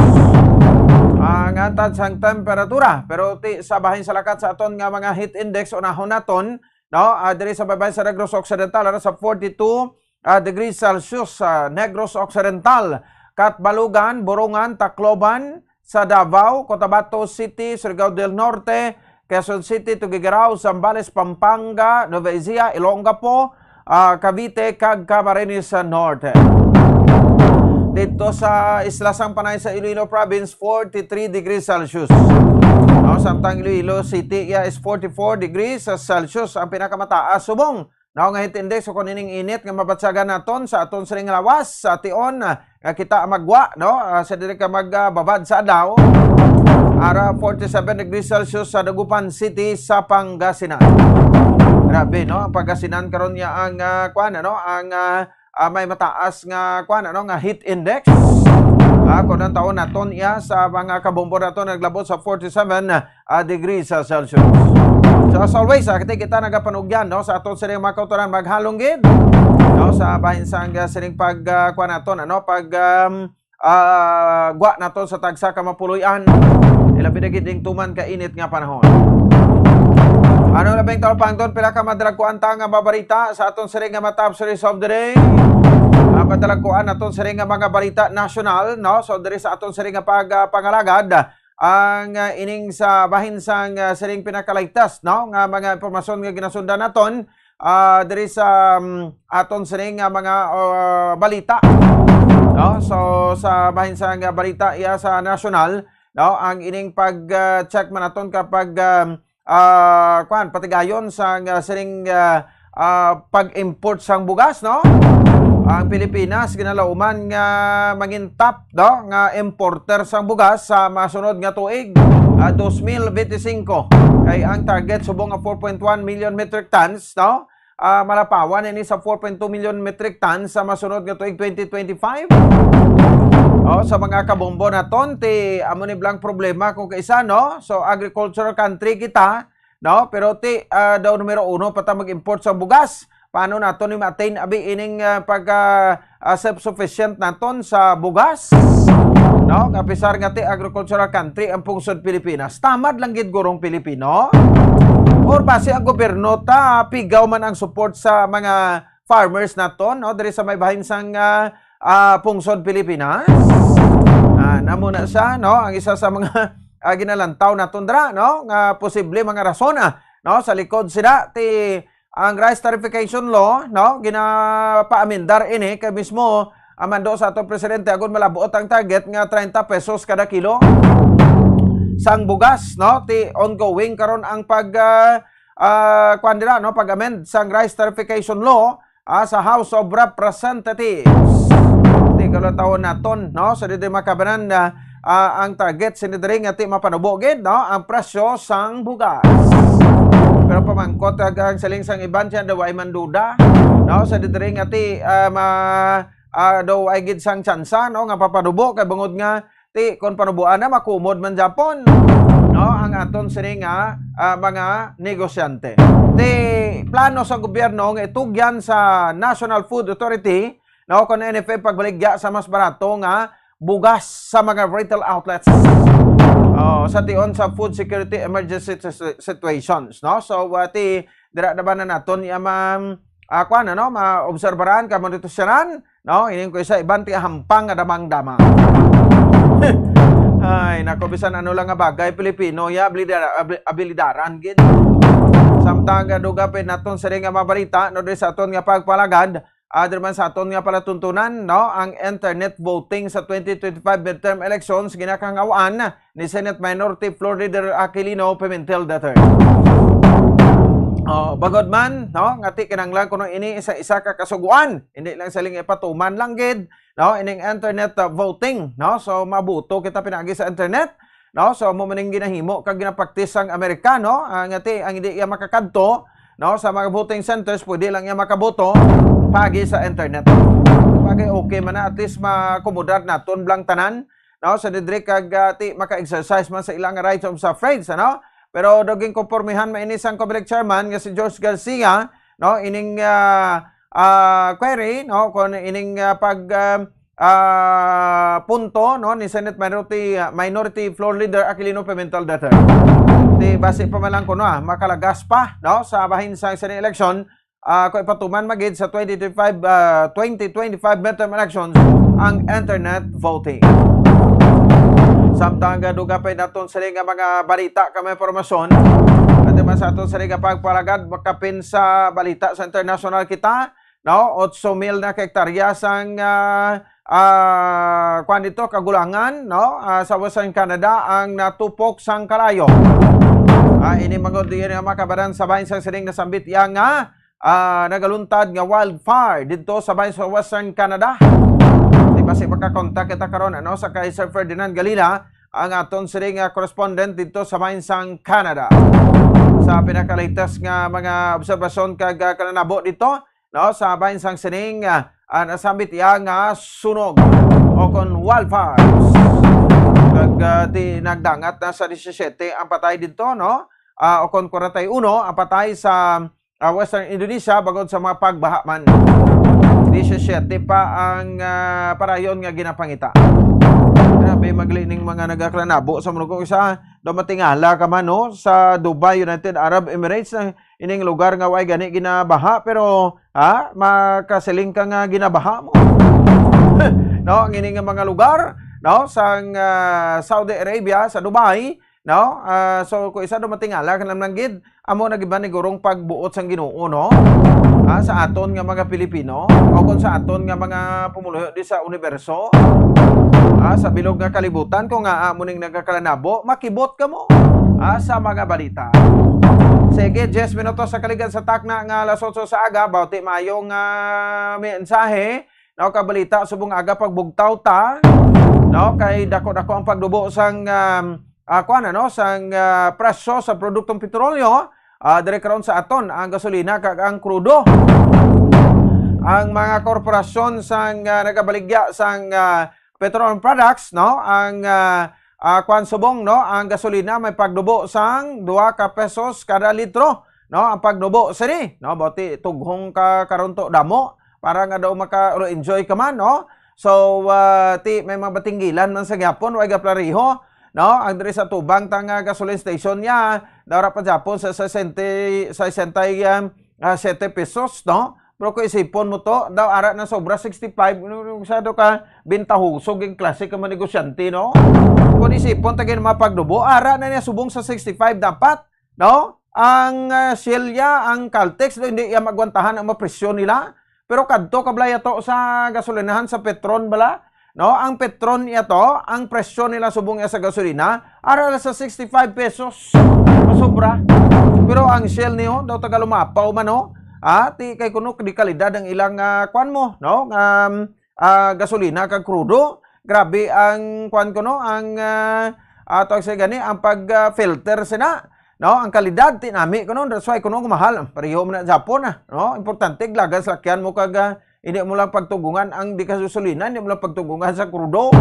ang hatad sang temperatura. Pero ti sa bahin sa lakat sa aton nga mga heat index, unahon naton, no? Ah, diri sa babahin sa Negros Occidental, ara sa forty-two, ah, degrees Celsius sa Negros Occidental, Catbalogan, Borongan, Tacloban, sa Davao, Cotabato City, Surigao del Norte, Quezon City, Tuguegarao, Zambales, Pampanga, Nueva Ecija, Olongapo, ah, Cavite, kag Camarines Norte. Dito sa Isla sang Panay sa Iloilo Province, forty-three degrees Celsius. No, samtang Iloilo City, iya is forty-four degrees Celsius ang pinakamataas subong, no, nga heat index o kung ining init nga mabatyagan naton sa aton sining lawas sa tion, ah, nga kita magwa, no? Ah, sa diri ka magbabad sa adlaw, ara forty-seven degrees Celsius sa Dagupan City sa Pangasinan. Grabe, no? Ang Pangasinan karon niya ang, ah, kuan, ano, ang, ah, ah, may mataas nga kuan, ano, nga heat index. Ah, kung ang taon naton iya sa mga kabombo naton naglabot sa forty-seven, ah, degrees sa Celsius. So, as always, ah, kita, kita nagapanugyan, no, sa aton sining mga kautoran, maghalong gid, no, sa bahin sang, ah, sining pag, ah, kuan naton, ano, pag, um, ah, gwa naton sa tagsa ka mapuloy-an. Ilabi na gid ning tuman ka init nga panahon. Ano labing taon pangton, pila ka madalagkuan ta nga mabarita sa aton sining nga mga top stories of the day? Ah, madalagkuan naton sining nga mga balita nasyonal, no? So, diri sa aton sining nga pag, ah, pangalagad, ang, ah, ining sa bahin sang, ah, sining pinaka-latest, no, nga mga impormasyon nga ginasundan naton, ah, diri sa, um, aton sining nga mga, ah, balita, no? So, sa bahin sang, ah, balita iya sa nasyonal, no, ang ining pag, ah, check man naton kapag, um, ah, kuan, patigayon sang, ah, sining, ah, ah, pag-import sang bugas, no? Ang Pilipinas ginalauman nga mangin top, no, nga importer sang bugas sa masunod nga tuig, ah, dos mil benti singko. Kay ang target subong nga four point one million metric tons, no? Ah, malapawan ini sa four point two million metric tons sa masunod nga tuig, twenty twenty-five. Oh, sa mga kabombo naton, ti amo ni blang problema kung kaisa, no? So, agricultural country kita, no? Pero ti, ah, daw numero uno pa ta mag-import sa bugas. Paano nato ni ma-attain abi ining, ah, pagka, ah, self-sufficient naton sa bugas? No? Kapisar nga ti agricultural country ang pungsod Pilipinas. Tamad lang gid gurong Pilipino? Or basi ang gobyerno ta pigaw man ang support sa mga farmers naton, no? Diri sa may bahin sang, ah, ah, pungsod Pilipinas. Ah, namo na siya, no? Ang isa sa mga, ah, ginalantaw naton dira, no? Nga posible mga rason, ah, no? Sa likod sila, ti ang rice tarification law, no? Ginapaamendar ini kay mismo ang mando sa ato presidente agud malabot ang target nga treinta pesos kada kilo sang bugas, no? Ti ongoing karon ang pag, ah, ah, kuwan dira, no? Pag-amend sang rice tarification law, ah, sa House of Representatives. Di ka taon naton, no? Sa dito makabanan na, ah, ang target sini diri nga ti mapanubo gid, no? Ang presyo sang bugas. Pero pamangkot kag ang siling sang iban siya daw ay manduda, no? Sa diri nga ti, ah, ma, ah, daw ay gid sang tsansa, no? Nga papanubo kay bangod nga ti kon panubuan na makumod man japon, no, ang aton sini nga, ah, mga negosyante. Ti plano sa gobyerno nga itugyan sa National Food Authority, no, kon N F A pagbaligya sa mas barato nga bugas sa mga retail outlets. Oh, sa tion sa food security emergency si-, situations, no? So, ah, ti dira na ba na naton iya ma, ah, kuwan, ano, maobserbaran, ka monitoryanan, no? Ining ko isa, iban ti hampang nga damang-dama. Ay, nako, bisan ano lang nga bagay, Pilipino, ya, abilidara-, abi-, abilidaran gid. Samtang, ah, dugapin naton sini nga mabalita, no, diri sa aton nga pagpalagad, ah, diri man sa aton nga palatuntunan, no, ang internet voting sa twenty twenty-five midterm elections ginakangawaan ni Senate Minority Floor Leader Aquilino Pimentel the third. Oh, bagod man, no, nga ti kinahanglan kuno ini isa-isa ka kasuguan, hindi lang siling ipatuman lang gid, no, ining internet, uh, voting, no? So mabuto kita pinagi sa internet, no? So mo maning ginahimo kag ginapraktis sang Amerikano, ah, nga ti ang hindi iya makakadto, no, sa mga voting centers, pwede lang iya makaboto pagi sa internet. Pagi okay man na, at least makomodar naton blang tanan, no, sa didri kag, ah, ti maka-exercise man sa ilang rights of suffrage, ano? Pero daw ginkonpormihan man ini sang Comelec chairman nga si George Garcia, no, ining, ah, ah, query, no, kung ining, ah, pag, ah, ah, punto, no, ni Senate Minority, ah, Minority Floor Leader Aquilino Pimentel the third. Di basi pa man lang kuno, ah, makalagas pa, no, sa bahin sang sining eleksyon, ah, kung ipatuman man gid sa twenty twenty-five, ah, twenty twenty-five midterm elections ang internet voting. Samtang, ah, dugapay naton sini nga mga balita kag mga impormasyon, at man sa aton sini nga pagpalagad, makapin sa balita sa international kita, no? Otso mil na ka hektarya sang, ah, ah, kuwan dito, kagulangan, no? Ah, sa Western Canada ang natupok sang kalayo. Ah, ini mangod diyan ang makabaran sa bahin sang sining nasambit iya nga, ah, nagaluntad nga wildfire dito sa bahin sa Western Canada. Di ba si makakontak kita karon, ano, sa kay Sir Ferdinand Galila, ang aton sining nga correspondent dito sa bahin sang Canada. Sa pinakalatest nga mga obserbasyon kag, ah, kalanabo dito, no, sa bahin sang sining, ah, ah, nasambit iya nga sunog o kon wildfires. Kag, ah, di nagdangat na sa disisyete ang patay dito, no? Ah, o kon kwarenta y uno ang patay sa, ah, Western Indonesia bangod sa mga pagbaha man. Disisyete pa ang, ah, parayon nga ginapangita. Grabe, maglining mga nagakalanabo sa mundo. Kung isa, daw matingala ka man, no? Sa Dubai, United Arab Emirates, ang ining lugar nga way gani ginabaha, pero, ha, makasiling ka nga ginabaha mo. No, ang ini nga mga lugar, no, sang, ah, Saudi Arabia, sa Dubai, no? Ah, so, kung isa daw matingala ka lang gid, amo na gid ba ni gurong pagbuot sang Ginoo, no? Ah, sa aton nga mga Pilipino, o kung sa aton nga mga pumuluyo di sa universo, ah, sa bilog nga kalibutan, kung nga amo ning nagakalanabo, makibot ka mo, ah, sa mga balita. Sige, diyes minutos sa kaligad sa takna nga alas otso sa aga, bauti maayong, ah, mensahe, no, kabalita subong aga pagbugtaw ta, no, kay dako-dako ang pagdubo sang, um, ah, kuwan, ano, sang, ah, presyo sa produktong petrolyo, ah, diri karon sa aton, ang gasolina kag ang krudo. Ang mga korporasyon sang, ah, nagabaligya sang, ah, petroleum products, no, ang, ah, ah, kuwan subong, no, ang gasolina may pagdubo sang dua ka pesos kada litro, no, ang pagdubo sini, no, bauti tughong ka karon to damo para nga daw maka-enjoy ka man, no? So, ah, ti may mga batinggilan man sa gyapon, way gaplariho, no? Ang diri sa tubang ta nga gasoline station niya, daw ra pa gyapon sa sesenta, sesenta, um, ah, siyete pesos, no? Pero kung isipon mo to, daw ara na sobra sixty-five, ano, ano, masyado ka bintahoso, ging klase ka mga negosyante, no? Kung isipon ta gid mga pagdubo, ara na niya subong sa sixty-five dapat, no? Ang, ah, Shell ya, ang Caltex, no, hindi ya magwantahan ang mga presyo nila. Pero kadto ka bala ya to sa gasolinahan, sa Petron bala, no? Ang Petron ya to, ang presyo nila subong ya sa gasolina, ara lang sa sixty-five pesos. Masobra. Pero ang Shell niyo, daw taga Lumapaw man, no? Ah, ti kay kuno di kalidad ang ilang, ah, kwan mo, no? Um, ah, gasolina kag krudo. Grabe ang kwan kuno, ang, ah, ah, tawag sa gani, ang pag, ah, filter sina, no? Ang kalidad, ti nami kuno, that's why kuno mahal. Pareho man na Japon, ah, no? Importante, lagas lakyan mo kag, ah, hindi mo lang pagtugungan ang di ka gasolina, hindi mo lang pagtugungan sa krudo.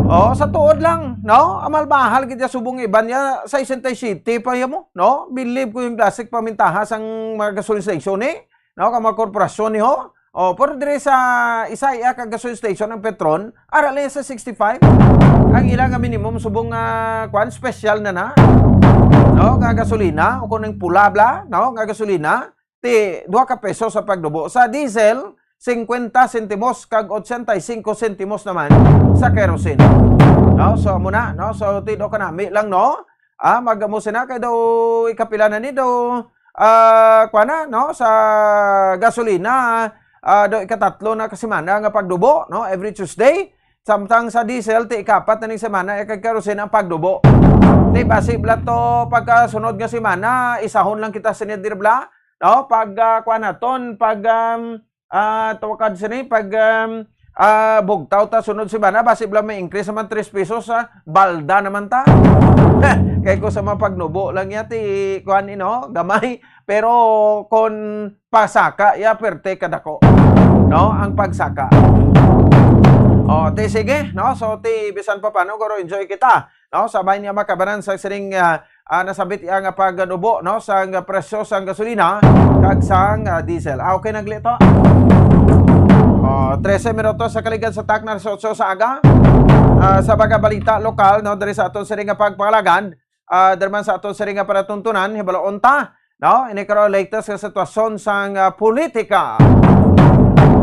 Oh, sa tuod lang, no? Ang mahal-mahal gid ya subong iban ya, sesenta y siete pa ya mo, no? Believe ko yung plastic pamintaha sang mga gasoline station, eh. No, ka mga korporasyon ni ho. Oh, pero diri sa isa iya ka gasoline station ang Petron, ara lang sa sixty-five. Ang ila nga minimum subong nga kwan, special na na. No, nga gasolina o kung ang pula bla, no, nga gasolina, ti dua ka pesos sa pagdubo. Sa diesel, cincuenta sentimos kag ochenta y cinco sentimos naman sa kerosene. No, so amo na, no? So ti do kanami lang, no? Ah, magamo sina kay daw ikapila na ni daw, ah, kuwan na, no, sa gasolina, ah, daw ikatatlo na ka semana nga pagdubo, no, every Tuesday. Samtang sa diesel, ti ikapat na ning semana, eh, kag kerosene ang pagdubo. Ti basi bala to pagkasunod nga semana, isahon lang kita sini diri bala, no, pag, ah, kuwan naton, pag, um, ah, tawag sini, pag, um, ah, bugtaw ta sunod semana, basi bala may increase naman tres pesos, ah, balda naman ta. Kay ko sa mga pagnubo lang ya, ti, kuwan, ino, gamay. Pero kon pasaka, ya, perte kadako. No, ang pagsaka. Oh, ti sige, no? So, ti, bisan pa paano, guro, enjoy kita. No, sabay niya makabanan sa sining, ah, ah, nasabit iya nga pagdubo, no, sang presyo sang gasolina kag sang, ah, diesel. Ah, okay, nagli to. Oh, trese minutos sa kaligad sa takna, alas otso sa aga. Ah, sa mga balita lokal, no, diri sa aton sini nga pagpangalagan, ah, diri man sa aton sini nga panatuntunan, hibaloon ta, no, ini karon latest nga sitwasyon sang, ah, politika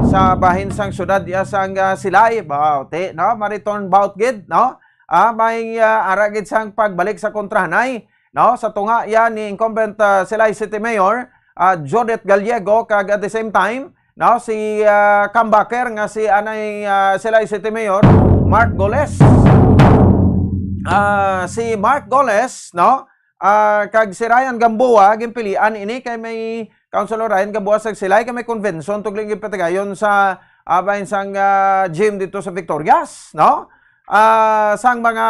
sa bahin sang syudad iya sang, ah, Silay. Bauti, no, mariton bout gid, no? Ah, may, ah, ara gid sang pagbalik sa kontrahanay, no, sa tunga iya ni incumbent, ah, Silay City Mayor, ah, Judith Gallego, kag at the same time, no, si, ah, comebacker nga si anay, ah, Silay City Mayor Mark Goles. Ah, si Mark Goles, no, ah, kag si Ryan Gamboa ginpilian ini kay may Councilor Ryan Gamboa sa Silay kay may convention tugling ginpatigayon sa, ah, bahin sang, ah, gym dito sa Victorias, no? Ah, sang mga,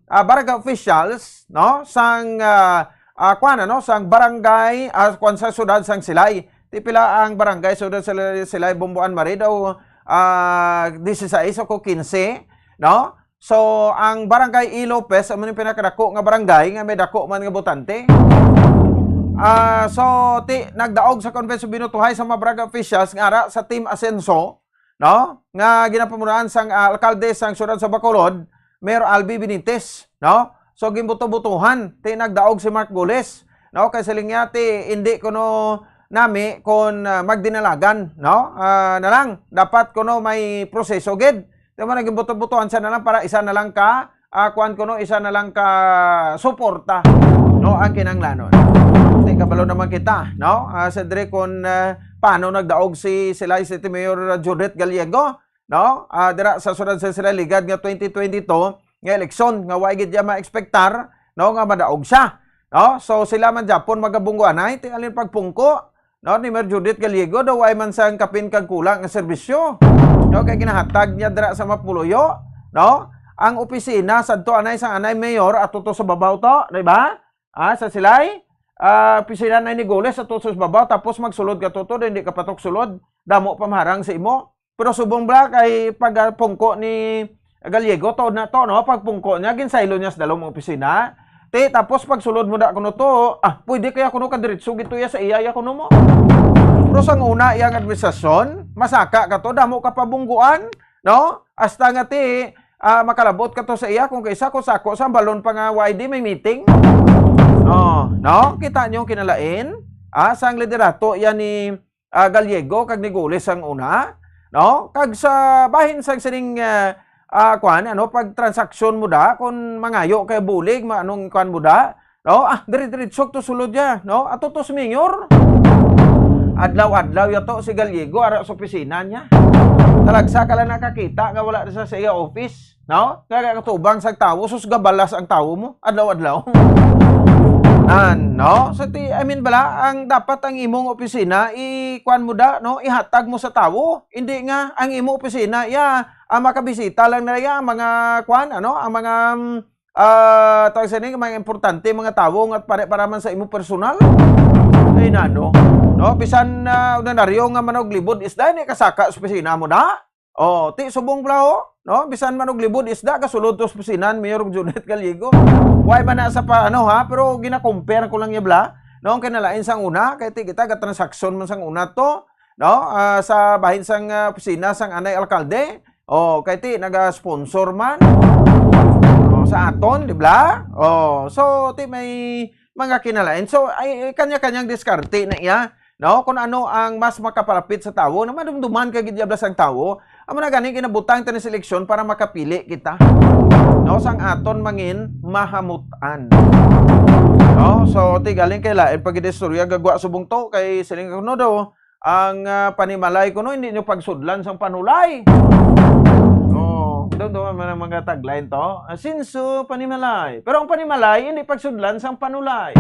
ah, barangay officials, no? Sang, ah, ah, kuwan, ano? Sang barangay, ah, kuwan sa siyudad sang Silay. Ti pila ang barangay siyudad sa Silay, Bomboan, Mari daw, ah, dieciséis o quince, no? So, ang Barangay E. Lopez, amo ni pinakadako nga barangay nga may dako man nga botante. Ah, so, ti, nagdaog sa convention binutuhay sa mga barangay officials nga ara sa Team Asenso, no? Nga ginapamunuan sang, ah, alkalde sang siyudad sa Bacolod, Mayor Albi Benitez, no? So, ginbuto-butuhan, ti nagdaog si Mark Goles, no? Kay siling niya, ti, hindi kuno nami kon, ah, magdinalagan, no? Ah, na lang, dapat kuno may proseso gid. Di man, naging buto-butuhan siya na lang para isa na lang ka, ah, kuwan kuno, isa na lang ka suporta, no, ang kinahanglanon. Di kabalo naman kita, no? Ah, sa dire kung, ah, paano nagdaog si Silay City Mayor Judith Gallego, no? Ah, dira sa siyudad sa Silay, ligad nga twenty twenty-two nga eleksyon nga wa gid niya ma-expectar, no, nga madaog siya, no? So, sila man gyapon magabungguanay, ti alin pagpungko, no, ni Mayor Judith Gallego, daw way man sang kapin kag kulang nga serbisyo, no, kay ginahatag niya dira sa Mapuluyo, no? Ang opisina sadto anay sang anay mayor ato to sa babaw to, di ba? Ah, sa Silay, ah, opisina na ni Goles ato sa babaw, tapos magsulod ka to, to, hindi ka patok sulod, damo pa maharang sa imo. Pero subong bala kay pagpungko ni Gallego, to na to, no? Pagpungko niya, ginsaylo niya sa dalom ang opisina. Ti, tapos pagsulod mo da kuno to, ah, pwede kaya kuno ka diretso gito ya sa iya, ya kuno mo. Pero sang una, iyang administrasyon, masaka ka to, damo ka pabungguan, no? Hasta nga ti, ah, makalabot ka to sa iya, kung kaisa ko sako sa balon pa nga Y D may meeting. No, no? Kita niyo ang kinalain? Ah, sang liderato yan ni ah, Gallego kag ni Goles ang una, no? Kag sa bahin sang sining, ah, ah, kuan, ano, pagtransaksyon mo da, kung mangayo kay bulig, ma-, anong kuan mo da, no? Ah, dire-diretso to sulod ya, no? Ato to si Mayor. Adlaw-adlaw ya to si Gallego, ara sa opisina niya. Talagsa ka lang nakakita nga wala na sa, sa iya office. No? Kaya katubang sa tawo, sus, gabalas ang tawo mo, adlaw-adlaw. An, no? So, ti, I mean, bala, ang dapat ang imong opisina, i-kuan mo da, no? Ihatag mo sa tawo. Hindi nga, ang imong opisina, ya, ang makabisita lang na ya, ang mga, kuan, ano, ang mga, mm, ah, tawag sa ni, mga importante, mga tawo, nga pare-para man sa imong personal. Ay, nano? No? Bisan, ah, ordinaryo nga manuglibod, isda, ni kasaka sa opisina mo da? Oh, ti subong bala, oh, no? Bisan manuglibod isda, gasulod to sa opisina ni Mayor Judith Gallego. Why man na sa pa, ano, ha? Pero gina-compare ko lang ya bala, no? Ang kinalain sang una, kay ti kita gatransaksyon man sang una to, no? Ah, sa bahin sang, ah, opisina sang anay alkalde. Oh, kay ti naga-sponsor man. Oh, sa aton, di bala? Oh, so ti may mga kinalain. So, ay, kanya-kanyang diskarte na iya, no? Kung ano ang mas makapalapit sa tawo, na madumduman ka gid ya bala sang tawo. Amo na gani, ginabutang ta ni sa eleksyon para makapili kita, no? Sang aton mangin mahamutan. No? So, ti galing kay lain pag istorya gagwa subong to, kay siling ko, no, daw, ang, ah, panimalay kuno, hindi nyo pagsudlan sang panulay. Oh, doon, doon man ang mga tagline to. Asenso, panimalay. Pero ang panimalay, hindi pagsudlan sang panulay.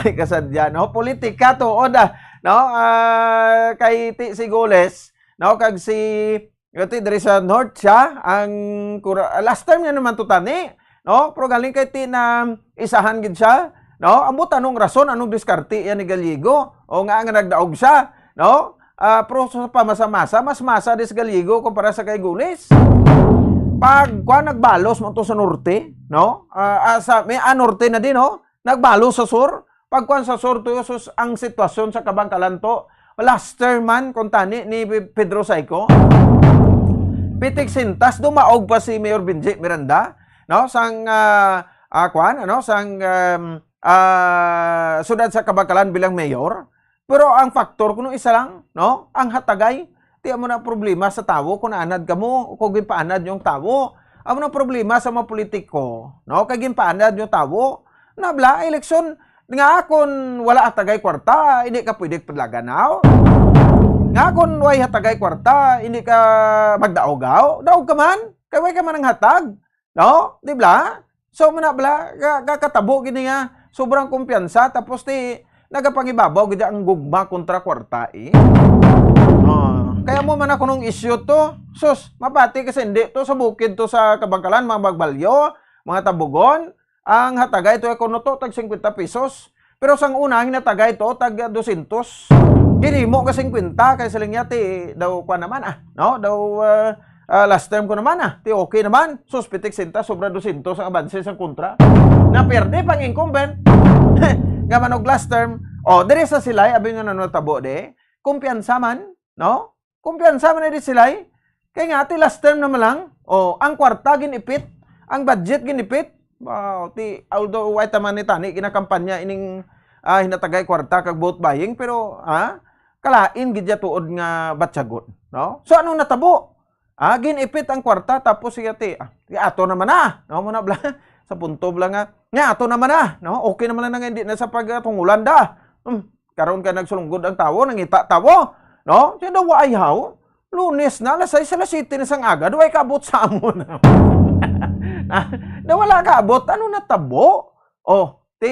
Ay, kasadya, no? Politika to, o da, no? Ah, kay ti si Goles, no? Kag si Gati, diri sa North siya, ang kura-, last time nga naman to tani, no? Pero galing kay ti na isahan gid siya, no? Ambot anong rason, anong diskarte yan ni Gallego? O nga, nga nagdaog siya, no? Ah, pero sa pamasa-masa, mas masa dis Gallego kumpara sa kay Goles. Pag, kuwan, nagbalos mo to sa norte, no? Ah, ah, sa may, ah, norte na din, no? Nagbalo sa sur. Pagkuan sa sur to, sus, ang sitwasyon sa Kabankalan to, last term man, kung tani ni Pedro Saico, pitik sintas, dumaog pa si Mayor Benji Miranda, no? Sang, ah, ah, kuan, ano? Sang, um, ah, siyudad sa Kabankalan bilang mayor. Pero ang faktor kuno isa lang, no? Ang hatagay. Ti amo na problema sa tawo kung naanad kamo o kung ginpaanad yung tawo. Amo na problema sa mga politiko, no? Kay ginpaanad yung tawo. Nabla, eleksyon nga kung wala hatagay kwarta, hindi ka pwede padlagan, no? Nga kung way hatagay kwarta, hindi ka magdaog, aw? Daog ka man, kay way ka man ang hatag, no? Di bla? So, muna bla, ka-, kakatabo gini nga sobrang kumpiyansa, tapos ti nagapangibabaw gid ang gugma kontra kwarta, eh. Oh, kaya mo man ako nung issue to, sus, mapati kasi hindi to sa bukid to sa Kabankalan, mga magbalyo, mga tabugon, ang hatagay to ay kuno to, tag singkwenta pesos. Pero sang una, ang hinatagay to, tag dosyentos. Ginimo ka singkwenta, kay siling niya, ti, daw, kuan naman, ah, no? Daw, ah, ah, last term ko naman, ah. Ti, okay naman. Sus, pitik sinta, sobra dosyentos ang abanse sa kontra. Naperde pang incumbent. Nga man og last term. O, diri sa Silay, abi nga natabo, di. Kumpiyansa man, no? Kumpiyansa man di Silay. Kay nga, ti last term naman lang. O, ang kwarta ginipit, ang budget ginipit. Wow, ti, although way ta man ni tani ginakampanya ining, ah, hinatagay kwarta kag vote buying, pero, ah, kalain gid ya tuod nga batyagon, no? So, anong natabo? Ah, ginipit ang kwarta, tapos siya ti, ah, ti ato naman na, no? Muna bla, sa punto bla nga, nga ato naman na, no? Okay naman na nga, hindi na sa pagtungulan da. Hmm, karon ka nagsulunggod ang tawo, nangita tawo, no? Siya daw, "Wa ay haw, Lunes na, alas sais, alas siyete na sang aga, daw ay kaabot sa amon." Na, na wala kaabot, ano natabo? Oh, ti,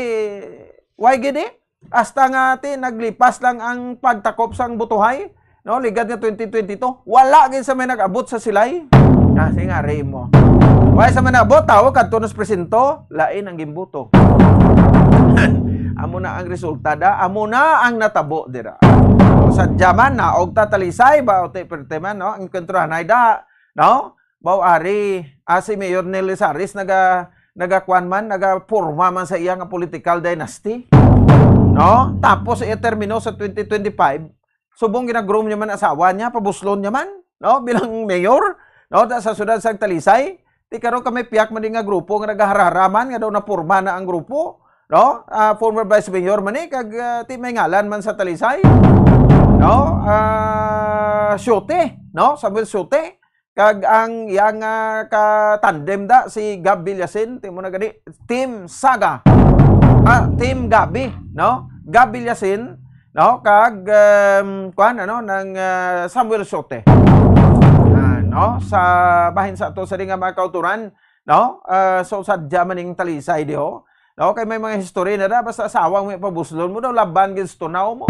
why gid eh? Hasta nga ti naglipas lang ang pagtakop sang butuhay, no? Ligad nga twenty twenty-two, wala gid sa may nag-abot sa Silay. Ah, singari mo. Why sa may nag-abot, tawo kadto nas presinto, lain ang gimbuto. Amo na ang resulta da, amo na ang natabo dira. Sadya man, naog ta Talisay, ba, o ti, perte man, no? Ang kwentrahanay da, no? Baw ari, ah, si Mayor Nel Lizares naga-, nagakuan man, nagaporma man sa iya nga political dynasty. No? Tapos iya termino sa twenty twenty-five, subong ginagroom niya man asawa niya, pabuslon niya man, no? Bilang mayor, no? Da-, sa siyudad sa Talisay, ti karon kami piyak man di nga grupo nga nagaharahara man, nga daw naporma na ang grupo, no? Ah, former Vice Mayor man ni, kag, ah, ti may ngalan man sa Talisay, no? Ah, Siote, no? Samuel Siote. Kag ang iyang, ah, ka-tandem da, si Gab Villasin, ti mo na gani, Team Saga. Ah, Team Gabi, no? Gab Villasin, no? Kag, um, kuan, ano, nang, ah, Samuel Siote. Ah, no? Sa bahin sa ato sa di nga mga kauturan, no? Ah, so, sadya man ning Talisay diho. No? Kay may mga history na da, basta asawa mo, pabuslon mo daw, laban gid sa tunaw mo.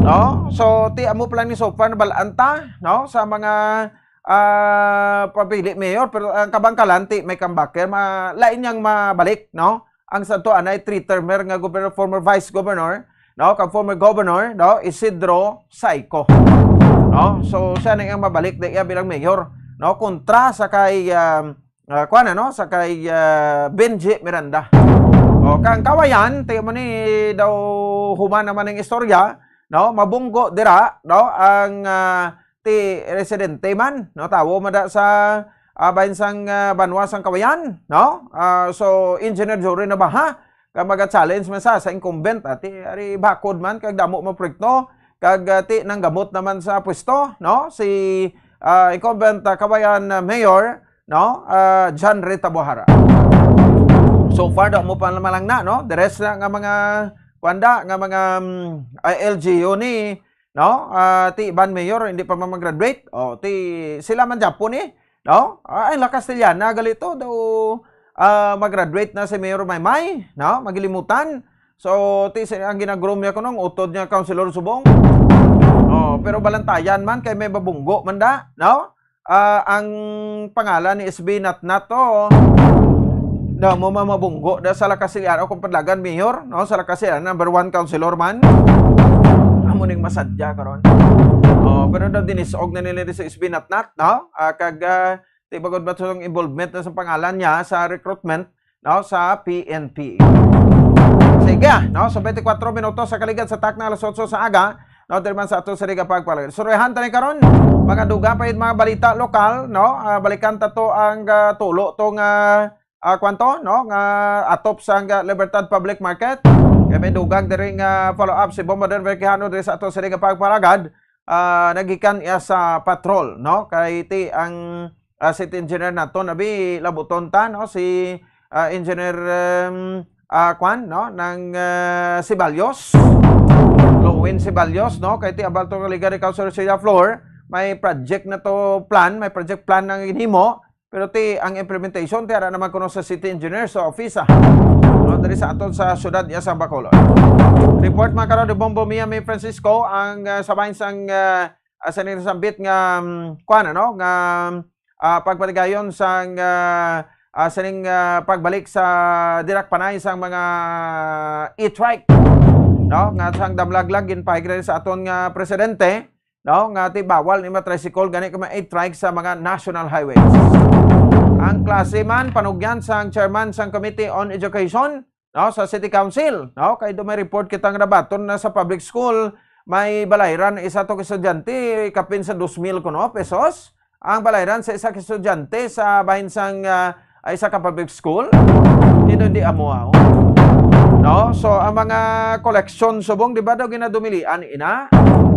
No? So, ti amo pa lang ni so far, nabalaan ta, no? Sa mga, ah, papili mayor, pero ang Kabangkalan, ti may comebacker, ma-, lain niyang mabalik, no? Ang sa to, anay three-termer nga governor, former vice governor, no? Kag former governor, no? Isidro Saico. No? So, siya na ang mabalik na iya bilang mayor, no? Kontra sa kay, um, ah, kuan, ano, sa kay, ah, Benji Miranda. O, kang Kawayan, ti mo ni daw human naman ang istorya, no? Mabunggo dira, no? Ang, ah, ti residente man, no? Tawo man da sa, ah, bahin sang, ah, banwa sang Kawayan, no? Ah, so, Engineer Jory Nabaha, kag maga-challenge man sa, sa incumbent, ati, ari bakod man, kag damo man proyekto, kag, ah, ti nanggamot naman sa pwesto, no? Si, ah, incumbent, ah, Kawayan, ah, Mayor, no? Ah, John Rita Buhara. So far, daw mo pa naman lang na, no? The rest na nga mga, kwanda, nga mga, mm, ah, L G U ni, no? Ah, ti iban mayor, hindi pa man mag-graduate. O, ti sila man Japon eh, no? Ah, ay, La Castellana, galito, daw, ah, mag-graduate na si Mayor Maymay, no? Magilimutan. So, ti si-, ang ginagroom niya kunong utod niya, Councilor Subong. Oh, pero balantayan man, kay may mabunggo man da, no? Ah, ang pangalan ni S B Natnat to, daw mo mamabunggo da sa La Castellana, kung padlagan mayor, no? Sa La Castellana, number one councilor man. Amo ning masadya karon. Oh, pero daw dinisog na nila si S B Natnat, no? Ah, kag, ah, Ti bangod ba itong involvement na sa pangalan niya sa recruitment, no, sa P N P. Sige, no, so twenty-four minutos sa kaligad sa takna alas otso sa aga, no, diri man sa ato sa Liga Pagpalagad. Istoryahan ta ni karon, mga dugang pa yung mga balita lokal, no, ah, balikan ta to ang, ah, tulo tong, ah, ah, kwanto, no, nga atop sa, ah, Libertad Public Market. Kay may dugang diri nga follow-up si Bombo Denver Quijano diri sa ato sa Liga Pagpalagad, ah, nagikan iya sa patrol, no, kay ti ang ah, city engineer naton, abi, labuton ta, no? Si, ah, Engineer, um, ah, kwan, no? Nang, ah, Ceballos. Lowen Ceballos, no? Kay ti abal to kaligad ikaw, Sir Celia Flor, may project na to plan, may project plan ang ginhimo, pero ti ang implementation, ti ara naman kuno sa city engineer sa office, ah. No, diri sa aton sa syudad iya sa Bacolod. Report man karon ni Bombo Mia May Francisco ang, ah, sa bahin sang, ah, ah, sa ning nasambit nga, mm, kuwan, ano, nga, ah, pagpatigayon sang, ah, ah, sining, ah, pagbalik sa dirak panay sang mga e-trike, no, nga sang damlaglag ginpahig na sa aton nga presidente, no, nga ti bawal ni mga tricycle gani ka mga e-trike sa mga national highways. Ang klase man panugyan sang chairman sang Committee on Education, no, sa City Council, no? Kay do may report kita nga nabaton na sa public school, may balayran isa to ka estudyante, kapin sa dos mil kuno pesos. Ang balayran sa isa ka estudyante sa bahin sang, ah, isa ka public school, hindi amo, ah, oh. No? So, ang mga koleksyon subong, di ba daw ginadumilian ina?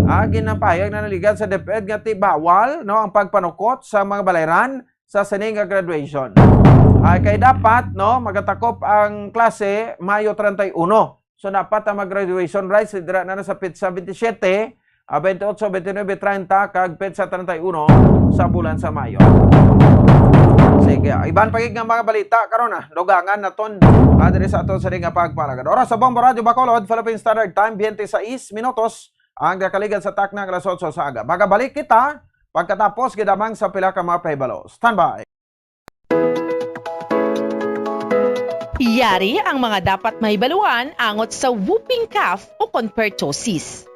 Ah, ginapahayag na naligan sa DepEd nga ti bawal, no, ang pagpanukot sa mga balayran sa sini nga graduation. Ay, kay dapat, no, magatakop ang klase Mayo treinta y uno. So, dapat ang mag-graduation rites dira na sa petsa twenty-seven, ah, twenty-eight, twenty-nine, treinta, kag petsa treinta y uno sa bulan sa Mayo. Sige, ah, iban pa gid nga mga balita karon, ah, dugangan naton, ah, diri sa aton sa nga pagpalagad. Oras sa Bombo Radyo Bacolod, Philippine Standard Time, twenty-six minutos. Ang nakaligad sa takna nga alas otso sa aga. Magabalik kita pagkatapos gid lamang sa pila ka mga pahibalo. Standby. Yari ang mga dapat mahibaluan angot sa whooping cough o kon pertussis.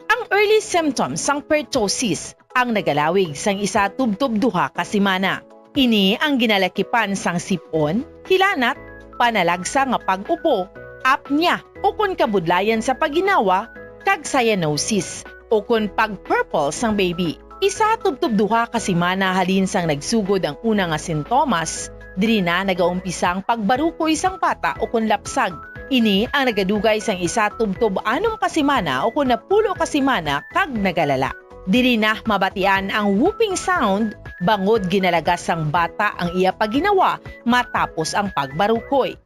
Ang early symptoms sang pertussis ang nagalawig sang isa tubtob duha ka semana. Ini ang ginalakipan sang sip-on, hilanat, panalagsa nga pag-upo, apnea, ukon kabudlayan sa pagginawa, kag cyanosis, ukon pag-purple sang baby. Isa tubtob duha ka semana halin sang nagsugod ang una nga sintomas, diri na nagaumpisa ang pagbarukoy sang bata ukon lapsag. Ini ang nagadugay sang isa tubtob anom ka semana ukon napulo ka semana kag nagalala. Diri na mabatian ang whooping sound bangod ginalagas sang bata ang iya pagginawa matapos ang pagbarukoy.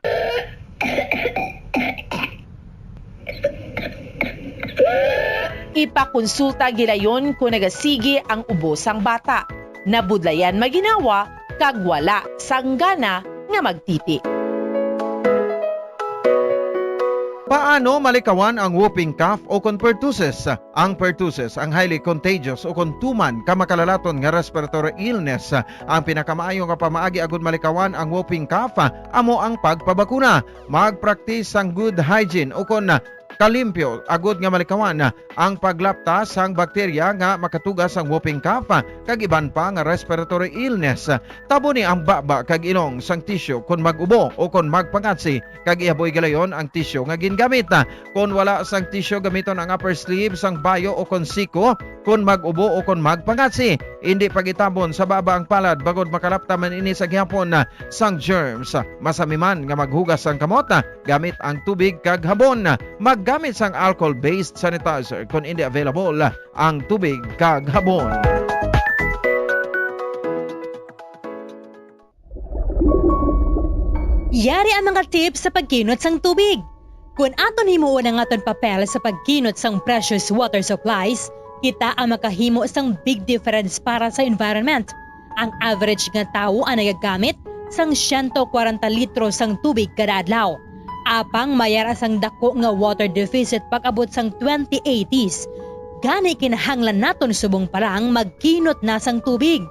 Ipakonsulta gilayon kon nagasigi ang ubo sang bata, nabudlayan maginawa, kag wala sang gana nga magtiti. Paano malikawan ang whooping cough o kon pertussis? Ang pertussis, ang highly contagious o kon tuman ka makalalaton nga respiratory illness, ang pinakamaayo nga pamaagi agud malikawan ang whooping cough amo ang pagpabakuna. Magpraktis sang good hygiene o kon kalimpyo agud nga malikawan ang paglapta sang bakterya nga makatuga sang whooping cough kag iban pa nga respiratory illness. Taboni ang baba kag ilong sang tissue kon mag-ubo o kon magpangatsi, kag ihaboy galayon ang tissue nga gingamit. Kon wala sang tissue, gamiton ang upper sleeve sang bayo o kon siko kon mag-ubo o kon magpangatsi. Indi pag-itabon sa baba ang palad bangod makalapta man ini sa gihapon sang germs. Masami man nga maghugas sang kamot gamit ang tubig kag habon. Maggamit sang alcohol-based sanitizer kon indi available ang tubig kag habon. Yari ang mga tips sa pagkinot sang tubig. Kon aton himuon ang aton papel sa pagkinot sang precious water supplies, kita ang makahimo sang big difference para sa environment. Ang average nga tawo ang nagagamit sang siyento kwarenta litro sang tubig kada adlaw. Apang may ara sang dako nga water deficit pag-abot sang twenty eighties. Gani kinahanglan naton subong pa lang magkinot na sang tubig.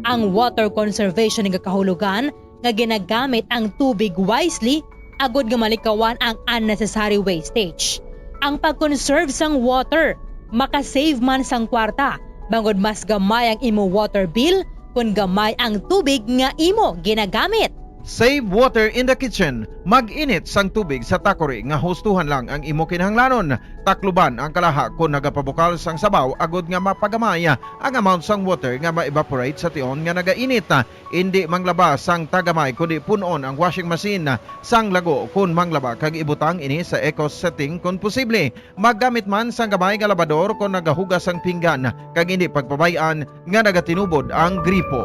Ang water conservation nagakahulugan nga ginagamit ang tubig wisely agud nga malikawan ang unnecessary wastage. Ang pag-conserve sang water makasave man sang kwarta, bangod mas gamay ang imo water bill kon gamay ang tubig nga imo ginagamit. Save water in the kitchen. Mag-init sang tubig sa takori nga hustuhan lang ang imo kinahanglanon. Takluban ang kalaha kon nagapabukal sang sabaw agod nga mapagamay ang amount sang water nga ma-evaporate sa tion nga nagainit. Indi manglaba sang tagamay kundi pun-on ang washing machine sang lago kon manglaba kag ibutang ini sa eco setting kon posible. Maggamit man sang gamay nga labador kon nagahugas sang pinggan kag indi pagpabay-an nga nagatinubod ang gripo.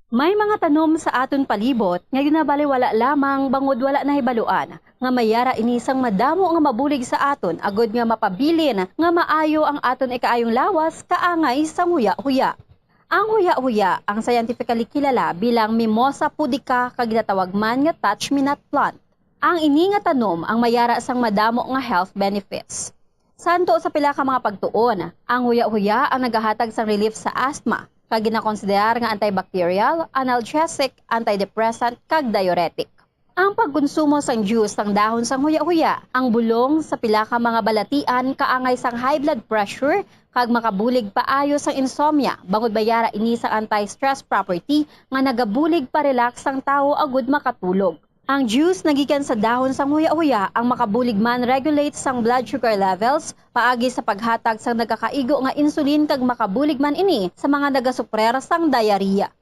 May mga tanom sa aton palibot nga ginabaliwala lamang bangod wala nahibaluan nga may yara ini sang madamo nga mabulig sa aton agod nga mapabilin nga maayo ang aton ikaayong lawas kaangay sang huya-huya. Ang huya-huya ang scientifically kilala bilang Mimosa pudica kag ginatawag man nga touch-me-not plant. Ang ini nga tanom ang may yara sang madamo nga health benefits. Santo sa pila ka mga pagtuon, ang huya-huya ang nagahatag sang relief sa asthma, kag ginakonsiderar nga antibacterial, analgesic, antidepressant, kag diuretic. Ang pagkonsumo sang juice sang dahon sang huya-huya, ang bulong sa pila ka mga balatian kaangay sang high blood pressure kag makabulig paayo sang insomnia, bangod may yara ini sang anti-stress property nga nagabulig pa-relax sang tawo agud makatulog. Ang juice nagikan sa dahon sang huya-huya ang makabulig man regulate sang blood sugar levels paagi sa paghatag sang nagakaigo nga insulin kag makabulig man ini sa mga nagasuprer sang diarrhea.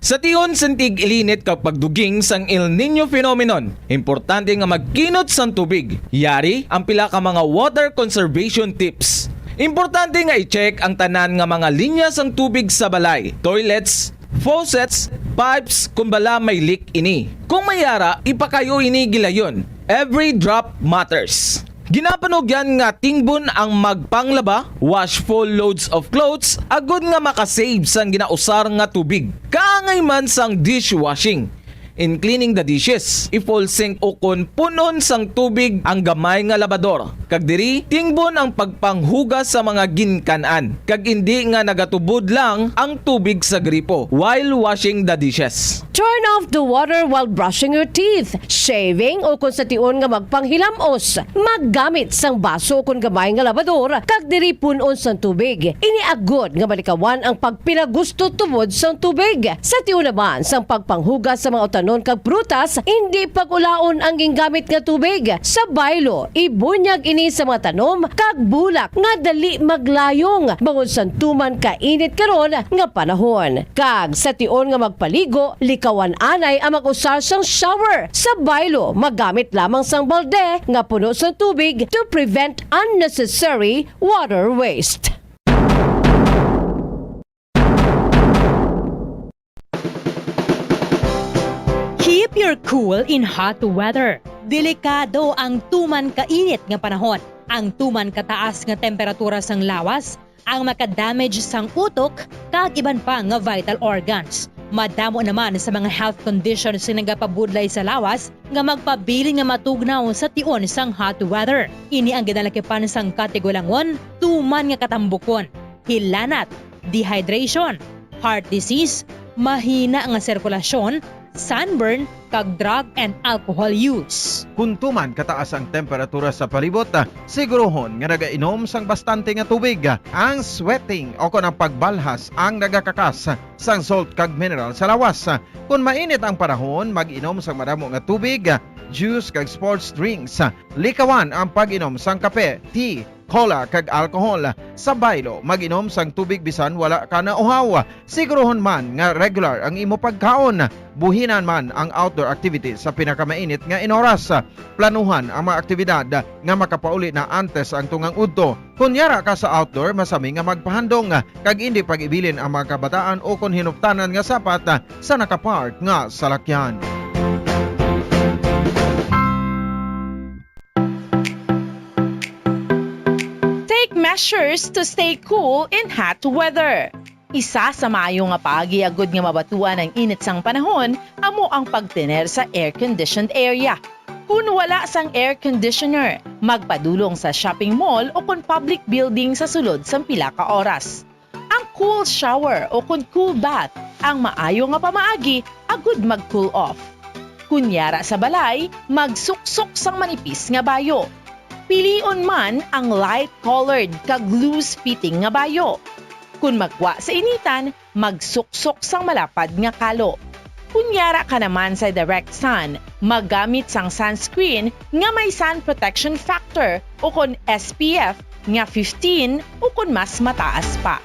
Sa tion sang tig-ilinit kag pagduging sang El Niño phenomenon, importante nga magkinot sang tubig. Yari ang pila ka mga water conservation tips. Importante nga i-check ang tanan nga mga linya sang tubig sa balay, toilets, faucets, pipes, kon bala may leak ini. Kung may yara, ipakayo ini gilayon. Every drop matters. Ginapanugyan nga tingbon ang magpanglaba, wash full loads of clothes, agod nga makasave sang ginausar nga tubig. Kaangay man sang dishwashing. In cleaning the dishes, i-full sink ukon pun-on sang tubig ang gamay nga labador, kag diri tingbon ang pagpanghugas sa mga ginkan-an, kag indi nga nagatubod lang ang tubig sa gripo while washing the dishes. Turn off the water while brushing your teeth, shaving, o kon sa tion nga magpanghilam-os. Maggamit sang baso kon gamay nga labador, kag diri pun-on sang tubig. Ini agod nga malikawan ang pagpinagusto tubod sang tubig. Sa tion naman sang pagpanghugas sa mga utanon kag prutas, indi pag-ulaon ang gingamit nga tubig. Sa baylo, ibunyag ini sa mga tanom kag bulak nga dali maglayong bangod sang tuman kainit karon nga panahon. Kag sa tion nga magpaligo, likawan anay ang mag-usar sang shower. Sa baylo, magamit lamang sang balde nga puno sang tubig to prevent unnecessary water waste. Keep your cool in hot weather. Delikado ang tuman kainit nga panahon. Ang tuman kataas nga temperatura sang lawas ang makadamage sang utok kag iban pa nga vital organs. Madamo naman sa mga health conditions nga nagapabudlay sa lawas nga magpabilin nga matugnaw sa tion sang hot weather. Ini ang ginalakipan sang katigulangon, tuman nga katambukon, hilanat, dehydration, heart disease, mahina nga sirkulasyon, sunburn, kag drug and alcohol use. Kon tuman kataas ang temperatura sa palibot, siguruhon nga nagainom sang bastante nga tubig. Ang sweating o kon ang pagbalhas ang nagakakas sang salt kag mineral sa lawas. Kon mainit ang panahon, mag-inom sang madamo nga tubig, juice kag sports drinks. Likawan ang pag-inom sang kape, tea, cola, kag alcohol. Sa baylo, mag-inom sang tubig bisan wala ka nauhaw. Siguruhon man nga regular ang imo pagkaon. Buhinan man ang outdoor activities sa pinakamainit nga inoras. Planuhan ang mga aktibidad nga makapauli na antes ang tungang udto. Kon yara ka sa outdoor, masami nga magpahandom kag indi pag-ibilin ang mga kabataan o kon hinuptanan nga sapat sa nakapark nga salakyan. Take measures to stay cool in hot weather. Isa sa maayo nga paagi agud nga mabatuan ang init sang panahon amo ang pagtener sa air-conditioned area. Kon wala sang air conditioner, magpadulong sa shopping mall o kon public building sa sulod sang pila ka oras. Ang cool shower o kon cool bath ang maayo nga pamaagi agud mag-cool off. Kon yara sa balay, magsuksok sang manipis nga bayo. Pilion man ang light-colored kag loose-fitting nga bayo. Kon magwa sa initan, magsuksok sang malapad nga kalo. Kon yara ka naman sa direct sun, maggamit sang sunscreen nga may sun protection factor ukon S P F nga fifteen ukon mas mataas pa.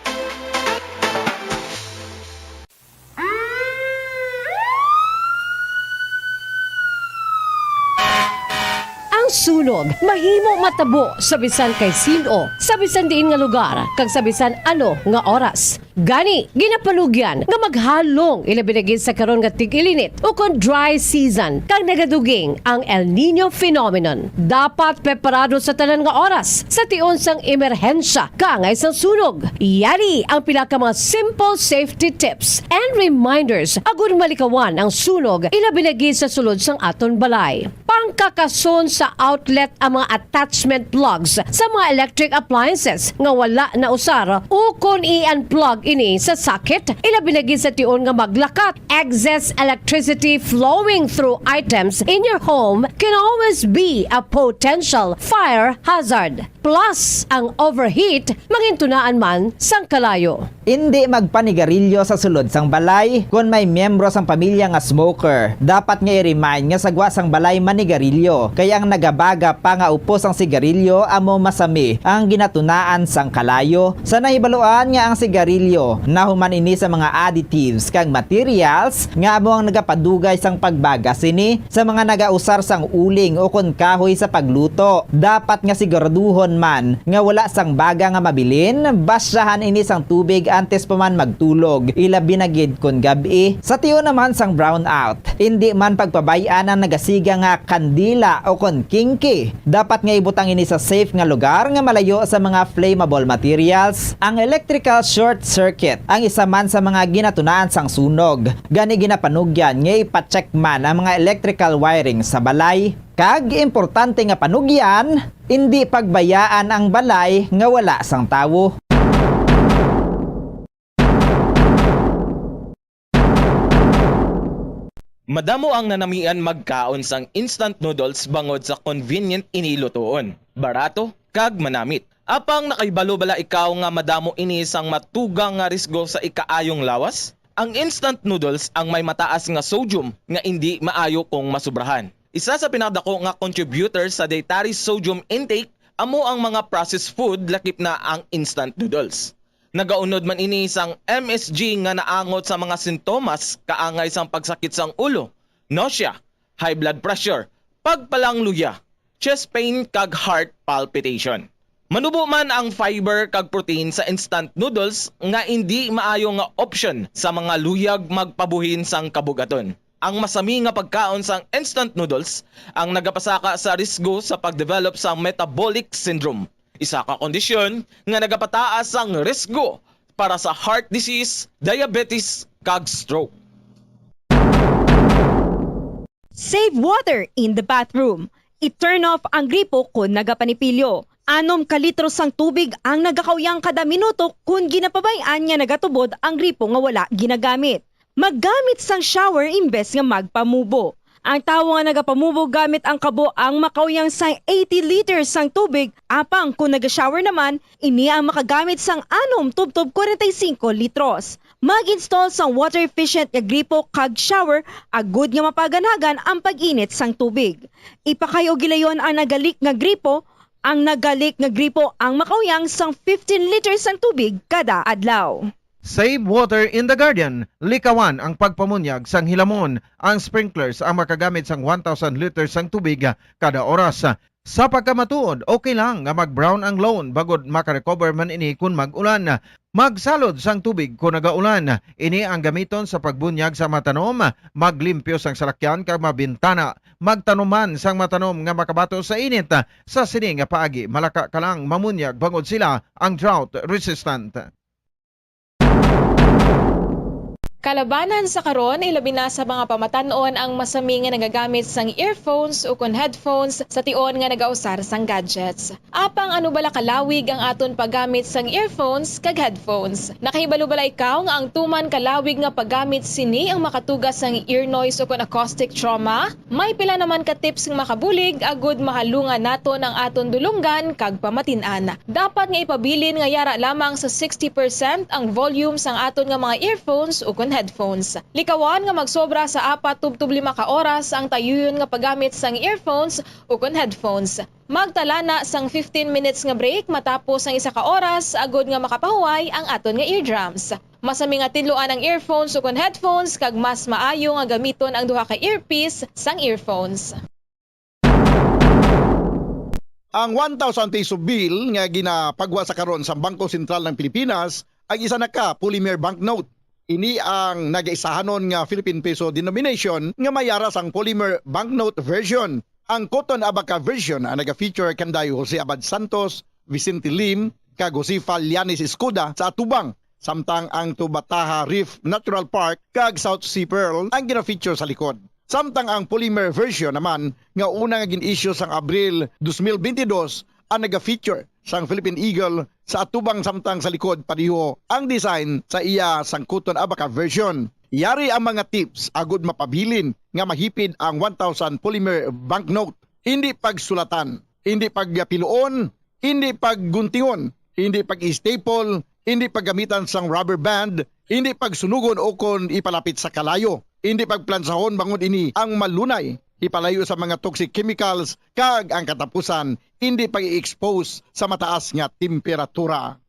Ang sunog mahimo matabo sa bisan kay sin-o, sa bisan diin nga lugar, kag sa bisan ano nga oras. Gani, ginapanugyan nga maghalong, ilabi na gid sa karon nga tig-ilinit ukon dry season, kag nagaduging ang El Niño phenomenon. Dapat preparado sa tanan nga oras sa tion sang emerhensya kaangay sang sunog. Yari ang pila ka mga simple safety tips and reminders agud malikawan ang sunog, ilabi na gid sa sulod sang aton balay. Pangkakason sa outlet ang mga attachment plugs sa mga electric appliances nga wala nausar, ukon i-unplug ini sa socket, ilabi na gid sa tion nga maglakat. Excess electricity flowing through items in your home can always be a potential fire hazard. Plus, ang overheat mangintunaan man sang kalayo. Indi magpanigarilyo sa sulod sang balay. Kon may miyembro sang pamilya nga smoker, dapat nga i-remind nga sa gwa sang balay manigarilyo, kay ang nagabaga pa nga upos sang sigarilyo amo masami ang ginatunaan sang kalayo. Sa nahibaluan nga ang sigarilyo nahuman ini sa mga additives kag materials nga amo ang nagapadugay sang pagbaga sini, sa mga nagausar sang uling ukon kahoy sa pagluto. Dapat nga siguraduhon man nga wala sang baga nga mabilin, basyahan ini sang tubig antes pa man magtulog, ilabi na gid kon gab-i. Sa tion naman sang brownout, indi man pagpabay-an ang nagasiga nga kandila ukon kingki. Dapat nga ibutang ini sa safe nga lugar nga malayo sa mga flammable materials. Ang electrical short circuit ang isa man sa mga ginatunaan sang sunog. Gani ginapanugyan nga ipa-check man ang mga electrical wiring sa balay. Kag importante nga panugyan, indi pagbayaan ang balay nga wala sang tawo. Madamo ang nanamian magkaon sang instant noodles bangod sa convenient ini lutoon, barato, kag manamit. Apang nakahibalo bala ikaw nga madamo ini sang matugang nga risgo sa ikaayong lawas? Ang instant noodles ang may mataas nga sodium nga indi maayo kung masubrahan. Isa sa pinakadako nga contributor sa dietary sodium intake amo ang mga processed food, lakip na ang instant noodles. Nagaunod man ini sang M S G nga naangot sa mga sintomas kaangay sang pagsakit sang ulo, nausea, high blood pressure, pagpalangluya, chest pain, kag heart palpitation. Manubo man ang fiber kag protein sa instant noodles nga indi maayo nga option sa mga luyag magpabuhin sang kabug-aton. Ang masami nga pagkaon sang instant noodles ang nagapasaka sa risgo sa pagdevelop sang metabolic syndrome, isa ka kondisyon nga nagapataas sang risgo para sa heart disease, diabetes, kag stroke. Save water in the bathroom. I-turn off ang gripo kon nagapanipilyo. Anom ka litro sang tubig ang nagakauyang kada minuto kon ginapabay-an nga nagatubod ang gripo nga wala ginagamit. Maggamit sang shower imbes nga magpamubo. Ang tawo nga nagapamubo gamit ang kabo ang makauyang sang eighty liters sang tubig, apang kon naga-shower naman, ini ang makagamit sang anom tubtob kwarenta y singko litros. Mag-install sang water-efficient nga gripo kag shower agud nga mapaganagan ang pag-init sang tubig. Ipakay-og gilayon ang naga-leak nga gripo. Ang naga-leak nga gripo ang makauyang sang fifteen liters sang tubig kada adlaw. Save water in the garden. Likawan ang pagpamunyag sang hilamon. Ang sprinklers ang makagamit sang one thousand liters sang tubig kada oras. Sa pagkamatuod, okay lang nga mag-brown ang lawn bangod maka-recover man ini kon mag-ulan. Magsalod sang tubig kon nagaulan. Ini ang gamiton sa pagbunyag sa mga tanom, maglimpyo sang salakyan kag mga bintana. Magtanom man sang mga tanom nga makabato sa init. Sa sini nga paagi, malaka ka lang mamunyag bangod sila ang drought resistant. Kalabanan sa karon, ilabi na sa mga pamatan-on ang masami nga nagagamit sang earphones ukon headphones sa tion nga nagausar sang gadgets. Apang ano bala kalawig ang aton paggamit sang earphones kag headphones? Nakahibalo bala ikaw nga ang tuman kalawig nga paggamit sini ang makatuga sang ear noise ukon acoustic trauma? May pila naman ka tips nga makabulig agud mahalungan naton ang aton dulonggan kag pamatin-an. Dapat nga ipabilin nga yara lamang sa sixty percent ang volume sang aton nga mga earphones ukon headphones. Likawan nga magsobra sa apat tubtob lima ka oras ang tayuyon nga paggamit sang earphones ukon headphones. Magtala na sang fifteen minutes nga break matapos ang isa ka oras agud nga makapahuway ang aton nga eardrums. Masami nga tinluan ang earphones ukon headphones kag mas maayo nga gamiton ang duha ka earpiece sang earphones. Ang one thousand peso bill nga ginapagwa sa karon sa Bangko Sentral ng Pilipinas ang isa na ka polymer banknote. Ini ang nagaisahanon nga Philippine peso denomination nga may yara sang polymer banknote version. Ang Cotton Abaca version ang naga-feature kanday Jose Abad Santos, Vicente Lim, kag Josefa Llanes Escoda sa atubang, samtang ang Tubataha Reef Natural Park kag South Sea Pearl ang gina-feature sa likod. Samtang ang polymer version naman nga una nga gin-issue sang Abril dos mil bentidós ang naga-feature sang Philippine Eagle sa atubang, samtang sa likod pariho ang design sa iya sang Cotton Abaca version. Yari ang mga tips agud mapabilin nga mahipid ang one thousand polymer banknote. Indi pagsulatan, indi pagpiluon, indi pagguntingon, indi pag-staple, indi paggamitan sang rubber band, indi pagsunugon ukon ipalapit sa kalayo, indi pagplansahon bangod ini ang malunay ipalayo sa mga toxic chemicals kag ang katapusan, indi pag-i-expose sa mataas nga temperatura.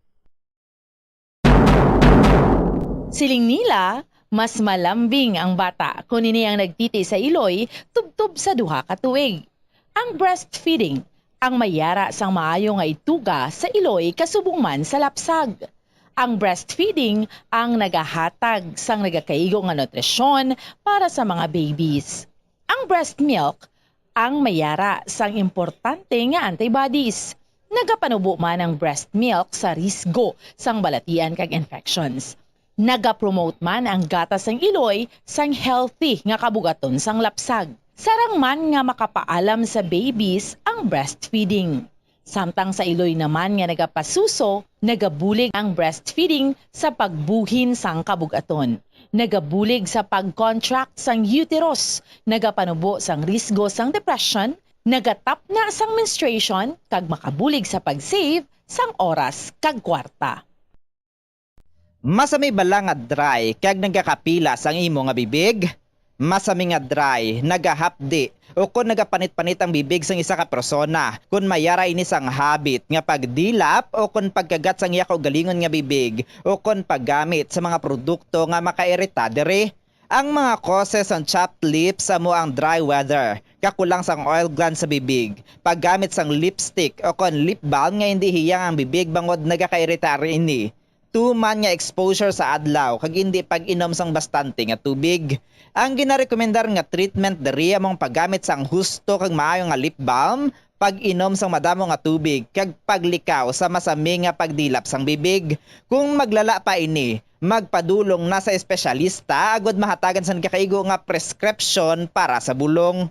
Siling nila, mas malambing ang bata kon ini ang nagtiti sa iloy tubtob sa duha ka tuig. Ang breastfeeding ang may yara sang maayo nga ituga sa iloy kasubong man sa lapsag. Ang breastfeeding ang nagahatag sang nagakaigo nga nutrisyon para sa mga babies. Ang breast milk ang may yara sang importante nga antibodies. Nagapanubo man ang breast milk sa risgo sang balatian kag infections. Nagapromote man ang gatas sang iloy sang healthy nga kabugaton sang lapsag. Sarang man nga makapaalam sa babies ang breastfeeding. Samtang sa iloy naman nga nagapasuso, nagabulig ang breastfeeding sa pagbuhin sang kabugaton. Nagabulig sa pag-contract sang uterus, nagapanubo sang risgo sang depression, nagatapna sang menstruation, kag makabulig sa pag-save sang oras kag kwarta. Masami bala nga dry kag nagakapila sang imo nga bibig? Masami nga dry, nagahapdi, ukon nagapanit-panit ang bibig sang isa ka persona kon may yara ini sang habit nga pagdilap ukon pagkagat sang iya kaugalingon nga bibig ukon paggamit sa mga produkto nga makairita diri. Ang mga causes sang chapped lips amo ang dry weather, kakulang sang oil glands sa bibig, paggamit sang lipstick ukon lip balm nga indi hiyang ang bibig bangod nagakairita ini, tuman nga exposure sa adlaw kag indi pag-inom sang bastante nga tubig. Ang ginarekomendar nga treatment diri amo ang paggamit sang husto kag maayo nga lip balm, pag-inom sang madamo nga tubig, kag paglikaw sa masami nga pagdilap sang bibig. Kung maglala pa ini, magpadulong na sa espesyalista agud mahatagan sang nagakaigo nga prescription para sa bulong.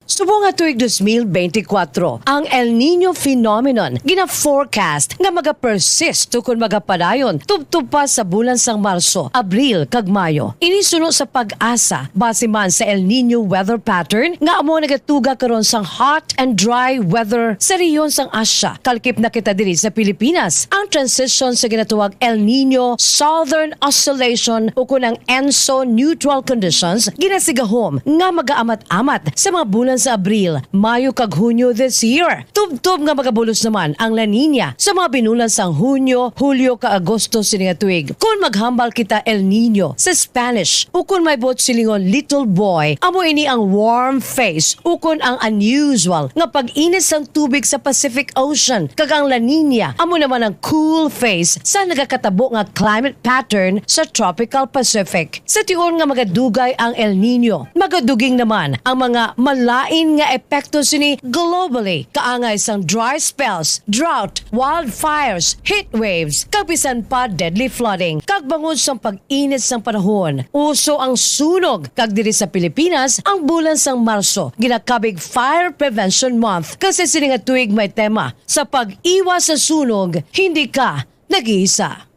Subong nga tuig dos mil benti kwatro, ang El Niño phenomenon gina-forecast nga magapersist ukon magapadayon tubtob pa sa bulan sang Marso, Abril, kag Mayo. Ini suno sa PAGASA, base man sa El Niño weather pattern nga amo nagatuga karon sang hot and dry weather sa rehiyon sang Asia. Kalkip na kita diri sa Pilipinas. Ang transition sa ginatawag El Niño Southern Oscillation ukon ang ENSO neutral conditions ginasigahom nga magaamat-amat sa mga bulan sa Abril, Mayo kag Hunyo this year. Tubtob nga magabulos naman ang La Niña sa mga binulan sang Hunyo, Hulyo kag Agosto sini nga tuig. Kon maghambal kita El Niño sa Spanish, ukon may buot silingon little boy, amo ini ang warm phase ukon ang unusual nga pag-init sang tubig sa Pacific Ocean, kag ang La Niña amo naman ang cool phase sa nagakatabo nga climate pattern sa tropical Pacific. Sa tion nga magadugay ang El Niño, magaduging naman ang mga malain diin nga epekto sini globally, kaangay sang dry spells, drought, wildfires, heat waves, kag bisan pa deadly flooding. Kag bangod sang pag-init sang panahon, uso ang sunog, kag diri sa Pilipinas, ang bulan sang Marso ginakabig Fire Prevention Month, kasi sini nga tuig may tema sa pag-iwas sa sunog, hindi ka nag-iisa.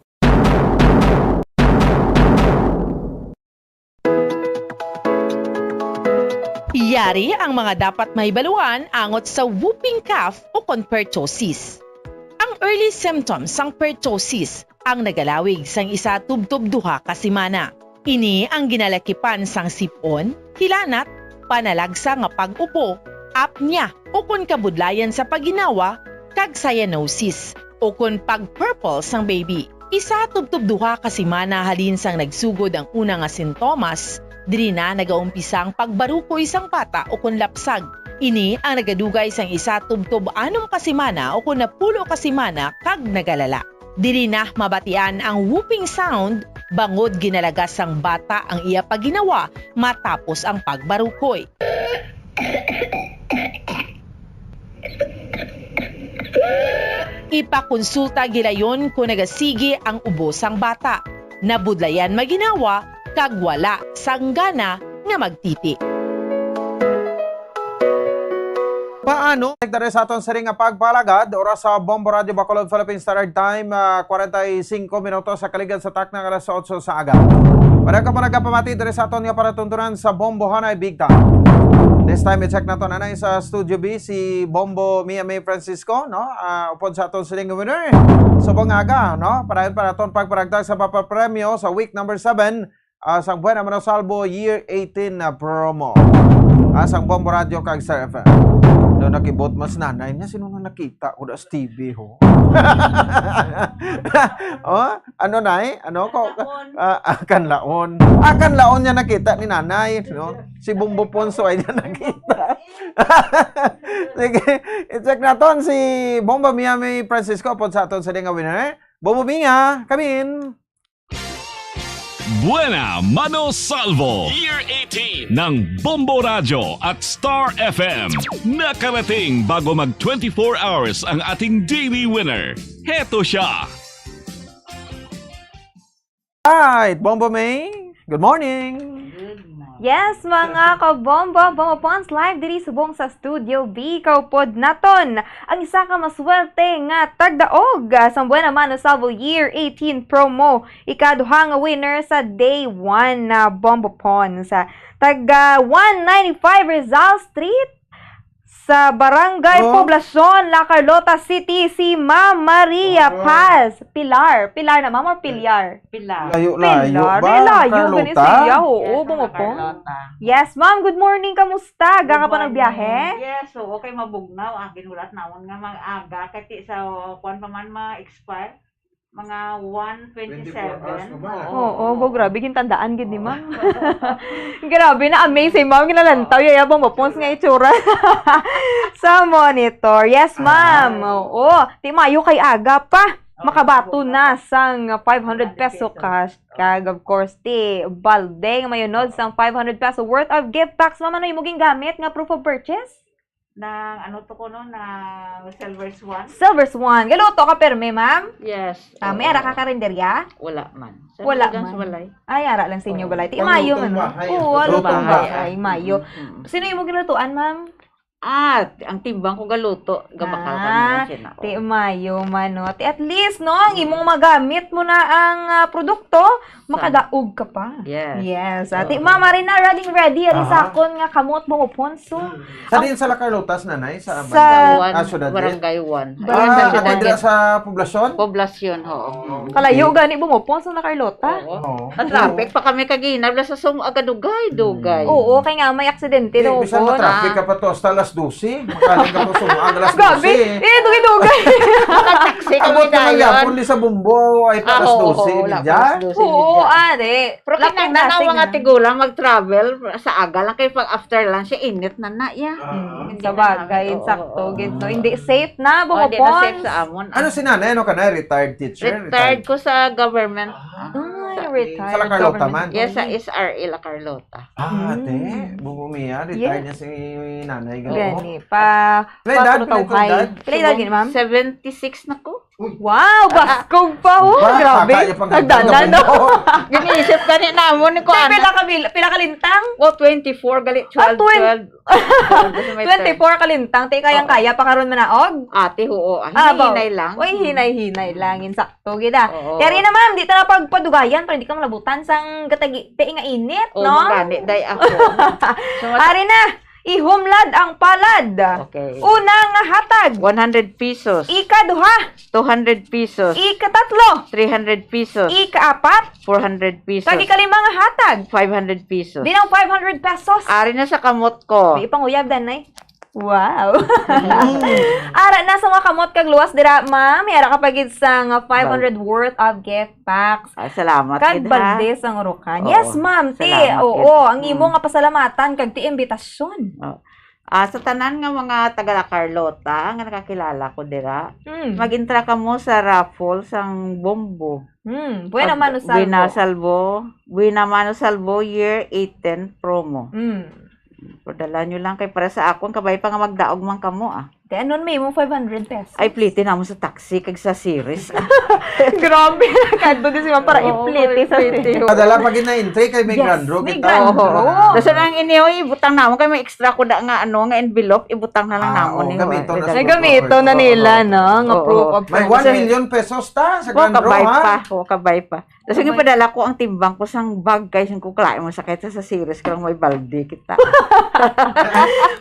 Yari ang mga dapat mahibaluan angot sa whooping cough o kon pertussis. Ang early symptoms sang pertussis ang nagalawig sang isa tubtob duha ka semana. Ini ang ginalakipan sang sip-on, hilanat, panalagsa nga pag-upo, apnea, o kon kabudlayan sa pagginawa, kag cyanosis, o kon pag-purple sang baby. Isa tubtob duha ka semana halin sang nagsugod ang una nga sintomas, diri na nagaumpisa ang pagbarukoy sang bata o kon lapsag. Ini ang nagadugay sang isa tubtob anom ka semana o kon napulo ka semana kag nagalala. Diri na mabatian ang whooping sound bangod ginalagas sang bata ang iya pagginawa matapos ang pagbarukoy. Ipakonsulta gilayon kon nagasigi ang ubo sang bata, nabudlayan maginawa, kag wala sang gana nga magtiti. Paano? Diri sa aton siring nga pagpalagad, oras sa Bombo Radio Bacolod, Philippine Standard Time, ah, kwarenta y singko minutos sa kaligad sa takna nga alas otso sa aga. Para ka pa nagapamati diri sa aton nga palatuntunan sa Bombohanay Big Time. This time, i-check naton anay sa Studio B si Bombo Mia May Francisco, no? Ah, upod sa aton siring nga winner. Subong nga aga, no? Padayon pa naton pagparagtag sa papapremyo sa week number seven, ah, sang Buena Manosalvo Year eighteen na promo. Ah, sang Bombo Radio kag Star F M. Do nakibot mas nanay niya, sino na nakita ko da sa T V, ho? Oh, ano, nay? Ano ko? Kanlaon. Ah, ah, kanlaon. Ah, kanlaon niya nakita ni nanay, no? Si Bombo Ponso ay niya nakita. Sige, i-check naton si Bombo Mia May Francisco pod sa aton siring nga winner. Bombo Mia, come in. Buena Manosalvo Year eighteen ng Bombo Radyo at Star F M. Nakarating bago mag twenty-four hours ang ating daily winner. Heto siya. Right, Bombo May. Good morning. Good morning. Yes, mga kabombo, Bombo Pons live diri subong sa Studio B. Kaupod naton ang isa ka maswerte nga tagdaog, ah, sa Buena Manosalvo Year eighteen promo. Ikaduha nga winner sa day one na Bombo Pons. Tag, ah, one ninety-five Rizal Street, sa Barangay Oh. Poblacion, La Carlota City, si Ma'am Maria Oh. Paz. Pilar. Pilar na, ma'am, or Pilyar? Pilar. Layo-layo Pilar. ba, Eh, layo, Carlota? gani siya. Oo, Yes, Bombo Ma'am Pons. Carlota. Yes, ma'am. Good morning. Kamusta? Aga ka Good pa morning. nagbiyahe? Yes, oo, kay mabugnaw. Ah, ginulat naon nga mag-aga. Kay ti sa, kuwan pa man, ma-expire. Mga one twenty-seven. Twenty-four hours pa ba? Oo. Oo, bo, grabe, gintandaan gid ni Oo. ma'am. Grabe, na-amaze si ma'am, ginalantaw, yaya, Bombo Pons nga itsura. Sa monitor. Yes, ma'am. Ah. Oo. Ti mayo kay aga pa. Oo, Makabaton oo. na sang five hundred peso cash. Kag, of course, ti balde nga mayunod sang five hundred peso worth of gift packs. Ma'am, ano imo gingamit nga proof of purchase? Nang ano to ko, no, na Silver Swan. Silver Swan. Galuto ka, perme, ma'am? Yes. Ah, may Oo. ara ka karinderya? Wala man. Sa Wala Lugan, sa man. balay. Ay, ara lang sa inyo Oo. balay. Ti Pang mayo lutong man, no? bahay. Oo, Lutong lutong bahay. bahay. Ay, mayo. Mm, mm. Sino imo gilutuan, ma'am? Ah, ang timbang ko galuto, gabakal kami Ah, nga sina ko. ti mayo man, no? Ti at least, no, ang Mm. imong magamit mo na ang, ah, produkto, Sa makadaog ka pa. Yes. Yes. Ati, Oo. Mama Rina, ready, ready. Ari Aha. sa akon nga kamot, Bombo Pons. Mm. Sa Ang din sa La Carlotas, nanay? Sa Sa banda? One, Ah, syudad din? Barangay One. Ah, Barangay ako Syudad. dira sa Poblacion? Poblacion, oo. Oo. Mm. Kalayo Okay. gani, Bombo Pons, sa La Carlota. Oo. Oo. Ang traffic pa kami kagina, bla sa sum-, aga dugay, dugay. Mm. Oo, kay nga may aksidente Eh, daw bisan po. ma-traffic Ah. ka pa to hasta alas dose. Makaling ka pa sum-, alas Grabe. dose. Eh, dugay-dugay. Naka-taxi kami Abot naman dayon. yapon, di sa Bombo, ay pa Ah, alas oo, dose, oo, wala pa media. alas dose, Oo, media. are. Pero Lapit kinahanglan na na, mga sige. tigulang mag-travel sa aga lang kay pag after lunch, eh, init na na, ya. Ah. Hmm, Hindi sa na bagay, namin, oo, sakto, oo. gid, no? Hindi safe na, Oh, hindi na safe Bombo Pons. sa amon, Ano ah. si nanay? Ano ka na? Retired teacher? Retired Retired? ko sa government. Ah. Ah, Retired Sa La Carlota government man? Yes, sa employee. S R A La Carlota. Ah, ate. Mm. Bubo Mia, retired Yes. na si nanay, gano'n. Gani, pa, Pila edad, pila edad? Pila edad gini, ma'am? Seventy-six na ko. Uy. Wow, baskog pa, oh. Ba, Grabe. Kaya pang Nagdanan, ganda no? mo. Giniisip ka ni namon ni Tay, kuan. pila ka mil-, pila ka lintang? Oh, twenty-four, gali, Ah, twelve, twen-, twelve. Twenty-four ka lintang, te, kayang-kaya pa karon manaog? Ate, oo. Ah, Ah, ba? hinay-hinay lang. Uy, hinay-hinay lang. Insakto, gid, ah. Oo. Yari na, ma'am, di ta na pagpadugayan para di ka malabutan sang gatagi-, te, nga init, Oo, no? mangani, day ako. So, mas- Ari na, ihumlad ang palad. Okay. Una nga hatag. One hundred pesos. Ikaduha. Two hundred pesos. Ikatatlo. Three hundred pesos. Ikaapat. Four hundred pesos. Kag ikalima nga hatag. Five hundred pesos. Di lang five hundred pesos. Ari na sa kamot ko. May ipanguyab, danay. Wow. Mm. Ara na sa mga kamot kag luwas dira, ma'am. May ara ka pa gid sa nga five hundred Wow. worth of gift packs. Ay, salamat Kag gid, ha? balde sang urukan. Oo. Yes, ma'am. Ti, Salamat oo, gid. ang imo Mm. nga pasalamatan kag ti imbitasyon. Oh. Ah, sa tanan nga mga taga La Carlota nga nakakilala ko dira, Mm. mag-entra kamo sa raffle sang Bombo. Mm. Buena Pag mano salvo. Buena salvo, Buena mano salvo year eighteen promo. Mm. Padala nyo lang kay para sa akon, kabay pa nga magdaog man kamo, ah. Te, ano may imong five hundred pesos? Ay, plete namon sa taxi kag sa series. Grabe, kadto din si ma'am para Oo, iplete sa plete. Series. Padala pa gid na entry kay may Yes, grand draw may kita. grand Oo. draw. Tapos ang inyo, ibutang namon kay may extra ko da nga, ano, nga envelope, ibutang na lang Ah, namon oo, ni gamito na Juan. Ay, siguro gamito na for nila, Oo. no? Nga Oo. proof of May friendship. one million pesos ta sa Oo, grand draw, kabay ha? pa. Oo, kabay pa. Tapos yung Kabay. padala ko ang timbang ko sang bag, kay sing ko kalain mo sakit sa series ko lang may balde kita.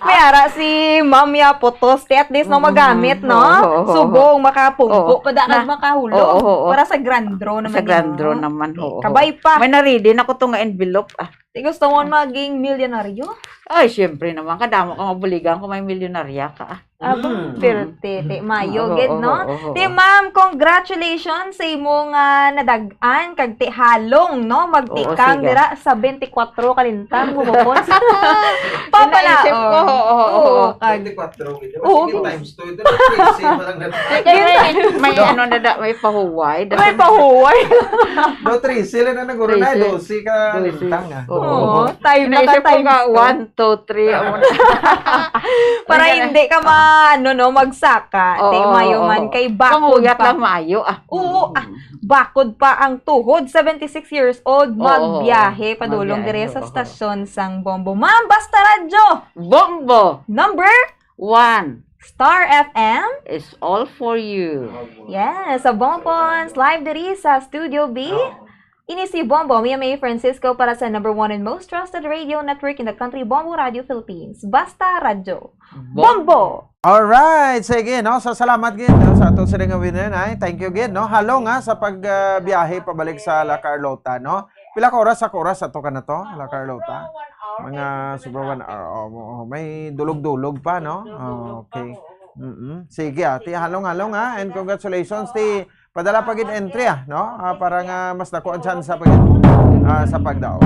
May ara si Ma'am ya putos, ti at least no Mm, magamit, no? oo, oo, oo. Subong, makapungko, Oo. pa da Na- kag makahulog. Oo, oo, oo. Para sa grand draw naman Sa grand yun, draw no? naman, oo. Kabay pa. May na-ready na ko to nga envelope, ah. Ti gusto mo maging milyonaryo? Ay, siyempre naman. Kadamo ka mabuligan kung may milyonarya ka, ah. Aba, Mm. perte, ti mayo, Oo, gid, oo, no? oo, oo. Ti ma'am, congratulations sa imo nga nadag-an, kag ti halong, no? Oo, Magtikang sige. dira sa twenty-four ka lintang, mo po. Papa na, Naisip ko, oh. oo, oo, Oo, oo. kag Twenty-four, ito. Oo. Sige, times two. Ito, thirteen, walang na- Kaya may, may No. ano na da, may pahuway. May pahuway. No, thirteen, sila na naguro na, Thirteen. thirteen ka Thirteen. lintang, ah. Oo. Oo, time na Naisip ka, ko times nga, two. one, two, three, amo na. Para Wala na. hindi ka ma-, ano, no, magsaka. Oo, Ti mayo oo, man, oo. kay bakod Panguyat pa. lang maayo, ah. Oo, ah, Mm. bakod pa ang tuhod, seventy-six years old, Oo, magbiyahe, padulong magbiyahe, dire sa oo. stasyon sang Bombo. Ma'am, Basta Radyo! Bombo! Number? One. Star F M. It's all for you. Yes, sa Bombo Pons, live diri sa Studio B. Oo. Ini si Bombo, Mia May Francisco para sa number one and most trusted radio network in the country, Bombo Radio Philippines. Basta Radyo. Bombo! Bombo! Alright, sige, no? So, salamat gid, no, sa ato sila nga winner, ay. Thank you gid, no? Halong, ha, sa pag, ah, biyahe pabalik sa La Carlota, no? Pila ka oras sa oras ato ka na to, La Carlota? Mga sobra one hour. Oh, oh, may dulog-dulog pa, no? Dulog-dulog pa, Okay. oo. Mm-mm. Sige, ah, ti halong-halong, ah, and congratulations, ti padala pa gid entry, ah, no? Ah, para nga mas dako ang tsansa pa gid, ah, sa pagdaog.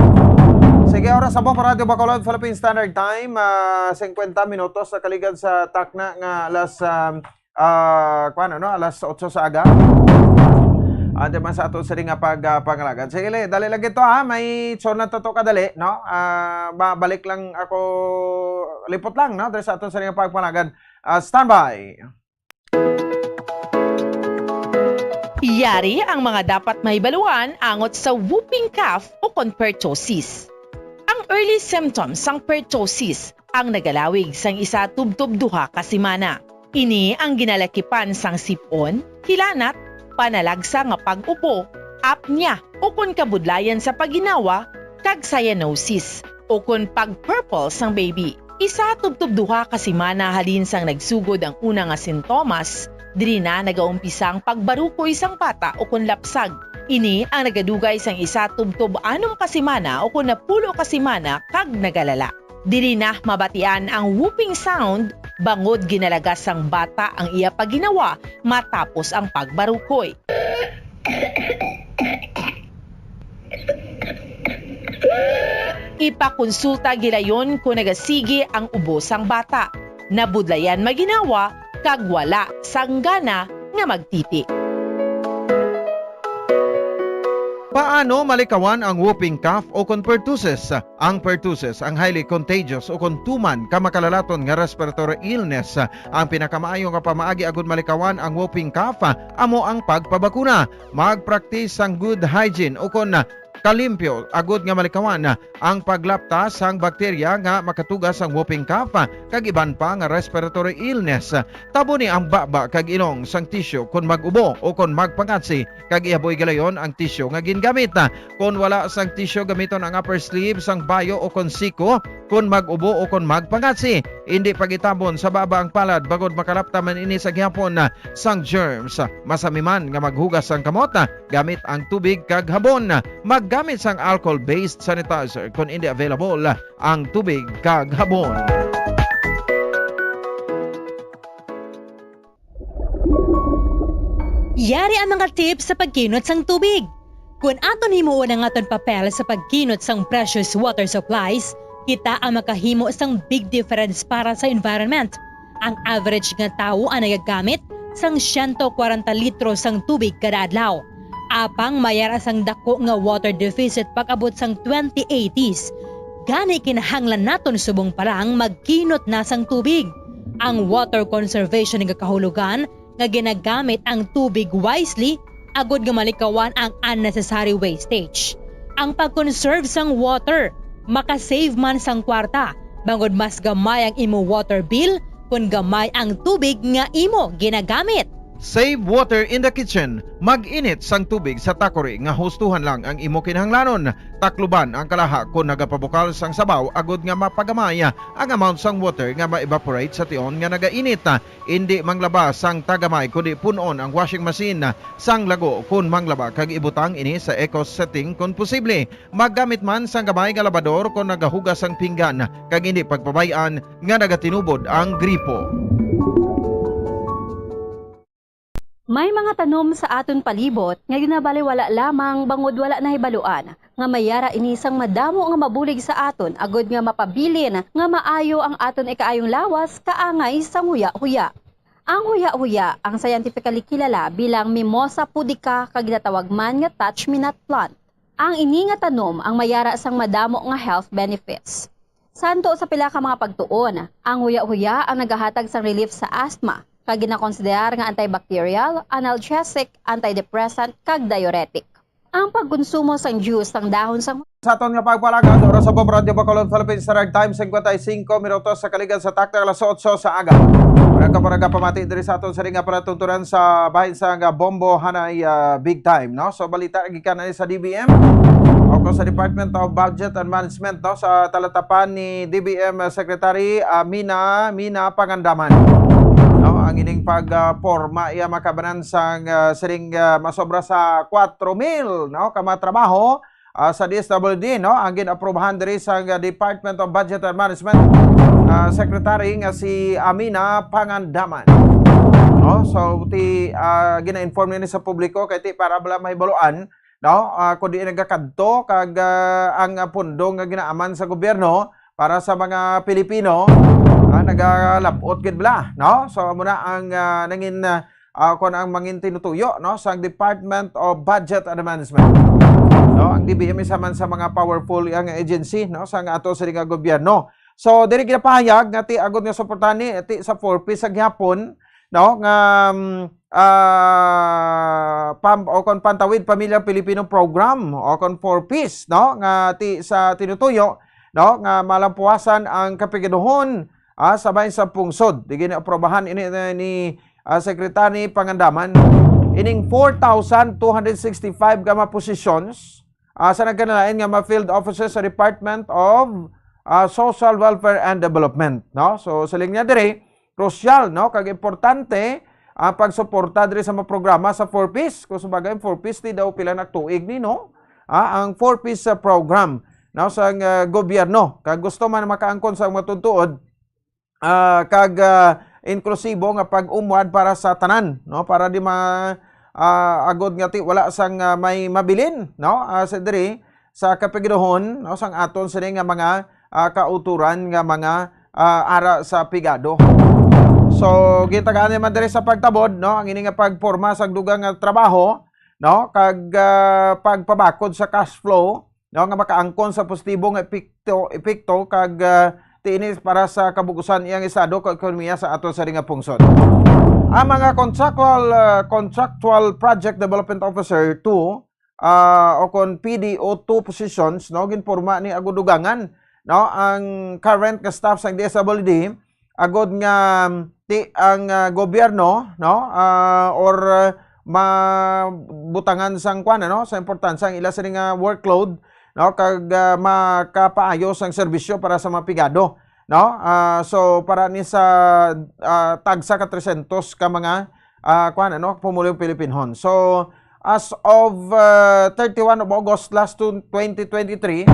Sige, oras sa Bombo Radyo Bacolod, Philippine Standard Time, ah, singkwenta minutos sa kaligad sa takna nga alas, um, ah, kuwan, ano, alas otso sa aga. Ante man sa ato sini nga pag, ah, pangalagad. Sige, li, dali lang ito, ha. May chor na to, to kadali, no? Ah, ba-, balik lang ako, lipot lang, no? Dali sa ato sini nga pagpangalagad. Ah, standby. Yari ang mga dapat mahibaluan angot sa whooping cough o kon pertussis. Ang early symptoms sang pertussis ang nagalawig sang isa tubtob duha ka semana. Ini ang ginalakipan sang sip-on, hilanat, panalagsa nga pag-upo, apnea, ukon kabudlayan sa pagginawa, kag cyanosis, ukon pag-purple sang baby. Isa tubtob duha ka semana halin sang nagsugod ang una nga sintomas, diri na nagaumpisa ang pagbarukoy sang bata ukon lapsag. Ini ang nagadugay sang isa tubtob anom ka semana ukon napulo ka semana kag nagalala. Diri na mabatian ang whooping sound bangod ginalagas sang bata ang iya pagginawa matapos ang pagbarukoy. Ipakonsulta gilayon kon nagasigi ang ubo sang bata, nabudlayan maginawa, kag wala sang gana nga magtiti. Ano malikawan ang whooping cough o kon pertussis? Ang pertussis ang highly contagious o kon tuman ka makalalaton nga respiratory illness. Ang pinakamaayo nga pamaagi agud malikawan ang whooping cough amo ang pagpabakuna. Magpraktis sang good hygiene o kon kalimpyo agud nga malikawan ang paglapta sang bakterya nga makatuga sang whooping cough kag iban pa nga respiratory illness. Taboni ang baba kag ilong sang tisyu kon mag-ubo o kon magpangatsi, kag ihaboy galayon ang tisyu nga gingamit. Kon wala sang tisyu, gamiton ang upper sleeve sang bayo o kon siko kon mag-ubo o kon magpangatsi. Indi pag-itabon sa baba ang palad bangod makalapta man ini sa gihapon sang germs. Masami man nga maghugas sang kamot gamit ang tubig kag habon. Maggamit sang alcohol-based sanitizer kon indi available ang tubig kag habon. Yari ang mga tips sa pagkinot sang tubig. Kon aton himuon ang aton papel sa pagkinot sang precious water supplies, kita ang makahimo sang big difference para sa environment. Ang average nga tawo ang nagagamit sang siyento kwarenta litro sang tubig kada adlaw. Apang may ara sang dako nga water deficit pag-abot sang twenty eighties. Gani kinahanglan naton subong pa lang magkinot na sang tubig. Ang water conservation nga kahulogan nga ginagamit ang tubig wisely agud nga malikawan ang unnecessary wastage. Ang pag-conserve sang water maka-save man sang kwarta, bangod mas gamay ang imo water bill kon gamay ang tubig nga imo ginagamit. Save water in the kitchen. Mag-init sang tubig sa takori nga hustuhan lang ang imo kinahanglanon. Takluban ang kalaha kon nagapabukal sang sabaw agud nga mapagamay ang amount sang water nga ma-evaporate sa tion nga nagainit. Indi manglaba sang tagamay, kundi pun-on ang washing machine sang lago kon manglaba kag ibutang ini sa eco setting kon posible. Maggamit man sang gamay nga labador kon nagahugas sang pinggan, kag indi pagpabay-an nga nagatinubod ang gripo. May mga tanom sa aton palibot nga ginabaliwala lamang bangod wala nahibaluan nga may ara ini sang madamo nga mabulig sa aton agud nga mapabilin nga maayo ang aton ikaayong lawas kaangay sang huya-huya. Ang huya-huya ang scientifically kilala bilang Mimosa pudica kag ginatawag man nga touch-me-not plant. Ang ini nga tanom ang may ara sang madamo nga health benefits. Santo sa pila ka mga pagtuon, ang huya-huya ang nagahatag sang relief sa asthma, kag ginakonsiderar nga antibacterial, analgesic, antidepressant, kag diuretic. Ang pagkonsumo sang juice sang dahon sang Sa aton nga pagpalagad, oras sa Pop Radio Bacolod, Philippines Standard Time, cincuenta y cinco minutos sa kaligad sa taktak alas otso sa aga. Murag ka, murag ka pamati diri sa aton sining nga palatuntunan sa bahin sa nga Bombo Hanay, ah, Big Time, no? So, balita gikan ani sa D B M o ko sa Department of Budget and Management, no? Sa talatapan ni D B M Secretary, ah, Mina, Mina Pangandaman. No, ang ining pagporma iya makabanan sang, ah, sining, ah, masobra sa kwatro mil, no, ka mga trabaho, ah, sa D S W D, no, ang gin-aprobahan diri sa, ah, Department of Budget and Management, ah, Secretary nga si Amina Pangandaman. No, so ti, ah, gina-inform nini sa publiko kay ti para bala mahibaluan, no, ah, kundi nagakadto kag, ah, ang, ah, pondo nga ginaaman sa gobyerno para sa mga Pilipino, ah, nagalab-ot gid bala, no? So, amo na ang, ah, nangin, ah, ah, kon ang mangin tinutuyo, no, sa Department of Budget and Management. No, ang D B M isa man sa mga powerful nga agency, no, sa nga ato sini nga gobyerno. So, diri ginapahayag nga ti agod nga suportahan ni ti sa four Ps sa gihapon, no, nga, mm, ah, pam-, o kon Pantawid Pamilyang Pilipino Program o kon four Ps, no, nga ti sa tinutuyo, no, nga malampuasan ang kapigaduhon, ah, sa bahin sa pungsod. Di gini aprobahan ini, eh, ni, ah, Secretary Pangandaman. Ining four thousand two hundred sixty-five ka mga positions, ah, sa nagkalain-lain nga mga field offices sa Department of, ah, Social Welfare and Development, no? So, siling niya diri, krusyal, no, kag importante ang pagsuporta diri sa mga programa sa four Ps. Kung sa bagay, four Ps, di daw pila na tuig ni, no? Ah, ang four Ps sa program, no, sa, ah, gobyerno. Kag gusto man makaangkon sa mga tutuod, ah, kag, ah, inklusibo nga pag-umwad para sa tanan, no, para di ma-, ah, agod nga ti wala sang, ah, may mabilin, no, ah, sa diri sa kapigaduhon, no, sang aton sini nga mga, ah, kauturan nga mga, ah, ara sa pigado. So, gintagaan naman diri sa pagtabod, no, ang ini nga pagporma sa dugang nga trabaho, no, kag, ah, pagpabakod sa cash flow, no, nga makaangkon sa positibo nga epekto, epekto kag, ah, ti ini para sa kabug-usan iyang estado kag ekonomiya sa aton sa nga pungsod. Ang mga contractual, ah, contractual project development officer two, ah, o kon P D O two positions, no, ginporma ni agud dugangan, no, ang current nga staff sa D S W D, agud nga, um, ti ang, ah, gobyerno, no, ah, or, ah, mabutangan sang kwan, ano, sa importansya ang ila sini nga workload, no, kag, ah, makapaayo sang serbisyo para sa mga pigado, no. Ah, so para ni sa, ah, tagsa ka tresyentos ka mga, ah, kwan, ano, pumulong Pilipinhon. So as of, ah, thirty-one of August last to twenty twenty-three,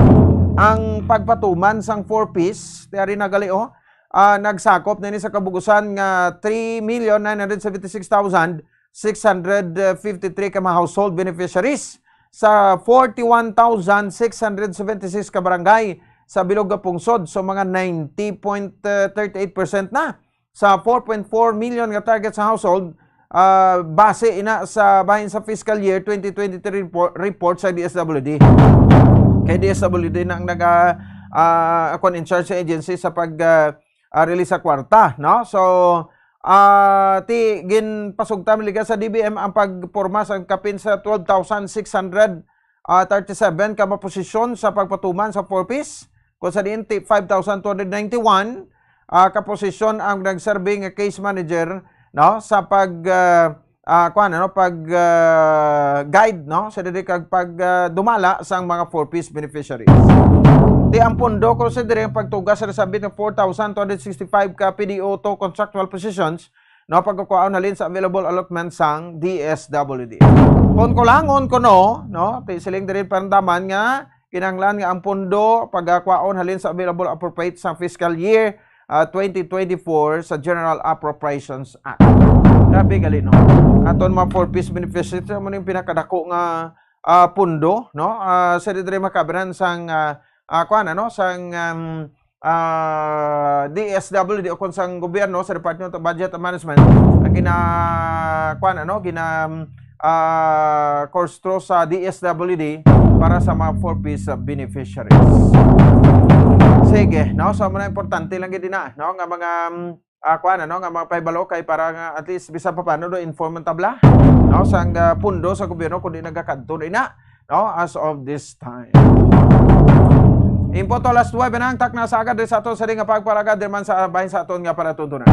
ang pagpatuman sang four Ps, ti ari na gali, oh, ah, nagsakop na ni sa kabug-usan nga three million nine hundred seventy-six thousand six hundred fifty-three ka mga household beneficiaries sa forty-one thousand six hundred seventy-six ka barangay sa bilog nga pungsod. So mga ninety point thirty-eight percent na sa four point four million nga target sa household, ah, base ina sa bahin sa fiscal year twenty twenty-three report, report sa D S W D. Kay D S W D na ang naga, ah, kwan, in charge sa agency sa pag, ah, ah, release sa kwarta, no? So, ah, ti ginpasugta man liga sa D B M ang pagporma sa kapin sa twelve thousand six hundred, ah, thirty-seven ka mga posisyon sa pagpatuman sa four Ps, kung sa diin ti five thousand two hundred ninety-one, ah, ka posisyon ang nagserbi nga case manager, no, sa pag, ah, ah, kuwan, ano, pag, ah, guide, no, sa diri kag pag, ah, dumala sang mga four Ps beneficiaries. Ti ang pondo, kung sa diri ang pagtugas sa sabit nga four thousand two hundred sixty-five ka P D O two contractual positions, no, pagkakwaon halin sa available allotment sang D S W D. Kung kulangon kuno, no, ti siling diri parandaman nga kinahanglan nga ang pondo pagkakwaon halin sa available appropriate sa fiscal year, ah, twenty twenty-four sa General Appropriations Act. Grabe gali, no? Aton mga four Ps beneficiaries, amo ning pinakadako nga, ah, pondo, no? Ah, sa diri makabanan sang, ah, ah, kuwan, ano, sang, um, ah, D S W D o kung sang gobyerno sa Department of Budget and Management, ang gina-, kuwan, ano, gina-, ah, course through sa D S W D para sa mga four Ps beneficiaries. Sige, no? So, amo na, importante lang gid na, no, nga mga, um, ah, kuwan, ano, nga mga pahibalo kay para nga at least bisan pa paano do inform ang tabla, no, sang, ah, pundo sa gobyerno kundi nagakadto na ina, no, as of this time. Imputo alas nuebe na ang takna sa agad diri sa aton sa di nga pagpalagad diri man sa bahin sa aton nga palatuntunan.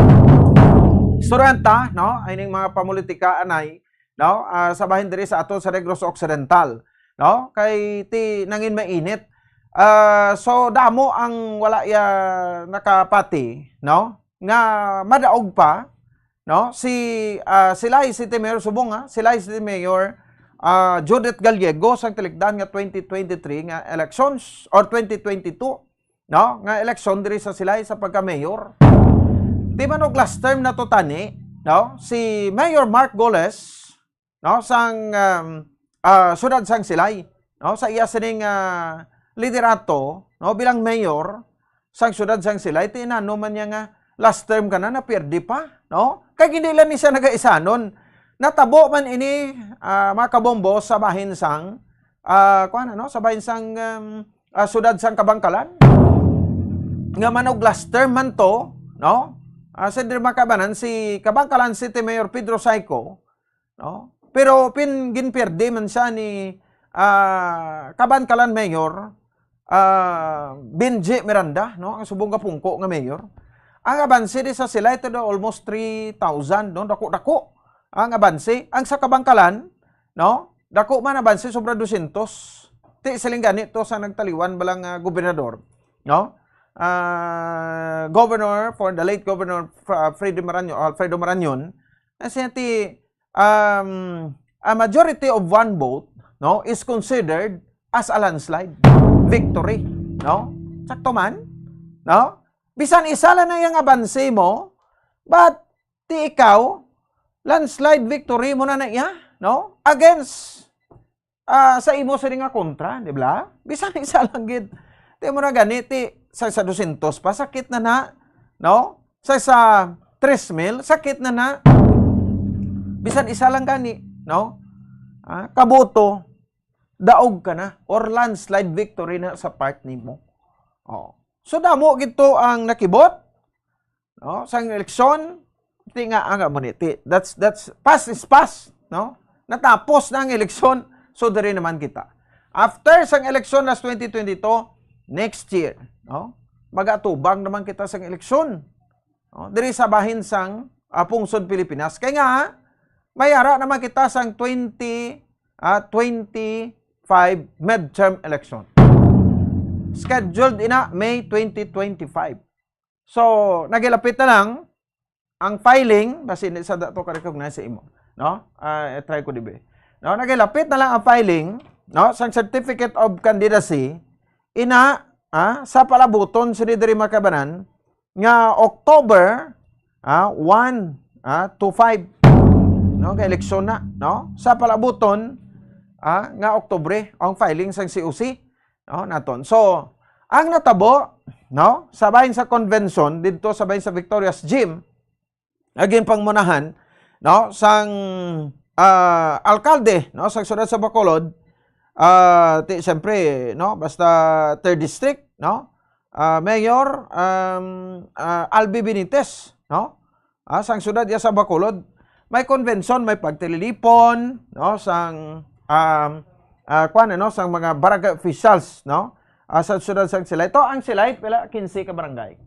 Estudyanta, no, ay ning mga pamulitika anay, no, ah, sa bahin diri sa aton sa Negros Occidental, no, kay ti nangin mainit. Ah, so damo ang wala ya nakapati, no, nga madaog pa, no, si, ah, Silay City Mayor subong, ha, Silay City Mayor, ah, Judith Gallego sang tilikdan nga twenty twenty-three nga elections or twenty twenty-two, no, nga eleksyon diri sa Silay sa pagka-mayor. Di man og last term na to tani, no, si Mayor Mark Goles, no, sang, um, ah, siyudad sang Silay, no, sa iya sining, ah, liderato, no, bilang mayor sang siyudad sang Silay, ti inano man niya nga last term ka na, napierde pa, no? Kay hindi lang ni siya nagaisanon. Natabo man ini, ah, mga kabombo, sa bahin sang, ah, kuwan, ano, sa bahin sang, um, ah, siyudad sang Kabangkalan. Nga man og last term man to, no? Ah, sa diri makabanan, si Kabangkalan City Mayor Pedro Saico, no? Pero pin-, ginpierde man siya ni, ah, Kabangkalan Mayor, ah, Benji Miranda, no? Ang subong nga pungko nga mayor. Ang abanse di sa Silay to do almost three thousand, no? Dako-dako ang abanse. Ang sa Kabangkalan, no? Dako man abanse, sobra dosyentos. Ti siling gani to sa nagtaliwan bala nga gobernador, no? Ah, governor for the late Governor Fra-, Freddy Marañon, Alfredo Marañon, na siya ti, um, a majority of one vote, no, is considered as a landslide victory, no? Sakto man, no? Bisan isa lang na iyang abanse mo, but ti ikaw, landslide victory mo na na iya, no? Against, ah, sa imo sini nga kontra, di ba? Bisan isa lang gid. Ti mo na gani, ti sa, sa dosyentos pa, sakit na na, no? Sa, sa tres mil, sakit na na. Bisan isa lang gani, no? ah, kaboto, daog ka na, or landslide victory na sa part nimo. Oh. So, damo gid to ang nakibot, no? Sang eleksyon, ti nga, ang amo ni, ti, that's, that's, past is past, no? Natapos na ang eleksyon, so diri naman kita. After sang eleksyon last twenty twenty-two, next year, no? Magatubang naman kita sang eleksyon, no? Diri sa bahin sang, ah, pungsod Pilipinas. Kay nga, may ara naman kita sang twenty, ah, twenty-five midterm election. Scheduled ina May twenty twenty-five. So, nagilapit na lang ang filing, basi hindi sa dato ka-recognize sa imo, no? Ah, i-try ko dibi. No, nagilapit na lang ang filing, no, sang certificate of candidacy, ina, ah, sa palabuton sini diri, mga kabanan, nga October, ah, one, ah, to five, no, nga eleksyon na, no? Sa palabuton, ah, nga Oktubre ang filing sang C O C, no, naton. So, ang natabo, no, sa bahin sa convention didto sa bahin sa Victorious Gym, naging pangunahan, no, sang, ah, alkalde, no, sang siyudad sa Bacolod, ah, ti, siyempre, no, basta third district, no, ah, Mayor, um, ah, Albi Benitez, no, ah, sang siyudad ya sa Bacolod, may convention, may pagtililipon, no, sang, um, ah, kwan, ano, sang mga barangay officials, no, ah, sa siyudad sang Silay. To ang Silay, pila? Quince ka barangay.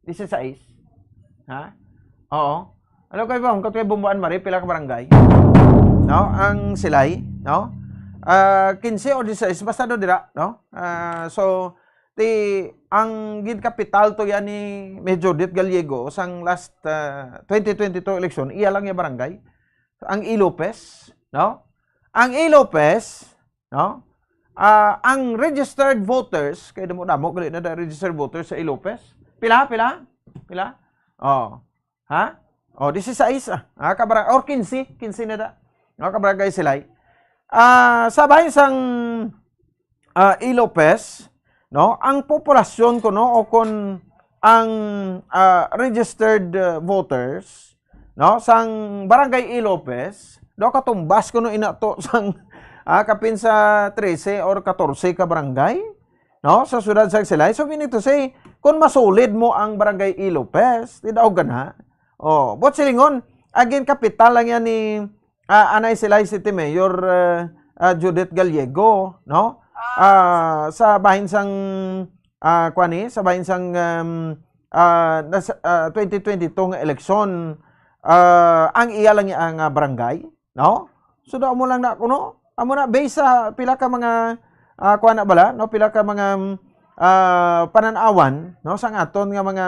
Dieciséis. Ha? Oo. Ano kayo ba? Hangkat kayo Bumbuan Mari, pila ka barangay? No? Ang Silay, no? Ah, quince o dieciséis, basta do dira, no? Ah, so, ti, ang ginkapital to yan ni Mayor Judith Gallego sang last, ah, twenty twenty-two election, iya lang yung barangay. Ang E. Lopez, no? Ang E. Lopez, no? Ah, ang registered voters, kay damo-damo gali na da registered voters sa E. Lopez. Pila, pila? Pila? Oh. Ha? Oh, dieciséis, ah. Ah, kabara-, or quince, quince na da. No, kabarangay Silay. Ah, sa bahin sang, ah, E. Lopez, no, ang populasyon kuno o kon ang, ah, registered, ah, voters, no, sang Barangay E. Lopez, daw katumbas kuno ina to sang, ah, kapin sa trese or katorse ka barangay, no, sa siyudad sang Silay. So, meaning to say, kung masulid mo ang Barangay E. Lopez, ti daog gana. Oh, buot silingon, again, kapital lang yan ni, ah, anay Silay City Mayor, ah, ah, Judith Gallego, no? Ah, sa bahin sang, ah, kuwan ni, sa bahin sang, um, ah, nas-, ah, twenty twenty-two nga eleksyon, ah, ang iya lang nga barangay, no? So, daw mo lang na kuno, amo na, based sa pila ka mga, ah, kuwan na bala, no? Pila ka mga, ah, panan-awan, no? Sang aton nga mga,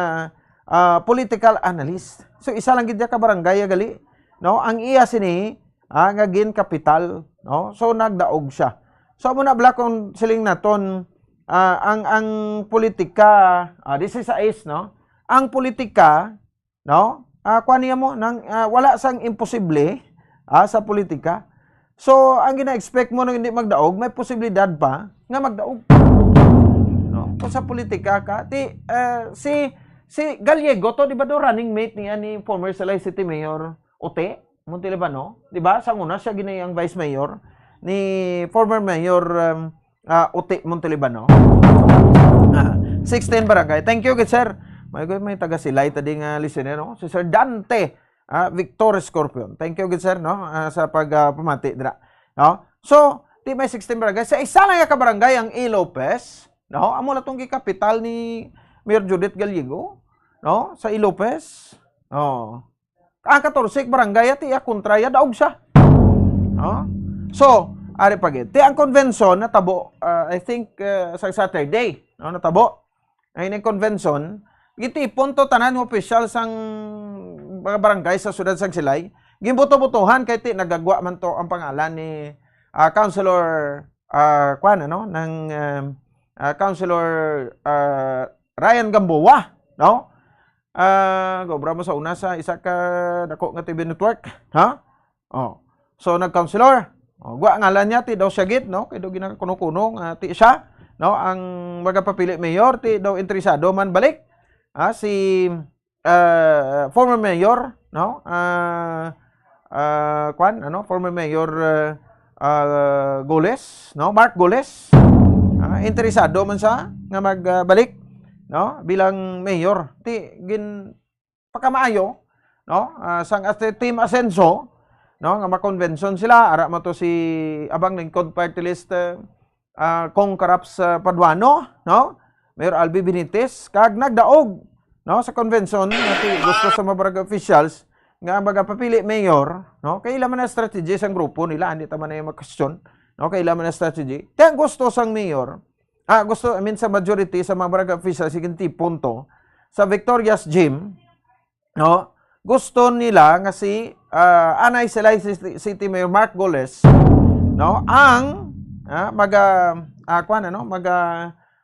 ah, political analyst. So, isa lang gid ka barangay, ah, gali, no? Ang iya sini, ah, nga ginkapital, no? So, nagdaog siya. So, amo na bala kung siling naton, ah, ang, ang politika, ah, dieciséis, no? Ang politika, no? Ah, kuwan niya mo, nang, ah, wala sang imposible, ah, sa politika. So, ang gina-expect mo nung hindi magdaog, may posibilidad pa nga magdaog. No? Kung sa politika ka, ti, ah, si, si Gallego to, di ba do, running mate niya ni former Silay City Mayor Ote Montelibano? Di ba? Sa una, siya gini ang vice mayor ni former mayor, um, ah, Ote Montelibano. Ah, sixteen barangay. Thank you, good sir. May, may taga Silay tadi nga listener, no? Si Sir Dante, ah, Victor Scorpion. Thank you, good sir, no? Ah, sa pag, ah, pamati dira. No? So, di may sixteen barangay. Sa isa lang nga ka barangay ang E. Lopez, no? Amo na tong gikapital ni Mayor Judith Gallego, no? Sa E. Lopez. Oh. Ang katorse ka barangay, ti iya kontra, iya daog siya. No? So, ari pa gid. Ti ang convention natabo, ah, I think, ah, sa Saturday, no, natabo. Ay, ning convention, gitipon to tanan nga opisyal sang mga barangay sa siyudad sang Silay. Ginbuto-butuhan kay ti nagagwa man to ang pangalan ni, ah, Councilor, ah, kwan, ano, ng, ah, ah, Councilor, ah, Ryan Gamboa, no? Ah, gobra mo sa una sa isa ka dako nga T V network, ha? Oh. So, nag-councilor. Oh, gwa ngalan niya, ti daw siya gid, no? Kay daw ginakakuno-kuno nga ti siya, no? Ang magapapili mayor, ti daw interesado man balik. Ah, si, ah, former mayor, no? Ah, ah, kwan, ano? Former mayor, ah, ah, Goles, no? Mark Goles. Ah, interesado man siya nga magbalik, no? Bilang mayor. Ti, gin, pakamaayo, no? Ah, sang as-, Team Asenso, no? Nga ma-convention sila, ara mo to si Abang Lingkod Party List, eh, ah, Cong Caraps, ah, Paduano, no? Mayor Albi Benitez, kag nagdaog, no, sa convention, nga ti-, gusto sa mga barangay officials nga magapapili mayor, no? Kay ila man ang strategy sang grupo nila, hindi ta man na yung mag-question, no? Kay ila man ang strategy. Kaya ang gusto sang mayor, ah, gusto, I mean, sa majority sa mga barangay officials, sige, punto, sa Victoria's Gym, no? Gusto nila nga si, ah, anay sila si City, City Mayor Mark Goles, no? Ang, ah, maga, ah, kuwan, ano? Maga,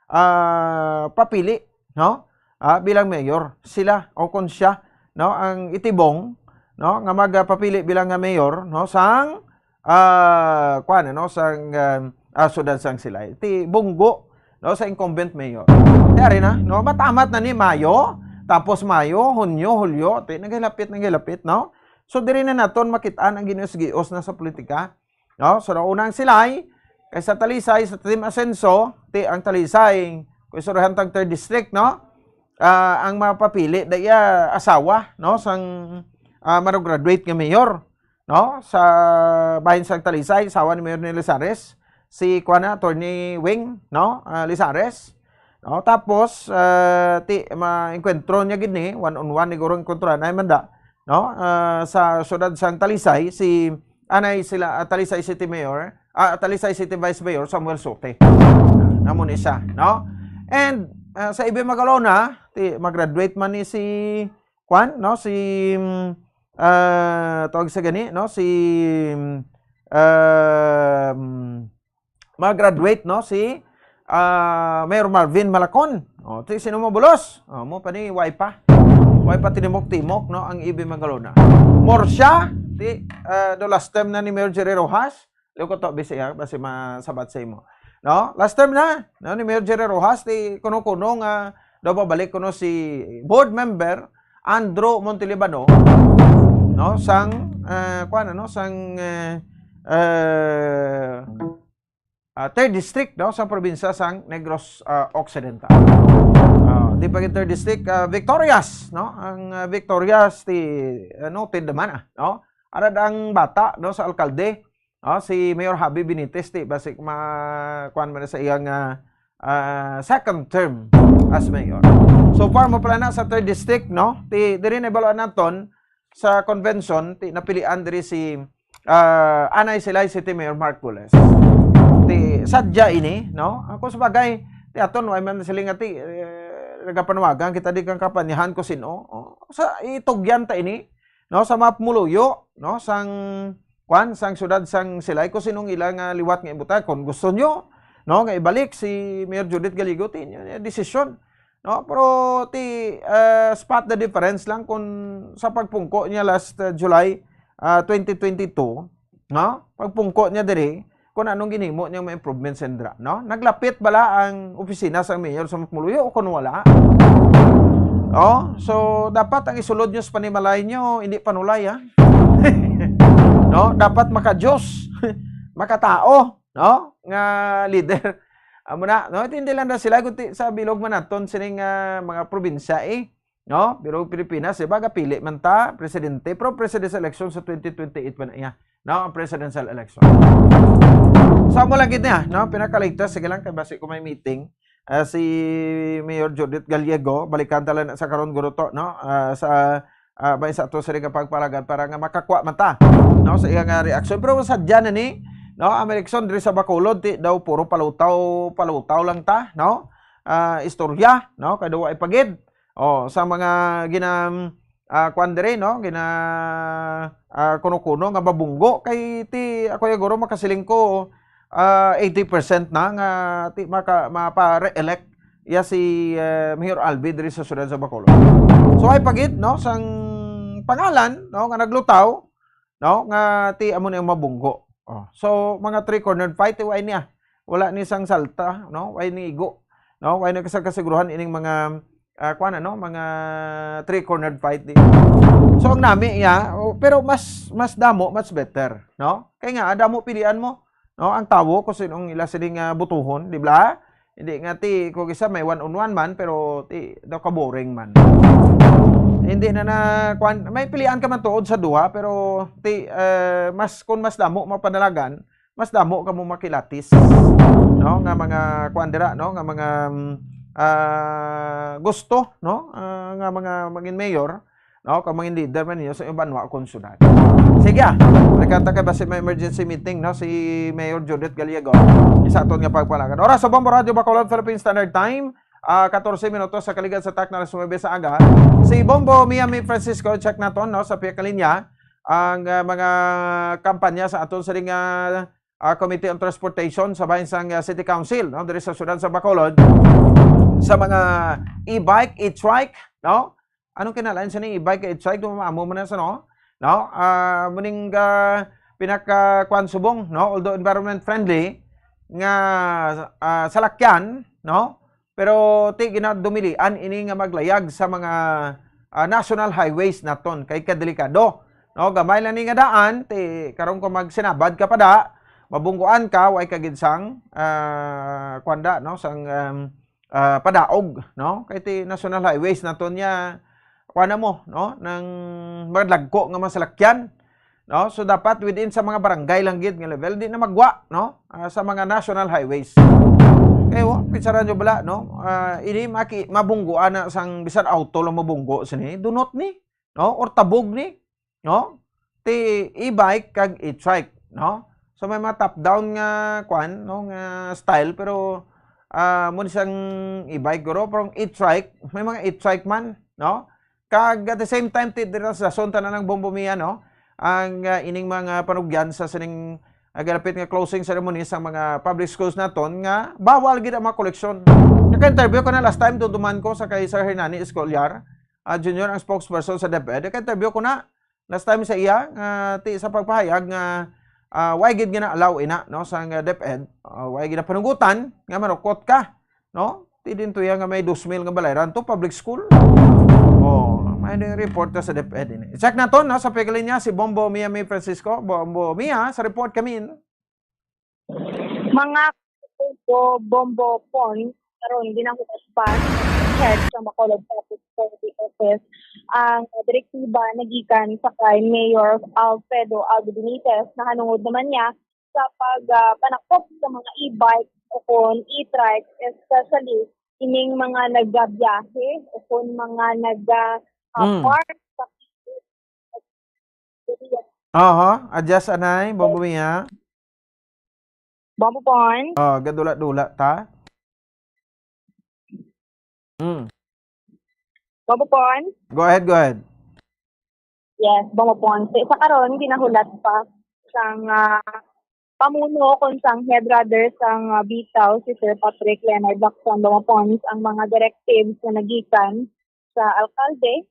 ah, papili, no? Ah, bilang mayor. Sila, o kung siya, no? Ang itibong, no? Nga magapapili bilang nga mayor, no? Sang, ah, kuwan, ano? Sang, ah, ah, sudad sang Silay. Ti Bunggo, no, sa incumbent mayor. Ti ari na, no, matamat na ni Mayo, tapos Mayo, Hunyo, Hulyo, ti naghilapit, naghilapit, no? So, diri na naton makit-an ang ginos-gios na sa politika, no? So, nauna ang Silay, kay sa Talisay, sa Team Asenso, ti ang Talisay, kung istoryahan tang third district, no? Ah, ang mapapili, da iya asawa, no, sang, ah, maro-graduate nga mayor, no? Sa bahin sang Talisay, asawa ni Mayor ni Lizares, si, kuwan na, Attorney Wing, no? Ah, Lizares. No? Tapos, ah, ti, ma-enkwentro niya gid ni, one on one ni guro enkwentro na manda, no? Ah, sa siyudad sang Talisay, si anay sila, ah, Talisay City Mayor, ah, Talisay City Vice Mayor Samuel Sote. Namo ni siya, no? And, ah, sa Ibe Magalona, ti, mag-graduate man ni si Kwan, no, si, mm, ah, tawag sa gani, no, si, mm, ah, mm, mag-graduate, no, si, ah, Mayor Marvin Malacon. O, ti, sino mo bulos? O, mo pa ni, way pa. Way pa tinimok-timok, no, ang Ibe Magalona. Murcia, ti, ah, the last term na ni Mayor Jerry Rojas. Liw ko to, busy, ha, basi masabat sa imo. No? Last term na, no, ni Mayor Jerry Rojas, ti kuno-kuno nga daw babalik kuno si board member Andrew Montelibano, no, sang, eh, kuwan, ano, sang, eh, eh, ah, third district, no, sa probinsya sang Negros, ah, Occidental. Ah, di pa gid third district, ah, Victorias, no? Ang, ah, Victorias ti, ah, noted naman, ah, no? Arad ang bata, no, sa alkalde, ah, si Mayor Javi Benitez, ti basi ma-, kuwan man sa iyang, ah, ah, second term as mayor. So far mo pala na sa third district, no? Ti diri na ibaluan naton sa convention, ti napilian diri si, ah, anay Silay City Mayor Mark Goles. Ti sadya ini, no? Ako sa bagay, ti aton, way man sila nga ti, eh, nagapanuwagan kita di kang kapanyahan ko sino. Oh, sa itugyan ta ini, no, sa mga pumuluyo, no, sang, kwan, sang siyudad sang Silay, kung sinong ila nga liwat nga ibutang. Kung gusto nyo, no, nga ibalik si Mayor Judith Gallego, ti inyo na desisyon, no? Pero ti, eh, spot the difference lang kung sa pagpungko niya last, uh, July, uh, twenty twenty-two, no? Pagpungko niya diri, kung anong ginhimo niyang mga improvements and dra-, no? Naglapit bala ang opisina sang mayor sa Mapmuluyo o kung wala? Oh, so dapat ang isulod niyo sa panimalay niyo, hindi panulay, ha? No? Dapat maka-Diyos, makatao, no? Nga leader. Amo na, no? Hindi lang na sila, kundi sa bilog man naton sining, ah, mga probinsya, eh. No? Pero Pilipinas, di ba, gapili man ta, presidente, pero presidential election sa twenty twenty-eight pa na iya. No? Ang presidential election. Sa mo lang gid niya, no? Pinaka-latest, sige lang, kay basi ko may meeting. Ah, si Mayor Judith Gallego, balikan ta lang sa karon guro to, no? Ah, sa, ah, may sa to sa rin pagpalagan para nga makakuha man ta, no? Sa iya nga reaksyon. Pero sadya na ni, no? Ang eleksyon diri sa Bacolod, ti daw puro palutaw, palutaw lang ta, no? Ah, istorya, no? Kay daw ay pagid. Oh, sa mga gina-, ah, kwan diri, no? Gina-, ah, kuno-kuno nga mabunggo kay ti ako ya guro makasiling ko, ah, eighty percent na nga ti maka-, mapa-re-elect ya si, eh, Mayor Albi diri sa siyudad sa Bacolod. So, ay pagid, no, sang pangalan, no, nga naglutaw, no, nga ti amo ni ang mabunggo. Oh, so, mga three-cornered fight, way niya. Wala ni sang salta, no? Way ni igo, no? Way ni sa kasiguruhan ining mga, ah, kuwan, ano, mga three-cornered fight di. So, ang nami iya, oh, pero mas, mas damo, mas better, no? Kay nga, ang damo pilian mo, no, ang tawo kung sinong ila sini nga butuhon, di ba? Hindi nga ti, kung isa may one on one man, pero ti, daw ka boring man. Hindi na na, kwan, may pilian ka man tuod sa duha, pero ti, eh, mas, kung mas damo mapanalagan, mas damo ka mo makilatis, no, nga mga kwan dira, no, nga mga, mm, ah, gusto, no, ah, nga mga mangin mayor, no, kag mangin leader man ninyo sa inyong banwa o kung syudad. Sige, ah, nagkanta kay basi may emergency meeting, no, si Mayor Judith Gallego. Isa aton nga pagpalagan. Oras sa Bombo Radio Bacolod, Philippine Standard Time, ah, katorse minutos sa kaligad sa takna alas nuebe sa aga. Si Bombo Mia May Francisco, check naton, no, sa pihak nga linya ang, ah, mga kampanya sa aton sining, ah, ah, Committee on Transportation sa bahin sang, ah, City Council, no, diri sa siyudad sa Bacolod, sa mga e-bike, e-trike, no? Anong kinalain sa ni e-bike, e-trike? Amo man na sa, no? No? Ah, muning, ah, pinaka, kwan, subong, no? Although environment friendly nga, ah, salakyan, no? Pero ti ginadumilian ini nga maglayag sa mga, ah, national highways naton kay kadelikado. No, gamay lang ni nga daan, ti karon kung magsinabad ka pa da, mabungguan ka, way ka gid sang, ah, kuwan da, no, sang, um, ah, padaog, no? Kay ti national highways naton niya, kuwan na mo, no, nang madagko nga mga salakyan, no? So dapat within sa mga barangay lang gid nga level, di na magwa, no? Ah, sa mga national highways. Kay wa, pinsaran nyo bala, no? Ah, ini maki-, mabungguan na sang bisan auto lang mabunggo sini, dunot ni, no? Or tabog ni, no? Ti e-bike kag e-trike, no? So may mga top down nga kwan, no, nga style, pero, ah, mo ni sang e-bike guro, pero ang e-trike, may mga e-trike man, no? Kag at the same time, ti dira sa dason tanan ng Bombo Mia, no? Ang, ah, ining mga panugyan sa sining, ah, galapit nga closing ceremony sa mga public schools naton nga bawal gid ang mga koleksyon. Naka-interview ko na last time, duduman ko sa kay Sir Hernani Escolar, ah, Junior, ang spokesperson sa DepEd. Naka-interview ko na last time sa iya nga ti sa pagpahayag nga, ah, way gid nga na-allow ina, no, sa nga DepEd, ah, way gid na panugutan nga manukot ka, no? Ti din tuya nga may dos mil nga balayran to public school. Oh, may ding report ka sa DepEd ini. Check naton, no, sa pihak nga linya si Bombo Mia May Francisco. Bombo Mia, sa report kami. Mga Bombo, Bombo Pons, karon ginahupas pa head sa Bacolod Public Safety Office ang direktiba nagikan sa kay Mayor Alfredo Aldo Benitez, nahanungod naman niya sa pag, ah, panakop sa mga e-bike o kon e-trike, especially ining mga nagabiyahe o kon mga naga, ah, Mm. park sa Aha, adjust anay, Bombo Mia. Bombo Pon. Oh, gadula-dula ta. Mm. Bombo Pon. Go ahead, go ahead. Yes, Bombo Pon. Sa, sa karon, ginahulat pa sang, ah, pamuno kon sang head rather sang, ah, bitaw si Sir Patrick Leonard Lacson, Bombo Pon, ang mga directives na nagikan sa alkalde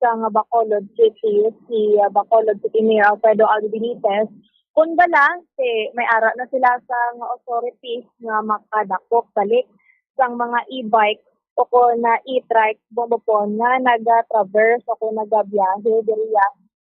sang Bacolod City, si, ah, Bacolod City Mayor Alfredo Aldo Benitez, kun bala, si, may ara na sila sang authorities nga makadakop balik sang mga e-bike o kon na e-trike, Bombo Pon, nga naga-traverse o kon nagabiyahe diriya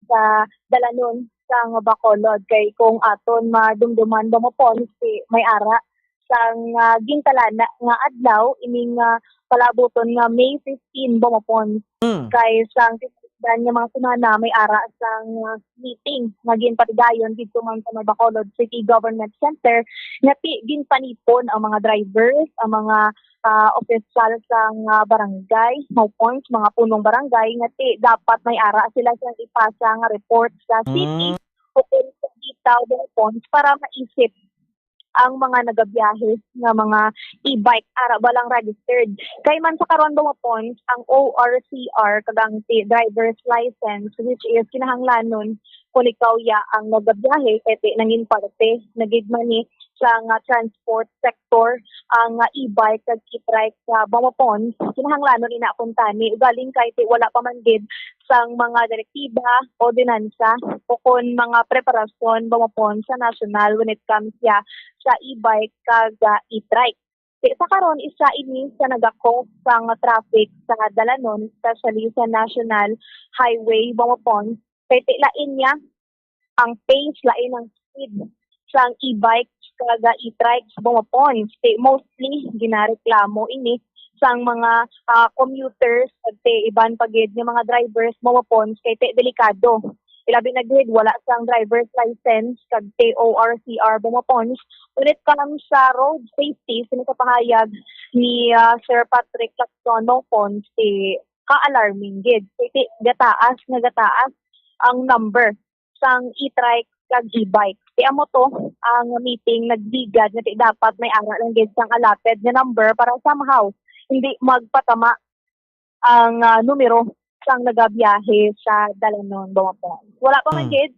sa dalanon sang Bacolod. Kay kung aton madumduman, Bombo Pon, si, may ara sang, ah, gintalana nga adlaw, ining, ah, palabuton nga May fifteen, Bombo Pon. Mm. Kay sang tinuod nga mga semana, may ara sang, ah, meeting nga ginpatigayon didto man sa may Bacolod City Government Center, nga ti-, ginpanipon ang mga drivers, ang mga, ah, opisyal sang, ah, barangay, Bombo Pon, mga punong barangay, nga ti-, dapat may ara sila sang ipasa nga report sa city Mm. o kung sa bitaw, Bombo Pon, para maisip ang mga nagabiyahe nga mga e-bike ara ba lang registered. Kay man sa karon, Bombo Pon, ang O R C R kag ang ti-, driver's license, which is kinahanglanon kung ikaw ya ang nagabiyahe, kay ti nangin parte na gid man ni sa nga transport sector ang, ah, e-bike kag e-trike sa Bombo Pon. Kinahanglanon ina kuntani, ugaling kay ti wala pa man gid sang mga direktiba, ordinansa, o kon mga preparasyon, Bombo Pon, sa nasyonal when it comes ya sa e-bike kag, ah, e-trike. Ti sa karon, isa ini sa naga-cause sang traffic sa dalanon, especially sa National Highway, Bombo Pon, kay ti lain niya ang pace, lain ang speed. sang e-bikes kag, ah, e-trikes, Bungopon. Ti mostly ginareklamo ini sang mga, ah, commuters kag ti iban pa gid nga mga drivers, Bungopon, kay ti delikado. Ilabi na gid wala sang driver's license kag ti O R C R, Bungopon. When it comes sa road safety, sini sa pahayag ni, ah, Sir Patrick Lacson, Bungopon, ti ka-alarming gid. Ti gataas nga gataas ang number sang e-trike kag e-bike. Ti amo to ang meeting nagligad nga ti dapat may ara lang gid sang allotted nga number para somehow hindi magpatama ang, ah, numero sang nagabiyahe sa dalanon, Bungopon. Wala pa man Mm. gid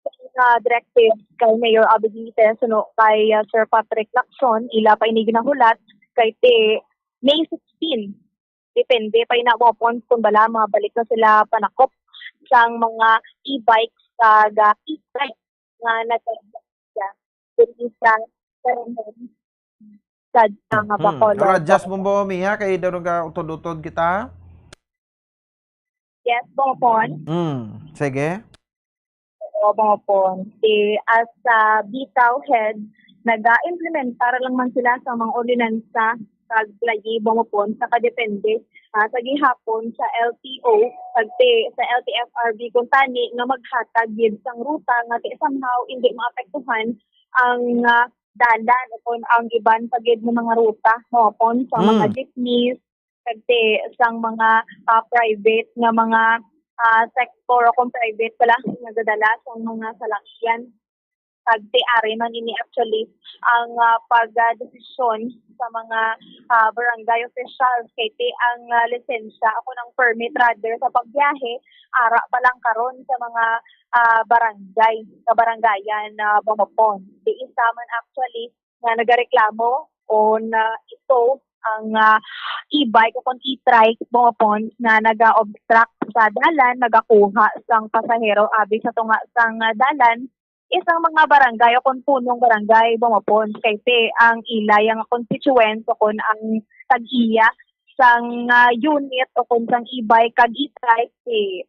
ang, ah, directive kay Mayor Abby Benitez, suno kay, ah, Sir Patrick Lacson, ila pa ini ginahulat kay ti May sixteen. Depende pa ina, Bungopon, kung bala mabalik na sila panakop sang mga e-bikes kag e-trike nga nag-, diri sa, sa, sa, sa mga Mhm. Bacolod. Pero adjust mo ba, Mia? Kay daw nag-utod-utod kita? Yes, Bungopon. Mm, sige. Oo, Bungopon. Ti, as sa bitaw head, naga-implementar lang man sila sa mga ordinansa kag layi, Bungopon, sa kadepende, ah, sa gihapon sa L T O kag ti sa L T F R B kung tani nga maghatag gid sang ruta nga ti somehow hindi maapektuhan ang, ah, dalan o kung ang iban pa gid nga mga ruta, Bungopon, sa mga Mm. jeepneys, kag ti sang mga, ah, private nga mga, ah, sektor o kung private pala, nagadala sang mga salakyan. Kag ti ari man ini actually ang, ah, pagdesisyon sa mga, ah, barangay officials kay ti ang, ah, lisensya o kung ang permit rather sa pagbiyahe ara pa lang karon sa mga, ah, barangay, kabarangayan, ah, Bungopon. Ti isa man actually nga nagareklamo o na ito ang, ah, e-bike o kon e-trike, Bungopon, nga naga-obstruct sa dalan, nagakuha sang pasahero abi sa tunga sang, ah, dalan, isang mga barangay o kon punong barangay, Bungopon, kay ti ang ila yang constituents o kon ang tag-iya sang, ah, unit o kon sang e-bike kag e-trike, ti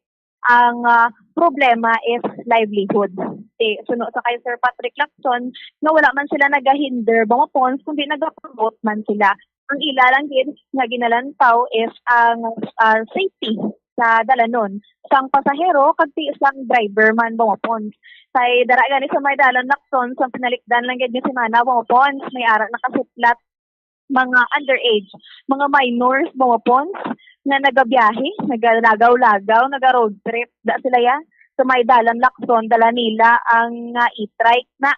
ang, ah, problema is livelihood. Ti, suno sa kay Sir Patrick Lacson, nga wala man sila nagahinder, Bungopon, kundi nagapromote man sila. Ang ila lang gid nga ginalantaw is ang, ah, safety sa dalanon sang pasahero kag ti sang driver man, Bungopon. Kay dara gani sa may dalan, Lacson, sa pinalikdan lang gid nga semana, Bungopon, may ara nakasuplat mga underage, mga minors, Bungopon, nga nagabiyahe, nagalagaw-lagaw, naga-road trip. Da sila ya. Sa may dalan, Lacson, dala nila ang, ah, e-trike na.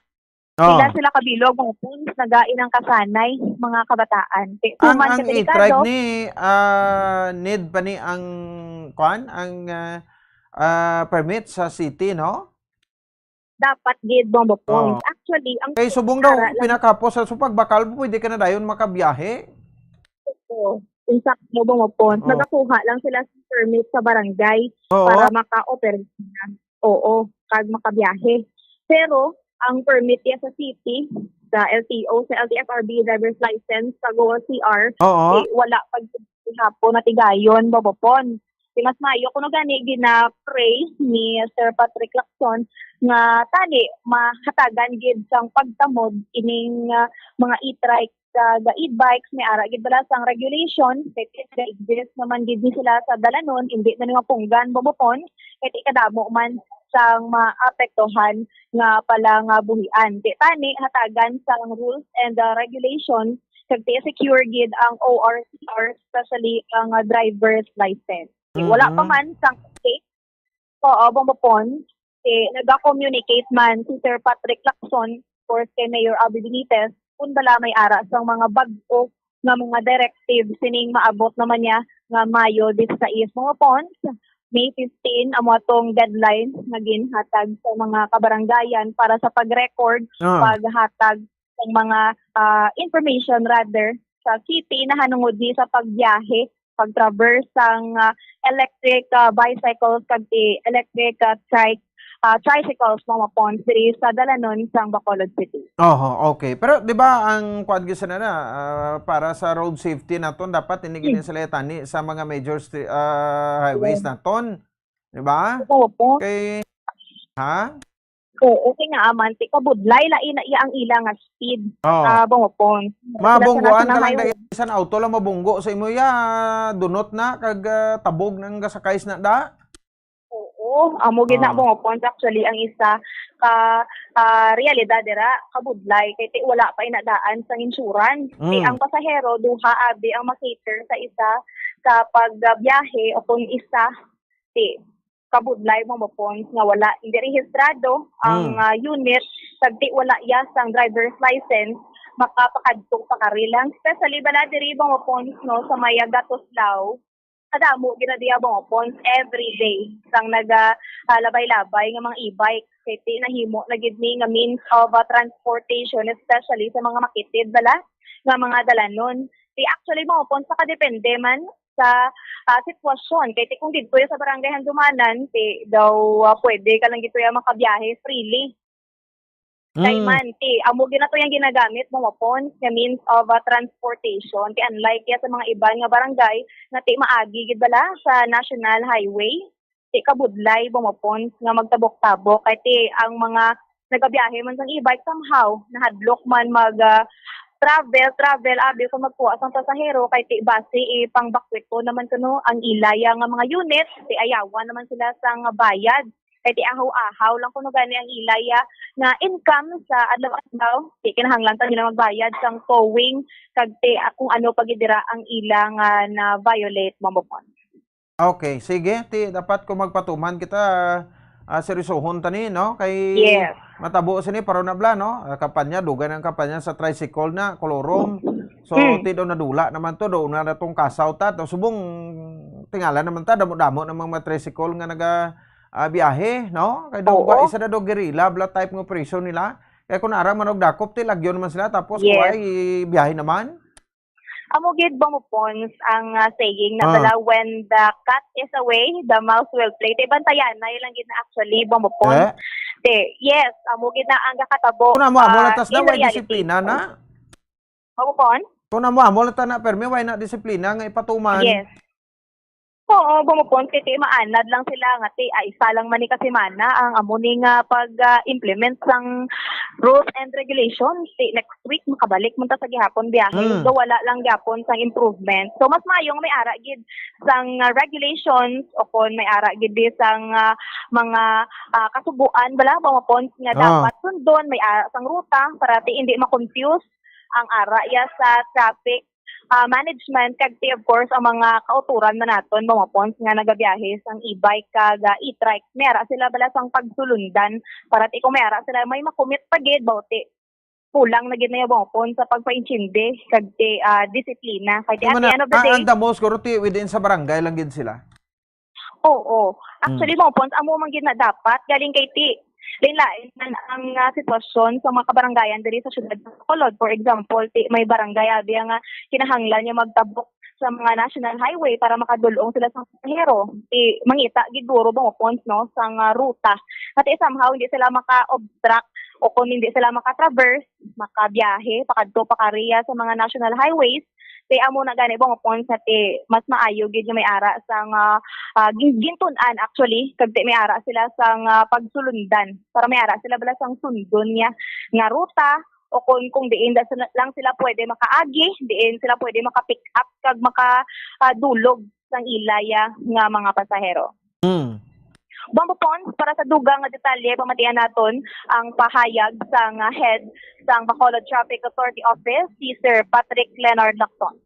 Oh. Pila sila kabilog, Bungopon, nagain ang kasanay, mga kabataan. Ti-, Ang, tuman ang ka delikado. E-trike ni, ah, need pa ni ang, kwan, ang, ah, ah, permit sa city, no? Dapat gid, Bungopon. Oo. Actually, ang Kay subong daw, para lang pinakapos sa supag, bakal mo, pwede ka na dayon makabiyahe. Oo. Insakto, Bungopon. Oo. Nagakuha lang sila sa permit sa barangay Oo. para maka-operate na. Oo, kag makabiyahe. Pero, ang permit niya sa city, sa L T O, sa L T F R B, driver's license, sa Go C R, Oo. eh, wala pa gihapon natigayon, Bungopon. Ti mas maayo kuno gani gina-pray ni Sir Patrick Lacson nga tani mahatagan gid sang pagtamod ining, ah, mga e-trike kag e-bikes, may ara gid bala sang regulation, kay ti nag-exist naman gid ni sila sa dalanon, indi na ni mapunggan, Bungopon, kay ti kadamo man sang maapektuhan nga pala nga buhian. Ti tani hatagan sang rules and, ah, regulation kag ti secure gid ang O R C R, especially ang, ah, driver's license. Wala pa Mhm. man sang update. Oo, Bungopon, ti naga-communicate man si Sir Patrick Lacson, of course, kay Mayor Abby Benitez, kung bala may ara sang mga bag-o nga mga directive sining maabot naman niya nga Mayo disisais, Bungopon. May fifteen amo atong deadline nga ginhatag sa mga kabarangayan para sa pag-record, Ah. paghatag sang mga, ah, information rather sa city nahanungod ni sa pagbiyahe, pag-traverse sang, ah, electric, ah, bicycles kag ti electric, ah, trike, ah, tricycles, Bungopon, diri sa dalanon sang Bacolod City. Oho, okay. Pero di ba ang kuwan gyud sana na, ah, para sa road safety naton, dapat hindi Hmm. gini sila tani sa mga major stre-, ah, highways Yes. naton, di ba? Opo. Kay, ha? Oo, kay nga aman, ti kabudlay la ina iya ang ila nga speed. Oh. Ah, bungopon. Sila sa Mabungguan National ka lang Highway. dahil isang auto lang mabunggo sa imo ya, dunot na kag ah, tabog nang gasakay na da. Oo, amo gid na Ah. bungopon actually ang isa ka ah, realidad dira, kabudlay kay ti wala pa inadaan sang insurance. Ti Mm. ang pasahero duha abi ang makater sa isa ka pagbiyahe o kung isa ti kabudlay bungopon nga wala hindi rehistrado ang Mm. ah, unit kag ti wala iya sang driver's license makapakadto pa kari lang, especially bala diri bungopon no sa may ah, Gatoslaw. Kadamo gid na diya bungopon every day sang naga ah, labay-labay nga mga e-bike kay ti nahimo na gid ni nga means of ah, transportation, especially sa mga makitid bala nga mga dalanon. Ti actually bungopon sa kadepende man sa ah, sitwasyon kay ti kung didto ya sa barangay Handumanan ti daw ah, pwede ka lang didto ya makabiyahe freely. Kay Mm. man ti amo gid na to yang ginagamit bungopon nga means of ah, transportation. Ti unlike ya sa mga iban nga barangay nga ti maagi gid bala sa national highway, ti kabudlay bungopon nga magtabok-tabok kay ti ang mga nagabiyahe man sang e-bike somehow nahadlok man mag ah, travel travel abi kung magkuha sang pasahero kay ti basi ipangbakwito naman kuno ang ilaya nga mga unit ti ayawan naman sila sang bayad. Kay ti ahaw-ahaw lang kuno gani ang ilaya nga income sa adlaw-adlaw. Ti kinahanglan ta nila magbayad sang towing kag ti ah, kung ano pa gid dira ang ila nga na-violate, Ma'am Bopon. Okay, sige, ti dapat ko magpatuman kita ah, seryosohon tani, no? Kay Yes. matabo sini para na bla, no? Ah, kampanya, dugay ang kampanya sa tricycle na, kolorom. So, Mm. ti daw nadula naman to, daw na natong kasaw ta, daw subong tingala naman ta, damo-damo na mga tricycle nga naga ah, biyahe, no? Kay daw Oo. isa na daw guerrilla bla type nga operation nila. Kay kung ara man og dakop ti lagyo naman sila tapos Yes. kuway biyahe naman. Amo gid ba mo Pons ang ah, saying na Ah. bala when the cat is away, the mouse will play. Di bantayan na lang gid na actually ba mo Pons. Eh? Di, yes, amo gid na ang gakatabo. Kung amo amo ah, lang tas in na way reality. Disiplina na. Ba mo Pons? Kung amo amo lang ta na permi way na disiplina nga ipatuman. Yes. Oo, bumupon kay ti maanad lang sila nga ti ah, isa lang man ni ka semana ang amo ni nga pag ah, implement sang rules and regulations. Ti next week makabalik man ta sa gihapon biyahe. Mm. So wala lang gyapon sang improvement. So mas maayo nga may ara gid sang ah, regulations o kon may ara gid di sang ah, mga ah, kasubuan bala bumupon nga Ah. dapat sundon, may ara sang ruta para ti hindi ma-confuse ang ara iya sa traffic ah, management kag ti of course ang mga kauturan man naton mga pons nga nagabiyahe sang e-bike kag ah, e-trike. May ara sila bala sang pagsulundan para ti kung may ara sila may makumit pa gid bauti kulang na gid na yung mga pons sa pagpaintindi kag ti ah, disiplina. Kay ti at the end of the day, Ang damo siguro ti within sa barangay lang gid sila. Oo. Actually, mo pons amo man gid na dapat galing kay ti lain-lain man ang ah, sitwasyon sa mga kabarangayan diri sa siyudad sa Bacolod. For example, ti may barangay abi nga kinahanglan niya magtabok sa mga national highway para makadulong sila sa pasahero. Ti mangita gid duro ba mo pons no sang ah, ruta. At eh, somehow hindi sila maka-obstruct o kung hindi sila maka-traverse, makabiyahe pakadto pa kariya sa mga national highways. Ti amo na gani ba mo pons na ti mas maayo gid nga may ara sang ah, ah, gin- gintun-an actually kag ti may ara sila sang ah, pagsulundan para may ara sila bala sang sundon niya nga ruta o kung kung diin da sila- lang sila pwede makaagi, diin sila pwede maka-pick up kag maka ah, dulog sang ilaya nga mga pasahero. Mm. Bombo Pons, para sa dugang nga detalye, pamatian naton ang pahayag sang head sang Bacolod Traffic Authority Office, si Sir Patrick Leonard Lacson.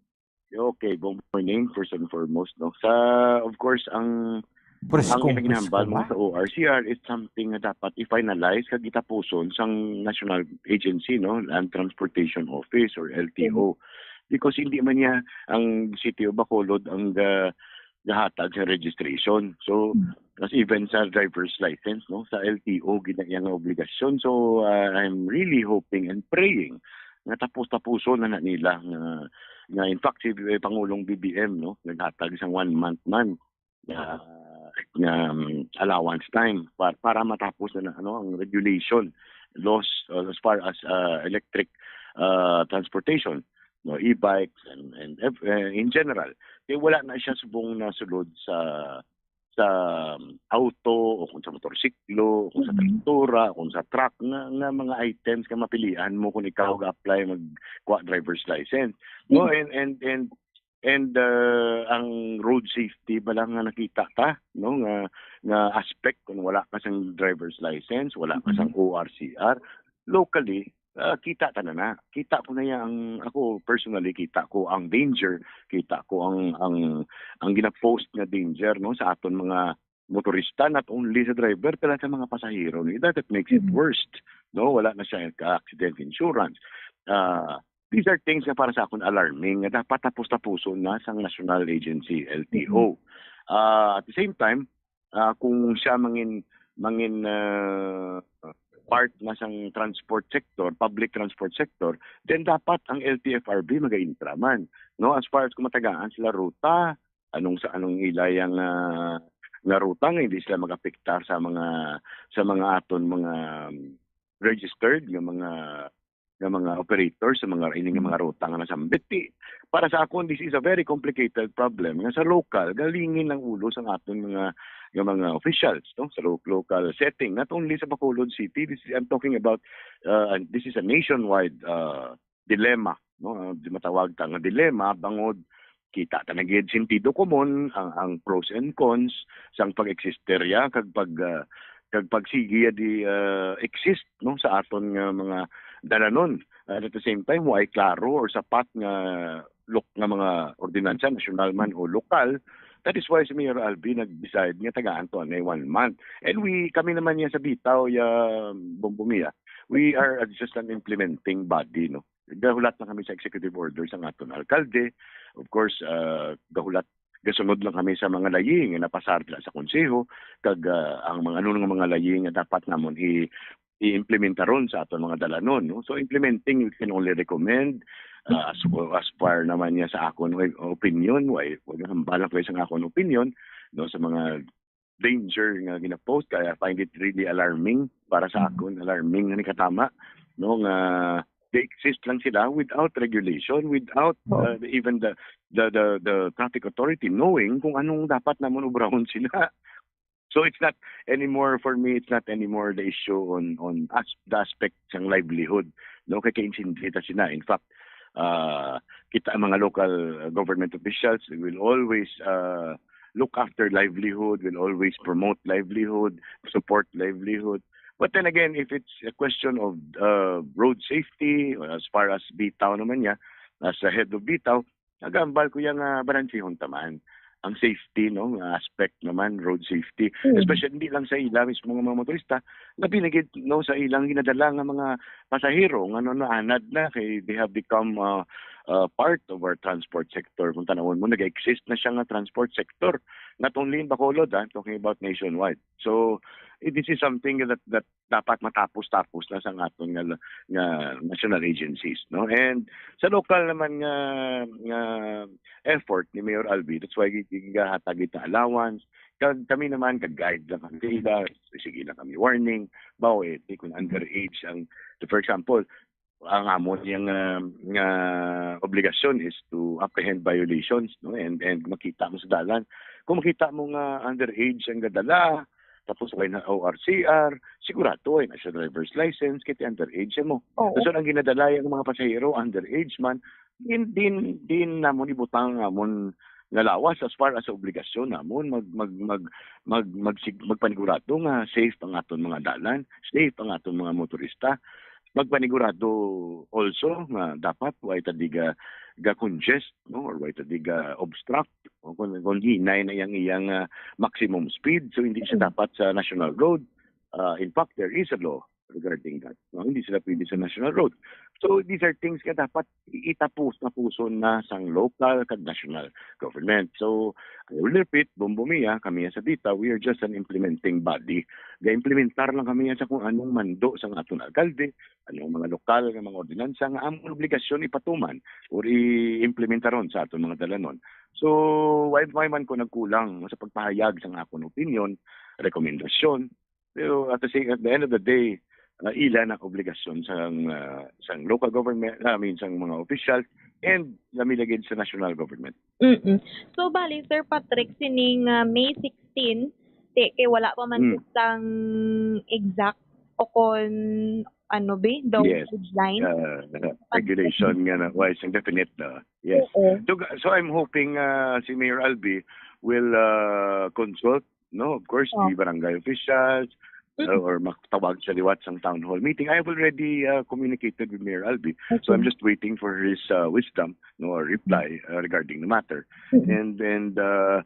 Okay, good morning first and foremost, no. Sa of course ang Press ang conference ginahambal ko mo ba? Sa O R C R is something nga dapat i-finalize kag itapuson sang National Agency, no, Land Transportation Office or L T O. Because hindi man niya ang City of Bacolod ang ga- gahatag sa registration. So, as even sa driver's license, no, sa L T O gid na iya nga obligasyon. So, uh, I'm really hoping and praying nga tapos-tapuson na, na nila nga, nga in fact si eh, Pangulong B B M, no, naghatag isang one month man nga, nga um, allowance time para, para matapos na, na ano ang regulation laws uh, as far as uh, electric uh, transportation, no, e-bikes and and ev- uh, in general. Kay wala na siya subong nasulod sa sa auto o kung sa motorsiklo o kung sa Mhm. traktora o kung sa truck nga, nga mga items nga mapilian mo kung ikaw ga-apply magkuha driver's license. No, Yeah. and, and, and, and, uh, ang road safety ba lang nga nakita ta, no, nga, nga aspect kung wala ka sang driver's license, wala ka sang Mhm. O R C R, locally, ah, kita ta na na. Kita ko na yang, ako personally, kita ko ang danger, kita ko ang, ang, ang gina-post nga danger, no, sa aton mga motorista, not only sa driver, pero sa mga pasahero. That, that makes it Mhm. worst, no? Wala na siya ka-accident insurance. Ah, these are things nga para sa akon alarming, nga dapat tapos-tapuson na sang national agency, L T O. Mhm. Ah, at the same time, ah, kung siya mangin, mangin, ah, part na sang transport sector, public transport sector, then dapat ang L T F R B magaintra man, no? As far as kung matagaan sila ruta, anong sa, anong ila yang, ah, nga ruta nga hindi sila mag-apektar sa mga, sa mga aton mga, um, registered nga mga, nga mga operator sa mga, ini nga Mm. mga ruta nga nasambit. Di, para sa akon, this is a very complicated problem nga sa local, galingin ang ulo sang aton mga, nga mga officials, no? Sa lo-, local setting, not only sa Bacolod City, this is, I'm talking about, uh, this is a nationwide, uh, dilemma, no? Ang di matawag ta nga dilemma, bangod kita ta na gid sentido komon ang, ang pros and cons sang pag-eksisterya kag pag, ah, kag pagsigi di, ah, exist, no, sa aton nga mga dalanon. And at the same time, wa ay klaro or sapat nga luk-, nga mga ordinansa, nasyonal man o lokal. That is why si Mayor Albi nag-decide nga tagaan to anay one month. And we, kami naman niya sa Bitaw, ya, Bombo Mia, we are just an implementing body, no? Gahulat lang kami sa executive order sa aton alkalde. Of course, ah, gahulat, gasunod lang kami sa mga layi nga napasar dira sa konseho, kag, ah, ang mga, ano nga mga layi nga dapat namon i-, i-implementa ron sa aton mga dalanon, no? So, implementing, we can only recommend, ah, as, as far naman niya sa akon opinion, way, way hambal lang ko sa akon opinion, no, sa mga danger nga gina-post, kaya I find it really alarming para sa Mhm. akon, alarming nga nakatama, no, nga they exist lang sila without regulation, without, Oo. uh, even the, the, the, the traffic authority knowing kung anong dapat namon obrahon sila. So it's not anymore, for me, it's not anymore the issue on, on as-, the aspect sang livelihood, no, kay kaintindihan ta sila. In fact, uh, kita ang mga local, uh, government officials, they will always, uh, look after livelihood, will always promote livelihood, support livelihood. But then again, if it's a question of, uh, road safety, as far as Bitaw naman niya, as the head of Bitaw, nagambal ko yang, uh, balansihon ta man ang safety, no, nga aspect naman, road safety, Mm. especially hindi lang sa ila mismo nga mga motorista, labi na gid, no, sa ilang ginadala nga mga pasahero nga, no, naanad na kay they have become, uh, uh, part of our transport sector. Kung tanawon mo, nag-exist na siya nga transport sector. Not only in Bacolod, ah, I'm talking about nationwide. So, eh, this is something that, that dapat matapos-tapos na sa aton nga, nga national agencies, no? And sa lokal naman nga, nga effort ni Mayor Albi, that's why gi-, gi-, gigahatag kita allowance. Kag kami naman, kag guide lang kami sa ila, sige lang kami warning. Bawo, eh, di kung underage ang, for example, ang amon yang, ah, nga obligasyon is to apprehend violations, no? And, and makita mo sa dalan. Kung makita mo nga underage ang gadala, tapos way na O R C R, sigurado way na siya driver's license, kay underage siya mo. Oo. So, ang ginadala yang mga pasahero, underage man, din, din, din namon ibutang ang amon nga lawas as far as sa obligasyon namon mag, mag, mag, mag, mag, sig-, magpanigurado nga safe ang aton mga dalan, safe ang aton mga motorista. Magpanigurado also nga dapat way ta di ga, ga-congest, no, or way ta di ga-obstruct. O kung, kung hinay na yang iyang, ah, maximum speed, so hindi siya Mm. dapat sa national road. Ah, in fact, there is a law regarding that, no? Hindi sila pwede sa national road. So, these are things nga dapat i-, itapos-tapuson na sang local kag national government. So, I will repeat, Bombo Mia, kami sa Bitaw, we are just an implementing body. Ga-implementar lang kami sa kung anong mando sang aton alkalde, anong mga lokal nga mga ordinansa nga amon obligasyon ipatuman or i-implementaron sa aton mga dalanon. So, why, why man ko nagkulang sa pagpahayag sang akon opinion, rekomendasyon, pero at the same, at the end of the day, ah, ila na obligasyon sang, ah, sang local government, I mean, sang mga officials, and lami lagi sa national government. Mm-mm. So, bali, Sir Patrick, sining ah, May sixteen, ti, kay wala pa man Mm. sang exact o kon ano ba, daw Yes. deadline. Uh, regulation nga na, why is indefinite na. Yes. Oo. So, so I'm hoping uh, si Mayor Albee will uh, consult, no, of course, Oh. the barangay officials, uh, Mm. or makatawag siya liwat sang town hall meeting. I have already uh, communicated with Mayor Albee. So I'm Okay. just waiting for his uh, wisdom, no, or reply uh, regarding the matter. Mm-mm. And and uh,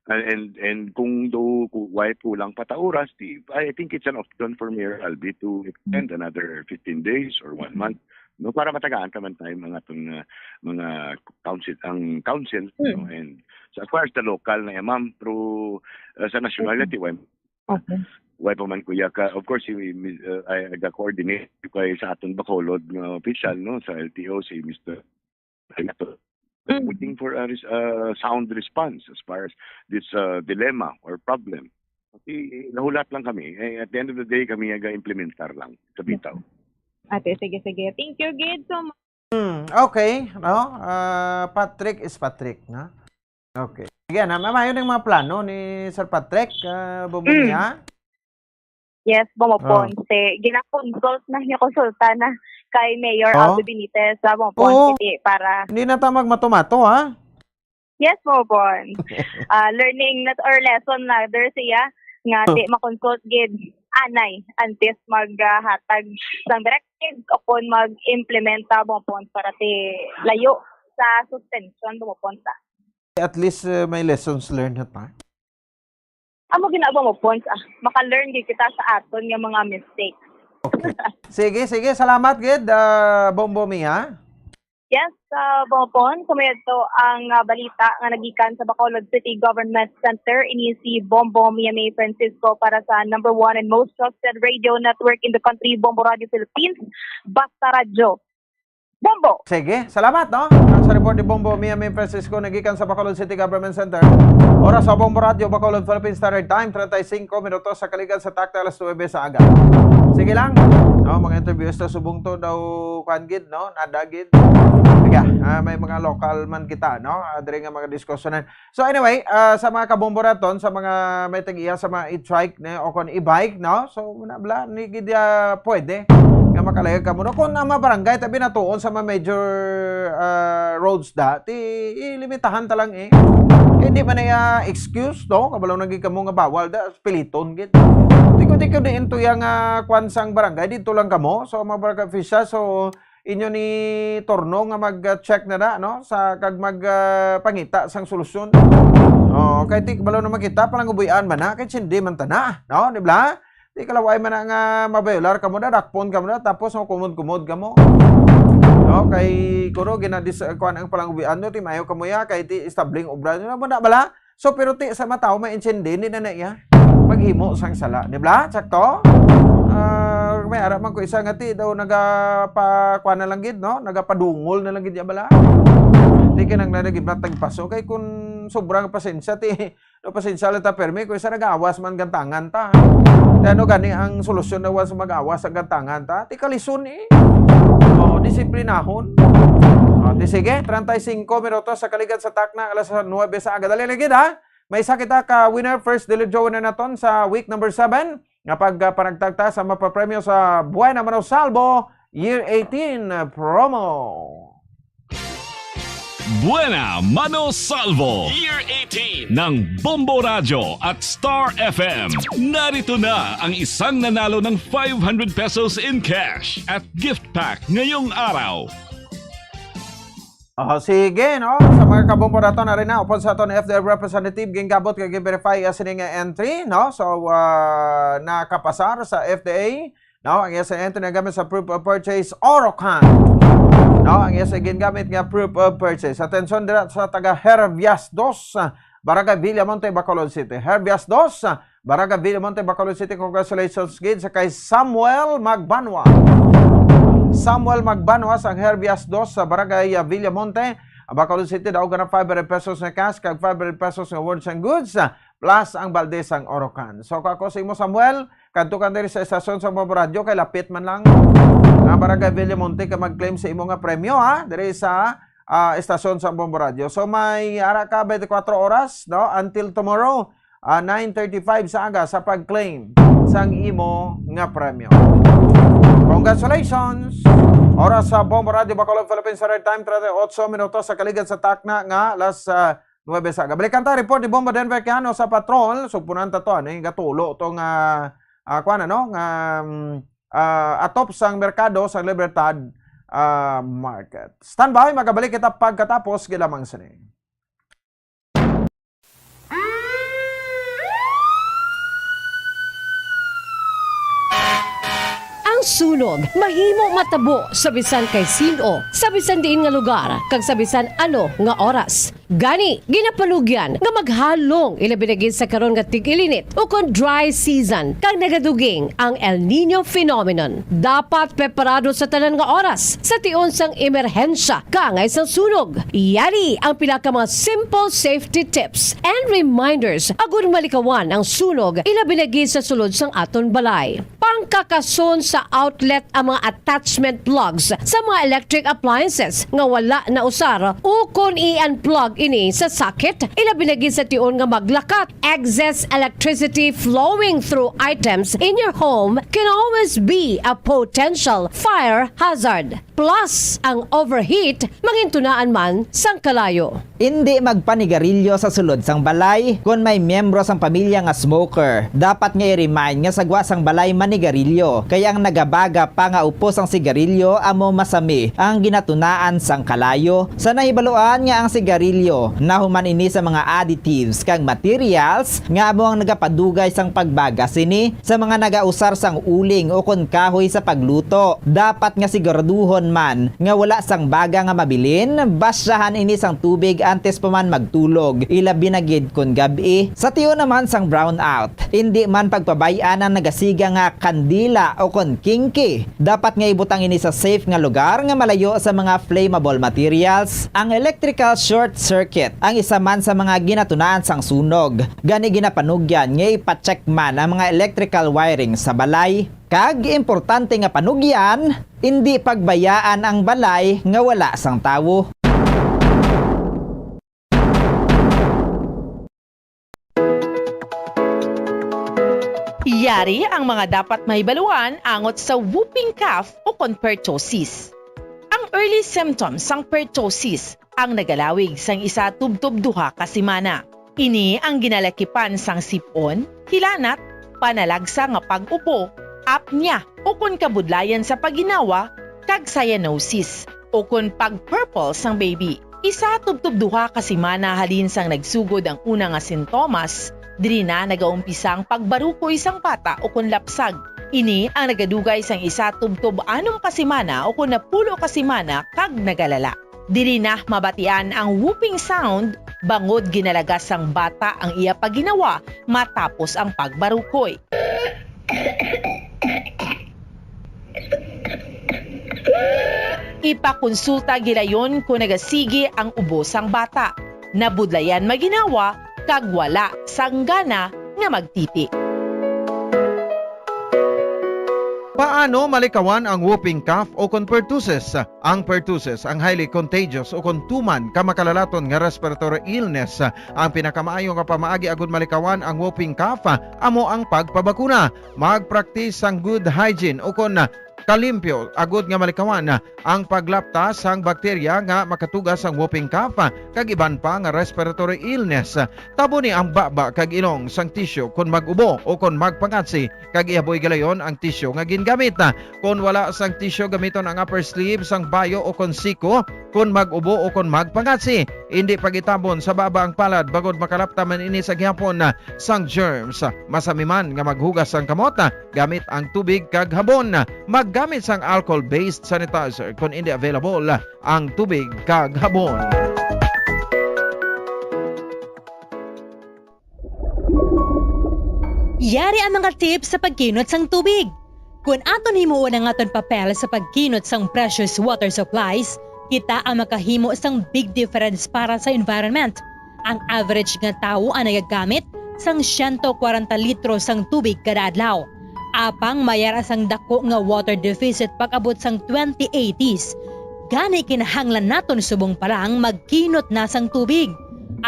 and and, and kung do ku- why kulang pa ta oras, di, I think it's an option for Mayor Albee to extend another fifteen days or one month, no, para matagaan ta man time ang atong uh, mga council, ang council, no, Mm. and so as far as the local na, ma'am, pero uh, sa national Okay. natin, why, Okay. why pa man kuya ka, of course, si, uh, I, I coordinate kay sa aton Bacolod nga official, no, sa L T O, si Mister Renato, Mm. waiting for a res- uh, sound response as far as this uh, dilemma or problem. Kasi nahulat lang kami. Eh, at the end of the day, kami naga-implementar lang sa bitaw. Ate, sige, sige. Thank you, Gid, so much. Hmm, okay, no? Ah, Patrick is Patrick, no? Okay. Sige na, mamayo ng mga plano ni Sir Patrick, uh, Mm. Yes, Bongo Oh. Ponce. Ginakonsult na, ginakonsulta na kay Mayor Oh? Aldo Benitez sa Bongo Ponce Oo. City para Hindi na ta magmatomato, ha? Yes, Bongo Ponce. Ah, learning na or lesson na there siya nga Oh. di makonsult gid anay antes maghatag sang directives o kung mag-implementa, Bongo Ponce, para ti layo sa suspension, Bongo Ponce. At least uh, may lessons learned na ta. Amo ginagawa mo, Pons, ah, maka-learn gid kita sa aton nga mga mistake. Sige, sige. Salamat gid, uh, Bombo Mia. Yes, uh, Bongo Pons, kamo ito ang uh, balita nga nagikan sa Bacolod City Government Center. Ini si Bombo Mia May Francisco para sa number one and most trusted radio network in the country, Bombo Radio Philippines, Basta Radyo. Bombo! Sige, salamat, no? Ang sa report ni Bombo Mia May Francisco nagikan sa Bacolod City Government Center. Oras sa Bombo Radyo, Bacolod, Philippine Standard Time, treinta y cinco minutos sa kaligan sa takta alas nuebe sa aga. Sige lang. No, mga interviews na subong to daw kuan gid, no? Nadagid. Sige, ah, may mga local man kita, no? Ah, diri nga mga diskusyonan. So anyway, ah, sa mga kabomboraton, sa mga may tag-iya sa mga e-trike, ne, o kon e-bike, no? So, na bla, ni gid ya pwede nga makalayag kamo, no? Kung ang mga barangay tabi natuon sa mga major ah, roads da, ti ilimitahan ta lang eh. Kay di man na excuse, no? Kabalo na gid kamo nga bawal da, piliton gid. Tiko-tiko di into yang ah, kwan sang barangay, dito lang kamo. So, mga barangay official, so inyo ni turno nga mag-check na na, no? Sa kag mag ah, pangita sang solusyon. Oh, kay ti kabalo na makita, palangubuy-an man na, kay sindi man ta na, no? Di ba? Di kalaway man na nga mabayolar kamo na, dakpon kamo na, tapos makumod-kumod kamo. No? Kay kuro ginadis kuan ang palangubuy-an nyo, ti mayo kamo ya, kay ti establing obra nyo na, muna bala? So, pero ti sa mataw, may insindi, hindi na na iya maghimo sang sala. Di ba? Sakto? Ah, may ara man ko isa nga ti daw nagapa kuan na lang gid, no? Nagapadungol na lang gid ya bala. Ti kinang na gid matagpaso kay kung sobrang pasensya ti no, pasensya lang ta permi kung isa nagawas man gantangan ta. Kay ano gani ang solusyon na once mag-awas ang gantangan ta? Ti kalison eh. Oh, disiplinahon. Oh, ti sige, treinta y cinco minutos sa kaligan sa takna alas nuebe sa aga. Dali lagi ha. May isa kita ka winner, first daily draw winner naton sa week number seven nga pagpanagtagta sa mapapremyo sa Buena Mano Salvo Year eighteen promo. Buena Mano Salvo Year eighteen ng Bombo Radyo at Star F M. Narito na ang isang nanalo ng five hundred pesos in cash at gift pack ngayong araw. Oh, sige, no? Sa mga kabombo nato na rin na, upon sa aton F D A representative, gingabot kag verify uh, sining entry, no? So, uh, nakapasar sa F D A, no? Ang iya sa entry na gamit sa proof of purchase, Orocan. No? Ang iya sa gingamit nga proof of purchase. Atensyon dira sa taga Herbias dos, uh, Barangay Villamonte, Bacolod City. Herbias dos, uh, Barangay Villamonte, Bacolod City. Congratulations gid sa kay Samuel Magbanwa. Samuel Magbanwa sa Herbias dos sa Barangay uh, Villamonte, Bacolod City. Daog na five hundred pesos na cash kag five hundred pesos nga words and goods. plus ang balde sang Orocan. So, kung ako sa imo, Samuel, kadto ka diri sa estasyon sa Bombo Radio, kay lapit man lang ang Barangay Villamonte ka mag-claim sa imo nga premyo, ha? Diri sa, ah, estasyon sa Bombo Radio. So, may ara ka twenty-four oras, no? Until tomorrow, ah, nine thirty-five sa aga sa pag-claim sang imo nga premyo. Congratulations! Oras sa Bombo Radio Bacolod, Philippines Standard Time, treinta y ocho minutos sa kaligad sa takna nga alas, ah, nuebe sa aga. Balikan ta report ni Bombo Denver Quijano sa patrol. Sugpunan ta to, ano, yung gatulo to nga, ah, kuwan, ano, nga, mm, ah, atop sang merkado sa Libertad, ah, Market. Standby, magabalik kita pagkatapos gilamang sini. Ang sunog mahimo matabo sa bisan kay sin-o, sa bisan diin nga lugar, kag sa bisan ano nga oras. Gani, ginapanugyan nga maghalong, ilabi na gid sa karon nga tig-ilinit ukon dry season, kag nagaduging ang El Niño phenomenon. Dapat preparado sa tanan nga oras sa tion sang emerhensya kaangay sang sunog. Yari ang pila ka mga simple safety tips and reminders agud malikawan ang sunog, ilabi na gid sa sulod sang aton balay. Pangkakason sa outlet ang mga attachment plugs sa mga electric appliances nga wala nausar, ukon i-unplug ini sa socket, ilabi na gid sa tion nga maglakat. Excess electricity flowing through items in your home can always be a potential fire hazard. Plus, ang overheat mangintunaan man sang kalayo. Indi magpanigarilyo sa sulod sang balay. Kon may miyembro sang pamilya nga smoker, dapat nga i-remind nga sa gwa sang balay manigarilyo, kay ang nagabaga pa nga upos sang sigarilyo amo masami ang ginatunaan sang kalayo. Sa nahibaluan nga ang sigarilyo nahuman ini sa mga additives kag materials nga amo ang nagapadugay sang pagbaga sini, sa mga nagausar sang uling ukon kahoy sa pagluto. Dapat nga siguraduhon man nga wala sang baga nga mabilin, basyahan ini sang tubig antes pa man magtulog, ilabi na gid kon gab-i. Sa tion naman sang brownout, indi man pagpabay-an ang nagasiga nga kandila ukon kingki. Dapat nga ibutang ini sa safe nga lugar nga malayo sa mga flammable materials. Ang electrical short circuit ang isa man sa mga ginatunaan sang sunog. Gani ginapanugyan nga ipa-check man ang mga electrical wiring sa balay. Kag importante nga panugyan, indi pagbayaan ang balay nga wala sang tawo. Yari ang mga dapat mahibaluan angot sa whooping cough o kon pertussis. Ang early symptoms sang pertussis ang nagalawig sang isa tubtob duha ka semana. Ini ang ginalakipan sang sip-on, hilanat, panalagsa nga pag-ubo, apnea, ukon kabudlayan sa pagginawa, kag cyanosis, ukon pag-purple sang baby. Isa tubtob duha ka semana halin sang nagsugod ang una nga sintomas, diri na nagaumpisa ang pagbarukoy sang bata ukon lapsag. Ini ang nagadugay sang isa tubtob anom ka semana ukon napulo ka semana kag nagalala. Diri na mabatian ang whooping sound bangod ginalagas sang bata ang iya pagginawa matapos ang pagbarukoy. Ipakonsulta gilayon kon nagasigi ang ubo sang bata, nabudlayan maginawa, kag wala sang gana nga magtiti. Paano malikawan ang whooping cough o kon pertussis? Ang pertussis ang highly contagious o kon tuman ka makalalaton nga respiratory illness. Ang pinakamaayo nga pamaagi agud malikawan ang whooping cough amo ang pagpabakuna. Magpraktis sang good hygiene o kon kalimpyo agud nga malikawan ang paglapta sang bakterya nga makatuga sang whooping cough kag iban pa nga respiratory illness. Taboni ang baba kag ilong sang tisyu kon mag-ubo o kon magpangatsi, kag ihaboy gilayon ang tisyu nga gingamit. Kon wala sang tisyu, gamiton ang upper sleeve sang bayo o kon siko kon mag-ubo o kon magpangatsi. Indi pag-itabon sa baba ang palad bangod makalapta man ini sa gihapon sang germs. Masami man nga maghugas sang kamot gamit ang tubig kag habon. Maggamit sang alcohol-based sanitizer kon indi available ang tubig kag habon. Yari ang mga tips sa pagkinot sang tubig. Kon aton himuon ang aton papel sa pagkinot sang precious water supplies, kita ang makahimo sang big difference para sa environment. Ang average nga tawo ang nagagamit sang siyento kwarenta litro sang tubig kada adlaw. Apang may ara sang dako nga water deficit pag-abot sang twenty eighties. Gani kinahanglan naton subong pa lang magkinot na sang tubig.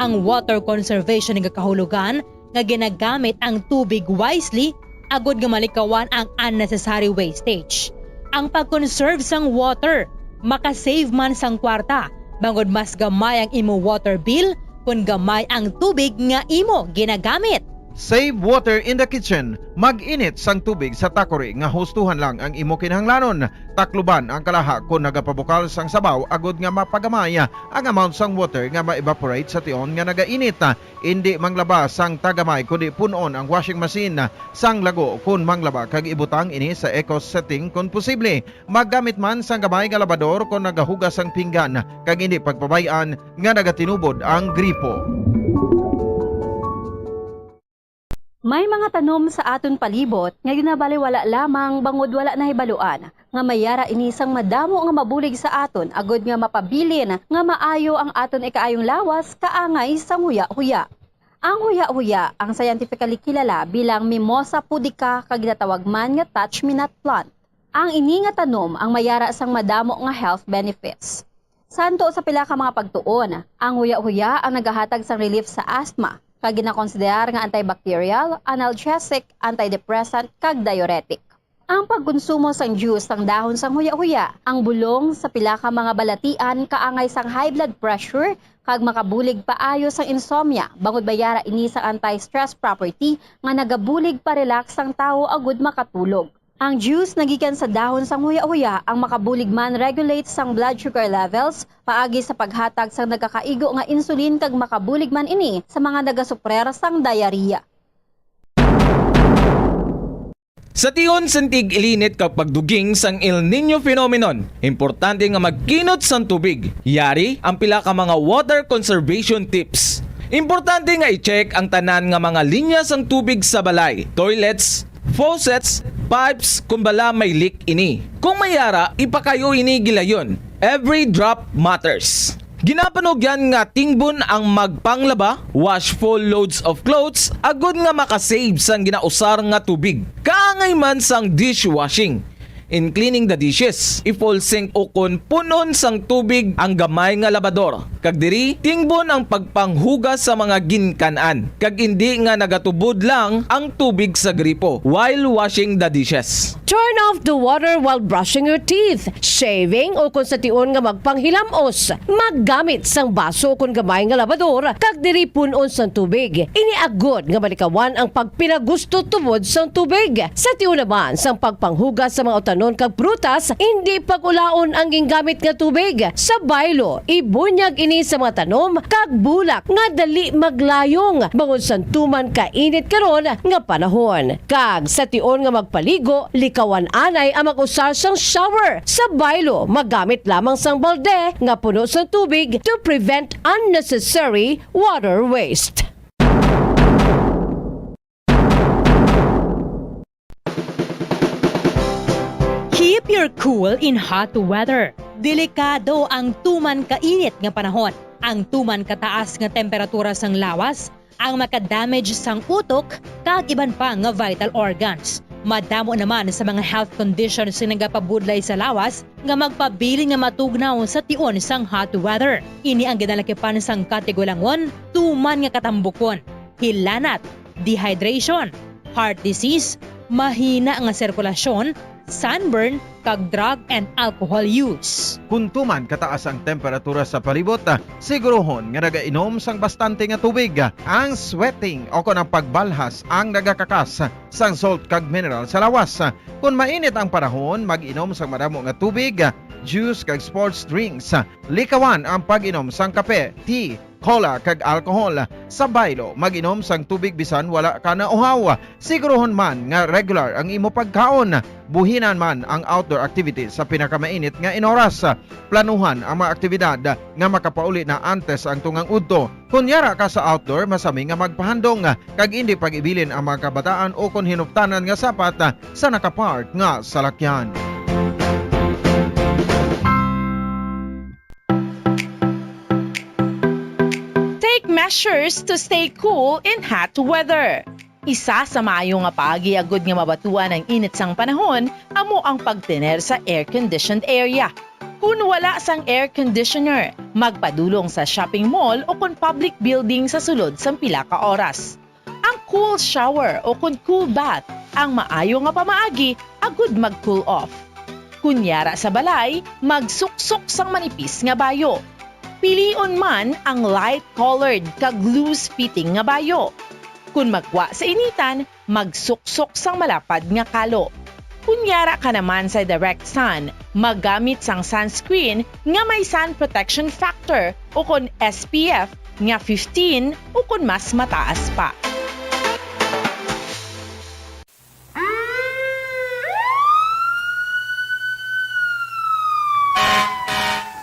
Ang water conservation nagakahulugan nga ginagamit ang tubig wisely agod nga malikawan ang unnecessary wastage. Ang pag-conserve sang water makasave man sang kwarta, bangod mas gamay ang imo water bill kon gamay ang tubig nga imo ginagamit. Save water in the kitchen. Mag-init sang tubig sa takori nga hustuhan lang ang imo kinahanglanon. Takluban ang kalaha kon nagapabukal sang sabaw agod nga mapagamay ang amount sang water nga ma-evaporate sa tion nga nagainit. Indi manglaba sang tagamay, kundi pun-on ang washing machine sang lago kon manglaba kag ibutang ini sa eco setting kon posible. Maggamit man sang gamay nga labador kon nagahugas sang pinggan, kag indi pagpabay-an nga nagatinubod ang gripo. May mga tanom sa aton palibot nga ginabaliwala lamang bangod wala nahibaluan nga may ara ini sang madamo nga mabulig sa aton agod nga mapabilin nga maayo ang aton ikaayong lawas kaangay sang huya-huya. Ang huya-huya, ang scientifically kilala bilang Mimosa pudica kag ginatawag man nga touch-me-not plant. Ang ini nga tanom ang may ara sang madamo nga health benefits. Santo sa pila ka mga pagtuon, ang huya-huya ang nagahatag sang relief sa asthma, kag ginakonsiderar nga antibacterial, analgesic, antidepressant, kag diuretic. Ang pagkonsumo sang juice sang dahon sang huya-huya, ang bulong sa pila ka mga balatian kaangay sang high blood pressure kag makabulig paayo sang insomnia, bangod may ara ini sang anti-stress property nga nagabulig pa-relax sang tawo agud makatulog. Ang juice nga gikan sa dahon sang huya-huya ang makabulig man regulate sang blood sugar levels paagi sa paghatag sang nagakaigo nga insulin, kag makabulig man ini sa mga nagasuprer sang diarrhea. Sa tion sang tig-ilinit kag pagduging sang El Niño phenomenon, importante nga magkinot sang tubig. Yari ang pila ka mga water conservation tips. Importante nga i-check ang tanan nga mga linya sang tubig sa balay, toilets, faucets, pipes, kon bala may leak ini. Kung may ara, ipakayo ini gilayon. Every drop matters. Ginapanugyan nga tingbon ang magpanglaba, wash full loads of clothes, agud nga makasave sang ginausar nga tubig. Kaangay man sang dishwashing. In cleaning the dishes, i-full sink ukon pun-on sang tubig ang gamay nga labador, kag diri tingbon ang pagpanghugas sa mga ginkan-an, kag indi nga nagatubod lang ang tubig sa gripo while washing the dishes. Turn off the water while brushing your teeth, shaving, o kon sa tion nga magpanghilam-os. Maggamit sang baso kon gamay nga labador kag diri pun-on sang tubig. Ini agod nga malikawan ang pagpinagusto tubod sang tubig. Sa tion naman sang pagpanghugas sa mga utanon kag prutas, indi pag-ulaon ang gingamit nga tubig. Sa baylo, ibunyag ini sa mga tanom kag bulak nga dali maglayong bangod sang tuman kainit karon nga panahon. Kag sa tion nga magpaligo, likawan anay ang mag-usar sang shower. Sa baylo, maggamit lamang sang balde nga puno sang tubig to prevent unnecessary water waste. Keep your cool in hot weather. Delikado ang tuman kainit nga panahon. Ang tuman kataas nga temperatura sang lawas ang makadamage sang utok kag iban pa nga vital organs. Madamo naman sa mga health conditions nga nagapabudlay sa lawas nga magpabilin nga matugnaw sa tion sang hot weather. Ini ang ginalakipan sang katigulangon, tuman nga katambukon, hilanat, dehydration, heart disease, mahina nga sirkulasyon, sunburn, kag drug and alcohol use. Kon tuman kataas ang temperatura sa palibot, sigurohon nga nagainom sang bastante nga tubig. Ang sweating o kon ang pagbalhas ang nagakakas sang salt kag mineral sa lawas. Kon mainit ang panahon, mag-inom sang madamo nga tubig, juice kag sports drinks. Likawan ang pag-inom sang kape, tea, cola, kag alcohol. Sa baylo, mag-inom sang tubig bisan wala ka nauhaw. Sigurohon man nga regular ang imo pagkaon. Buhinan man ang outdoor activities sa pinakamainit nga inoras. Planuhan ang mga aktibidad nga makapauli na antes ang tungang udto. Kon yara ka sa outdoor, masami nga magpahandom kag indi pag-ibilin ang mga kabataan o kon hinuptanan nga sapat sa nakapark nga salakyan. Take Measures to stay cool in hot weather. Isa sa maayo nga paagi agud nga mabatuan ang init sang panahon amo ang pagtener sa air-conditioned area. Kun wala sang air conditioner, magpadulong sa shopping mall o kon public building sa sulod sang pila ka oras. Ang cool shower o kon cool bath ang maayo nga pamaagi agud mag-cool off. Kun yara sa balay, magsuksok sang manipis nga bayo. Pilion man ang light colored kag loose fitting nga bayo. Kun magwa sa initan, magsuksok sang malapad nga kalo. Kun yara ka naman sa direct sun, maggamit sang sunscreen nga may sun protection factor o kon S P F nga fifteen o kon mas mataas pa.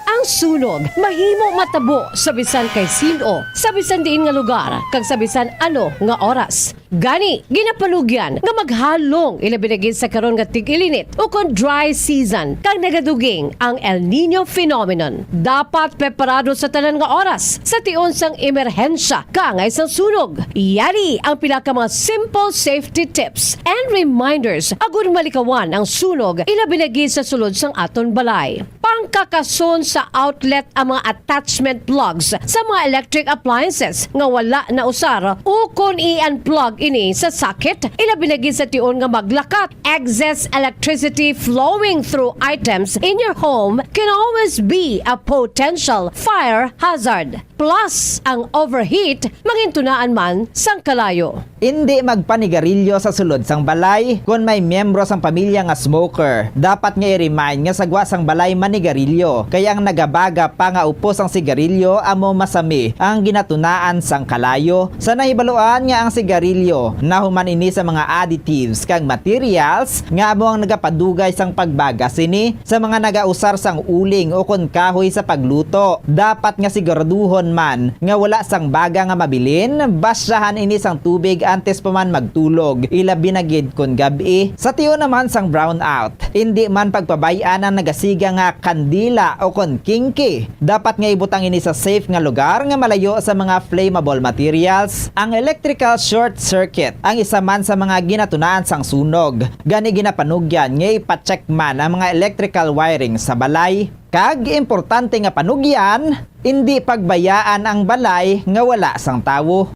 Ang sunog mahimo matabo sa bisan kay sin-o, sa bisan diin nga lugar, kag sa bisan ano nga oras. Gani, ginapanugyan nga maghalong, ilabi na gid sa karon nga tig-ilinit ukon dry season, kag nagaduging ang El Niño phenomenon. Dapat preparado sa tanan nga oras sa tion sang emerhensya kaangay sang sunog. Yari ang pila ka mga simple safety tips and reminders agud malikawan ang sunog, ilabi na gid sa sulod sang aton balay. Pangkakason sa outlet ang mga attachment plugs sa mga electric appliances nga wala nausar, ukon i-unplug ini sa socket, ilabi na gid sa tion nga maglakat. Excess electricity flowing through items in your home can always be a potential fire hazard. Plus, ang overheat mangintunaan man sang kalayo. Indi magpanigarilyo sa sulod sang balay. Kon may miyembro sang pamilya nga smoker, dapat nga i-remind nga sa gwa sang balay manigarilyo, kay ang nagabaga pa nga upos ang sigarilyo amo masami ang ginatunaan sang kalayo. Sa nahibaluan nga ang sigarilyo nahuman ini sa mga additives kag materials nga amo ang nagapadugay sang pagbaga sini. Sa mga nagausar sang uling ukon kahoy sa pagluto, dapat nga siguraduhon man nga wala sang baga nga mabilin. Basyahan ini sang tubig antes pa man magtulog, ilabi na gid kon gab-i. Sa tion naman sang brownout, indi man pagpabay-an ang nagasiga nga kandila ukon kingki. Dapat nga ibutang ini sa safe nga lugar nga malayo sa mga flammable materials. Ang electrical short circuit ang isa man sa mga ginatunaan sang sunog. Gani ginapanugyan nga ipa-check man ang mga electrical wiring sa balay. Kag importante nga panugyan, indi pagbayaan ang balay nga wala sang tawo.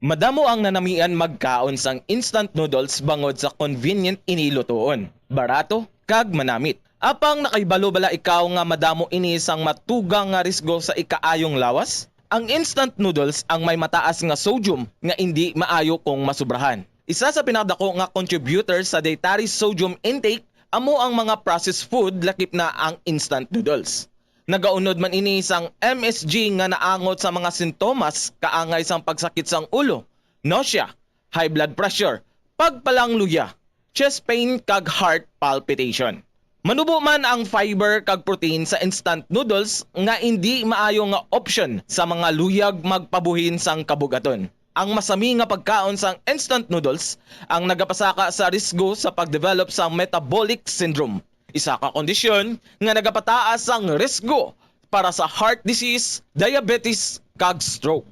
Madamo ang nanamian magkaon sang instant noodles bangod sa convenient ini lutoon, barato, kag manamit. Apang nakahibalo bala ikaw nga madamo ini sang matugang nga risgo sa ikaayong lawas? Ang instant noodles ang may mataas nga sodium nga indi maayo kung masubrahan. Isa sa pinakadako nga contributor sa dietary sodium intake amo ang mga processed food, lakip na ang instant noodles. Nagaunod man ini sang M S G nga naangot sa mga sintomas kaangay sang pagsakit sang ulo, nausea, high blood pressure, pagpalangluya, chest pain kag heart palpitation. Manubo man ang fiber kag protein sa instant noodles nga indi maayo nga option sa mga luyag magpabuhin sang kabug-aton. Ang masami nga pagkaon sang instant noodles ang nagapasaka sa risgo sa pag-develop sang metabolic syndrome, isa ka kondisyon nga nagapataas sang risgo para sa heart disease, diabetes, kag stroke.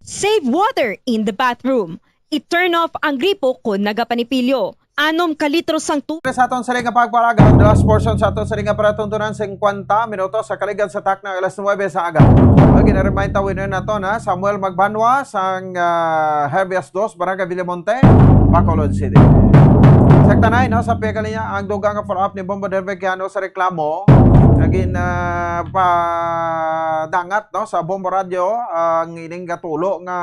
Save water in the bathroom. I-turn off ang gripo kon nagapanipilyo. Anom ka litro sang tubig. Sa aton sini nga pagpalaga, the last portion sa aton sini nga palatuntunan, singkwenta minutos sa kaligan sa takna alas nuwebe sa aga. Ang gina-remind tawin nato na Samuel Magbanwa sang ah, Herbias Dos, Barangay Villamonte, Bacolod City. Sa tanay, no, sa pagkalinya, ang dugang nga follow-up ni Bombo Derbekiano sa reklamo naging ah, padangat, no, sa Bombo Radio ang ining gatulo nga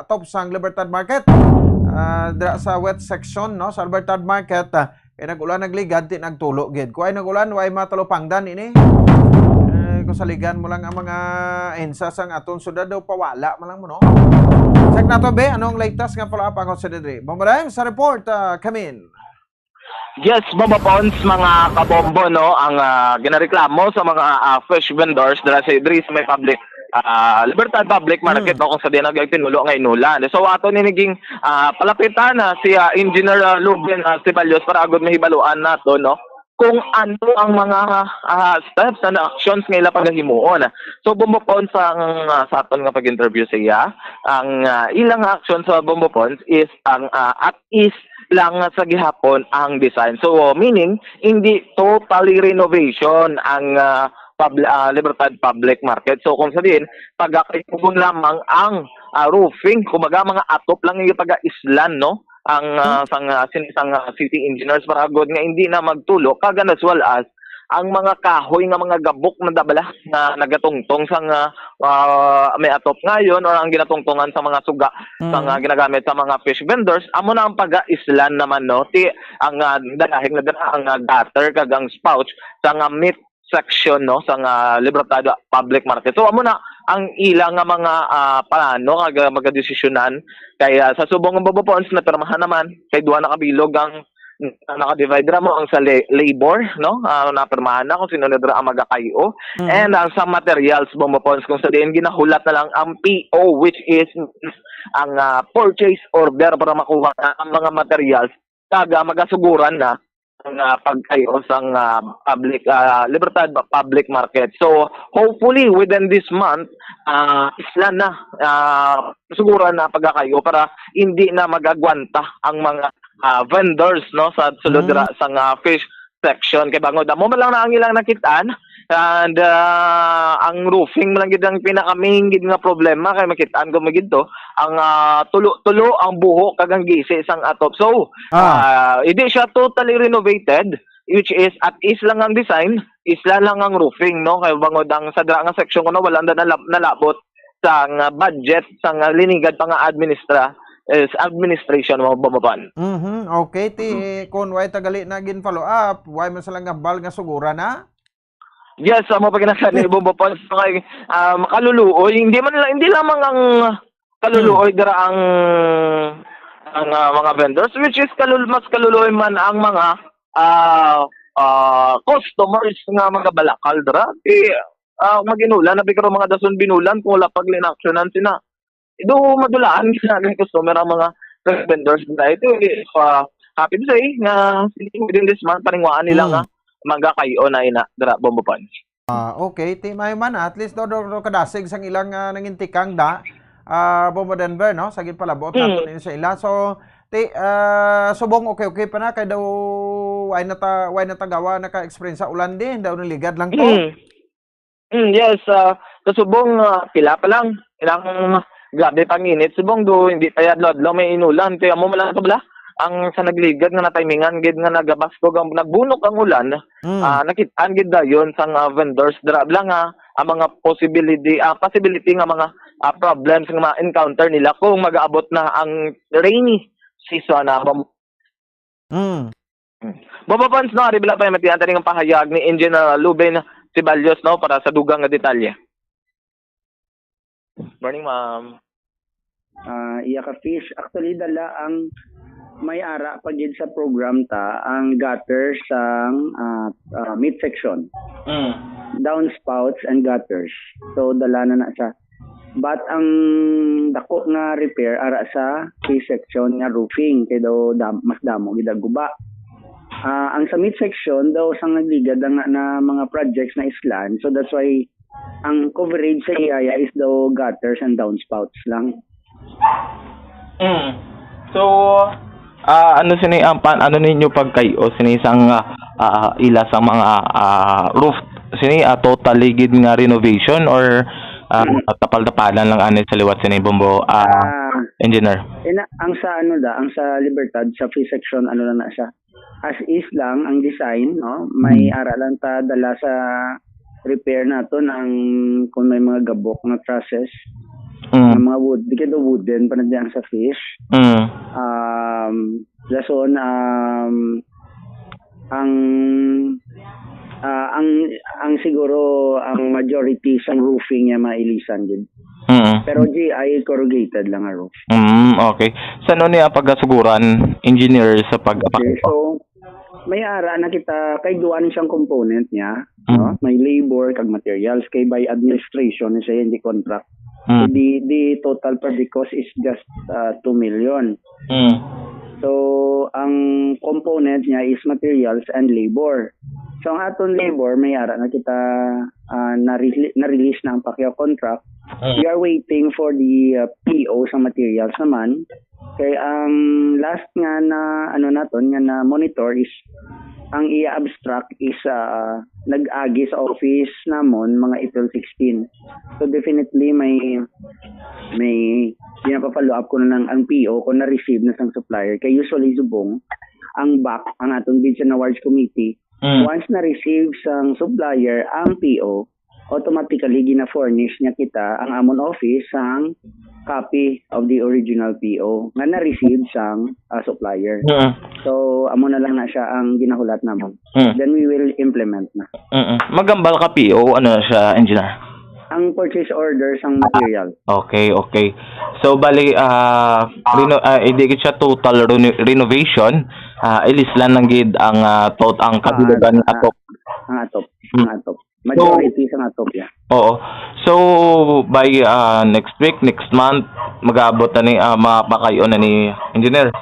atop sang Libertad Market. Ah, dira sa wet section, no, sa Libertad Market, ah, kay nag-ulan nagligad, ti nagtulo gid. Kung ay nag-ulan, way matalupangdan ini. Eh, kung saligan mo lang ang mga ensa sang aton syudad, daw pawala man lang mo, no? Check nato, be, anong latest nga follow-up ang sa diri? Bombo Rhymes sa report, ah, Kamin. Yes, Bombo Pons, mga kabombo, no, ang ah, ginareklamo sa mga ah, fish vendors dira sa diri sa may public ah, Libertad Public Market, Mm. no, kung sa diin nagtinulo nga inulan. So, ato ni naging, ah, palapitan na si, ah, Engineer, ah, Ruben, ah, Ceballos para agud mahibaluan nato, no, kung ano ang mga, ah, steps and actions nga ila pagahimuon. So, Bombo Pons, ang, ah, sa aton nga pag-interview sa iya, ang, ah, ilang action sa Bombo Pons is ang, ah, at is lang sa gihapon ang design. So, meaning, hindi totally renovation ang, ah, pub-, ah, Libertad Public Market. So, kung sa diin, pagakayuhon lamang ang, ah, roofing, kumbaga, mga atop lang yung pag-aislan, no? Ang, ah, Hmm. sang, ah, sin-, sang, ah, city engineers para agud nga hindi na magtulo, kag as well as ang mga kahoy nga mga gabok na dabala na nagatungtong sang, ah, ah, may atop ngayon or ang ginatungtongan sa mga suga sa nga Mm. ginagamit sa mga fish vendors, amo na ang pag-aislan naman, no? Ti, ang, ah, dalahig na dira ang, ah, gutter kag ang spout sa nga meat section, no, sa nga Libertad Public Market. So, amo na ang ila nga mga, ah, plano kag, ah, mga desisyonan. Kay, ah, sa subong nga Bombo Pons, napirmahan naman kay duha na kabilog ang, ang naka-divide ra mo ang sa la-, labor, no? Ah, napirmahan na kung sino na dira ang magakay-o. Mm. And ang sa materials, Bombo Pons, kung sa diin ginahulat na lang ang P O, which is ang, ah, purchase order para makuha na ang mga materials kag, ah, magasuguran na ang, ah, pagkay-o sang, ah, public, ah, Libertad Public Market. So, hopefully, within this month, ah, isla na, ah, suguran na pagkakayo para hindi na magagwanta ang mga, ah, vendors, no, sa sulod Mm. dira sang, ah, fish section. Kay bangod amo man lang na ang ilang nakitaan, and, ah, ang roofing man lang gid ang pinaka-main gid nga problema kay makitaan ko man gid to, ang, ah, tulo-tulo ang buho kag ang gisi sang atop. So, Ah. ah, hindi siya totally renovated, which is at is lang ang design, isla lang ang roofing, no? Kay bangod ang sa dira nga section kuno, wala na nalab-, nalabot sang budget sang linigad pa nga administra-, eh, sa administration mo, Bombo Pons. Mhm, okay. Ti, Mhm. kung way tagali na gin-follow up, way man sila nga bal nga sugura na? Yes, amo pa kinasali, Bombo Pons, kay, ah, makaluluoy. Hindi man la-, hindi lamang ang kaluluoy Hmm. dira ang, ang, ah, mga vendors, which is kalul-, mas kaluluoy man ang mga, ah, ah, customers nga magabalakal dira. Di, ah, mag-inulan, na bigro mga dason binulan kung wala pag-inaksyonan sina. Do madulaan sina ang customer ang mga vendors dira. Ito, eh, pa, happy to say nga within this month, paningwaan nila Hmm. nga magakayo na ina dira, Bombo Pons. Ah, okay. Ti, may man, at least do, do, do kadasig sang ilang, ah, nangintikang da, ah, Bombo Denver, no? Sa ginpalabot Mm. naton ini sa ila. So, ti, ah, subong okay, okay pa na kay daw way na ta-, way na tagawa naka-experience sa ulan din, daw naligad lang to. Mm. Mm, yes, ah, kasubong, ah, pila pa lang. Ilang grabe pang init. Subong do, hindi pa yadlo-adlaw may inulan. Kaya mo man lang to bala. Ang sa nagligad nga natimingan gid nga nagabaskog ang, nagbunok ang ulan, Mm. ah, nakit-an gid dayon sang, ah, vendors dira lang, ah, ang mga possibility, ah, possibility nga mga, ah, problems nga ma-encounter nila kung mag-aabot na ang rainy season, ah, bam-, Mm. Mm. Bombo Pons, no, ari bala pa yung matiyan taning pahayag ni Engineer Ruben Ceballos, no, para sa dugang nga detalye. Morning, ma'am. Ah, iya ka fish. Actually, dala ang may ara pa gid sa program ta, ang gutter sang, ah, ah, midsection. Mm. Downspouts and gutters. So, dala na na siya. But ang dako nga repair ara sa C-section nga roofing, kay daw dam-, mas damo gid ang guba. Ah, ang sa midsection daw sang nagligad ang na, na mga projects na islan. So, that's why ang coverage sa iyaya is daw gutters and downspouts lang. Mm. So, ah, ano sini ang pan-, ano ninyo pagkayo sini sang, ah, ah, ila sang mga, ah, roof sini, ah, totally gid nga renovation or, ah, Mm. tapal-tapalan lang ani sa liwat sini, Bombo, ah, Ah, Engineer? Ina, ang sa ano da, ang sa Libertad, sa C-section, ano lang na siya. As is lang ang design, no? May Mm. ara lang ta dala sa repair naton ang kung may mga gabok nga trusses, Mm. nga mga wood, di ka daw wooden pa na diyan sa fish. Mm. Um, dason, um, ang, ah, ang, ang siguro ang majority sang roofing niya mailisan gid. Mm. Pero G I corrugated lang ang roof. Mm, okay. Sa ano niya pagasuguran, engineer, sa pag- Okay, so, Ay, ara na kita, kay duwa ni siyang component niya, Mm. no? May labor kag materials, kay by administration ni siya, hindi contract. Mm. So, the, the total per the cost is just, uh, two million. Mm. So, ang component niya is materials and labor. So, ang aton labor, may ara na kita, uh, na-re-, na-release na ang Pacquiao contract. Mm. We are waiting for the, uh, P O sa materials naman. Kay ang last nga na, ano naton, nga na monitor is ang iya abstract is, ah, nag-agi sa office namon mga April sixteen. So definitely may, may ginapa-follow up ko na lang ang P O kung na-receive na sang supplier. Kay usually subong ang back, ang aton bids and awards committee, Mm. once na-receive sang supplier ang P O, automatically gina-furnish niya kita ang amon office sang copy of the original P O nga na-receive sang, ah, supplier. Mm. So, amo na lang na siya ang ginahulat namon. Mm. Then we will implement na. Mm-mm. Magambal ka P O, ano na siya, engineer? Ang purchase order sang material. Okay, okay. So, bali, ah, reno-, ah, hindi gid siya total reno-, renovation. Ah, ilislan lang gid ang, ah, tot-, ang Ah, kabilugan ah, atop. Ang atop. Mm. Ang atop. So, majority sa atop, yeah. Oo. So, by, ah, next week, next month, mag-aabot na ni, ah, mapakay-on na ni engineer?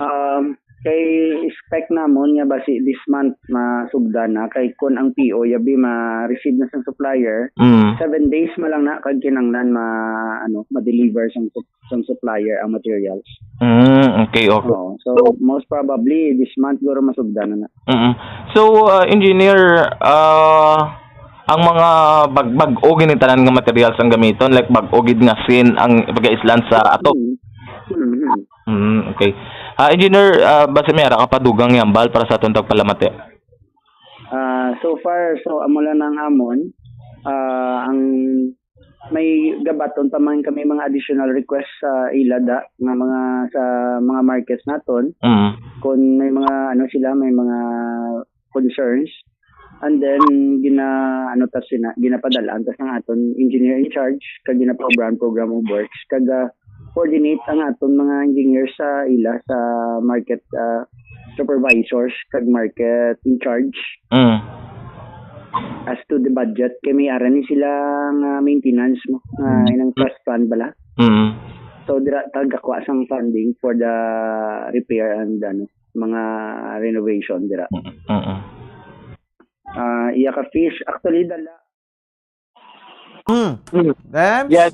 Um, kay expect namon nga basi this month masugdan na, kay kun ang P O yabi ma-receive na sang supplier, Mm. seven days man lang na kag kinanglan ma-, ano, ma-deliver sang sup-, sang supplier ang materials. Mm, okay, okay. Oo. So, most probably, this month, siguro masugdan na na. Mm. So, uh, engineer, uh, ang mga bag-, bag-o gini tanan nga materials ang gamiton, like bag-o gid nga sin ang pag-aislan sa atop? Mm. Mm, mm. Mm, okay. Ah, engineer, ah, basi may ara ka pa dugang nga hambal para sa aton tagpalamati? Ah, so far, so amo lang ang amon. Ah, ang may gabaton pa man kami mga additional request sa ila da nga mga, sa mga markets naton. Mm. Kung may mga ano sila, may mga concerns. And then gina, ano ta sina, ginapadal-an ta sa aton engineer in charge kag ginaprogram program of works kag, ah, coordinate ang aton mga engineers sa ila sa market, ah, supervisors kag market in charge. Mm. As to the budget, kay may ara ni sila nga maintenance mo, nga Mm. inang trust fund bala. Mm. So, dira tagakuha sang funding for the repair and, ano, mga renovation dira. Mm, mm. Ah, iya ka fish, actually, dala. Mm. Mm. Then? Yes.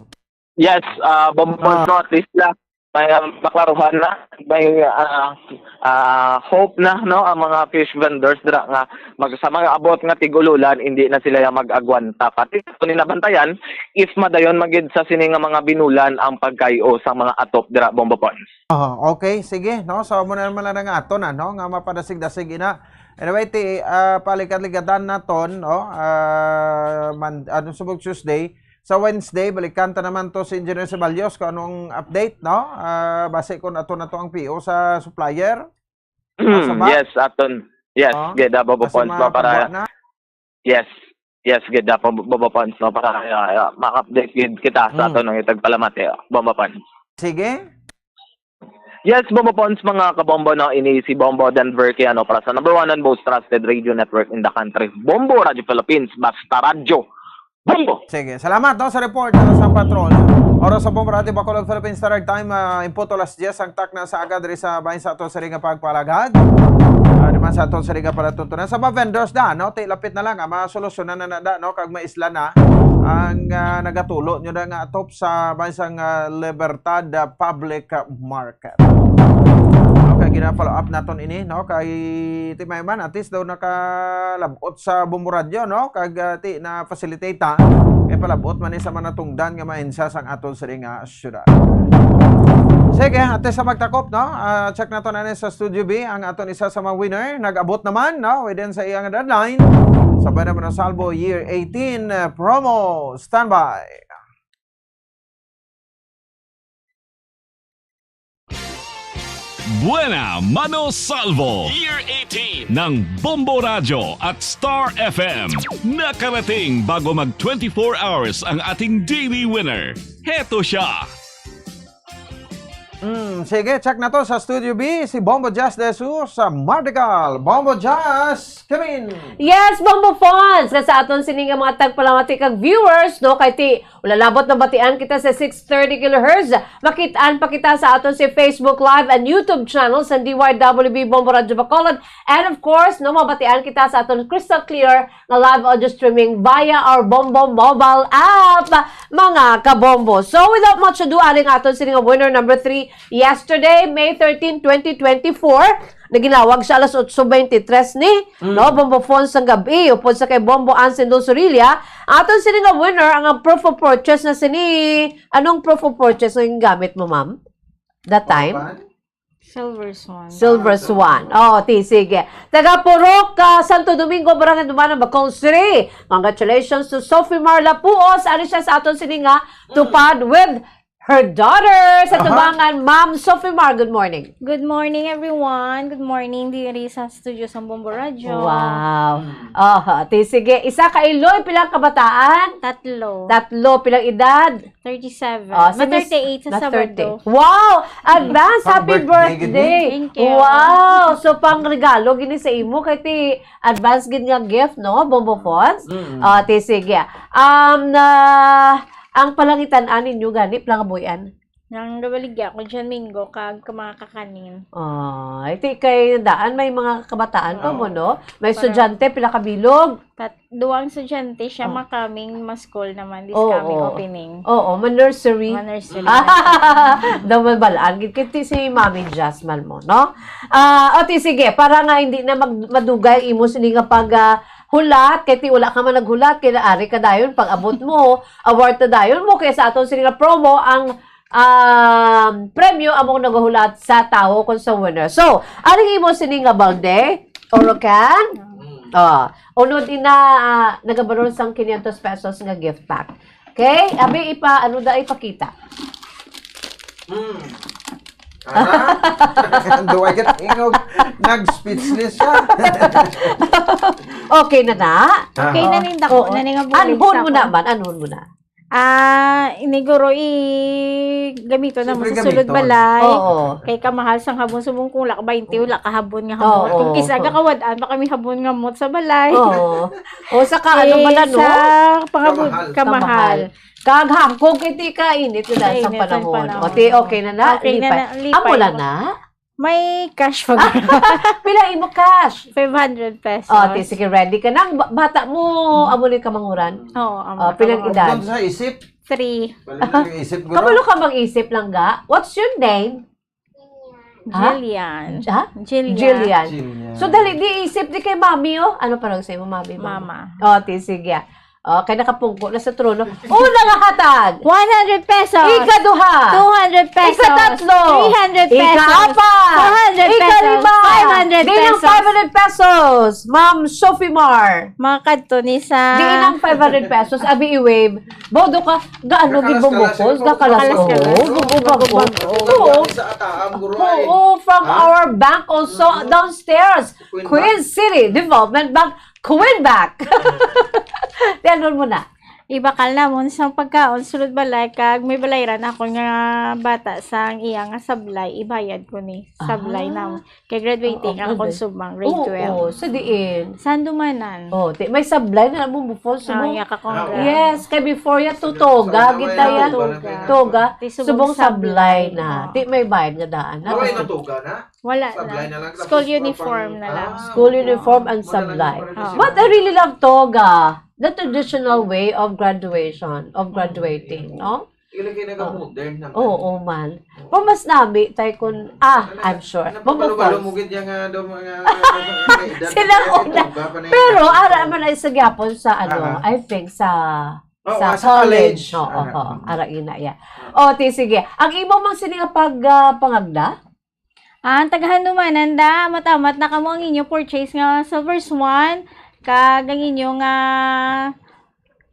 Yes, ah, Bombon, Ah. no, at least na may, ah, maklaruhan na, may, ah, ah, hope na, no, ang mga fish vendors dira nga mag-, sa mga abot nga tig-ululan, hindi na sila yang mag-agwanta. Pati sa ni nabantayan, if madayon magid sa sini nga mga binulan ang pagkayo sa mga atop dira, Bombo Pons. Ah, okay, sige, no? So, amo na naman lang ang aton, ano, nga mapadasig-dasig ina. Anyway, ti, ah, paligad-ligadan naton, no? Ah, man, ano, subong Tuesday, sa Wednesday, balikan ta naman to si Engineer Ceballos kung anong update, no? Ah, base kung ato na to ang P O sa supplier. Ah, sa back? Yes, aton. Yes, Oh, gid, ah, Bobo kasi Pons, no, para, makakuha na. Yes. Yes, gid, ah, Bobo Pons, no, para, ah, ah, maka-update gid kita sa Mm. aton ang itagpalamati, ah, Bobo Pons. Sige. Yes, Bombo Pons, mga kabombo, no? Ini si Bombo Denver Kiano para sa number one and most trusted radio network in the country, Bombo Radio Philippines, basta radyo. Bombo! Sige, salamat, no, sa report, no, sa patrol. Oras sa Bombo Radio Bacolod, Philippine Standard Time, ah, imputo alas diyes ang takna sa aga diri sa bahin sa aton sari nga pagpalagad. Ah, di man sa aton sari nga palatuntunan. Sa mga vendors da, no, ti lapit na lang, ah, masolusyonan na na da, no, kag maisla na ang, ah, nagatulo nyo na nga atop sa bansang, ah, Libertad, ah, Public, ah, Market. Okay, gina-follow up naton ini, no? Kay ti may man, at least daw nakalabot sa Bombo Radio, no? Kag, ah, ti na-facilitate ta. Kay palabot man ni sa manatungdan nga mahinsa sang aton sini nga syudad. Sige, ate sa magtakop, no? Ah, check nato na ni sa Studio B ang aton isa sa mga winner. Nag-abot naman, no? Within sa iyang deadline. Sabay naman ang Salvo Year eighteen, eh, promo. Standby. Buena Mano Salvo Year eighteen ng Bombo Radyo at Star F M. Nakarating bago mag twenty-four hours ang ating daily winner. Heto siya. Mm, sige, check na to sa Studio B, si Bombo Jazz de Jesus sa Mardical. Bombo Jazz, come in! Yes, Bombo Fons! Nga sa aton sini nga mga tagpalamati kag viewers, no? Kay ti, wala labot na batian kita sa six thirty kilohertz. Makit-an pa kita sa aton si Facebook Live and YouTube channel sa D Y W B Bombo Radyo Bacolod. And of course, no, mabatian kita sa aton crystal clear nga live audio streaming via our Bombo mobile app, mga kabombo. So, without much ado, ari nga aton sini nga winner number three, yesterday, May thirteen, twenty twenty-four, naginawag siya alas otso twenty-three ni, Mm. no, Bombo Fons sang gabi, upod sa kay Bombo Ansin Dulzurilla. Aton sini nga winner, ang, ang proof of purchase na sini. Anong proof of purchase ang gamit mo, ma'am? That time? Opan? Silver Swan. Silver Swan. Oh, ti, sige. Taga Purok, ah, Santo Domingo, Barangay Dumana, Bacol City. Congratulations to Sophie Marla Puos. Ari siya sa aton sini nga tupad with her daughter sa Aha. Tubangan, Ma'am Sophie Mar. Good morning. Good morning, everyone. Good morning, diri sa studio sa Bombo Radyo. Wow. Mm. Aha, ti, sige. Isa ka Iloy, pila ka kabataan? Tatlo. Tatlo, pilang edad? Thirty-seven. Oh, Ma-, sige, thirty-eight sa ma-thirty. Sabado. Wow! Advance Happy happy birthday, birthday. Thank you. Wow! So, pang regalo gini sa imo kay ti advance gid nga gift, no? Bombo Fons. Mm. Ah, ti sige. Um, na ang palangitan-an ninyo gani, pila ka buoyan? Nang nabaligya ko dyan, Minggo, kag ka mga kakanin. Ah, iti kay daan may mga kabataan pa mo, Oo. no? May Para estudyante, pila ka bilog? Tat-, duwang estudyante siya Oh. makaming ma-school naman this Oo. coming opening. Oo, ma-nursery. Ma-nursery. Daw mabalaan gid kay ti si Mami Jasmine mo, no? Ah, o ti sige, para nga hindi na mag-, madugay imo sini nga pag, ah, hulat, kay ti wala ka man naghulat, kay naari ka dayon pag abot mo, award ta dayon mo, kay sa aton sini nga promo ang um, premyo among nagahulat sa tawo kon sa winner. So, aring imo sini nga balde, oro can? Mm. Oh, unod ina, ah, nagabalor sang quinientos pesos nga gift pack. Okay? Abi, ipa, ano da ipakita? Mm. Ana? Duwa ka tingog. Nag-speechless siya. Okay na na? Okay na Aha. ning dako Oo. na ning nga bulig Anhon sa mo akon. naman, anhon mo na. Ah, iniguro i gamito na mo Siyempre, sa sulod gamiton. balay. Oo. Kay kamahal sang habon subong kung wala ka bainte, wala ka habon nga Oo. hamot. Kung kisa gakawad-an pa kami habon nga hamot sa balay. Oo. O, saka ano Eh, man, ano? sa pangabud-, Kamahal. kamahal. Kamahal. Kag hangkog, kay ti ka init na dahil sa Kainit ang panahon. panahon. O, ti, okay na na, Okay na lipay. na, lipay. Amo na na? May cash pa. Pila imo cash? Five hundred pesos. O, ti, sige, ready ka na. Ang ba-, bata mo, amo ni kamanguran? Oo, amo O, na pilang kamanguran. edad? Doon sa isip. Three. Balik na yung isip, guro. Kabalo ka mag-isip lang, ga? What's your name? Ha? Jillian. Ha? Jillian. Jillian. Jillian. So, dali, di isip di kay mami, oh. Ano pa lang sa'yo, mami, mami? Mama. O, ti, sige. O, kay nakapungko na sa trono. Una nga hatag! One hundred pesos! Ikaduha! Two hundred pesos! Ikatatlo! Three hundred pesos! Ikaapat! Four hundred pesos! Ikalima! Five hundred Di lang pesos! five hundred pesos, Ma'am Sophie Mar! Mga kadto ni sa Di lang five hundred pesos, abi i-wave. Bodo ka, gaano Gakalas-kalas gibubukol? yun. Gakalas, Gakalas-kalas. oo. Gububag, oo. Oo. Sa ataang, guro, ay. Oo, from Ha? our bank also, Mm. downstairs. Queen Queen Bank. City Development Bank. Queen Bank. Tiyanon mo na. Ibakal namon sang pagkaon sulod balay kag may balayran ako nga bata sang iya nga sablay, ibayad ko ni sablay Ah. namon. Kay graduating Oo, ang graduate. Konsubang, grade Oo, twelve. Sa diin? Sandumanan. Oh, ti-, may sablay na mo before Ah, subong. iya ka, congrats. Yes, kay before ya, Sa tutoga, Sabana kita may ya. Tutoga. Tutoga. Ti subong Subong sablay sablay na. Oo. Ti may bayad nga daan na. Wala na tuga na? Wala Sablay na. na lang, School tapos uniform pang-, na lang. ah, School okay. uniform and Madala sablay. yung But I really love toga, the traditional way of graduation, of Mm. graduating, no? Ilagay na ka Oh. modern naman. Oo, man. Oo. Pero mas nami, tay, kun, ah, Ano, I'm sure. ano, Bumukol. pabalo-balo mo gid yung, ah, daw mga, mga edad Sila na una. Iba pa na yun. Pero, ara man ay sa gyapon sa, ano, Aha. I think sa, Oo, sa ah, sa college. college. Oo, Aha. oo, ara ina, yeah. Ah. O, ti, sige. Ang imo mang sini nga pag, ah, pangagda? Ah, ang tagahandumanan da, amat-amat na kamo ang inyo purchase nga Silver Swan, kag ang inyo nga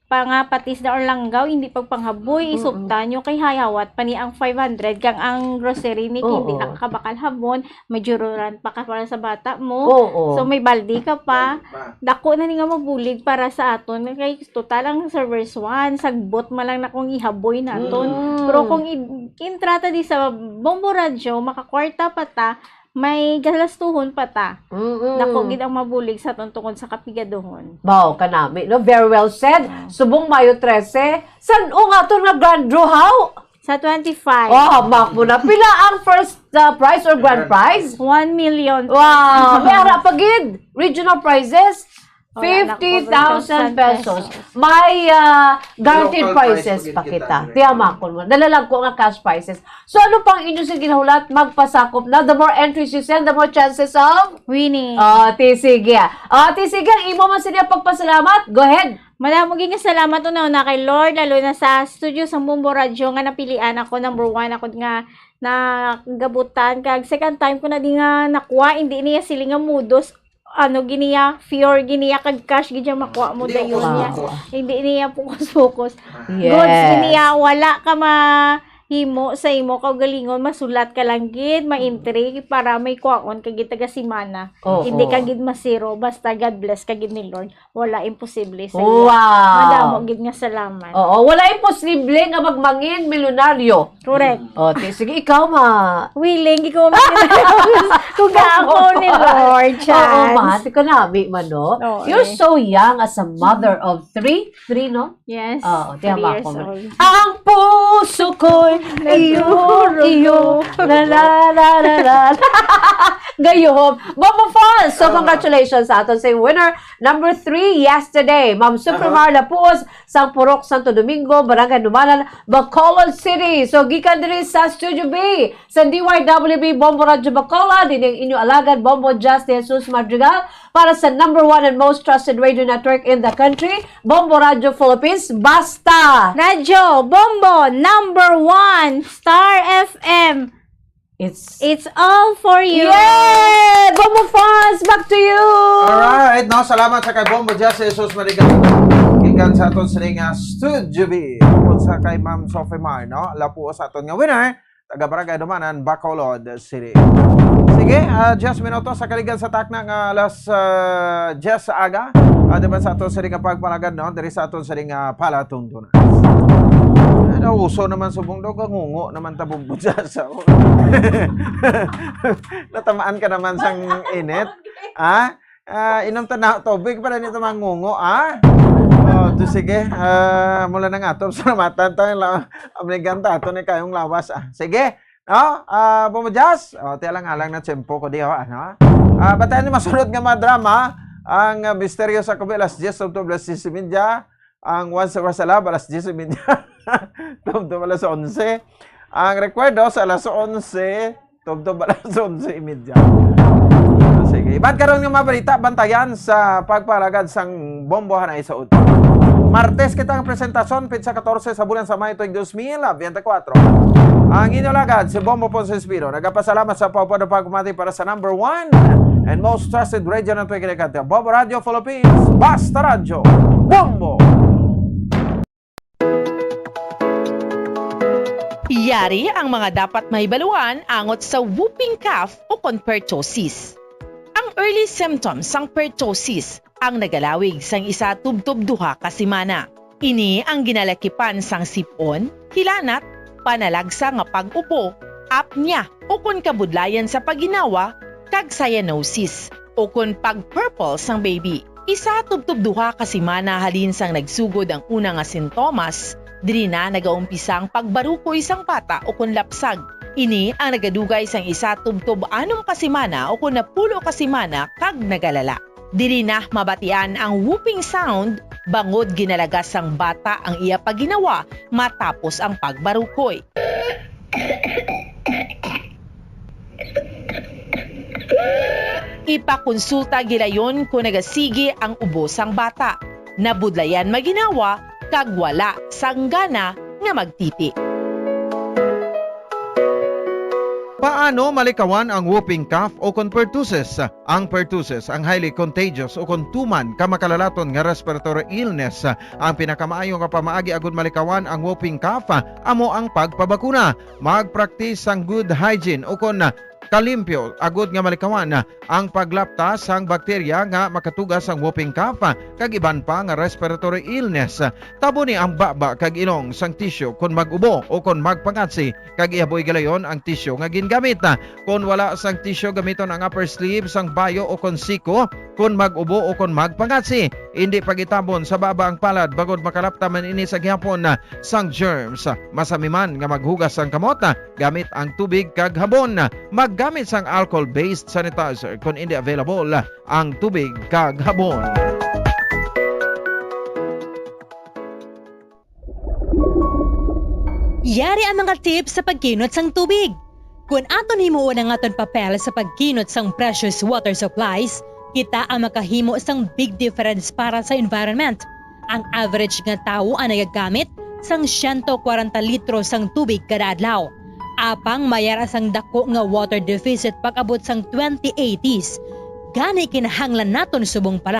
pangapatis na or langgaw, hindi pagpanghaboy, Mm-mm. isugta nyo kay hayawat pa ni ang five hundred kang ang grocery ni Oo. hindi nakakabakal habon, may jururan pa ka para sa bata mo. Oo. So, may baldi ka pa. Baldi pa. Dako na ni nga mabulig para sa aton. Kay total ang servers one, sagbot man lang na kung ihaboy naton. Mm. Pero kung i-, intrata di sa Bombo Radyo, makakwarta pa ta, may galastuhon pa ta. Mm-mm. Dako gid ang mabulig sa aton tungod sa kapigaduhon. Wow, kanami, no? Very well said. Wow. Subong Mayo trese, san-o nga aton nga grand draw, haw? Sa twenty-five. Oh, hamak mo na. Pila ang first, uh, prize or grand prize? One million. Wow, may ara pa gid. Regional prizes. Wala na, fifty thousand pesos. May, ah, guaranteed prizes pa kita. Tiyamakon mo. Nalalag ko nga cash prizes. So, ano pang inyo sing ginahulat? Magpasakop na. The more entries you send, the more chances of winning. Oh, ti sige. Oh, ti sige, ang imo man sila pagpasalamat. Go ahead. Madamo gid nga salamat una-una kay Lord, lalo na sa studio sa Bombo Radyo nga napilian ako, number one ako nga nagabutan. Kag second time ko na di nga nakuha, hindi niya sila nga mudos. Ano, giniya, pure giniya, kag cash gid siya makuha mo. Hindi dayon niya. Hindi niya pukus-pukus. Yes. Goods giniya, wala ka mahimo sa imo kaugalingon, masulat ka lang gid, ma-entry para may kuhaon ka gid taga semana. Oo. Hindi ka gid masiro, basta God bless ka gid ni Lord. Wala imposible sa iya. Wow. Madamo gid nga salamat. Oo, wala imposible nga magmangin milyonaryo. Correct. O, ti-, sige, ikaw, ma. Willing, ikaw ang kung ako ni Lord, oo, ma, chance. Ti kanami man, no? Oo, eh. You're so young as a mother of three. Three, no? Yes, Oo, three tama years ko. old. Ang puso ko'y iyo, Nagdurog-durog. iyo. La, la, la, la, la. Gayuhom. Bombo Falls! So, Oo. congratulations sa aton sa winner number three yesterday, Ma'am Supermar Aha. Lapuos, sang Purok Santo Domingo, Barangay Numanan, Bacolod City. So, gikan diri sa Studio B, sa D Y W B Bombo Radyo Bacolod, ini ang inyo alagad, Bombo Jazz de Jesus Madrigal, para sa number one and most trusted radio network in the country, Bombo Radyo Philippines. Basta! Radyo Bombo, number one, Star F M. It's It's all for you. Yay! Bombo fans, back to you! Alright, no? Salamat sa kay Bombo Jazz Jesus Madrigal. Gikan sa aton sining, ah, Studio B. Tungod sa kay Ma'am Sophie Mar, no? Lapuos sa aton nga winner, taga Barangay Dumanan, Bacolod City. Sige, ah, diyes minuto sa kaligan sa takna nga alas, ah, diyes sa aga. Ah, di ba sa aton sining nga pagpalagad, no? Diri sa aton sining nga palatungtunan. Ano, uso naman subong daw, kangungo naman tabog sa. Natamaan ka naman sang init. Ha? Ah, inom ta na tubig para nito mangungo, ah. Oh, to sige. Ah, mula na nga to, salamatan ta la-, amligan ta ato ni kayong lawas, ah. Sige. No? Ah, Bombo Jazz. Oh, tiya lang alang na tiyempo ko di, oh, ano? Ah, batayan ni masunod nga mga drama, ang, ah, Misteryo sa Kubi, alas diyes, tubtob alas diyes y media. Ang Once More sa Love, alas diyes y media. Tubtob alas onse. Ang Recuerdo sa alas onse, tubtob alas onse y media. Sige. Iban karon nga mga balita, bantayan sa pagpalagad sang Bombo Hanay sa Ut-, Martes kita ang presentasyon, petsa katorse sa bulan sa Mayo tuig dos mil biyente kwatro. Ang inyo lagad, si Bombo Ponce Espino, nagapasalamat sa pagpado pagmati para sa number one and most trusted radio ng Tuig Kinikat, Bombo Radio Philippines, Basta Radyo, Bombo! Yari ang mga dapat mahibaluan angot sa whooping cough o kon pertussis. Ang early symptoms sang pertussis ang nagalawig sang isa tubtob duha ka semana. Ini ang ginalakipan sang sip-on, hilanat, panalagsa nga pag-upo, apnea, ukon kabudlayan sa pagginawa, kag cyanosis, ukon pag-purple sang baby. Isa tubtob duha ka semana halin sang nagsugod ang una nga sintomas, diri na nagaumpisa ang pagbarukoy sang bata ukon lapsag. Ini ang nagadugay sang isa tubtob anom ka semana ukon napulo ka semana kag nagalala. Diri na mabatian ang whooping sound bangod ginalagas sang bata ang iya pagginawa matapos ang pagbarukoy. Ipakonsulta gilayon kon nagasigi ang ubo sang bata, nabudlayan maginawa, kag wala sang gana nga magtiti. Paano malikawan ang whooping cough o kon pertussis? Ang pertussis ang highly contagious o kon tuman ka makalalaton nga respiratory illness. Ang pinakamaayo nga pamaagi agud malikawan ang whooping cough amo ang pagpabakuna. Magpraktis sang good hygiene o kon kalimpyo agud nga malikawan ang paglapta sang bakterya nga makatuga sang whooping cough kag iban pa nga respiratory illness. Taboni ang baba kag ilong sang tisyu kon mag-ubo o kon magpangatsi, kag ihaboy galayon ang tisyu nga gingamit. Kon wala sang tisyu, gamiton ang upper sleeve sang bayo o kon siko kon mag-ubo o kon magpangatsi. Indi pagitabon sa baba ang palad bangod makalapta man ini sa gihapon sang germs. Masami man nga maghugas sang kamot gamit ang tubig kag habon. Maggamit sang alcohol-based sanitizer kon indi available ang tubig kag habon. Yari ang mga tips sa pagkinot sang tubig. Kon aton himuon ang aton papel sa pagkinot sang precious water supplies, kita ang makahimo sang big difference para sa environment. Ang average nga tawo ang nagagamit sang siyento kwarenta litro sang tubig kada adlaw. Apang may ara sang dako nga water deficit pag-abot sang twenty eighties. Gani kinahanglan naton subong